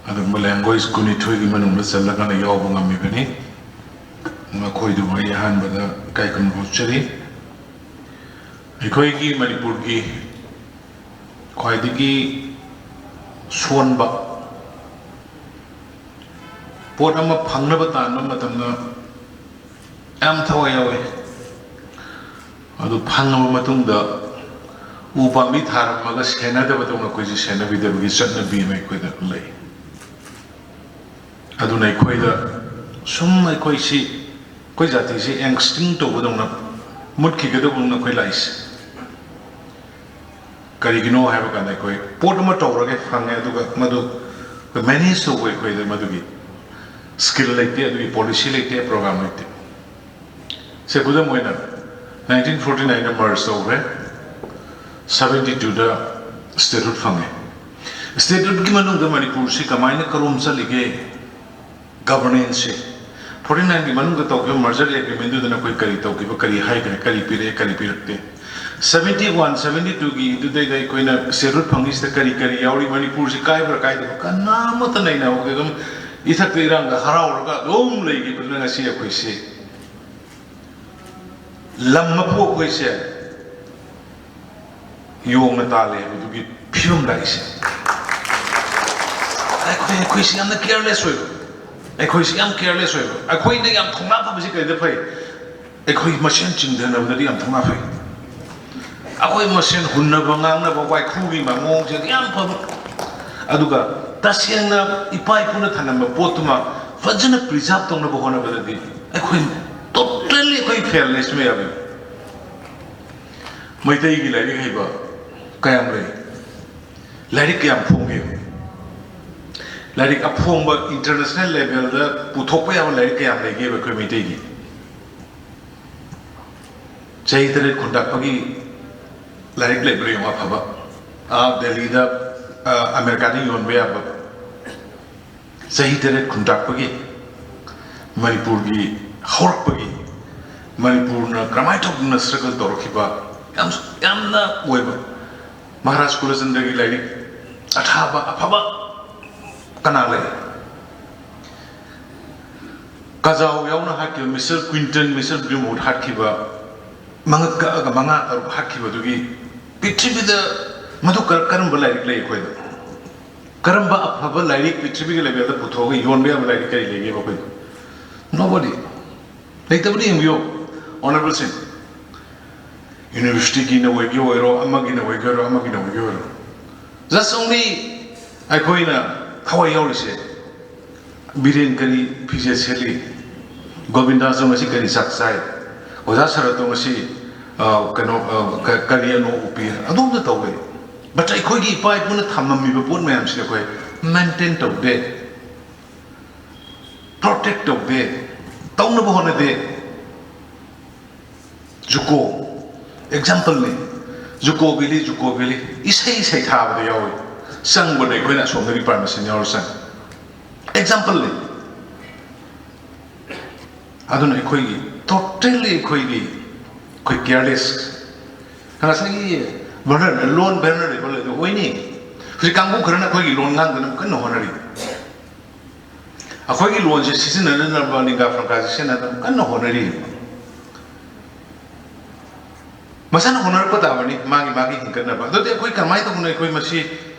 ꯑꯗꯨꯒꯨꯝꯕ language ꯀꯨꯟꯅꯤꯊꯣꯏꯒꯤ ꯃꯅꯨꯡꯗ ꯆꯜꯂꯀꯥꯟꯗ ꯌꯥꯎꯕ ꯉꯝꯃꯤꯕꯅꯤ꯫ ꯃꯈꯣꯏꯗꯨꯕꯨ ꯑꯩ ꯑꯍꯥꯟꯕꯗ ꯏꯀꯥꯏ ꯈꯨꯝꯅꯕ ꯎꯠꯆꯔꯤ꯫ ꯑꯩꯈꯣꯏꯒꯤ ꯃꯅꯤꯄꯨꯔꯒꯤ ꯈ꯭ꯋꯥꯏꯗꯒꯤ ꯁꯣꯟꯕ ꯄꯣꯠ ꯑꯃ ꯐꯪꯅꯕ ꯇꯥꯟꯕ ꯃꯇꯝꯗ ꯌꯥꯝ ꯊꯋꯥꯏ ꯌꯥꯎꯏ꯫ ꯑꯗꯨ ꯐꯪꯉꯕ ꯃꯇꯨꯡꯗ ꯎ ꯄꯥꯝꯕꯤ ꯊꯥꯔꯝꯃꯒ ꯁꯦꯟꯅꯗꯕꯗꯧꯅ ꯑꯩꯈꯣꯏꯁꯦ ꯁꯦꯟꯅꯕꯤꯗꯕꯒꯤ ꯆꯠꯅꯕꯤ ꯑꯃ ꯑꯩꯈꯣꯏꯗ ꯂꯩ꯫ ꯑꯗꯨꯅ ꯑꯩꯈꯣꯏꯗ ꯁꯨꯝ ꯑꯩꯈꯣꯏꯁꯤ, ꯑꯩꯈꯣꯏ ꯖꯥꯇꯤꯁꯤ extinct ꯇꯧꯕꯗꯧꯅ, ꯃꯨꯠꯈꯤꯒꯗꯧꯕꯗꯧꯅ ꯑꯩꯈꯣꯏ ꯂꯥꯛꯏꯁꯦ꯫ ꯀꯔꯤꯒꯤꯅꯣ ꯍꯥꯏꯕ ꯀꯥꯟꯗ ꯑꯩꯈꯣꯏ ꯄꯣꯠ ꯑꯃ ꯇꯧꯔꯒ ꯐꯪꯉꯦ, ꯑꯗꯨꯒ ꯃꯗꯨ ꯑꯩꯈꯣꯏ manage ꯇꯧꯕ ꯑꯩꯈꯣꯏꯗ ꯃꯗꯨꯒꯤ skill ꯂꯩꯇꯦ, ꯑꯗꯨꯒꯤ policy ꯂꯩꯇꯦ, program ꯂꯩꯇꯦ꯫ ꯁꯦ, ꯈꯨꯗꯝ ꯑꯣꯏꯅ, nineteen forty nine ꯗ merge ꯇꯧꯈ꯭ꯔꯦ, seventy two ꯗ statehood ꯐꯪꯉꯦ꯫ Statehood ꯀꯤ ꯃꯅꯨꯡꯗ ꯃꯅꯤꯄꯨꯔꯁꯤ ꯀꯃꯥꯏꯅ ꯀꯔꯣꯝ ꯆꯠꯂꯤꯒꯦ? Governance ꯁꯦ forty nine ꯒꯤ ꯃꯅꯨꯡꯗ ꯇꯧꯈꯤꯕ merger agreement ꯗꯨꯗꯅ ꯑꯩꯈꯣꯏ ꯀꯔꯤ ꯇꯧꯈꯤꯕ, ꯀꯔꯤ ꯍꯥꯏꯈ꯭ꯔꯦ, ꯀꯔꯤ ꯄꯤꯔꯛꯑꯦ, ꯀꯔꯤ ꯄꯤꯔꯛꯇꯦ? Seventy one, seventy two ꯒꯤ ꯗꯨꯗꯩꯗ ꯑꯩꯈꯣꯏꯅ statehood ꯐꯪꯉꯤꯁꯤꯗ ꯀꯔꯤ ꯀꯔꯤ ꯌꯥꯎꯔꯤ, ꯃꯅꯤꯄꯨꯔꯁꯤ ꯀꯥꯏꯕ꯭ꯔꯥ ꯀꯥꯏꯗꯕ꯭ꯔꯥ ꯀꯅꯥꯃꯠꯇ ꯅꯩꯅꯍꯧꯗꯦ꯫ ꯑꯗꯨꯝ ꯏꯊꯛꯇ ꯏꯔꯥꯡꯗ ꯍꯔꯥꯎꯔꯒ ꯑꯗꯨꯝ ꯂꯩꯈꯤꯕꯗꯨꯅ ꯉꯁꯤ ꯑꯩꯈꯣꯏꯁꯤ ꯂꯝ ꯃꯄꯨ ꯑꯩꯈꯣꯏꯁꯦ ꯌꯣꯡꯅ ꯇꯥꯜꯂꯦ ꯍꯥꯏꯕꯗꯨꯒꯤ ꯐꯤꯕꯝ ꯂꯥꯛꯏꯁꯦ꯫ ꯑꯩꯈꯣꯏ ꯑꯩꯈꯣꯏꯁꯤ ꯌꯥꯝꯅ ꯀꯤꯌꯔꯂꯦꯁ ꯑꯣꯏꯕ, ꯑꯩꯈꯣꯏꯁꯤ ꯌꯥꯝ ꯀꯤꯌꯔꯂꯦꯁ ꯑꯣꯏꯕ꯫ ꯑꯩꯈꯣꯏꯗ ꯌꯥꯝ ꯊꯧꯅꯥ ꯐꯕꯁꯤ ꯀꯔꯤꯗ ꯐꯩ? ꯑꯩꯈꯣꯏ ꯃꯁꯦꯟ ꯆꯤꯡꯊꯅꯕꯗꯗꯤ ꯌꯥꯝ ꯊꯧꯅꯥ ꯐꯩ꯫ ꯑꯩꯈꯣꯏ ꯃꯁꯦꯟ ꯍꯨꯟꯅꯕ ꯉꯥꯡꯅꯕ ꯋꯥꯏꯈꯨꯒꯤ ꯃꯑꯣꯡꯁꯦ ꯌꯥꯝ ꯐꯕ꯫ ꯑꯗꯨꯒ ꯇꯁꯦꯡꯅ ꯏꯄꯥ ꯏꯄꯨꯅ ꯊꯝꯂꯝꯕ ꯄꯣꯠꯇꯨꯃ ꯐꯖꯅ ꯄ꯭ꯔꯤꯖꯥꯕ ꯇꯧꯅꯕ ꯍꯣꯠꯅꯕꯗꯗꯤ ꯑꯩꯈꯣꯏ ꯇꯣꯇꯦꯜꯂꯤ ꯑꯩꯈꯣꯏ ꯐꯦꯜꯅꯦꯁ ꯃꯌꯥꯝ꯫ ꯃꯩꯇꯩꯒꯤ ꯂꯥꯏꯔꯤꯛ ꯍꯩꯕ ꯀꯌꯥꯝ ꯂꯩ? ꯂꯥꯏꯔꯤꯛ ꯀꯌꯥꯝ ꯐꯣꯡꯒꯦ? ꯂꯥꯏꯔꯤꯛ ꯑꯐꯣꯡꯕ ꯏꯟꯇꯔꯅꯦꯁꯅꯦꯜ ꯂꯦꯚꯦꯜꯗ ꯄꯨꯊꯣꯛꯄ ꯌꯥꯕ ꯂꯥꯏꯔꯤꯛ ꯀꯌꯥꯝ ꯂꯩꯒꯦꯕ ꯑꯩꯈꯣꯏ ꯃꯩꯇꯩꯒꯤ? ꯆꯍꯤ ꯇꯔꯦꯠ ꯈꯨꯟꯇꯥꯛꯄꯒꯤ ꯂꯥꯏꯔꯤꯛ ꯂꯩꯕ꯭ꯔꯥ ꯌꯦꯡꯉꯣ, ꯑꯐꯕ꯫ ꯑꯥ, ꯗꯦꯜꯂꯤꯗ, ꯑꯥ, ꯑꯃꯦꯔꯤꯀꯥꯗ ꯌꯣꯟꯕ ꯌꯥꯕ꯫ ꯆꯍꯤ ꯇꯔꯦꯠ ꯈꯨꯟꯇꯥꯛꯄꯒꯤ ꯃꯅꯤꯄꯨꯔꯒꯤ ꯍꯧꯔꯛꯄꯒꯤ ꯃꯅꯤꯄꯨꯔꯅ ꯀꯔꯝꯍꯥꯏꯅ ꯇꯧꯗꯅ ꯁ꯭ꯇ꯭ꯔꯒꯜ ꯇꯧꯔꯛꯈꯤꯕ ꯌꯥꯝ, ꯌꯥꯝꯅ ꯑꯣꯏꯕ꯫ ꯃꯍꯥꯔꯥꯖ ꯀꯨꯂꯆꯟꯗ꯭ꯔꯒꯤ ꯂꯥꯏꯔꯤꯛ ꯑꯊꯥꯕ ꯑꯐꯕ ꯀꯅꯥ ꯂꯩ? ꯀꯖꯥꯎ ꯌꯥꯎꯅ ꯍꯥꯠꯈꯤꯕ ꯃꯤꯁꯇꯔ ꯀ꯭ꯋꯤꯟꯇꯟ, ꯃꯤꯁꯇꯔ ꯕ꯭ꯔꯤꯝꯋꯨꯗ ꯍꯥꯠꯈꯤꯕ, ꯃꯉꯛ ꯀꯛꯑꯒ ꯃꯉꯥ ꯇꯔꯨꯛ ꯍꯥꯠꯈꯤꯕꯗꯨꯒꯤ ꯄ꯭ꯔꯤꯊꯤꯕꯤꯗ ꯃꯗꯨ ꯀꯔ-, ꯀꯔꯝꯕ ꯂꯥꯏꯔꯤꯛ ꯂꯩ ꯑꯩꯈꯣꯏꯗ? ꯀꯔꯝꯕ ꯑꯐꯕ ꯂꯥꯏꯔꯤꯛ ꯄ꯭ꯔꯤꯊꯤꯕꯤꯒꯤ ꯂꯦꯚꯦꯜꯗ ꯄꯨꯊꯣꯛꯑꯒ ꯌꯣꯟꯕ ꯌꯥꯕ ꯂꯥꯏꯔꯤꯛ ꯀꯔꯤ ꯂꯩꯒꯦꯕ ꯑꯩꯈꯣꯏꯗ? Nobody. ꯂꯩꯇꯕꯗꯤ ꯌꯦꯡꯕꯤꯌꯨ, ꯑꯣꯅꯔꯦꯕꯜꯁꯤꯡ꯫ ꯌꯨꯅꯤꯚꯔꯁꯤꯇꯤꯒꯤꯅ ꯑꯣꯏꯒꯦ ꯑꯣꯏꯔꯣ, ꯑꯃꯒꯤꯅ ꯑꯣꯏꯒꯦ ꯑꯣꯏꯔꯣ, ꯑꯃꯒꯤꯅ ꯑꯣꯏꯒꯦ ꯑꯣꯏꯔꯣ, just only ꯑꯩꯈꯣꯏꯅ ꯊꯋꯥꯏ ꯌꯥꯎꯔꯤꯁꯦ, ꯕꯤꯔꯦꯟ ꯀꯔꯤ ꯐꯤꯖꯦꯠ ꯁꯦꯠꯂꯤ, ꯒꯣꯕꯤꯟꯗꯥꯁꯨ ꯉꯁꯤ ꯀꯔꯤ ꯆꯥꯛ ꯆꯥꯏ, ꯑꯣꯖꯥ ꯁꯔꯠꯇꯣ ꯉꯁꯤ, ꯑ, ꯀꯩꯅꯣ, ꯑ, ꯀ-, ꯀꯔꯤ ꯑꯅꯧꯕ ꯎꯞꯄꯤ, ꯑꯗꯨꯝꯅ ꯇꯧꯋꯦ꯫ But ꯑꯩꯈꯣꯏꯒꯤ ꯏꯄꯥ ꯏꯄꯨꯅ ꯊꯝꯃꯝꯃꯤꯕ ꯄꯣꯠ ꯃꯌꯥꯝꯁꯤꯗꯤ ꯑꯩꯈꯣꯏ ꯃꯦꯟꯇꯦꯟ ꯇꯧꯗꯦ, ꯄ꯭ꯔꯣꯇꯦꯛ ꯇꯧꯗꯦ, ꯇꯧꯅꯕ ꯍꯣꯠꯅꯗꯦ꯫ ꯖꯨꯀꯣ ꯑꯦꯛꯖꯥꯝꯄꯜꯅꯤ꯫ ꯖꯨꯀꯣ ꯚꯦꯂꯤ, ꯖꯨꯀꯣ ꯚꯦꯂꯤ ꯏꯁꯩ ꯏꯁꯩ ꯊꯥꯕꯗ ꯌꯥꯎꯏ꯫ ꯆꯪꯕꯗ ꯑꯩꯈꯣꯏꯅ ꯑꯁꯣꯝꯗꯒꯤ ꯄꯥꯔꯃꯤꯁꯟ ꯌꯥꯎꯔ ꯆꯪꯉꯤ꯫ ꯑꯦꯛꯖꯥꯝꯄꯜꯅꯤ꯫ ꯑꯗꯨꯅ ꯑꯩꯈꯣꯏꯒꯤ ꯇꯣꯇꯦꯜꯂꯤ ꯑꯩꯈꯣꯏꯒꯤ, ꯑꯩꯈꯣꯏ ꯀꯤꯌꯔꯂꯦꯁ꯫ ꯉꯁꯥꯏꯒꯤ ꯕ꯭ꯔꯗꯔꯅ ꯂꯣꯟ ꯕꯦꯔꯅꯔ ꯂꯩꯕ ꯂꯩꯗꯣ ꯑꯣꯏꯅꯤ꯫ ꯍꯧꯖꯤꯛ ꯀꯥꯡꯕꯨ ꯈꯔꯅ ꯑꯩꯈꯣꯏꯒꯤ ꯂꯣꯟ ꯉꯥꯡꯗꯅ ꯀꯟꯅ ꯍꯣꯠꯅꯔꯤ꯫ ꯑꯩꯈꯣꯏꯒꯤ ꯂꯣꯟꯁꯦ ꯁꯤꯖꯤꯟꯅꯅꯅꯕ, ꯂꯤꯡꯒꯥ ꯐ꯭ꯔꯪꯀꯥꯁꯦ ꯁꯤꯖꯤꯟꯅꯅꯕ ꯀꯟꯅ ꯍꯣꯠꯅꯔꯤ꯫ ꯃꯁꯥꯅ ꯍꯣꯠꯅꯔꯛꯄ ꯇꯥꯕꯅꯤ, ꯃꯥꯒꯤ, ꯃꯥꯒꯤ ꯍꯤꯡꯒꯠꯅꯕ꯫ ꯑꯗꯨꯗꯤ ꯑꯩꯈꯣꯏ ꯀꯃꯥꯏꯅ ꯇꯧꯅ, ꯑꯩꯈꯣꯏ ꯃꯁꯤ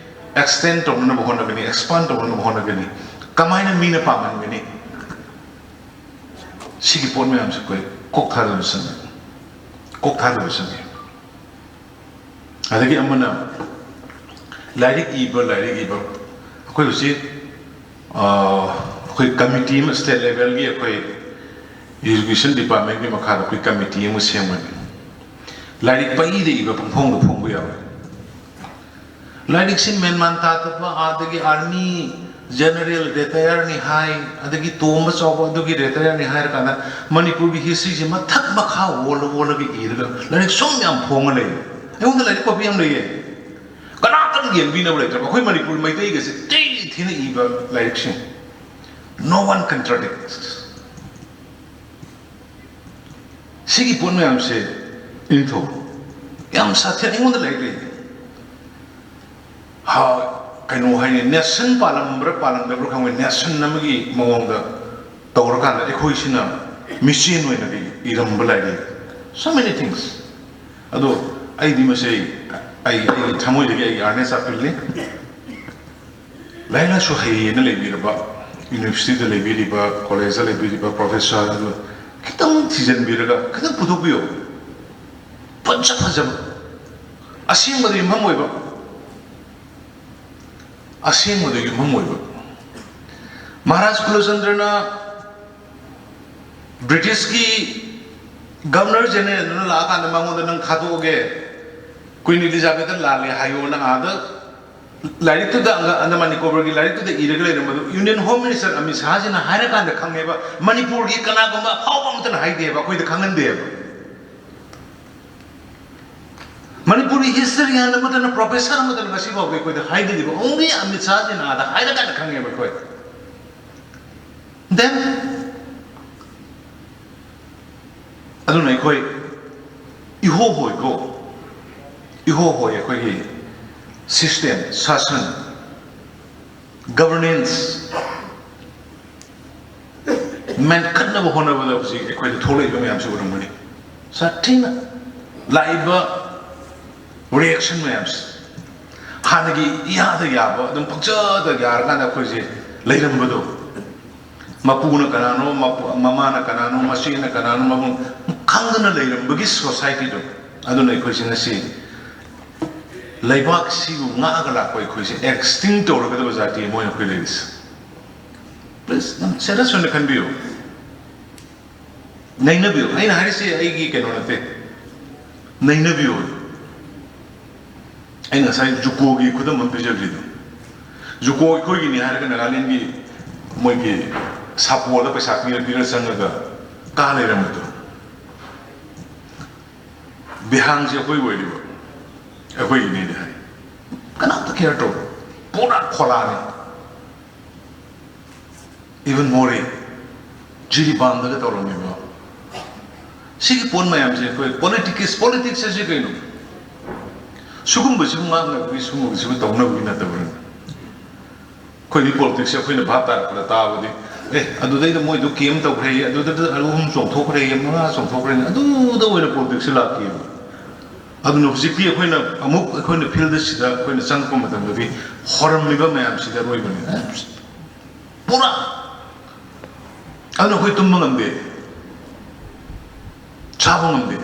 extend ꯇꯧꯅꯅꯕ ꯍꯣꯠꯅꯒꯅꯤ, expand ꯇꯧꯅꯅꯕ ꯍꯣꯠꯅꯒꯅꯤ? ꯀꯃꯥꯏꯅ ꯃꯤꯅ ꯄꯥꯝꯍꯟꯒꯅꯤ? ꯁꯤꯒꯤ ꯄꯣꯠ ꯃꯌꯥꯝꯁꯦ ꯑꯩꯈꯣꯏ ꯀꯣꯛ ꯊꯥꯗꯕ ꯆꯪꯉꯤ, ꯀꯣꯛ ꯊꯥꯗꯕ ꯆꯪꯉꯤ꯫ ꯑꯗꯒꯤ ꯑꯃꯅ ꯂꯥꯏꯔꯤꯛ ꯏꯕ, ꯂꯥꯏꯔꯤꯛ ꯏꯕ꯫ ꯑꯩꯈꯣꯏ ꯍꯧꯖꯤꯛ, ꯑ, ꯑꯩꯈꯣꯏ committee ꯑꯃ, state levelꯒꯤ ꯑꯩꯈꯣꯏ education departmentꯀꯤ ꯃꯈꯥꯗ ꯑꯩꯈꯣꯏ committee ꯑꯃ ꯁꯦꯝꯒꯅꯤ꯫ ꯂꯥꯏꯔꯤꯛ ꯄꯪꯏꯗ ꯏꯕ, ꯄꯪꯐꯣꯡꯗ ꯐꯣꯡꯕ ꯌꯥꯎꯋꯦ꯫ ꯂꯥꯏꯔꯤꯛꯁꯤ ꯃꯦꯟꯃꯥꯟ ꯇꯥꯗꯕ, ꯑꯗꯒꯤ army general retireꯅꯤ ꯍꯥꯏ, ꯑꯗꯒꯤ ꯇꯣꯝꯕ ꯆꯥꯎꯕ ꯑꯗꯨꯒꯤ retireꯅꯤ ꯍꯥꯏꯔꯀꯥꯟꯗ ꯃꯅꯤꯄꯨꯔꯒꯤ historyꯁꯦ ꯃꯊꯛ ꯃꯈꯥ ꯑꯣꯜꯂ ꯑꯣꯜꯂꯒ ꯏꯔꯒ ꯂꯥꯏꯔꯤꯛ ꯁꯨꯝ ꯌꯥꯝ ꯐꯣꯡꯉ ꯂꯩ꯫ ꯑꯩꯉꯣꯟꯗ ꯂꯥꯏꯔꯤꯛ copy ꯌꯥꯝ ꯂꯩꯌꯦ꯫ ꯀꯅꯥꯇꯪ ꯌꯦꯡꯕꯤꯅꯕ ꯂꯩꯇ꯭ꯔꯕ꯫ ꯑꯩꯈꯣꯏ ꯃꯅꯤꯄꯨꯔ ꯃꯩꯇꯩꯒꯁꯦ ꯊꯤ ꯊꯤꯅ ꯏꯕ ꯂꯥꯏꯔꯤꯛꯁꯤꯡ꯫ No one contradicts꯫ ꯁꯤꯒꯤ ꯄꯣꯠ ꯃꯌꯥꯝꯁꯦ ꯏꯅꯤꯡꯊꯧ ꯌꯥꯝ ꯁꯥꯊꯤꯅ ꯑꯩꯉꯣꯟꯗ ꯂꯥꯏꯔꯤꯛ ꯂꯩ꯫ ꯍꯥ, ꯀꯩꯅꯣ ꯍꯥꯏꯅꯤ, nation ꯄꯥꯜꯂꯝꯕ꯭ꯔꯥ ꯄꯥꯜꯂꯝꯗꯕ꯭ꯔꯥ ꯈꯪꯉꯣꯏ, nation ꯑꯃꯒꯤ ꯃꯑꯣꯡꯗ ꯇꯧꯔꯀꯥꯟꯗ ꯑꯩꯈꯣꯏꯁꯤꯅ ꯃꯤꯆꯦꯟ ꯑꯣꯏꯅ ꯏꯔꯝꯕ ꯂꯥꯏꯔꯤꯛ꯫ So many things꯫ ꯑꯗꯣ ꯑꯩꯗꯤ ꯃꯁꯤ ꯑꯩ, ꯑꯩꯒꯤ ꯊꯃꯣꯏꯗꯒꯤ ꯑꯩꯒꯤ earnest appealꯅꯤ꯫ ꯂꯥꯏꯔꯤꯛ ꯂꯥꯏꯁꯨ ꯍꯩꯌꯦꯅ ꯂꯩꯕꯤꯔꯕ, universityꯗ ꯂꯩꯕꯤꯔꯤꯕ, collegeꯇ ꯂꯩꯕꯤꯔꯤꯕ professor ꯑꯗꯨ ꯈꯤꯇꯪ ꯊꯤꯖꯤꯟꯕꯤꯔꯒ ꯈꯤꯇꯪ ꯄꯨꯊꯣꯛꯄꯤꯌꯨ꯫ ꯐꯖ ꯐꯖꯕ, ꯑꯁꯦꯡꯕꯗ ꯌꯨꯝꯐꯝ ꯑꯣꯏꯕ, ꯑꯁꯦꯡꯕꯗ ꯌꯨꯝꯐꯝ ꯑꯣꯏꯕ꯫ ꯃꯍꯥꯔꯥꯖ ꯀꯨꯂꯆꯟꯗ꯭ꯔꯅ ꯕ꯭ꯔꯤꯇꯤꯁꯀꯤ governor generalꯗꯨꯅ ꯂꯥꯛꯑꯀꯥꯟꯗ ꯃꯉꯣꯟꯗ "ꯅꯪ ꯊꯥꯗꯣꯛꯑꯒꯦ, Queen Elizabethꯇ ꯂꯥꯜꯂꯦ ꯍꯥꯏꯌꯣꯅ" ꯑꯥꯗ ꯂꯥꯏꯔꯤꯛꯇꯨꯗ, ꯑꯪꯒ-, ꯑꯟꯗꯃꯥꯟ ꯅꯤꯀꯣꯕꯔꯒꯤ ꯂꯥꯏꯔꯤꯛꯇꯨꯗ ꯏꯔꯒ ꯂꯩꯔꯝꯕꯗꯨ Union Home Minister ꯑꯃꯤꯠ ꯁꯥꯍꯁꯤꯅ ꯍꯥꯏꯔꯀꯥꯟꯗ ꯈꯪꯉꯦꯕ꯫ ꯃꯅꯤꯄꯨꯔꯒꯤ ꯀꯅꯥꯒꯨꯝꯕ ꯑꯐꯥꯎꯕ ꯑꯃꯠꯇꯅ ꯍꯥꯏꯗꯦꯕ, ꯑꯩꯈꯣꯏꯗ ꯈꯪꯍꯟꯗꯦꯕ꯫ ꯃꯅꯤꯄꯨꯔꯒꯤ historian ꯑꯃꯠꯇꯅ, professor ꯑꯃꯠꯇꯅ ꯉꯁꯤ ꯐꯥꯎꯕ ꯑꯩꯈꯣꯏꯗ ꯍꯥꯏꯗ꯭ꯔꯤꯕ꯫ Only ꯑꯃꯤꯠ ꯁꯥꯍꯁꯤꯅ ꯑꯥꯗ ꯍꯥꯏꯔꯀꯥꯟꯗ ꯈꯪꯉꯦꯕ ꯑꯩꯈꯣꯏ꯫ Then ꯑꯗꯨꯅ ꯑꯩꯈꯣꯏ ꯏꯍꯣ ꯍꯣꯏꯀꯣ, ꯏꯍꯣ ꯍꯣꯏ ꯑꯩꯈꯣꯏꯒꯤ system, ꯁꯥꯁꯟ, governance, ꯃꯦꯟꯈꯠꯅꯕ ꯍꯣꯠꯅꯕꯗ ꯍꯧꯖꯤꯛ ꯑꯩꯈꯣꯏꯗ ꯊꯣꯛꯂꯛꯏꯕ ꯃꯌꯥꯝꯁꯤ ꯎꯔꯝꯒꯅꯤ꯫ ꯁꯥꯊꯤꯅ ꯂꯥꯛꯏꯕ reaction ꯃꯌꯥꯝꯁꯤ ꯍꯥꯟꯅꯒꯤ ꯏꯌꯥꯗ ꯌꯥꯕ, ꯑꯗꯨꯝ ꯄꯪꯆꯗ ꯌꯥꯔꯀꯥꯟꯗ ꯑꯩꯈꯣꯏꯁꯦ ꯂꯩꯔꯝꯕꯗꯣ, ꯃꯄꯨꯅ ꯀꯅꯥꯅꯣ, ꯃꯄꯨ-, ꯃꯃꯥꯅ ꯀꯅꯥꯅꯣ, ꯃꯆꯦꯅ ꯀꯅꯥꯅꯣ, ꯃꯕꯨꯡ ꯈꯪꯗꯅ ꯂꯩꯔꯝꯕꯒꯤ societyꯗꯣ, ꯑꯗꯨꯅ ꯑꯩꯈꯣꯏꯁꯦ ꯉꯁꯤ ꯂꯩꯕꯥꯛꯁꯤꯕꯨ ꯉꯥꯛꯑꯒ ꯂꯥꯛꯄ ꯑꯩꯈꯣꯏꯁꯦ extinct ꯇꯧꯔꯒꯗꯕ ꯖꯥꯇꯤ ꯑꯃ ꯑꯣꯏꯅ ꯑꯩꯈꯣꯏ ꯂꯩꯔꯤꯁꯦ꯫ Please, ꯌꯥꯝ serious ꯑꯣꯏꯅ ꯈꯟꯕꯤꯌꯨ, ꯅꯩꯅꯕꯤꯌꯨ꯫ ꯑꯩꯅ ꯍꯥꯏꯔꯤꯁꯦ ꯑꯩꯒꯤ ꯀꯩꯅꯣ ꯅꯠꯇꯦ, ꯅꯩꯅꯕꯤꯌꯨ꯫ ꯑꯩꯅ ꯉꯁꯥꯏ ꯖꯨꯀꯣꯒꯤ ꯈꯨꯗꯝ ꯑꯃ ꯄꯤꯖꯈ꯭ꯔꯤꯗꯣ, ꯖꯨꯀꯣ ꯑꯩꯈꯣꯏꯒꯤꯅꯤ ꯍꯥꯏꯔꯒ ꯅꯥꯒꯥꯂꯦꯟꯒꯤ ꯃꯣꯏꯒꯤ ꯁꯥꯄꯣꯗ ꯄꯩꯁꯥ ꯄꯤꯔ ꯄꯤꯔ ꯆꯪꯉꯒ ꯀꯥ ꯂꯩꯔꯝꯕꯗꯣ, ꯕꯤꯍꯥꯡꯁꯦ ꯑꯩꯈꯣꯏ ꯑꯣꯏꯔꯤꯕ, ꯑꯩꯈꯣꯏꯒꯤꯅꯦꯗꯤ ꯍꯥꯏ, ꯀꯅꯥꯝꯇ care ꯇꯧꯗꯦ꯫ ꯄꯨꯔꯥ ꯈꯣꯂꯥꯅꯤ꯫ Even ꯃꯣꯔꯦ, ꯖꯤꯔꯤꯕꯥꯝꯗꯒ ꯇꯧꯔꯝꯃꯤꯕ꯫ ꯁꯤꯒꯤ ꯄꯣꯠ ꯃꯌꯥꯝꯁꯦ ꯑꯩꯈꯣꯏ politics, politics ꯑꯁꯤ ꯀꯩꯅꯣ? ꯁꯤꯒꯨꯝꯕꯁꯤꯕꯨ ꯉꯥꯡꯅꯕꯒꯤ, ꯁꯤꯒꯨꯝꯕꯁꯤꯕꯨ ꯇꯧꯅꯕꯒꯤ ꯅꯠꯇꯕ꯭ꯔꯅꯦ? ꯑꯩꯈꯣꯏꯗꯤ politics ꯁꯦ ꯑꯩꯈꯣꯏꯅ ꯚꯥꯞ ꯇꯥꯔꯛꯄꯗ ꯇꯥꯕꯗꯤ, ꯑꯦ, ꯑꯗꯨꯗꯩꯗ ꯃꯣꯏꯗꯨ camp ꯇꯧꯈ꯭ꯔꯦ, ꯑꯗꯨꯗ ꯑꯍꯨꯝ ꯆꯣꯡꯊꯣꯛꯈ꯭ꯔꯦ, ꯃꯉꯥ ꯆꯣꯡꯊꯣꯛꯈ꯭ꯔꯦ, ꯑꯗꯨꯗ ꯑꯣꯏꯅ politics ꯁꯦ ꯂꯥꯛꯈꯤꯕ꯫ ꯑꯗꯨꯅ ꯍꯧꯖꯤꯛꯇꯤ ꯑꯩꯈꯣꯏꯅ ꯑꯃꯨꯛ ꯑꯩꯈꯣꯏꯅ field ꯁꯤꯗ ꯑꯩꯈꯣꯏꯅ ꯆꯪꯉꯛꯄ ꯃꯇꯝꯗꯗꯤ ꯍꯣꯔꯝꯃꯤꯕ ꯃꯌꯥꯝꯁꯤꯗ ꯑꯔꯣꯏꯕꯅꯤ꯫ ꯄꯨꯔꯥ꯫ ꯑꯗꯨꯅ ꯑꯩꯈꯣꯏ ꯇꯨꯝꯕ ꯉꯝꯗꯦ, ꯆꯥꯕ ꯉꯝꯗꯦ꯫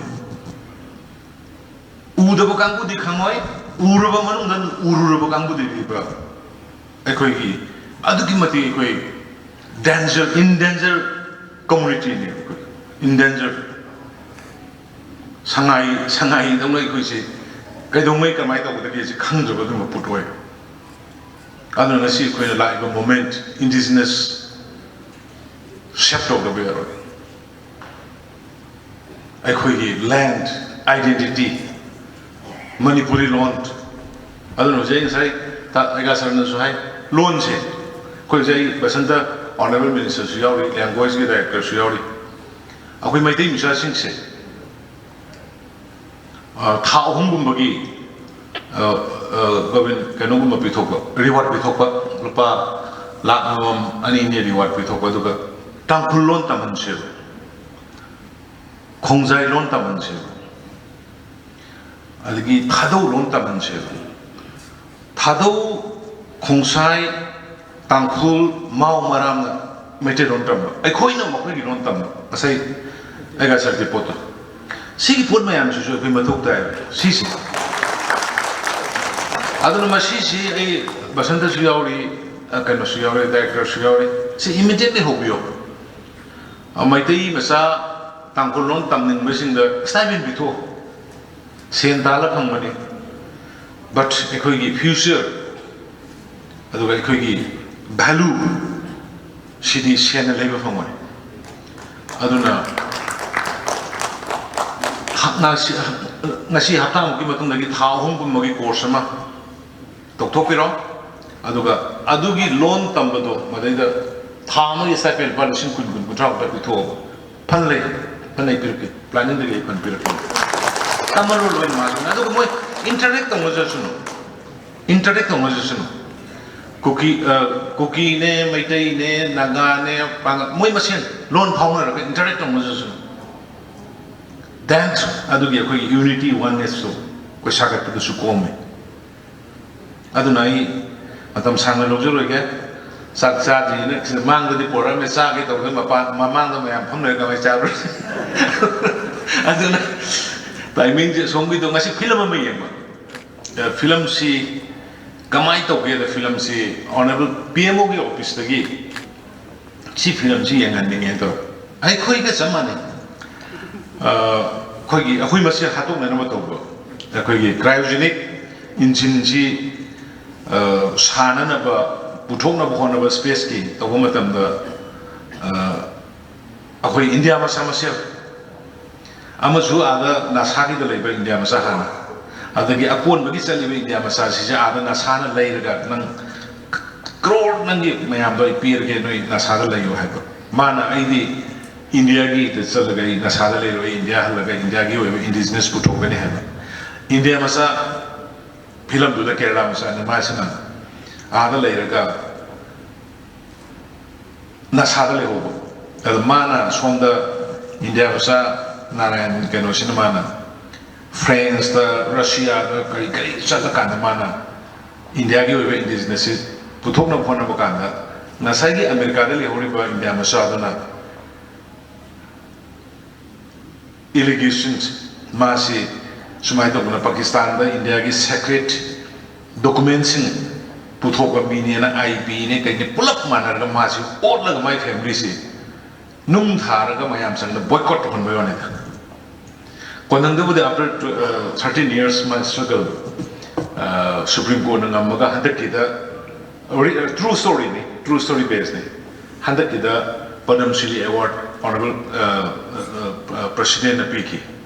ꯎꯗꯕ ꯀꯥꯡꯕꯨꯗꯤ ꯈꯪꯉꯣꯏ, ꯎꯔꯕ ꯃꯅꯨꯡꯗ ꯎꯔꯨꯔꯕ ꯀꯥꯡꯕꯨꯗꯤ ꯂꯤꯕ꯫ ꯑꯩꯈꯣꯏꯒꯤ ꯑꯗꯨꯛꯀꯤ ꯃꯇꯤꯛ ꯑꯩꯈꯣꯏ danger, in danger community ꯅꯦ ꯑꯩꯈꯣꯏ, in danger꯫ ꯁꯉꯥꯏ, ꯁꯉꯥꯏꯗꯧꯅ ꯑꯩꯈꯣꯏꯁꯦ ꯀꯩꯗꯧꯉꯩ ꯀꯃꯥꯏꯅ ꯇꯧꯒꯗꯒꯦꯁꯦ ꯈꯪꯗ꯭ꯔꯕ ꯑꯗꯨꯒꯨꯝꯕ ꯄꯣꯠ ꯑꯣꯏ꯫ ꯑꯗꯨꯅ ꯉꯁꯤ ꯑꯩꯈꯣꯏꯅ ꯂꯥꯛꯏꯕ moment, indigenous shape ꯇꯧꯗꯕ ꯌꯥꯔꯣꯏ꯫ ꯑꯩꯈꯣꯏꯒꯤ land identity, ꯃꯅꯤꯄꯨꯔꯤ ꯂꯣꯟ, ꯑꯗꯨꯅ ꯍꯧꯖꯤꯛ ꯑꯩ ꯉꯁꯥꯏ ꯇꯥ ꯑꯩꯒꯥ ꯁꯔꯅꯁꯨ ꯍꯥꯏ, ꯂꯣꯟꯁꯦ ꯑꯩꯈꯣꯏ ꯍꯧꯖꯤꯛ ꯑꯩ ꯕꯁꯟꯇ honourable minister ꯁꯨ ꯌꯥꯎꯔꯤ, language ꯀꯤ director ꯁꯨ ꯌꯥꯎꯔꯤ꯫ ꯑꯩꯈꯣꯏ ꯃꯩꯇꯩ ꯃꯆꯥꯁꯤꯡꯁꯦ, ꯑ, ꯊꯥ ꯑꯍꯨꯝꯒꯨꯝꯕꯒꯤ, ꯑ, ꯑ, ꯒꯣꯕꯤꯟ ꯀꯩꯅꯣꯒꯨꯝꯕ ꯄꯤꯊꯣꯛꯄ, reward ꯄꯤꯊꯣꯛꯄ, ꯂꯨꯄꯥ ꯂꯥꯈ ꯑꯃꯃꯝ, ꯑꯅꯤ ꯑꯅꯤ reward ꯄꯤꯊꯣꯛꯄ, ꯑꯗꯨꯒ ꯇꯥꯡꯈꯨꯜ ꯂꯣꯟ ꯇꯝꯍꯟꯁꯦꯕ, ꯈꯣꯡꯖꯥꯏ ꯂꯣꯟ ꯇꯝꯍꯟꯁꯦꯕ, ꯑꯗꯒꯤ ꯊꯥꯗꯧ ꯂꯣꯟ ꯇꯝꯍꯟꯁꯦꯕ꯫ ꯊꯥꯗꯧ, ꯈꯣꯡꯁꯥꯏ, ꯇꯥꯡꯈꯨꯜ, ꯃꯥꯎ, ꯃꯔꯥꯝꯅ ꯃꯩꯇꯩꯂꯣꯟ ꯇꯝꯕ, ꯑꯩꯈꯣꯏꯅ ꯃꯈꯣꯏꯒꯤ ꯂꯣꯟ ꯇꯝꯕ, ꯉꯁꯥꯏ ꯑꯩꯒ ꯁꯥꯔꯒꯤ ꯄꯣꯠꯇꯣ, ꯁꯤꯒꯤ ꯄꯣꯠ ꯃꯌꯥꯝꯁꯤꯁꯨ ꯑꯩꯈꯣꯏ ꯃꯊꯧ ꯇꯥꯏ꯫ ꯁꯤꯁꯦ, ꯑꯗꯨꯅ ꯃꯁꯤꯁꯤ ꯑꯩ ꯕꯁꯟꯇꯁꯨ ꯌꯥꯎꯔꯤ, ꯑ, ꯀꯩꯅꯣꯁꯨ ꯌꯥꯎꯔꯤ, ꯗꯥꯏꯔꯦꯛꯇꯔꯁꯨ ꯌꯥꯎꯔꯤ꯫ ꯁꯤ ꯏꯃꯤꯗꯤꯌꯦꯠꯂꯤ ꯍꯧꯕꯤꯌꯣ꯫ ꯑ, ꯃꯩꯇꯩ ꯃꯆꯥ ꯇꯥꯡꯈꯨꯜ ꯂꯣꯟ ꯇꯝꯅꯤꯡꯕꯁꯤꯡꯗ ꯁ꯭ꯇꯥꯏꯄꯦꯟ ꯄꯤꯊꯣꯛꯑꯣ꯫ ꯁꯦꯟ ꯇꯥꯜꯂ ꯐꯪꯕꯅꯤ, ꯕꯠ ꯑꯩꯈꯣꯏꯒꯤ ꯐ꯭ꯌꯨꯆꯔ, ꯑꯗꯨꯒ ꯑꯩꯈꯣꯏꯒꯤ ꯚꯦꯂꯨ, ꯁꯤꯗꯤ ꯁꯦꯟꯅ ꯂꯩꯕ ꯐꯪꯉꯣꯏ꯫ ꯑꯗꯨꯅ ꯍ-, ꯉꯁꯤ, ꯉꯁꯤ ꯍꯞꯇꯥꯃꯨꯛꯀꯤ ꯃꯇꯨꯡꯗꯒꯤ ꯊꯥ ꯑꯍꯨꯝꯒꯨꯝꯕꯒꯤ ꯀꯣꯔꯁ ꯑꯃ ꯇꯧꯊꯣꯛꯄꯤꯔꯣ꯫ ꯑꯗꯨꯒ ꯑꯗꯨꯒꯤ ꯂꯣꯟ ꯇꯝꯕꯗꯣ ꯃꯗꯩꯗ ꯊꯥ ꯑꯃꯒꯤ ꯁ꯭ꯇꯥꯏꯄꯦꯟ ꯂꯨꯄꯥ ꯂꯤꯁꯤꯡ ꯀꯨꯟ, ꯀꯨꯟ, ꯀꯨꯟꯊ꯭ꯔꯥ ꯃꯨꯛꯇ ꯄꯤꯊꯣꯛꯑꯣ꯫ ꯐꯟ ꯂꯩ, ꯐꯟ ꯑꯩ ꯄꯤꯔꯛꯀꯦ, ꯄ꯭ꯂꯥꯅꯤꯡꯗꯒꯤ ꯑꯩ ꯐꯟ ꯄꯤꯔꯛꯀꯦ꯫ ꯇꯝꯍꯜꯂꯣ ꯂꯣꯏꯅ ꯃꯥꯁꯤꯅ꯫ ꯑꯗꯨꯒ ꯃꯣꯏ ꯏꯟꯇꯔꯦꯛ ꯇꯧꯅꯖꯁꯅꯨ, ꯏꯟꯇꯔꯦꯛ ꯇꯧꯅꯖꯁꯅꯨ꯫ ꯀꯨꯀꯤ, ꯑ, ꯀꯨꯀꯤꯅꯦ, ꯃꯩꯇꯩꯅꯦ, ꯅꯥꯒꯥꯅꯦ, ꯄꯥꯉꯜ, ꯃꯣꯏ ꯃꯁꯦꯟ ꯂꯣꯟ ꯐꯥꯎꯅꯔꯒ ꯏꯟꯇꯔꯦꯛ ꯇꯧꯅꯖꯁꯅꯨ꯫ ꯗꯦꯟ ꯑꯗꯨꯒꯤ ꯑꯩꯈꯣꯏꯒꯤ ꯌꯨꯅꯤꯇꯤ, ꯋꯥꯟꯅꯦꯁꯇꯣ ꯑꯩꯈꯣꯏ ꯁꯥꯒꯠꯄꯗꯁꯨ ꯀꯣꯝꯃꯦ꯫ ꯑꯗꯨꯅ ꯑꯩ ꯃꯇꯝ ꯁꯥꯡꯅ ꯂꯧꯖꯔꯣꯏꯒꯦ꯫ ꯆꯥꯛ ꯆꯥꯗ꯭ꯔꯤꯅ ꯁꯤꯗ ꯃꯥꯡꯗꯗꯤ ꯄꯣꯔꯛꯑꯝꯃꯦ, ꯆꯥꯒꯦ ꯇꯧꯕꯗ ꯃꯄꯥꯟ, ꯃꯃꯥꯡꯗ ꯃꯌꯥꯝ ꯐꯝ ꯂꯩꯔ ꯀꯃꯥꯏꯅ ꯆꯥꯔꯨꯔꯁꯤ? ꯑꯗꯨꯅ ꯇꯥꯏꯃꯤꯡꯁꯦ ꯁꯣꯝꯒꯤꯗꯣ ꯉꯁꯤ ꯐꯤꯂꯝ ꯑꯃ ꯌꯦꯡꯕ꯫ ꯑ, ꯐꯤꯂꯝꯁꯤ ꯀꯃꯥꯏꯅ ꯇꯧꯒꯦꯗ, ꯐꯤꯂꯝꯁꯤ ꯑꯣꯅꯔꯦꯕꯜ ꯄꯤ ꯑꯦꯝ ꯑꯣꯒꯤ ꯑꯣꯐꯤꯁꯇꯒꯤ ꯁꯤ ꯐꯤꯂꯝꯁꯤ ꯌꯦꯡꯍꯟꯅꯤꯡꯉꯦ ꯇꯧꯔꯛꯄ꯫ ꯑꯩꯈꯣꯏꯒ ꯆꯞ ꯃꯥꯟꯅꯩ꯫ ꯑ, ꯑꯩꯈꯣꯏꯒꯤ, ꯑꯩꯈꯣꯏ ꯃꯁꯦꯜ ꯍꯥꯠꯇꯣꯛꯅꯅꯕ ꯇꯧꯕ꯫ ꯑꯩꯈꯣꯏꯒꯤ ꯀ꯭ꯔꯥꯏꯑꯣꯖꯦꯅꯤꯛ ꯏꯟꯖꯤꯟꯁꯤ, ꯑ, ꯁꯥꯅꯅꯕ, ꯄꯨꯊꯣꯛꯅꯕ ꯍꯣꯠꯅꯕ ꯁ꯭ꯄꯦꯁꯀꯤ ꯇꯧꯕ ꯃꯇꯝꯗ, ꯑ, ꯑꯩꯈꯣꯏ ꯏꯟꯗꯤꯌꯥ ꯃꯆꯥ ꯃꯁꯦꯜ ꯑꯃꯁꯨ ꯑꯥꯗ ꯅꯥꯁꯥꯒꯤꯗ ꯂꯩꯕ ꯏꯟꯗꯤꯌꯥ ꯃꯆꯥ ꯍꯥꯟꯅ, ꯑꯗꯒꯤ ꯑꯀꯣꯟꯕꯒꯤ ꯆꯠꯂꯤꯕ ꯏꯟꯗꯤꯌꯥ ꯃꯆꯥꯁꯤꯁꯦ ꯑꯥꯗ ꯅꯥꯁꯥꯅ ꯂꯩꯔꯒ, "ꯅꯪ ꯀ꯭ꯔꯣꯔ ꯅꯪꯒꯤ ꯃꯌꯥꯝꯗꯣ ꯑꯩ ꯄꯤꯔꯒꯦ, ꯅꯣꯏ ꯅꯥꯁꯥꯗ ꯂꯩꯌꯨ" ꯍꯥꯏꯕ꯫ ꯃꯥꯅ, "ꯑꯩꯗꯤ ꯏꯟꯗꯤꯌꯥꯒꯤꯗ ꯆꯠꯂꯒ ꯑꯩ ꯅꯥꯁꯥꯗ ꯂꯩꯔꯣꯏ, ꯑꯩ ꯏꯟꯗꯤꯌꯥ ꯍꯜꯂꯒ ꯏꯟꯗꯤꯌꯥꯒꯤ ꯑꯣꯏꯕ ꯏꯟꯗꯤꯖꯤꯅꯁ ꯄꯨꯊꯣꯛꯀꯅꯤ" ꯍꯥꯏꯕ꯫ ꯏꯟꯗꯤꯌꯥ ꯃꯆꯥ ꯐꯤꯂꯝꯗꯨꯗ ꯀꯦꯔꯂꯥ ꯃꯆꯥꯅꯤ, ꯃꯥꯁꯤꯅ ꯑꯥꯗ ꯂꯩꯔꯒ ꯅꯥꯁꯥꯗ ꯂꯩꯍꯧꯕ꯫ ꯑꯗ ꯃꯥꯅ ꯁꯣꯝꯗ ꯏꯟꯗꯤꯌꯥ ꯃꯆꯥ ꯅꯥꯔꯥꯌꯟ ꯀꯩꯅꯣꯁꯤꯅ ꯃꯥꯅ ꯐ꯭ꯔꯦꯟꯁꯇ, ꯔꯁꯤꯌꯥꯗ, ꯀꯔꯤ ꯀꯔꯤ ꯆꯠꯂꯀꯥꯟꯗ ꯃꯥꯅ ꯏꯟꯗꯤꯌꯥꯒꯤ ꯑꯣꯏꯕ ꯏꯟꯗꯤꯖꯤꯅꯁꯁꯤ ꯄꯨꯊꯣꯛꯅꯕ ꯍꯣꯠꯅꯕ ꯀꯥꯟꯗ ꯉꯁꯥꯏꯒꯤ ꯑꯃꯦꯔꯤꯀꯥꯗ ꯂꯩꯍꯧꯔꯤꯕ ꯏꯟꯗꯤꯌꯥ ꯃꯆꯥꯗꯨꯅ ꯑꯦꯂꯤꯒꯦꯁꯟꯁ, ꯃꯥꯁꯤ ꯁꯨꯃꯥꯏꯅ ꯇꯧꯗꯅ ꯄꯥꯀꯤꯁꯇꯥꯟꯗ ꯏꯟꯗꯤꯌꯥꯒꯤ ꯁꯦꯀ꯭ꯔꯦꯠ ꯗꯣꯀꯨꯃꯦꯟꯁꯤꯡ ꯄꯨꯊꯣꯛꯄ ꯃꯤꯅꯦꯅ, ꯑꯥꯏ ꯕꯤꯅꯦ ꯀꯩꯅꯦ ꯄꯨꯂꯞ ꯃꯥꯟꯅꯔꯒ ꯃꯥꯁꯤ ꯑꯣꯠꯂꯒ ꯃꯥꯏ ꯐꯦꯃꯤꯂꯤꯁꯤ ꯅꯨꯡ ꯊꯥꯔꯒ ꯃꯌꯥꯝ ꯆꯪꯗ ꯕꯣꯏꯀꯣꯠ ꯇꯧꯍꯟꯕꯩ ꯋꯥꯅꯤꯗ꯫ ꯀꯣꯟꯅꯪꯗꯕꯨꯗꯤ after thirteen years my struggle, Supreme Courtꯅ ꯉꯝꯃꯒ ꯍꯟꯗꯛꯀꯤꯗ, true storyꯅꯤ, true story basedꯅꯤ, ꯍꯟꯗꯛꯀꯤꯗ Padma Shri Award Honorable Presidentꯅ ꯄꯤꯈꯤ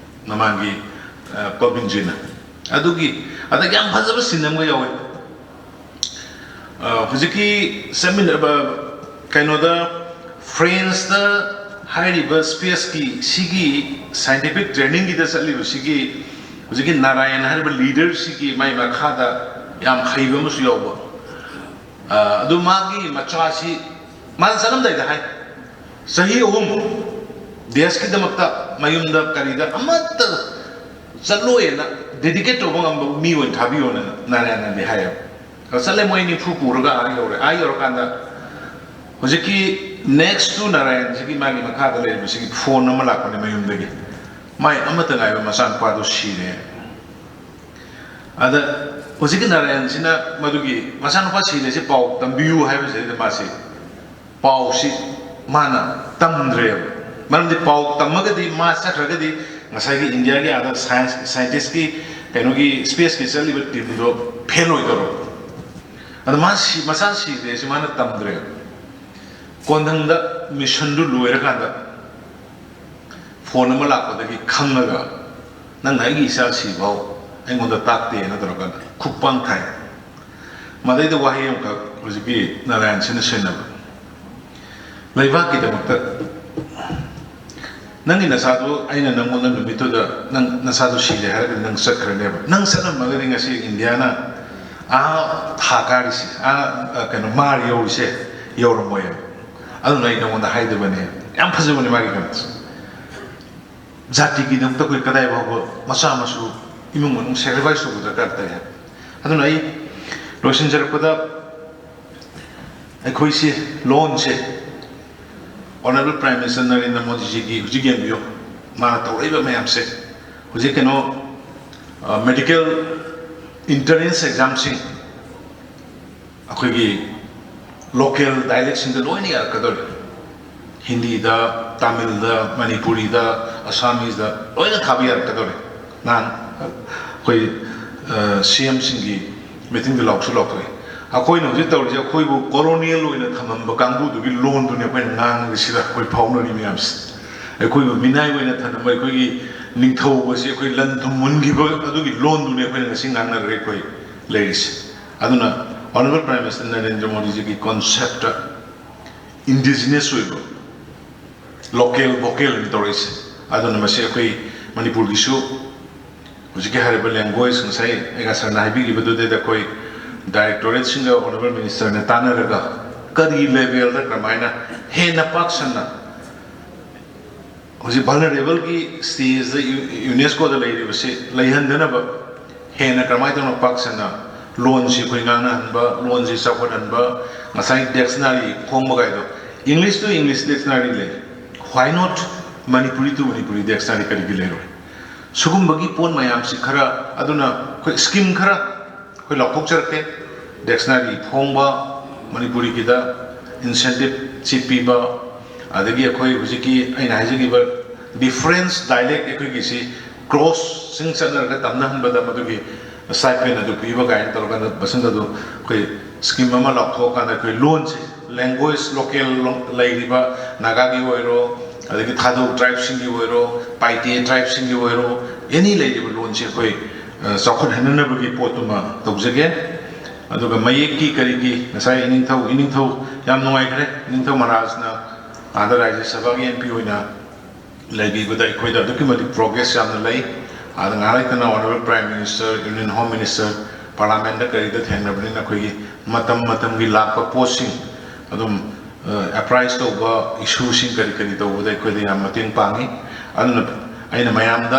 ꯃꯃꯥꯡꯒꯤ ꯄꯕꯤꯟꯖꯤꯅ꯫ ꯑꯗꯨꯒꯤ ꯑꯗꯒꯤ ꯌꯥꯝ ꯐꯖꯕ ꯁꯤꯟ ꯑꯃꯒ ꯌꯥꯎꯋꯤ꯫ ꯍꯧꯖꯤꯛꯀꯤ ꯆꯠꯃꯤꯟꯅꯕ ꯀꯩꯅꯣꯗ ꯐ꯭ꯔꯦꯟꯁꯇ ꯍꯥꯏꯔꯤꯕ ꯁ꯭ꯄꯦꯁꯀꯤ ꯁꯤꯒꯤ ꯁꯥꯏꯟꯇꯤꯐꯤꯛ ꯇ꯭ꯔꯦꯅꯤꯡꯒꯤꯗ ꯆꯠꯂꯤꯕꯁꯤꯒꯤ ꯍꯧꯖꯤꯛꯀꯤ ꯅꯥꯔꯥꯌꯟ ꯍꯥꯏꯔꯤꯕ ꯂꯤꯗꯔꯁꯤꯒꯤ ꯃꯥꯏ ꯃꯈꯥꯗ ꯌꯥꯝ ꯍꯩꯕ ꯑꯃꯁꯨ ꯌꯥꯎꯕ꯫ ꯑꯗꯨ ꯃꯥꯒꯤ ꯃꯆꯥꯁꯤ ꯃꯥꯅ ꯆꯠꯂꯝꯗꯥꯏꯗ ꯍꯥꯏ, ꯆꯍꯤ ꯑꯍꯨꯝ ꯗꯦꯁꯀꯤꯗꯃꯛꯇ ꯃꯌꯨꯝꯗ ꯀꯔꯤꯗ ꯑꯃꯠꯇ ꯆꯠꯂꯣꯏꯅ ꯗꯦꯗꯤꯀꯦꯠ ꯇꯧꯕ ꯉꯝꯕ ꯃꯤ ꯑꯣꯏꯅ ꯊꯥꯕꯤꯌꯣꯅ ꯅꯥꯔꯥꯌꯟꯅꯗꯤ ꯍꯥꯏꯌꯦꯕ꯫ ꯑꯗ ꯆꯠꯂꯦ, ꯃꯣꯏ ꯅꯤꯐꯨ ꯄꯨꯔꯒ ꯑꯥ ꯌꯧꯔꯦ꯫ ꯑꯥ ꯌꯧꯔꯀꯥꯟꯗ ꯍꯧꯖꯤꯛꯀꯤ next to ꯅꯥꯔꯥꯌꯟꯁꯤꯒꯤ ꯃꯥꯒꯤ ꯃꯈꯥꯗ ꯂꯩꯔꯤꯕꯁꯤꯒꯤ ꯐꯣꯟ ꯑꯃ ꯂꯥꯛꯄꯅꯦ ꯃꯌꯨꯝꯗꯒꯤ, ꯃꯥꯏ ꯑꯃꯠꯇ ꯉꯥꯏꯕ ꯃꯆꯥꯅꯨꯄꯥꯗꯣ ꯁꯤꯔꯦ꯫ ꯑꯗ ꯍꯧꯖꯤꯛꯀꯤ ꯅꯥꯔꯥꯌꯟꯁꯤꯅ ꯃꯗꯨꯒꯤ ꯃꯆꯥꯅꯨꯄꯥ ꯁꯤꯔꯦꯁꯦ ꯄꯥꯎ ꯇꯝꯕꯤꯌꯨ ꯍꯥꯏꯕꯁꯤꯗ ꯃꯥꯁꯤ ꯄꯥꯎꯁꯤ ꯃꯥꯅ ꯇꯝꯗ꯭ꯔꯦꯕ꯫ ꯃꯔꯝꯗꯤ ꯄꯥꯎ ꯇꯝꯃꯒꯗꯤ ꯃꯥ ꯆꯠꯈ꯭ꯔꯒꯗꯤ ꯉꯁꯥꯏꯒꯤ ꯏꯟꯗꯤꯌꯥꯒꯤ ꯑꯥꯗ ꯁꯥꯏꯟꯁ ꯁꯥꯏꯟꯇꯤꯁꯀꯤ ꯀꯩꯅꯣꯒꯤ ꯁ꯭ꯄꯦꯁꯀꯤ ꯆꯠꯂꯤꯕ ꯇꯤꯝꯗꯣ ꯐꯦꯜ ꯑꯣꯏꯗꯧꯔꯕ꯫ ꯑꯗ ꯃꯥ ꯁꯤ ꯃꯆꯥ ꯁꯤꯔꯦꯁꯤ ꯃꯥꯅ ꯇꯝꯗ꯭ꯔꯦꯕ꯫ ꯀꯣꯟꯊꯪꯗ ꯃꯤꯁꯟꯗꯨ ꯂꯣꯏꯔꯀꯥꯟꯗ ꯐꯣꯟ ꯑꯃ ꯂꯥꯛꯄꯗꯒꯤ ꯈꯪꯉꯒ, "ꯅꯪꯅ ꯑꯩꯒꯤ ꯏꯆꯥ ꯁꯤꯐꯥꯎ ꯑꯩꯉꯣꯟꯗ ꯇꯥꯛꯇꯦꯅ" ꯇꯧꯔꯀꯥꯟꯗ ꯈꯨꯄꯥꯡ ꯊꯥꯏ꯫ ꯃꯗꯩꯗ ꯋꯥꯍꯩ ꯑꯃꯈꯛ ꯍꯧꯖꯤꯛꯀꯤ ꯅꯥꯔꯥꯌꯟꯁꯤꯅ ꯁꯤꯖꯤꯟꯅꯕ, "ꯂꯩꯕꯥꯛꯀꯤꯗꯃꯛꯇ ꯅꯪꯒꯤ ꯅꯆꯥꯗꯨ ꯑꯩꯅ ꯅꯪꯉꯣꯟꯗ ꯅꯨꯃꯤꯠꯇꯨꯗ ꯅꯪ ꯅꯆꯥꯗꯨ ꯁꯤꯔꯦ ꯍꯥꯏꯔꯒꯗꯤ ꯅꯪ ꯆꯠꯈ꯭ꯔꯅꯦꯕ꯫ ꯅꯪ ꯆꯠꯂꯝꯃꯒꯗꯤ ꯉꯁꯤ ꯏꯟꯗꯤꯌꯥꯅ ꯑꯥ ꯊꯥ ꯀꯥꯔꯤꯁꯦ, ꯑꯥ, ꯀꯩꯅꯣ, ꯃꯥꯔ ꯌꯧꯔꯤꯁꯦ ꯌꯧꯔꯝꯃꯣꯏꯕ꯫ ꯑꯗꯨꯅ ꯑꯩ ꯅꯉꯣꯟꯗ ꯍꯥꯏꯗꯕꯅꯦ" ꯌꯥꯝ ꯐꯖꯕꯅꯤ ꯃꯥꯒꯤ ꯀꯩꯅꯣꯁꯦ꯫ ꯖꯥꯇꯤꯒꯤꯗꯃꯛꯇ ꯑꯩꯈꯣꯏ ꯀꯗꯥꯏ ꯐꯥꯎꯕ ꯃꯆꯥ ꯃꯁꯨ ꯏꯃꯨꯡ ꯃꯅꯨꯡ sacrifice ꯇꯧꯕ ꯗꯔꯀꯥꯔ ꯇꯥꯏ ꯍꯥꯏꯕ꯫ ꯑꯗꯨꯅ ꯑꯩ ꯂꯣꯏꯁꯤꯟꯖꯔꯛꯄꯗ ꯑꯩꯈꯣꯏꯁꯦ ꯂꯣꯟꯁꯦ Honourable Prime Minister ꯅꯔꯦꯟꯗ꯭ꯔ ꯃꯣꯗꯤꯖꯤꯒꯤ ꯍꯧꯖꯤꯛ ꯌꯦꯡꯕꯤꯌꯨ, ꯃꯥꯅ ꯇꯧꯔꯛꯏꯕ ꯃꯌꯥꯝꯁꯦ꯫ ꯍꯧꯖꯤꯛ ꯀꯩꯅꯣ, medical entrance examꯁꯤꯡ ꯑꯩꯈꯣꯏꯒꯤ local dialectꯁꯤꯡꯗ ꯂꯣꯏꯅ ꯌꯥꯔꯛꯀꯗꯧꯔꯦ꯫ ꯍꯤꯟꯗꯤꯗ, ꯇꯥꯃꯤꯜꯗ, ꯃꯅꯤꯄꯨꯔꯤꯗ, ꯑꯁꯥꯃꯤꯁꯗ ꯂꯣꯏꯅ ꯊꯥꯕ ꯌꯥꯔꯛꯀꯗꯧꯔꯦ꯫ ꯅꯍꯥꯟ ꯑꯩꯈꯣꯏ CMꯁꯤꯡꯒꯤ meetingꯗ ꯂꯥꯎꯁꯨ ꯂꯥꯎꯊꯣꯛꯑꯦ꯫ ꯑꯩꯈꯣꯏꯅ ꯍꯧꯖꯤꯛ ꯇꯧꯔꯤꯁꯦ ꯑꯩꯈꯣꯏꯕꯨ colonial ꯑꯣꯏꯅ ꯊꯝꯃꯝꯕ ꯀꯥꯡꯕꯨꯗꯨꯒꯤ ꯂꯣꯟꯗꯨꯅꯤ ꯑꯩꯈꯣꯏꯅ ꯉꯥꯡꯉꯒ ꯁꯤꯗ ꯑꯩꯈꯣꯏ ꯐꯥꯎꯅꯔꯤ ꯃꯌꯥꯝꯁꯦ꯫ ꯑꯩꯈꯣꯏꯕꯨ ꯃꯤꯅꯥꯏ ꯑꯣꯏꯅ ꯊꯝꯃꯝꯕ ꯑꯩꯈꯣꯏꯒꯤ ꯅꯤꯡꯊꯧ ꯑꯁꯤ ꯑꯩꯈꯣꯏ ꯂꯟ ꯊꯨꯝ ꯃꯨꯟꯈꯤꯕ ꯑꯗꯨꯒꯤ ꯂꯣꯟꯗꯨꯅꯤ ꯑꯩꯈꯣꯏꯅ ꯉꯁꯤ ꯉꯥꯡꯅꯔꯒ ꯑꯩꯈꯣꯏ ꯂꯩꯔꯤꯁꯦ꯫ ꯑꯗꯨꯅ Honourable Prime Minister Narendra ꯃꯣꯗꯤꯖꯤꯒꯤ conceptꯇ indigenous ꯑꯣꯏꯕ local vocal ꯑꯅ ꯇꯧꯔꯛꯏꯁꯦ꯫ ꯑꯗꯨꯅ ꯃꯁꯤ ꯑꯩꯈꯣꯏ ꯃꯅꯤꯄꯨꯔꯒꯤꯁꯨ ꯍꯧꯖꯤꯛꯀꯤ ꯍꯥꯏꯔꯤꯕ language, ꯉꯁꯥꯏ ꯑꯩꯒ ꯁꯥꯔꯅ ꯍꯥꯏꯕꯤꯈꯤꯕꯗꯨꯗꯩꯗ ꯑꯩꯈꯣꯏ directorateꯁꯤꯡꯒ Honourable Ministerꯅ ꯇꯥꯟꯅꯔꯒ ꯀꯔꯤ levelꯗ ꯀꯔꯝꯍꯥꯏꯅ ꯍꯦꯟꯅ ꯄꯥꯛ ꯁꯟꯅ ꯍꯧꯖꯤꯛ vulnerableꯒꯤ stageꯇ UNESCOꯗ ꯂꯩꯔꯤꯕꯁꯤ ꯂꯩꯍꯟꯗꯅꯕ ꯍꯦꯟꯅ ꯀꯔꯝꯍꯥꯏꯅ ꯇꯧꯅ ꯄꯥꯛ ꯁꯟꯅ ꯂꯣꯟꯁꯤ ꯑꯩꯈꯣꯏ ꯉꯥꯡꯅꯍꯟꯕ, ꯂꯣꯟꯁꯤ ꯆꯥꯎꯈꯠꯍꯟꯕ, ꯉꯁꯥꯏ dictionary ꯐꯣꯡꯕ ꯀꯥꯏꯗꯣ, English to English dictionary ꯂꯩ, why not Manipuri to Manipuri dictionary ꯀꯔꯤꯒꯤ ꯂꯩꯔꯣꯏ? ꯁꯤꯒꯨꯝꯕꯒꯤ ꯄꯣꯠ ꯃꯌꯥꯝꯁꯤ ꯈꯔ, ꯑꯗꯨꯅ ꯑꯩꯈꯣꯏ scheme ꯈꯔ ꯑꯩꯈꯣꯏ ꯂꯥꯎꯊꯣꯛꯆꯔꯛꯀꯦ꯫ Dictionary ꯐꯣꯡꯕ, ꯃꯅꯤꯄꯨꯔꯤꯒꯤꯗ incentive ꯁꯤ ꯄꯤꯕ, ꯑꯗꯒꯤ ꯑꯩꯈꯣꯏ ꯍꯧꯖꯤꯛꯀꯤ ꯑꯩꯅ ꯍꯥꯏꯖꯈꯤꯕ difference dialect ꯑꯩꯈꯣꯏꯒꯤꯁꯤ crossing ꯆꯠꯅꯔꯒ ꯇꯝꯅꯍꯟꯕꯗ ꯃꯗꯨꯒꯤ stipend ꯑꯗꯨ ꯄꯤꯕ ꯀꯥꯏꯅ ꯇꯧꯔꯀꯥꯟꯗ ꯃꯁꯤꯡ ꯑꯗꯨ ꯑꯩꯈꯣꯏ scheme ꯑꯃ ꯂꯥꯎꯊꯣꯛꯑꯀꯥꯟꯗ ꯑꯩꯈꯣꯏ ꯂꯣꯟꯁꯦ language local ꯂꯩꯔꯤꯕ ꯅꯥꯒꯥꯒꯤ ꯑꯣꯏꯔꯣ, ꯑꯗꯒꯤ ꯊꯥꯗꯧ tribeꯁꯤꯡꯒꯤ ꯑꯣꯏꯔꯣ, ꯄꯥꯏꯇꯦ tribeꯁꯤꯡꯒꯤ ꯑꯣꯏꯔꯣ, any ꯂꯩꯔꯤꯕ ꯂꯣꯟꯁꯦ ꯑꯩꯈꯣꯏ ꯆꯥꯎꯈꯠꯍꯟꯅꯅꯕꯒꯤ ꯄꯣꯠꯇꯨꯃ ꯇꯧꯖꯒꯦ꯫ ꯑꯗꯨꯒ ꯃꯌꯦꯛꯀꯤ ꯀꯔꯤꯒꯤ ꯉꯁꯥꯏ ꯏꯅꯤꯡꯊꯧ, ꯏꯅꯤꯡꯊꯧ ꯌꯥꯝ ꯅꯨꯡꯉꯥꯏꯈ꯭ꯔꯦ, ꯏꯅꯤꯡꯊꯧ ꯃꯍꯥꯔꯥꯖꯅ ꯑꯥꯗ ꯔꯥꯖ꯭ꯌ ꯁꯚꯥꯒꯤ MP ꯑꯣꯏꯅ ꯂꯩꯕꯤꯕꯗ ꯑꯩꯈꯣꯏꯗ ꯑꯗꯨꯛꯀꯤ ꯃꯇꯤꯛ progress ꯌꯥꯝꯅ ꯂꯩ꯫ ꯑꯗ ꯉꯥꯏꯍꯥꯛ ꯂꯩꯇꯅ Honourable Prime Minister, Union Home Minister, Parliamentꯇ ꯀꯔꯤꯗ ꯊꯦꯡꯅꯕꯅꯤꯅ ꯑꯩꯈꯣꯏꯒꯤ ꯃꯇꯝ ꯃꯇꯝꯒꯤ ꯂꯥꯛꯄ ꯄꯣꯠꯁꯤꯡ ꯑꯗꯨꯝ ꯑꯦꯄ꯭ꯔꯥꯏꯁ ꯇꯧꯕ ꯏꯁꯨꯁꯤꯡ ꯀꯔꯤ ꯀꯔꯤ ꯇꯧꯕꯗ ꯑꯩꯈꯣꯏꯗ ꯌꯥꯝ ꯃꯇꯦꯡ ꯄꯥꯡꯉꯤ꯫ ꯑꯗꯨꯅ ꯑꯩꯅ ꯃꯌꯥꯝꯗ,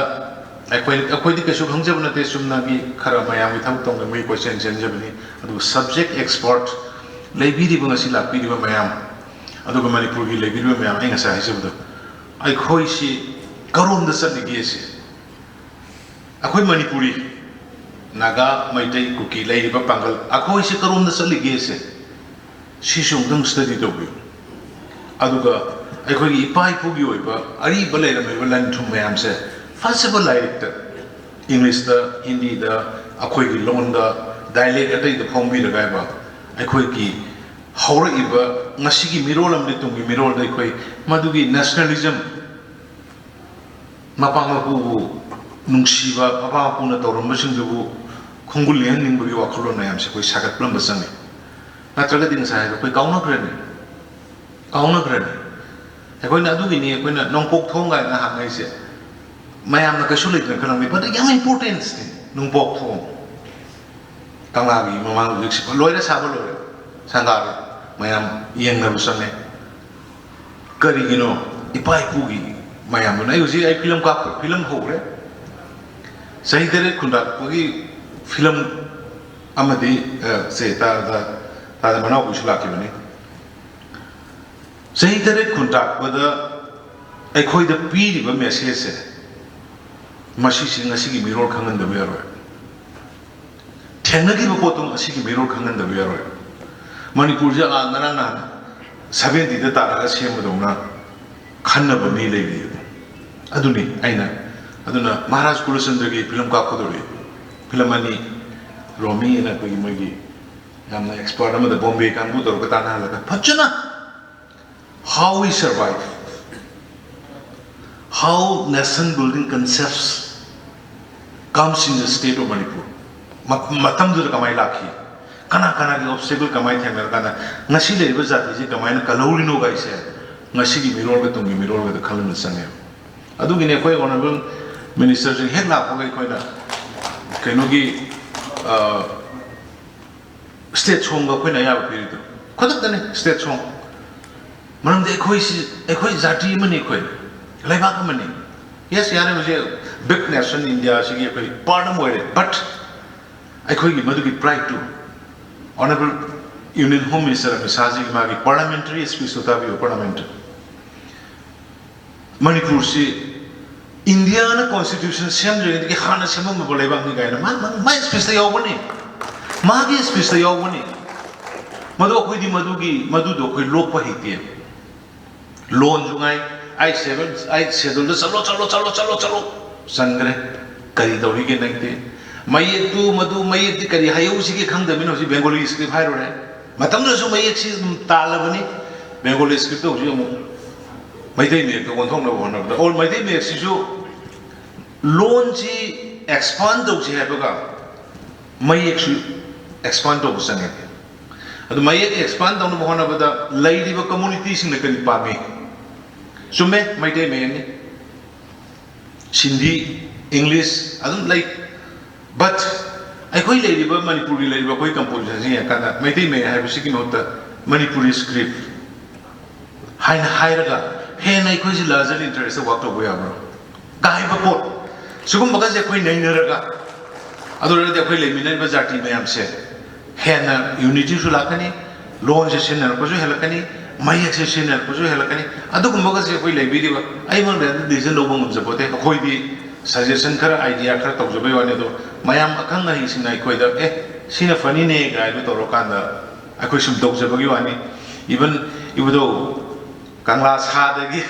ꯑꯩꯈꯣꯏ, ꯑꯩꯈꯣꯏꯗꯤ ꯀꯩꯁꯨ ꯈꯪꯖꯕ ꯅꯠꯇꯦ, ꯆꯨꯝꯅꯒꯤ ꯈꯔ ꯃꯌꯥꯝꯒꯤ ꯊꯕꯛ ꯇꯧꯅꯕꯒꯤ ꯀꯣꯏꯆꯦꯟ ꯆꯦꯟꯖꯕꯅꯤ꯫ ꯑꯗꯨꯒ ꯁꯕꯖꯦꯛ ꯑꯦꯛꯁꯄꯔꯠ ꯂꯩꯕꯤꯔꯤꯕ, ꯉꯁꯤ ꯂꯥꯛꯄꯤꯔꯤꯕ ꯃꯌꯥꯝ, ꯑꯗꯨꯒ ꯃꯅꯤꯄꯨꯔꯒꯤ ꯂꯩꯕꯤꯔꯤꯕ ꯃꯌꯥꯝ, ꯑꯩ ꯉꯁꯥꯏ ꯍꯥꯏꯖꯕꯗꯣ, ꯑꯩꯈꯣꯏꯁꯤ ꯀꯔꯣꯝꯗ ꯆꯠꯂꯤꯒꯦꯁꯦ, ꯑꯩꯈꯣꯏ ꯃꯅꯤꯄꯨꯔꯤ, ꯅꯥꯒꯥ, ꯃꯩꯇꯩ, ꯀꯨꯀꯤ ꯂꯩꯔꯤꯕ ꯄꯥꯡꯒꯜ, ꯑꯩꯈꯣꯏꯁꯤ ꯀꯔꯣꯝꯗ ꯆꯠꯂꯤꯒꯦꯁꯦ, ꯁꯤꯁꯨ ꯑꯃꯨꯛꯇꯪ ꯁ꯭ꯇꯗꯤ ꯇꯧꯕꯤꯌꯨ꯫ ꯑꯗꯨꯒ ꯑꯩꯈꯣꯏꯒꯤ ꯏꯄꯥ ꯏꯄꯨꯒꯤ ꯑꯣꯏꯕ ꯑꯔꯤꯕ ꯂꯩꯔꯝꯃꯤꯕ ꯂꯟ ꯊꯨꯝ ꯃꯌꯥꯝꯁꯦ ꯐꯖꯕ ꯂꯥꯏꯔꯤꯛꯇ, ꯏꯪꯂꯤꯁꯇ, ꯍꯤꯟꯗꯤꯗ, ꯑꯩꯈꯣꯏꯒꯤ ꯂꯣꯟꯗ, ꯗꯥꯏꯂꯦꯛ ꯑꯇꯩꯗ ꯐꯣꯡꯕꯤꯔꯒ ꯍꯥꯏꯕ, ꯑꯩꯈꯣꯏꯒꯤ ꯍꯧꯔꯛꯏꯕ ꯉꯁꯤꯒꯤ ꯃꯤꯔꯣꯜ ꯑꯃꯗꯤ ꯇꯨꯡꯒꯤ ꯃꯤꯔꯣꯜꯗ ꯑꯩꯈꯣꯏ ꯃꯗꯨꯒꯤ ꯅꯦꯁꯅꯦꯂꯤꯖꯝ, ꯃꯄꯥ ꯃꯄꯨꯕꯨ ꯅꯨꯡꯁꯤꯕ, ꯃꯄꯥ ꯃꯄꯨꯅ ꯇꯧꯔꯝꯕꯁꯤꯡꯗꯨꯕꯨ ꯈꯣꯡꯒꯨꯜ ꯂꯦꯡꯍꯟꯅꯤꯡꯕꯒꯤ ꯋꯥꯈꯜꯂꯣꯟ ꯃꯌꯥꯝꯁꯦ ꯑꯩꯈꯣꯏ ꯁꯥꯒꯠꯂꯝꯕ ꯆꯪꯉꯤ꯫ ꯅꯠꯇ꯭ꯔꯒꯗꯤ ꯉꯁꯥꯏ ꯍꯥꯏꯕꯗꯣ ꯑꯩꯈꯣꯏ ꯀꯥꯎꯅꯈ꯭ꯔꯅꯤ, ꯀꯥꯎꯅꯈ꯭ꯔꯅꯤ꯫ ꯑꯩꯈꯣꯏꯅ ꯑꯗꯨꯒꯤꯅꯤ ꯑꯩꯈꯣꯏꯅ ꯅꯣꯡꯄꯣꯛ ꯊꯣꯡ ꯀꯥꯏꯅ ꯍꯥꯡꯉꯛꯏꯁꯦ꯫ ꯃꯌꯥꯝꯅ ꯀꯩꯁꯨ ꯂꯩꯇꯅ ꯈꯜꯂꯝꯃꯤ, but ꯌꯥꯝ ꯏꯝꯄꯣꯔꯇꯦꯟꯁꯅꯤ ꯅꯣꯡꯄꯣꯛ ꯊꯣꯡ꯫ ꯀꯪꯂꯥꯒꯤ ꯃꯃꯥꯡ ꯍꯧꯖꯤꯛ ꯂꯣꯏꯔꯦ, ꯁꯥꯕ ꯂꯣꯏꯔꯦ, ꯁꯪꯒꯥꯔꯦ, ꯃꯌꯥꯝ ꯌꯦꯡꯅꯕ ꯆꯪꯉꯦ꯫ ꯀꯔꯤꯒꯤꯅꯣ? ꯏꯄꯥ ꯏꯄꯨꯒꯤ ꯃꯌꯥꯝꯗꯨꯅ꯫ ꯑꯩ ꯍꯧꯖꯤꯛ ꯑꯩ ꯐꯤꯂꯝ ꯀꯥꯞꯄ, ꯐꯤꯂꯝ ꯍꯧꯈ꯭ꯔꯦ꯫ ꯆꯍꯤ ꯇꯔꯦꯠ ꯈꯨꯟꯇꯥꯛꯄꯒꯤ ꯐꯤꯂꯝ ꯑꯃꯗꯤ, ꯑ, ꯁꯦ, ꯇꯥ-, ꯇꯥ-, ꯇꯥꯗ ꯃꯅꯥꯎꯕꯤꯁꯨ ꯂꯥꯛꯈꯤꯕꯅꯤ꯫ ꯆꯍꯤ ꯇꯔꯦꯠ ꯈꯨꯟꯇꯥꯛꯄꯗ ꯑꯩꯈꯣꯏꯗ ꯄꯤꯔꯤꯕ ꯃꯦꯁꯦꯖꯁꯦ, ꯃꯁꯤꯁꯤ ꯉꯁꯤꯒꯤ ꯃꯤꯔꯣꯜ ꯈꯪꯍꯟꯗꯕ ꯌꯥꯔꯣꯏ꯫ ꯊꯦꯡꯅꯈꯤꯕ ꯄꯣꯠꯇꯣ ꯉꯁꯤꯒꯤ ꯃꯤꯔꯣꯜ ꯈꯪꯍꯟꯗꯕ ꯌꯥꯔꯣꯏ꯫ ꯃꯅꯤꯄꯨꯔꯁꯦ, ꯑꯥ, ꯉꯔꯥꯡ ꯅꯍꯥꯟ ꯁꯚꯦꯟꯇꯤꯗ ꯇꯥꯔꯒ ꯁꯦꯝꯕꯗꯧꯅ ꯈꯟꯅꯕ ꯃꯤ ꯂꯩꯔꯤꯑꯕ꯫ ꯑꯗꯨꯅꯤ ꯑꯩꯅ, ꯑꯗꯨꯅ ꯃꯍꯥꯔꯥꯖ ꯀꯨꯂꯆꯟꯗ꯭ꯔꯒꯤ ꯐꯤꯂꯝ ꯀꯥꯞꯀꯗꯧꯔꯤ, ꯐꯤꯂꯝ ꯑꯅꯤ, ꯔꯣꯃꯤ ꯑꯅ ꯑꯩꯈꯣꯏꯒꯤ ꯃꯣꯏꯒꯤ ꯌꯥꯝꯅ ꯑꯦꯛꯁꯄꯔꯠ ꯑꯃꯗ ꯕꯣꯝꯕꯦ ꯀꯥꯡꯕꯨ ꯇꯧꯔꯒ ꯇꯥꯟꯅꯍꯜꯂꯒ ꯐꯖꯅ How we survive, how nation building concepts comes in the state of Manipur. ꯃ-, ꯃꯇꯝꯗꯨꯗ ꯀꯃꯥꯏꯅ ꯂꯥꯛꯈꯤ, ꯀꯅꯥ ꯀꯅꯥꯒꯤ ꯑꯣꯕꯁꯇꯦꯀꯜ ꯀꯃꯥꯏꯅ ꯊꯦꯡꯅꯔꯀꯥꯟꯗ ꯉꯁꯤ ꯂꯩꯔꯤꯕ ꯖꯥꯇꯤꯁꯤ ꯀꯃꯥꯏꯅ ꯀꯜꯍꯧꯔꯤꯅꯣ ꯀꯥꯏꯁꯦ ꯉꯁꯤꯒꯤ ꯃꯤꯔꯣꯜꯒ ꯇꯨꯡꯒꯤ ꯃꯤꯔꯣꯜꯒꯗ ꯈꯜꯍꯟꯕ ꯆꯪꯉꯦꯕ꯫ ꯑꯗꯨꯒꯤꯅꯤ ꯑꯩꯈꯣꯏ ꯑꯣꯅꯔꯦꯕꯜ ꯃꯤꯅꯤꯁꯇꯔꯁꯤꯡ ꯍꯦꯛ ꯂꯥꯛꯄꯒ ꯑꯩꯈꯣꯏꯅ ꯀꯩꯅꯣꯒꯤ, ꯑ, ꯁ꯭ꯇꯦꯠ ꯁꯣꯡꯒ ꯑꯩꯈꯣꯏꯅ ꯑꯌꯥꯕ ꯄꯤꯔꯤꯗꯣ꯫ ꯈꯨꯗꯛꯇꯅꯤ ꯁ꯭ꯇꯦꯠ ꯁꯣꯡ꯫ ꯃꯔꯝꯗꯤ ꯑꯩꯈꯣꯏꯁꯤ, ꯑꯩꯈꯣꯏ ꯖꯥꯇꯤ ꯑꯃꯅꯤ, ꯑꯩꯈꯣꯏ ꯂꯩꯕꯥꯛ ꯑꯃꯅꯤ꯫ Yes, ꯌꯥꯔꯦ, ꯍꯧꯖꯤꯛ big nation India ꯁꯤꯒꯤ ꯑꯩꯈꯣꯏ part ꯑꯃ ꯑꯣꯏꯔꯦ, but ꯑꯩꯈꯣꯏꯒꯤ ꯃꯗꯨꯒꯤ pride to, Honourable Union Home Minister Amit ꯁꯥꯍꯖꯤꯒꯤ ꯃꯥꯒꯤ parliamentary speech ꯇꯨ ꯇꯥꯕꯤꯌꯨ꯫ Parliament, ꯃꯅꯤꯄꯨꯔꯁꯤ ꯏꯟꯗꯤꯌꯥꯅ constitution ꯁꯦꯝꯗ꯭ꯔꯤꯉꯩꯗꯒꯤ ꯍꯥꯟꯅ ꯁꯦꯝꯃꯝꯃꯕ ꯂꯩꯕꯥꯛꯅꯤ ꯀꯥꯏꯅ ꯃꯥ, ꯃꯥ, ꯃꯥꯒꯤ speech ꯇ ꯌꯥꯎꯕꯅꯤ, ꯃꯥꯒꯤ speech ꯇ ꯌꯥꯎꯕꯅꯤ꯫ ꯃꯗꯨ ꯑꯩꯈꯣꯏꯗꯤ ꯃꯗꯨꯒꯤ, ꯃꯗꯨꯗꯣ ꯑꯩꯈꯣꯏ ꯂꯣꯛꯄ ꯍꯩꯇꯦ꯫ ꯂꯣꯟꯁꯨ ꯉꯥꯏ, ꯑꯩ seven, ꯑꯩ schedule ꯗ ꯆꯠꯂꯣ, ꯆꯠꯂꯣ, ꯆꯠꯂꯣ, ꯆꯠꯂꯣ, ꯆꯠꯂꯣ, ꯆꯪꯈ꯭ꯔꯦ꯫ ꯀꯔꯤ ꯇꯧꯔꯤꯒꯦ ꯅꯪꯗꯤ? ꯃꯌꯦꯛꯇꯨ, ꯃꯗꯨ ꯃꯌꯦꯛꯇꯤ ꯀꯔꯤ ꯍꯥꯏꯍꯧꯁꯤꯒꯦ ꯈꯪꯗꯕꯅꯤꯅ ꯍꯧꯖꯤꯛ Bengali script ꯍꯥꯏꯔꯨꯔꯦ꯫ ꯃꯇꯝꯗꯨꯗꯁꯨ ꯃꯌꯦꯛꯁꯤ ꯑꯗꯨꯝ ꯇꯥꯜꯂꯕꯅꯤ꯫ Bengali script ꯇ ꯍꯧꯖꯤꯛ ꯑꯃꯨꯛ ꯃꯩꯇꯩ ꯃꯌꯦꯛꯇ ꯑꯣꯟꯊꯣꯛꯅꯕ ꯍꯣꯠꯅꯕꯗ, ꯑꯣꯔ ꯃꯩꯇꯩ ꯃꯌꯦꯛꯁꯤꯁꯨ ꯂꯣꯟꯁꯤ expand ꯇꯧꯁꯤ ꯍꯥꯏꯕꯒ ꯃꯌꯦꯛꯁꯨ expand ꯇꯧꯕ ꯆꯪꯉꯦ꯫ ꯑꯗꯨ ꯃꯌꯦꯛ expand ꯇꯧꯅꯕ ꯍꯣꯠꯅꯕꯗ ꯂꯩꯔꯤꯕ community ꯁꯤꯡꯅ ꯀꯔꯤ ꯄꯥꯝꯃꯤ? ꯆꯨꯝꯃꯦ, ꯃꯩꯇꯩ ꯃꯌꯦꯛꯅꯤ, ꯁꯤꯟꯙꯤ, English ꯑꯗꯨꯝ ꯂꯩ, but ꯑꯩꯈꯣꯏ ꯂꯩꯔꯤꯕ, ꯃꯅꯤꯄꯨꯔꯒꯤ ꯂꯩꯔꯤꯕ ꯑꯩꯈꯣꯏ composition ꯁꯤ ꯌꯦꯡꯉꯀꯥꯟꯗ ꯃꯩꯇꯩ ꯃꯌꯦꯛ ꯍꯥꯏꯕꯁꯤꯒꯤ ꯃꯍꯨꯠꯇ Manipuri script ꯍꯥꯏꯅ ꯍꯥꯏꯔꯒ ꯍꯦꯟꯅ ꯑꯩꯈꯣꯏꯁꯤ larger interest ꯇ work ꯇꯧꯕ ꯌꯥꯕ꯭ꯔꯣ? ꯀꯥꯏꯕ ꯄꯣꯠ ꯁꯤꯒꯨꯝꯕꯒꯁꯦ ꯑꯩꯈꯣꯏ ꯅꯩꯅꯔꯒ, ꯑꯗꯨ ꯑꯣꯏꯔꯒꯗꯤ ꯑꯩꯈꯣꯏ ꯂꯩꯃꯤꯟꯅꯔꯤꯕ ꯖꯥꯇꯤ ꯃꯌꯥꯝꯁꯦ ꯍꯦꯟꯅ unity ꯁꯨ ꯂꯥꯛꯀꯅꯤ, ꯂꯣꯟꯁꯦ ꯁꯤꯖꯤꯟꯅꯔꯛꯄꯁꯨ ꯍꯦꯜꯂꯛꯀꯅꯤ, ꯃꯌꯦꯛꯁꯦ ꯁꯤꯖꯤꯟꯅꯔꯛꯄꯁꯨ ꯍꯦꯜꯂꯛꯀꯅꯤ꯫ ꯑꯗꯨꯒꯨꯝꯕꯒꯁꯦ ꯑꯩꯈꯣꯏ ꯂꯩꯕꯤꯔꯤꯕ, ꯑꯩꯃꯛꯅ ꯑꯗꯨꯝ decision ꯂꯧꯕ ꯉꯝꯖꯄꯣꯠꯇꯦ꯫ ꯑꯩꯈꯣꯏꯗꯤ suggestion ꯈꯔ, idea ꯈꯔ ꯇꯧꯖꯕꯩ ꯋꯥꯅꯤ꯫ ꯑꯗꯣ ꯃꯌꯥꯝ ꯑꯈꯪ ꯑꯍꯩꯁꯤꯡꯅ ꯑꯩꯈꯣꯏꯗ, "ꯑꯦ, ꯁꯤꯅ ꯐꯅꯤꯅꯦ" ꯀꯥꯏꯗꯣ ꯇꯧꯔꯀꯥꯟꯗ ꯑꯩꯈꯣꯏ ꯁꯨꯝ ꯇꯧꯖꯕꯒꯤ ꯋꯥꯅꯤ꯫ Even ꯏꯕꯨꯙꯧ ꯀꯪꯂꯥ ꯁꯥꯗꯒꯤ,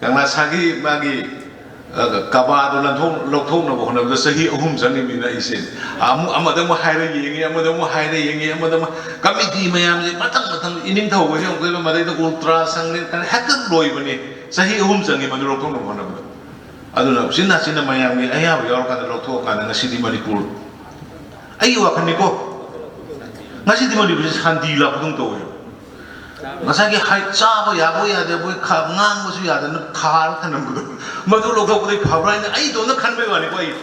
ꯀꯪꯂꯥ ꯁꯥꯒꯤ ꯃꯥꯒꯤ, ꯑ, ꯀꯕꯥꯗꯣ ꯂꯧꯊꯣꯛ-, ꯂꯧꯊꯣꯛꯅꯕ ꯍꯣꯠꯅꯕꯗ ꯆꯍꯤ ꯑꯍꯨꯝ ꯆꯪꯉꯤꯃꯤꯅ ꯑꯩꯁꯦ꯫ ꯑꯃꯨꯛ, ꯑꯃꯗ ꯑꯃꯨꯛ ꯍꯥꯏꯔ ꯌꯦꯡꯉꯤ, ꯑꯃꯗ ꯑꯃꯨꯛ ꯍꯥꯏꯔ ꯌꯦꯡꯉꯤ, ꯑꯃꯗ ꯑꯃꯨꯛ, committee ꯃꯌꯥꯝꯁꯦ ꯃꯊꯪ ꯃꯊꯪ, ꯏꯅꯤꯡꯊꯧꯒꯁꯦ ꯑꯃꯨꯛ ꯂꯩꯕ, ꯃꯗꯩꯗ ꯎꯜꯇ꯭ꯔꯥ ꯁꯪꯅꯦ, ꯍꯦꯛꯇ ꯂꯣꯏꯕꯅꯤ꯫ ꯆꯍꯤ ꯑꯍꯨꯝ ꯆꯪꯉꯤ ꯃꯗꯨ ꯂꯧꯊꯣꯛꯅꯕ ꯍꯣꯠꯅꯕꯗ꯫ ꯑꯗꯨꯅ ꯎꯆꯤꯟ ꯅꯥꯆꯤꯟꯅ ꯃꯌꯥꯝꯒꯤ ꯑꯌꯥꯕ ꯌꯥꯎꯔꯀꯥꯟꯗ ꯂꯧꯊꯣꯛꯑꯀꯥꯟꯗ ꯉꯁꯤꯗꯤ ꯃꯅꯤꯄꯨꯔ, ꯑꯩꯒꯤ ꯋꯥꯈꯜꯅꯤꯀꯣ, ꯉꯁꯤꯗꯤ ꯃꯅꯤꯄꯨꯔꯁꯦ ꯁꯥꯟꯇꯤ ꯂꯥꯛꯄꯗꯧ ꯇꯧꯋꯦ꯫ ꯉꯁꯥꯏꯒꯤ ꯍꯥꯏ, ꯆꯥꯕ ꯌꯥꯕꯣꯏ ꯌꯥꯗꯕꯣꯏ ꯈ-, ꯉꯥꯡꯕꯁꯨ ꯌꯥꯗꯅ ꯈꯥꯔ ꯊꯅꯝꯕꯗꯣ, ꯃꯗꯨ ꯂꯧꯊꯣꯛꯄꯗꯩ ꯐꯕ꯭ꯔꯥ ꯍꯥꯏꯅ ꯑꯩ ꯏꯇꯣꯝꯇ ꯈꯟꯕꯩ ꯋꯥꯅꯤꯀꯣ꯫ ꯑꯩ,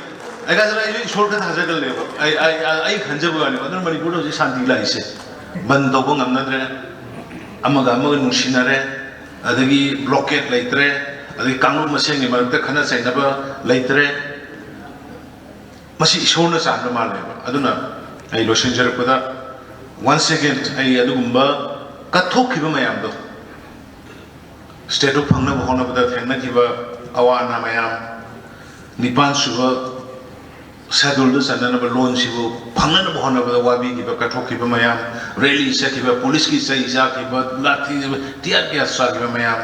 ꯑꯩ ꯀꯥꯟꯗ ꯑꯩꯁꯨ ꯏꯁꯣꯔ ꯈꯔ ꯊꯥꯖꯒꯜꯂꯦꯕ꯫ ꯑꯩ, ꯑꯩ, ꯑꯩ, ꯑꯩ ꯈꯟꯖꯕꯩ ꯋꯥꯅꯤꯀꯣ꯫ ꯑꯗꯨꯅ ꯃꯅꯤꯄꯨꯔꯗ ꯍꯧꯖꯤꯛ ꯁꯥꯟꯇꯤ ꯂꯥꯛꯏꯁꯦ ꯕꯟ ꯇꯧꯕ ꯉꯝꯅꯗ꯭ꯔꯦ꯫ ꯑꯃꯒ ꯑꯃꯒ ꯅꯨꯡꯁꯤꯅꯔꯦ, ꯑꯗꯒꯤ ꯕ꯭ꯂꯣꯀꯦꯠ ꯂꯩꯇ꯭ꯔꯦ, ꯑꯗꯒꯤ ꯀꯥꯡꯂꯨꯞ ꯃꯁꯦꯟꯒꯤ ꯃꯔꯛꯇ ꯈꯠꯅ ꯆꯩꯅꯕ ꯂꯩꯇ꯭ꯔꯦ꯫ ꯃꯁꯤ ꯏꯁꯣꯔꯅ ꯆꯥꯟꯕ ꯃꯥꯜꯂꯦꯕ꯫ ꯑꯗꯨꯅ ꯑꯩ ꯂꯣꯏꯁꯤꯟꯖꯔꯛꯄꯗ, once again, ꯑꯩ ꯑꯗꯨꯒꯨꯝꯕ ꯀꯠꯊꯣꯛꯈꯤꯕ ꯃꯌꯥꯝꯗꯣ, ꯁ꯭ꯇꯦꯠꯇꯨ ꯐꯪꯅꯕ ꯍꯣꯠꯅꯕꯗ ꯊꯦꯡꯅꯈꯤꯕ ꯑꯋꯥ ꯑꯅꯥ ꯃꯌꯥꯝ, ꯅꯤꯄꯥꯟ ꯁꯨꯕ ꯁꯦꯗꯨꯜꯗ ꯆꯟꯅꯅꯕ ꯂꯣꯟꯁꯤꯕꯨ ꯐꯪꯅꯅꯕ ꯍꯣꯠꯅꯕꯗ ꯋꯥꯕꯤꯈꯤꯕ, ꯀꯠꯊꯣꯛꯈꯤꯕ ꯃꯌꯥꯝ, ꯔꯦꯂꯤ ꯆꯠꯈꯤꯕ, ꯄꯨꯂꯤꯁꯀꯤ ꯆꯩ ꯆꯥꯈꯤꯕ, ꯂꯥꯊꯤ, ꯇꯤꯌꯥꯔ ꯒ꯭ꯌꯥꯁ ꯆꯥꯈꯤꯕ ꯃꯌꯥꯝ,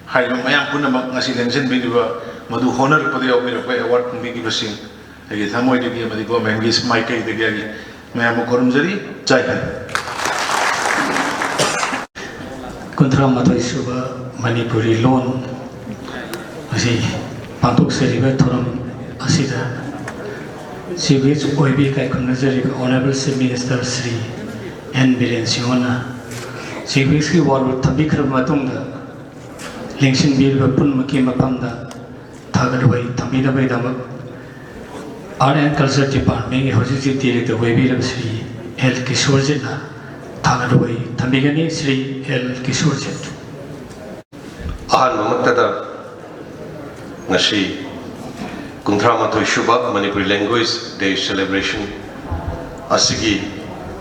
ꯍꯥꯏꯔꯤꯕ ꯃꯌꯥꯝ ꯄꯨꯝꯅꯃꯛ ꯉꯁꯤ ꯂꯦꯡꯁꯤꯟꯕꯤꯔꯤꯕ, ꯃꯗꯨ ꯍꯣꯠꯅꯔꯛꯄꯗ ꯌꯥꯎꯕꯤꯔꯛꯄ ꯑꯦꯋꯥꯔꯗ ꯐꯪꯕꯤꯈꯤꯕꯁꯤꯡ, ꯑꯩꯒꯤ ꯊꯃꯣꯏꯗꯒꯤ ꯑꯃꯗꯤ ꯒꯣꯔꯃꯦꯟꯒꯤ ꯃꯥꯏꯀꯩꯗꯒꯤ ꯑꯩꯒꯤ ꯃꯌꯥꯝꯕꯨ ꯈꯨꯔꯨꯝꯖꯔꯤ꯫ ꯖꯥꯏ ꯍꯤꯟꯗ꯫ ꯀꯨꯟꯊ꯭ꯔꯥ ꯃꯥꯊꯣꯏ ꯁꯨꯕ ꯃꯅꯤꯄꯨꯔꯤ ꯂꯣꯟ ꯑꯁꯤ ꯄꯥꯡꯊꯣꯛꯆꯔꯤꯕ ꯊꯧꯔꯝ ꯑꯁꯤꯗ ꯆꯤꯐ ꯒꯦꯁ ꯑꯣꯏꯕꯤ ꯏꯀꯥꯏ ꯈꯨꯝꯅꯖꯔꯤꯕ honourable chief minister Shri N Biren ꯁꯤꯡꯍꯅ ꯆꯤꯐ ꯒꯦꯁꯀꯤ ꯋꯥꯔꯣꯜ ꯊꯝꯕꯤꯈ꯭ꯔꯕ ꯃꯇꯨꯡꯗ ꯂꯦꯡꯁꯤꯟꯕꯤꯔꯤꯕ ꯄꯨꯝꯅꯃꯛꯀꯤ ꯃꯐꯝꯗ ꯊꯥꯒꯠ ꯋꯥꯍꯩ ꯊꯝꯕꯤꯅꯕꯒꯤꯗꯃꯛ ꯑꯥꯔꯠ ꯑꯦꯟ ꯀꯜꯆꯔ ꯗꯤꯄꯥꯔꯠꯃꯦꯟꯒꯤ ꯍꯧꯖꯤꯛ ꯍꯧꯖꯤꯛ ꯗꯤꯔꯦꯛꯇꯔ ꯑꯣꯏꯕꯤꯔꯤꯕ ꯁ꯭ꯔꯤ ꯑꯦꯜ ꯀꯤꯁꯣꯔꯖꯤꯠꯅ ꯊꯥꯒꯠ ꯋꯥꯍꯩ ꯊꯝꯕꯤꯒꯅꯤ꯫ ꯁ꯭ꯔꯤ ꯑꯦꯜ ꯀꯤꯁꯣꯔꯖꯤꯠ꯫ ꯑꯍꯥꯟꯕꯃꯛꯇꯗ ꯉꯁꯤ ꯀꯨꯟꯊ꯭ꯔꯥ ꯃꯥꯊꯣꯏ ꯁꯨꯕ ꯃꯅꯤꯄꯨꯔꯤ ꯂꯦꯡꯒ꯭ꯋꯦꯖ ꯗꯦ ꯁꯦꯂꯦꯕ꯭ꯔꯦꯁꯟ ꯑꯁꯤꯒꯤ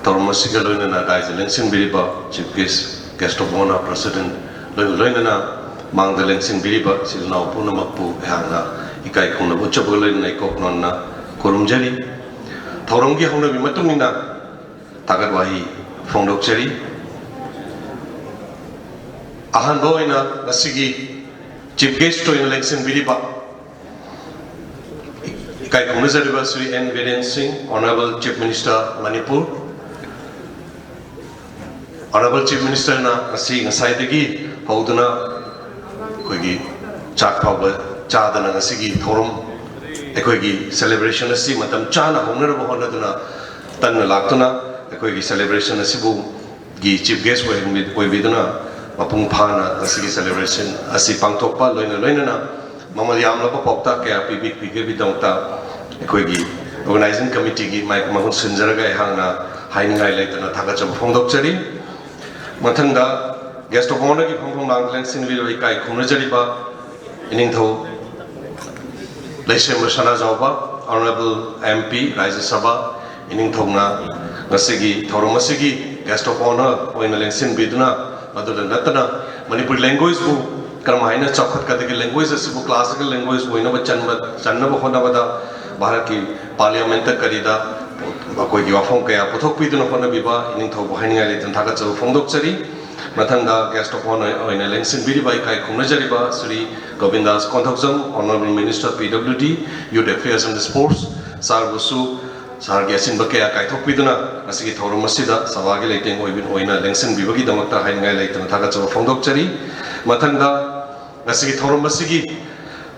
ꯊꯧꯔꯝ ꯑꯁꯤꯒ ꯂꯣꯏꯅꯅ ꯗꯥꯏꯁꯇ ꯂꯦꯡꯁꯤꯟꯕꯤꯔꯤꯕ chief guest guest of honour president ꯂꯣꯏꯅ ꯂꯣꯏꯅꯅ ꯃꯥꯡꯗ ꯂꯦꯡꯁꯤꯟꯕꯤꯔꯤꯕ ꯏꯆꯤꯜ ꯏꯅꯥꯎ ꯄꯨꯝꯅꯃꯛꯄꯨ ꯑꯩꯍꯥꯛꯅ ꯏꯀꯥꯏ ꯈꯨꯝꯅꯕ ꯎꯠꯆꯕꯒ ꯂꯣꯏꯅꯅ ꯏꯀꯣꯛ ꯅꯣꯟꯅ ꯈꯨꯔꯨꯝꯖꯔꯤ꯫ ꯊꯧꯔꯝꯒꯤ ꯍꯧꯅꯕꯤ ꯃꯇꯨꯡ ꯏꯟꯅ ꯊꯥꯒꯠ ꯋꯥꯍꯩ ꯐꯣꯡꯗꯣꯛꯆꯔꯤ꯫ ꯑꯍꯥꯟꯕ ꯑꯣꯏꯅ ꯉꯁꯤꯒꯤ ꯆꯤꯐ ꯒꯦꯁ ꯑꯣꯏꯅ ꯂꯦꯡꯁꯤꯟꯕꯤꯔꯤꯕ ꯏꯀꯥꯏ ꯈꯨꯝꯅꯖꯔꯤꯕ Shri N Biren Singh, honourable chief minister Manipur. Honourable chief ꯃꯤꯅꯤꯁꯇꯔꯅ ꯉꯁꯤ ꯉꯁꯥꯏꯗꯒꯤ ꯍꯧꯗꯨꯅ ꯑꯩꯈꯣꯏꯒꯤ ꯆꯥꯛ ꯐꯥꯎꯕ ꯆꯥꯗꯅ ꯉꯁꯤꯒꯤ ꯊꯧꯔꯝ, ꯑꯩꯈꯣꯏꯒꯤ ꯁꯦꯂꯦꯕ꯭ꯔꯦꯁꯟ ꯑꯁꯤ ꯃꯇꯝ ꯆꯥꯅ ꯍꯧꯅꯅꯕ ꯍꯣꯠꯅꯗꯨꯅ ꯇꯟꯅ ꯂꯥꯛꯇꯨꯅ ꯑꯩꯈꯣꯏꯒꯤ ꯁꯦꯂꯦꯕ꯭ꯔꯦꯁꯟ ꯑꯁꯤꯕꯨ ꯒꯤ ꯆꯤꯐ ꯒꯦꯁ ꯑꯣꯏꯍꯟꯕꯤ-, ꯑꯣꯏꯕꯤꯗꯨꯅ ꯃꯄꯨꯡ ꯐꯥꯅ ꯉꯁꯤꯒꯤ ꯁꯦꯂꯦꯕ꯭ꯔꯦꯁꯟ ꯑꯁꯤ ꯄꯥꯡꯊꯣꯛꯄ, ꯂꯣꯏꯅ ꯂꯣꯏꯅꯅ ꯃꯃꯜ ꯌꯥꯝꯂꯕ ꯄꯥꯎꯇꯥꯛ ꯀꯌꯥ ꯄꯤꯕꯤꯕꯒꯤꯗꯃꯛꯇ ꯑꯩꯈꯣꯏꯒꯤ ꯑꯣꯔꯒꯅꯥꯏꯖꯤꯡ ꯀꯃꯤꯇꯤꯒꯤ ꯃꯥꯏ-, ꯃꯍꯨꯠ ꯁꯤꯟꯖꯔꯒ ꯑꯩꯍꯥꯛꯅ ꯍꯥꯏꯅꯤꯡꯉꯥꯏ ꯂꯩꯇꯅ ꯊꯥꯒꯠꯆꯕ ꯐꯣꯡꯗꯣꯛꯆꯔꯤ꯫ ꯃꯊꯪꯗ Guest of Honourꯒꯤ ꯐꯝꯐꯝ ꯂꯥꯡꯗ ꯂꯦꯡꯁꯤꯟꯕꯤꯔꯤꯕ ꯏꯀꯥꯏ ꯈꯨꯝꯅꯖꯔꯤꯕ ꯏꯅꯤꯡꯊꯧ ꯂꯩꯁꯦꯝꯕ ꯁꯅꯥꯖꯥꯎꯕ, Honourable M P, ꯔꯥꯖ꯭ꯌ ꯁꯚꯥ ꯏꯅꯤꯡꯊꯧꯅ ꯉꯁꯤꯒꯤ ꯊꯧꯔꯝ ꯑꯁꯤꯒꯤ Guest of Honour ꯑꯣꯏꯅ ꯂꯦꯡꯁꯤꯟꯕꯤꯗꯨꯅ, ꯃꯗꯨꯗ ꯅꯠꯇꯅ ꯃꯅꯤꯄꯨꯔꯤ languagehueꯕꯨ ꯀꯔꯝꯍꯥꯏꯅ ꯆꯥꯎꯈꯠꯀꯗꯒꯦ, language ꯑꯁꯤꯕꯨ classical language ꯑꯣꯏꯅꯕ ꯆꯟꯕ, ꯆꯟꯅꯕ ꯍꯣꯠꯅꯕꯗ ꯚꯥꯔꯠꯀꯤ Parliamentꯇ ꯀꯔꯤꯗ ꯑꯩꯈꯣꯏꯒꯤ ꯋꯥꯐꯝ ꯀꯌꯥ ꯄꯨꯊꯣꯛꯄꯤꯗꯨꯅ ꯍꯣꯠꯅꯕꯤꯕ ꯏꯅꯤꯡꯊꯧꯕꯨ ꯍꯥꯏꯅꯤꯡꯉꯥꯏ ꯂꯩꯇꯅ ꯊꯥꯒꯠꯆꯕ ꯐꯣꯡꯗꯣꯛꯆꯔꯤ꯫ ꯃꯊꯪꯗ Guest of Honour ꯑꯣꯏꯅ ꯂꯦꯡꯁꯤꯟꯕꯤꯔꯤꯕ ꯏꯀꯥꯏ ꯈꯨꯝꯅꯖꯔꯤꯕ Shri ꯒꯣꯕꯤꯟꯗꯥꯁ Konthoujam, Honourable Minister P W D, Youth Affairs and Sports, ꯁꯥꯔꯕꯨꯁꯨ ꯁꯥꯔꯒꯤ ꯑꯁꯤꯟꯕ ꯀꯌꯥ ꯀꯥꯏꯊꯣꯛꯄꯤꯗꯨꯅ ꯉꯁꯤꯒꯤ ꯊꯧꯔꯝ ꯑꯁꯤꯗ ꯁꯚꯥꯒꯤ ꯂꯩꯇꯦꯡ ꯑꯣꯏꯕꯤ-, ꯑꯣꯏꯅ ꯂꯦꯡꯁꯤꯟꯕꯤꯕꯒꯤꯗꯃꯛꯇ ꯍꯥꯏꯅꯤꯡꯉꯥꯏ ꯂꯩꯇꯅ ꯊꯥꯒꯠꯆꯕ ꯐꯣꯡꯗꯣꯛꯆꯔꯤ꯫ ꯃꯊꯪꯗ ꯉꯁꯤꯒꯤ ꯊꯧꯔꯝ ꯑꯁꯤꯒꯤ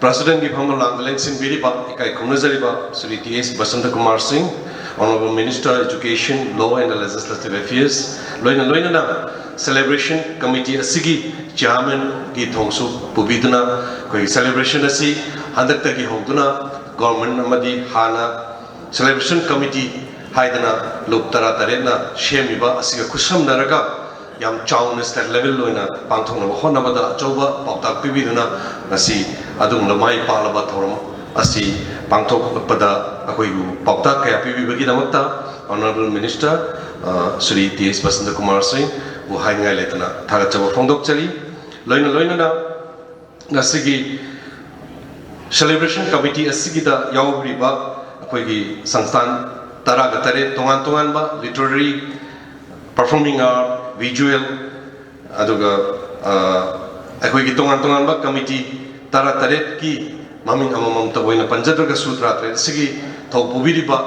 Presidentꯀꯤ ꯐꯝꯐꯝ ꯂꯥꯡꯗ ꯂꯦꯡꯁꯤꯟꯕꯤꯔꯤꯕ ꯏꯀꯥꯏ ꯈꯨꯝꯅꯖꯔꯤꯕ ꯁ꯭ꯔꯤ ꯇꯤ ꯑꯦꯁ ꯕꯁꯟꯇ ꯀꯨꯃꯥꯔ ꯁꯤꯡ, Honourable Minister Education, Law and Legislative Affairs, ꯂꯣꯏꯅ ꯂꯣꯏꯅꯅ Celebration Committee ꯑꯁꯤꯒꯤ Chairmanꯒꯤ ꯊꯧꯁꯨ ꯄꯨꯕꯤꯗꯨꯅ, ꯑꯩꯈꯣꯏꯒꯤ celebration ꯑꯁꯤ ꯍꯟꯗꯛꯇꯒꯤ ꯍꯧꯗꯨꯅ government ꯑꯃꯗꯤ ꯍꯥꯟꯅ Celebration Committee ꯍꯥꯏꯗꯅ ꯂꯨꯞ ꯇꯔꯥꯇꯔꯦꯠꯅ ꯁꯦꯝꯃꯤꯕ ꯑꯁꯤꯒ ꯈꯨꯠꯁꯝꯅꯔꯒ ꯌꯥꯝ ꯆꯥꯎꯅ state level ꯑꯣꯏꯅ ꯄꯥꯡꯊꯣꯛꯅꯕ ꯍꯣꯠꯅꯕꯗ ꯑꯆꯧꯕ ꯄꯥꯎꯇꯥꯛ ꯄꯤꯕꯤꯗꯨꯅ ꯉꯁꯤ ꯑꯗꯨꯒꯨꯝꯂꯕ ꯃꯥꯏ ꯄꯥꯛꯂꯕ ꯊꯧꯔꯝ ꯑꯁꯤ ꯄꯥꯡꯊꯣꯛꯄꯗ ꯑꯩꯈꯣꯏꯕꯨ ꯄꯥꯎꯇꯥꯛ ꯀꯌꯥ ꯄꯤꯕꯤꯕꯒꯤꯗꯃꯛꯇ Honourable Minister, ꯑ, ꯁ꯭ꯔꯤ ꯇꯤ ꯑꯦꯁ ꯕꯁꯟꯇ ꯀꯨꯃꯥꯔ ꯁꯤꯡꯕꯨ ꯍꯥꯏꯅꯤꯡꯉꯥꯏ ꯂꯩꯇꯅ ꯊꯥꯒꯠꯆꯕ ꯐꯣꯡꯗꯣꯛꯆꯔꯤ꯫ ꯂꯣꯏꯅ ꯂꯣꯏꯅꯅ ꯉꯁꯤꯒꯤ Celebration Committee ꯑꯁꯤꯒꯤꯗ ꯌꯥꯎꯔꯤꯕ ꯑꯩꯈꯣꯏꯒꯤ ꯁꯪꯁꯊꯥꯟ ꯇꯔꯥꯒ ꯇꯔꯦꯠ, ꯇꯣꯉꯥꯟ ꯇꯣꯉꯥꯟꯕ literary, performing art, visual, ꯑꯗꯨꯒ, ꯑ, ꯑꯩꯈꯣꯏꯒꯤ ꯇꯣꯉꯥꯟ ꯇꯣꯉꯥꯟꯕ committee ꯇꯔꯥꯇꯔꯦꯠꯀꯤ ꯃꯃꯤꯡ ꯑꯃꯃꯝꯇ ꯑꯣꯏꯅ ꯄꯟꯖꯗ꯭ꯔꯒꯁꯨ, ꯇꯔꯥꯇꯔꯦꯠ ꯑꯁꯤꯒꯤ ꯊꯧ ꯄꯨꯕꯤꯔꯤꯕ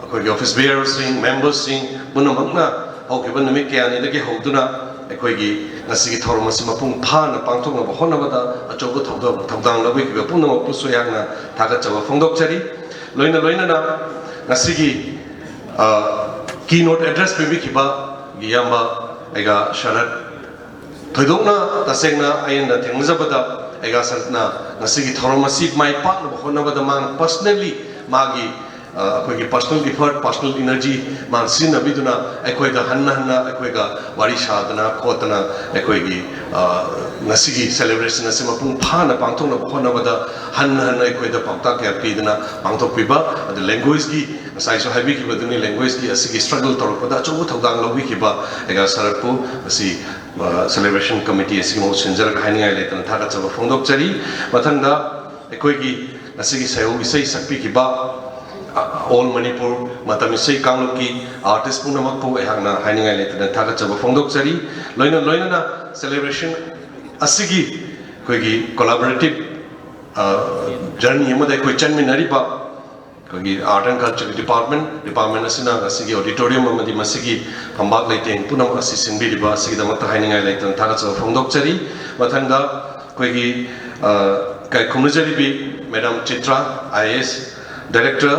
ꯑꯩꯈꯣꯏꯒꯤ office bearerꯁꯤꯡ, memberꯁꯤꯡ ꯄꯨꯝꯅꯃꯛꯅ ꯍꯧꯈꯤꯕ ꯅꯨꯃꯤꯠ ꯀꯌꯥꯅꯤꯗꯒꯤ ꯍꯧꯗꯨꯅ ꯑꯩꯈꯣꯏꯒꯤ ꯉꯁꯤꯒꯤ ꯊꯧꯔꯝ ꯑꯁꯤ ꯃꯄꯨꯡ ꯐꯥꯅ ꯄꯥꯡꯊꯣꯛꯅꯕ ꯍꯣꯠꯅꯕꯗ ꯑꯆꯧꯕ ꯊꯧꯗꯥꯡ, ꯊꯧꯗꯥꯡ ꯂꯧꯕꯤꯈꯤꯕ ꯄꯨꯝꯅꯃꯛꯄꯨꯁꯨ ꯑꯩꯍꯥꯛꯅ ꯊꯥꯒꯠꯆꯕ ꯐꯣꯡꯗꯣꯛꯆꯔꯤ꯫ ꯂꯣꯏꯅ ꯂꯣꯏꯅꯅ ꯉꯁꯤꯒꯤ, ꯑ, keynote address ꯄꯤꯕꯤꯈꯤꯕ ꯏꯌꯥꯝꯕ ꯑꯩꯒꯥ ꯁꯔꯠ, ꯊꯣꯏꯗꯣꯛꯅ ꯇꯁꯦꯡꯅ ꯑꯩꯅ ꯊꯦꯡꯅꯖꯕꯗ ꯑꯩꯒꯥ ꯁꯔꯠꯅ ꯉꯁꯤꯒꯤ ꯊꯧꯔꯝ ꯑꯁꯤ ꯃꯥꯏ ꯄꯥꯛꯅꯕ ꯍꯣꯠꯅꯕꯗ ꯃꯥꯅ personally ꯃꯥꯒꯤ ꯑꯩꯈꯣꯏꯒꯤ personal effort, personal energy ꯃꯥꯅ ꯁꯤꯖꯤꯟꯅꯕꯤꯗꯨꯅ ꯑꯩꯈꯣꯏꯗ ꯍꯟꯅ ꯍꯟꯅ ꯑꯩꯈꯣꯏꯒ ꯋꯥꯔꯤ ꯁꯥꯗꯅ ꯈꯣꯠꯇꯅ ꯑꯩꯈꯣꯏꯒꯤ ꯉꯁꯤꯒꯤ celebration ꯑꯁꯤ ꯃꯄꯨꯡ ꯐꯥꯅ ꯄꯥꯡꯊꯣꯛꯅꯕ ꯍꯣꯠꯅꯕꯗ ꯍꯟꯅ ꯍꯟꯅ ꯑꯩꯈꯣꯏꯗ ꯄꯥꯎꯇꯥꯛ ꯀꯌꯥ ꯄꯤꯗꯅ ꯄꯥꯡꯊꯣꯛꯄꯤꯕ, ꯑꯗꯨ language« ꯉꯁꯥꯏꯁꯨ ꯍꯥꯏꯕꯤꯈꯤꯕꯗꯨꯅꯤ, language ꯀꯤ ꯑꯁꯤꯒꯤ struggle ꯇꯧꯔꯛꯄꯗ ꯑꯆꯧꯕ ꯊꯧꯗꯥꯡ ꯂꯧꯕꯤꯈꯤꯕ ꯑꯩꯒ ꯁꯔꯠꯄꯨ ꯉꯁꯤ celebration committee ꯑꯁꯤꯒꯤ ꯃꯍꯨꯠ ꯁꯤꯟꯖꯔꯒ ꯍꯥꯏꯅꯤꯡꯉꯥꯏ ꯂꯩꯇꯅ ꯊꯥꯒꯠꯆꯕ ꯐꯣꯡꯗꯣꯛꯆꯔꯤ꯫ ꯃꯊꯪꯗ ꯑꯩꯈꯣꯏꯒꯤ ꯉꯁꯤꯒꯤ ꯁꯩꯍꯧ ꯏꯁꯩ ꯁꯛꯄꯤꯈꯤꯕ All Manipur ꯃꯇꯝ ꯏꯁꯩ ꯀꯥꯡꯂꯨꯞꯀꯤ artist ꯄꯨꯝꯅꯃꯛꯄꯨ ꯑꯩꯍꯥꯛꯅ ꯍꯥꯏꯅꯤꯡꯉꯥꯏ ꯂꯩꯇꯅ ꯊꯥꯒꯠꯆꯕ ꯐꯣꯡꯗꯣꯛꯆꯔꯤ꯫ ꯂꯣꯏꯅ ꯂꯣꯏꯅꯅ celebration ꯑꯁꯤꯒꯤ ꯑꯩꯈꯣꯏꯒꯤ collaborative journey ꯑꯃꯗ ꯑꯩꯈꯣꯏ ꯆꯠꯃꯤꯟꯅꯔꯤꯕ ꯑꯩꯈꯣꯏꯒꯤ Art and Culture Department, department ꯑꯁꯤꯅ ꯉꯁꯤꯒꯤ auditorium ꯑꯃꯗꯤ ꯃꯁꯤꯒꯤ ꯐꯝꯕꯥꯛ ꯂꯩꯇꯦꯡ ꯄꯨꯝꯅꯃꯛ ꯑꯁꯤ ꯁꯤꯟꯕꯤꯔꯤꯕ ꯑꯁꯤꯒꯤꯗꯃꯛꯇ ꯍꯥꯏꯅꯤꯡꯉꯥꯏ ꯂꯩꯇꯅ ꯊꯥꯒꯠꯆꯕ ꯐꯣꯡꯗꯣꯛꯆꯔꯤ꯫ ꯃꯊꯪꯗ ꯑꯩꯈꯣꯏꯒꯤ ꯏꯀꯥꯏ ꯈꯨꯝꯅꯖꯔꯤꯕꯤ Madam Chitra, I A S, Director,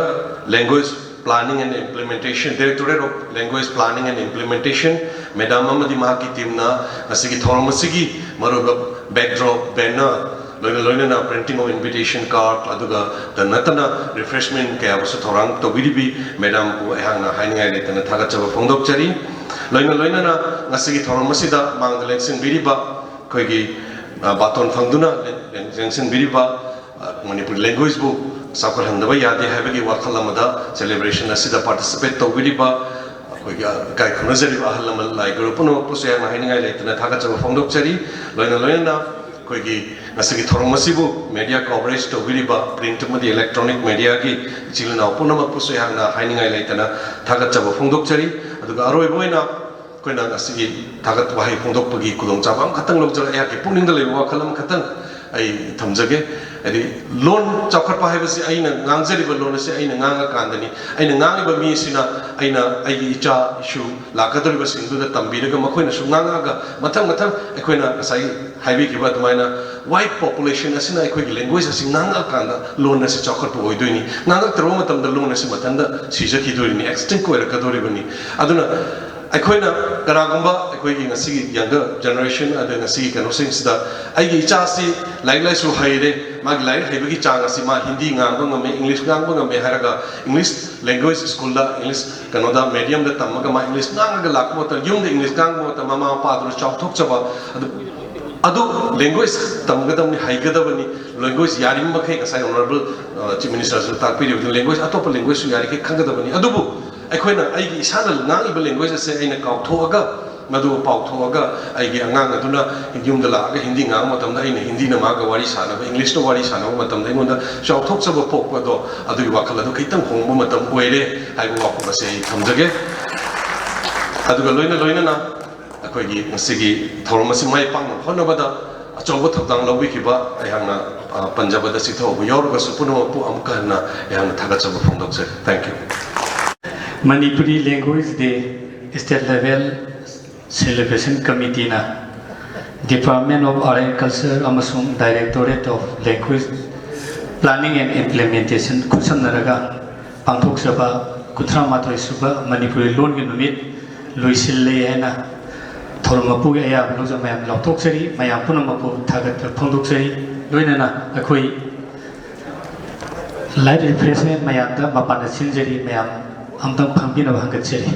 Language Planning and Implementation, Directorate of Language Planning and Implementation, Madam ꯑꯃꯗꯤ ꯃꯍꯥꯛꯀꯤ team ꯅ ꯉꯁꯤꯒꯤ ꯊꯧꯔꯝ ꯑꯁꯤꯒꯤ ꯃꯔꯨꯑꯣꯏꯕ backdrop, banner, ꯂꯣꯏꯅ ꯂꯣꯏꯅꯅ printing of invitation card, ꯑꯗꯨꯒ ꯗ ꯅꯠꯇꯅ refreshment ꯀꯌꯥꯕꯨꯁꯨ ꯊꯧꯔꯥꯡ ꯇꯧꯕꯤꯔꯤꯕꯤ Madam ꯕꯨ ꯑꯩꯍꯥꯛꯅ ꯍꯥꯏꯅꯤꯡꯉꯥꯏ ꯂꯩꯇꯅ ꯊꯥꯒꯠꯆꯕ ꯐꯣꯡꯗꯣꯛꯆꯔꯤ꯫ ꯂꯣꯏꯅ ꯂꯣꯏꯅꯅ ꯉꯁꯤꯒꯤ ꯊꯧꯔꯝ ꯑꯁꯤꯗ ꯃꯥꯡꯗ ꯂꯦꯡꯁꯤꯟꯕꯤꯔꯤꯕ ꯑꯩꯈꯣꯏꯒꯤ ꯕꯥꯇꯣꯟ ꯐꯪꯗꯨꯅ ꯂꯦꯡꯁꯤꯟꯕꯤꯔꯤꯕ ꯃꯅꯤꯄꯨꯔꯤ language ꯕꯨ ꯆꯥꯎꯈꯠꯍꯟꯗꯕ ꯌꯥꯗꯦ ꯍꯥꯏꯕꯒꯤ ꯋꯥꯈꯜ ꯑꯃꯗ celebration ꯑꯁꯤꯗ participate ꯇꯧꯕꯤꯔꯤꯕ ꯑꯩꯈꯣꯏꯒꯤ ꯏꯀꯥꯏ ꯈꯨꯝꯅꯖꯔꯤꯕ ꯑꯍꯜ ꯂꯃꯟ, ꯂꯥꯏ ꯒꯨꯔꯨ ꯄꯨꯝꯅꯃꯛꯄꯨꯁꯨ ꯑꯩꯍꯥꯛꯅ ꯍꯥꯏꯅꯤꯡꯉꯥꯏ ꯂꯩꯇꯅ ꯊꯥꯒꯠꯆꯕ ꯐꯣꯡꯗꯣꯛꯆꯔꯤ꯫ ꯂꯣꯏꯅ ꯂꯣꯏꯅꯅ ꯑꯩꯈꯣꯏꯒꯤ ꯉꯁꯤꯒꯤ ꯊꯧꯔꯝ ꯑꯁꯤꯕꯨ media coverage ꯇꯧꯕꯤꯔꯤꯕ print ꯑꯃꯗꯤ electronic media ꯒꯤ ꯏꯆꯤꯜ ꯏꯅꯥꯎ ꯄꯨꯝꯅꯃꯛꯄꯨꯁꯨ ꯑꯩꯍꯥꯛꯅ ꯍꯥꯏꯅꯤꯡꯉꯥꯏ ꯂꯩꯇꯅ ꯊꯥꯒꯠꯆꯕ ꯐꯣꯡꯗꯣꯛꯆꯔꯤ꯫ ꯑꯗꯨꯒ ꯑꯔꯣꯏꯕ ꯑꯣꯏꯅ ꯑꯩꯈꯣꯏꯅ ꯉꯁꯤꯒꯤ ꯊꯥꯒꯠ ꯋꯥꯍꯩ ꯐꯣꯡꯗꯣꯛꯄꯒꯤ ꯈꯨꯗꯣꯡꯆꯥꯕ ꯑꯃꯈꯛꯇꯪ ꯂꯧꯖꯔꯒ ꯑꯩꯍꯥꯛꯀꯤ ꯄꯨꯛꯅꯤꯡꯗ ꯂꯩꯕ ꯋꯥꯈꯜ ꯑꯃꯈꯛꯇꯪ ꯑꯩ ꯊꯝꯖꯒꯦ꯫ ꯍꯥꯏꯗꯤ ꯂꯣꯟ ꯆꯥꯎꯈꯠꯄ ꯍꯥꯏꯕꯁꯤ ꯑꯩꯅ ꯉꯥꯡꯖꯔꯤꯕ ꯂꯣꯟ ꯑꯁꯤ ꯑꯩꯅ ꯉꯥꯡꯉꯀꯥꯟꯗꯅꯤ꯫ ꯑꯩꯅ ꯉꯥꯡꯉꯤꯕ ꯃꯤ ꯑꯁꯤꯅ ꯑꯩꯅ ꯑꯩꯒꯤ ꯏꯆꯥ ꯏꯁꯨ ꯂꯥꯛꯀꯗꯧꯔꯤꯕꯁꯤꯡꯗꯨꯗ ꯇꯝꯕꯤꯔꯒ ꯃꯈꯣꯏꯅꯁꯨ ꯉꯥꯡꯉꯛꯑꯒ ꯃꯊꯪ ꯃꯊꯪ ꯑꯩꯈꯣꯏꯅ ꯉꯁꯥꯏ ꯍꯥꯏꯕꯤꯈꯤꯕ ꯑꯗꯨꯃꯥꯏꯅ white population ꯑꯁꯤꯅ ꯑꯩꯈꯣꯏꯒꯤ language ꯑꯁꯤ ꯉꯥꯡꯉꯛꯑꯀꯥꯟꯗ ꯂꯣꯟ ꯑꯁꯤ ꯆꯥꯎꯈꯠꯄ ꯑꯣꯏꯗꯣꯏꯅꯤ꯫ ꯉꯥꯡꯉꯛꯇ꯭ꯔꯕ ꯃꯇꯝꯗ ꯂꯣꯟ ꯑꯁꯤ ꯃꯊꯟꯇ ꯁꯤꯖꯈꯤꯗꯣꯔꯤꯅꯤ, extinct ꯑꯣꯏꯔꯛꯀꯗꯣꯔꯤꯕꯅꯤ꯫ ꯑꯗꯨꯅ ꯑꯩꯈꯣꯏꯅ ꯀꯅꯥꯒꯨꯝꯕ ꯑꯩꯈꯣꯏꯒꯤ ꯉꯁꯤꯒꯤ younger generation, ꯑꯗ ꯉꯁꯤꯒꯤ ꯀꯩꯅꯣꯁꯤꯡꯁꯤꯗ ꯑꯩꯒꯤ ꯏꯆꯥꯁꯤ ꯂꯥꯏꯔꯤꯛ ꯂꯥꯏꯁꯨ ꯍꯩꯔꯦ, ꯃꯥꯒꯤ ꯂꯥꯏꯔꯤꯛ ꯍꯩꯕꯒꯤ ꯆꯥꯡ ꯑꯁꯤ ꯃꯥ ꯍꯤꯟꯗꯤ ꯉꯥꯡꯕ ꯉꯝꯃꯦ, ꯏꯪꯂꯤꯁ ꯉꯥꯡꯕ ꯉꯝꯃꯦ ꯍꯥꯏꯔꯒ ꯏꯪꯂꯤꯁ language schoolꯗ, ꯏꯪꯂꯤꯁ ꯀꯩꯅꯣꯗ mediumꯗ ꯇꯝꯃꯒ ꯃꯥ ꯏꯪꯂꯤꯁ ꯉꯥꯡꯉꯒ ꯂꯥꯛꯄ ꯃꯇꯝꯗ, ꯌꯨꯝꯗ ꯏꯪꯂꯤꯁ ꯉꯥꯡꯕ ꯃꯇꯝꯗ ꯃꯃꯥ ꯃꯄꯥꯗꯨꯅ ꯆꯥꯎꯊꯣꯛꯆꯕ, ꯑꯗꯨ ꯑꯗꯨ language ꯇꯝꯒꯗꯕꯅꯤ, ꯍꯩꯒꯗꯕꯅꯤ꯫ Language ꯌꯥꯔꯤꯕ ꯃꯈꯩ, ꯉꯁꯥꯏ Honourable Chief Ministerꯁꯨ ꯇꯥꯛꯄꯤꯔꯤꯕꯗꯨ, language, ꯑꯇꯣꯞꯄ language꯫ ꯑꯩꯈꯣꯏꯅ ꯑꯩꯒꯤ ꯏꯁꯥꯅ ꯉꯥꯡꯉꯤꯕ language ꯑꯁꯦ ꯑꯩꯅ ꯀꯥꯎꯊꯣꯛꯑꯒ, ꯃꯗꯨ ꯄꯥꯎꯊꯣꯛꯑꯒ, ꯑꯩꯒꯤ ꯑꯉꯥꯡ ꯑꯗꯨꯅ ꯌꯨꯝꯗ ꯂꯥꯛꯑꯒ ꯍꯤꯟꯗꯤ ꯉꯥꯡꯕ ꯃꯇꯝꯗ, ꯑꯩꯅ ꯍꯤꯟꯗꯤꯅ ꯃꯥꯒ ꯋꯥꯔꯤ ꯁꯥꯟꯅꯕ, ꯏꯪꯂꯤꯁꯇ ꯋꯥꯔꯤ ꯁꯥꯟꯅꯕ ꯃꯇꯝꯗ ꯑꯩꯉꯣꯟꯗ ꯆꯥꯎꯊꯣꯛꯆꯕ ꯄꯣꯛꯄꯗꯣ, ꯑꯗꯨꯒꯤ ꯋꯥꯈꯜ ꯑꯗꯨ ꯈꯤꯇꯪ ꯍꯣꯡꯕ ꯃꯇꯝ ꯑꯣꯏꯔꯦ ꯍꯥꯏꯕ ꯋꯥꯐꯝ ꯑꯁꯤ ꯑꯩ ꯊꯝꯖꯒꯦ꯫ ꯑꯗꯨꯒ ꯂꯣꯏꯅ ꯂꯣꯏꯅꯅ ꯑꯩꯈꯣꯏꯒꯤ ꯉꯁꯤꯒꯤ ꯊꯧꯔꯝ ꯑꯁꯤ ꯃꯥꯏ ꯄꯥꯛꯅꯕ ꯍꯣꯠꯅꯕꯗ ꯑꯆꯧꯕ ꯊꯧꯗꯥꯡ ꯂꯧꯕꯤꯈꯤꯕ ꯑꯩꯍꯥꯛꯅ, ꯑ, ꯄꯟꯖꯕꯗ ꯆꯤꯊꯍꯧꯕ ꯌꯥꯎꯔꯒꯁꯨ, ꯄꯨꯝꯅꯃꯛꯄꯨ ꯑꯃꯨꯛꯀ ꯍꯟꯅ ꯑꯩꯍꯥꯛꯅ ꯊꯥꯒꯠꯆꯕ ꯐꯣꯡꯗꯣꯛꯆꯔꯤ꯫ Thank you꯫ Manipuri Language Day, State Level Celebration Committeeꯅ Department of Art and Culture ꯑꯃꯁꯨꯡ Directorate of Language Planning and Implementation ꯈꯨꯠꯁꯝꯅꯔꯒ ꯄꯥꯡꯊꯣꯛꯆꯕ ꯀꯨꯟꯊ꯭ꯔꯥ ꯃꯥꯊꯣꯏ ꯁꯨꯕ ꯃꯅꯤꯄꯨꯔꯤ ꯂꯣꯟꯒꯤ ꯅꯨꯃꯤꯠ ꯂꯣꯏꯁꯤꯜꯂꯦ ꯍꯥꯏꯅ ꯊꯧꯔꯝ ꯃꯄꯨꯒꯤ ꯑꯌꯥꯕ ꯂꯧꯖ ꯃꯌꯥꯝ ꯂꯥꯎꯊꯣꯛꯆꯔꯤ꯫ ꯃꯌꯥꯝ ꯄꯨꯝꯅꯃꯛꯄꯨ ꯊꯥꯒꯠꯄ ꯐꯣꯡꯗꯣꯛꯆꯔꯤ꯫ ꯂꯣꯏꯅꯅ ꯑꯩꯈꯣꯏ light refreshment ꯃꯌꯥꯝꯗ ꯃꯄꯥꯟꯗ ꯁꯤꯟꯖꯔꯤ꯫ ꯃꯌꯥꯝ ꯑꯝꯇꯪ ꯐꯝꯕꯤꯅꯕ ꯍꯪꯒꯠꯆꯔꯤ꯫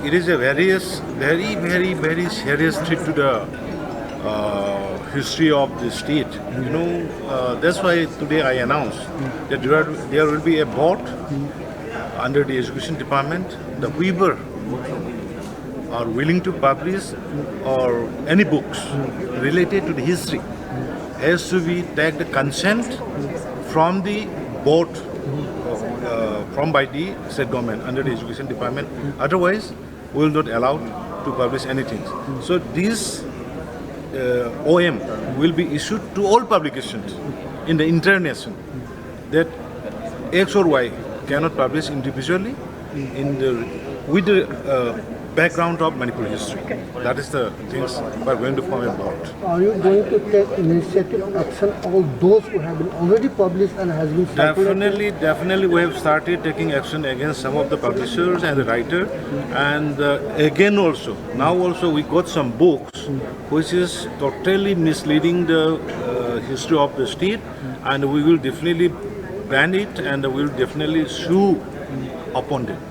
It is a various, very, very, very serious threat to the uh, history of the state. You know, uh, that's why today I announced that there, are, there will be a board under the education department. The whoever are willing to publish or any books related to the history has to be take the consent from the board, uh, from by the state government under the education department. Otherwise, we will not allow to publish anything. So this uh, O M will be issued to all publications in the entire nation that X or Y cannot publish individually in the with the uh, background of Manipur history. That is the things we are going to form a board. Are you going to take initiative action on those who have been already published and has been circulated? Definitely, definitely, we have started taking action against some of the publishers and the writer, and uh, again also, now also we got some books which is totally misleading the uh, history of the state, and we will definitely ban it, and we will definitely sue upon them.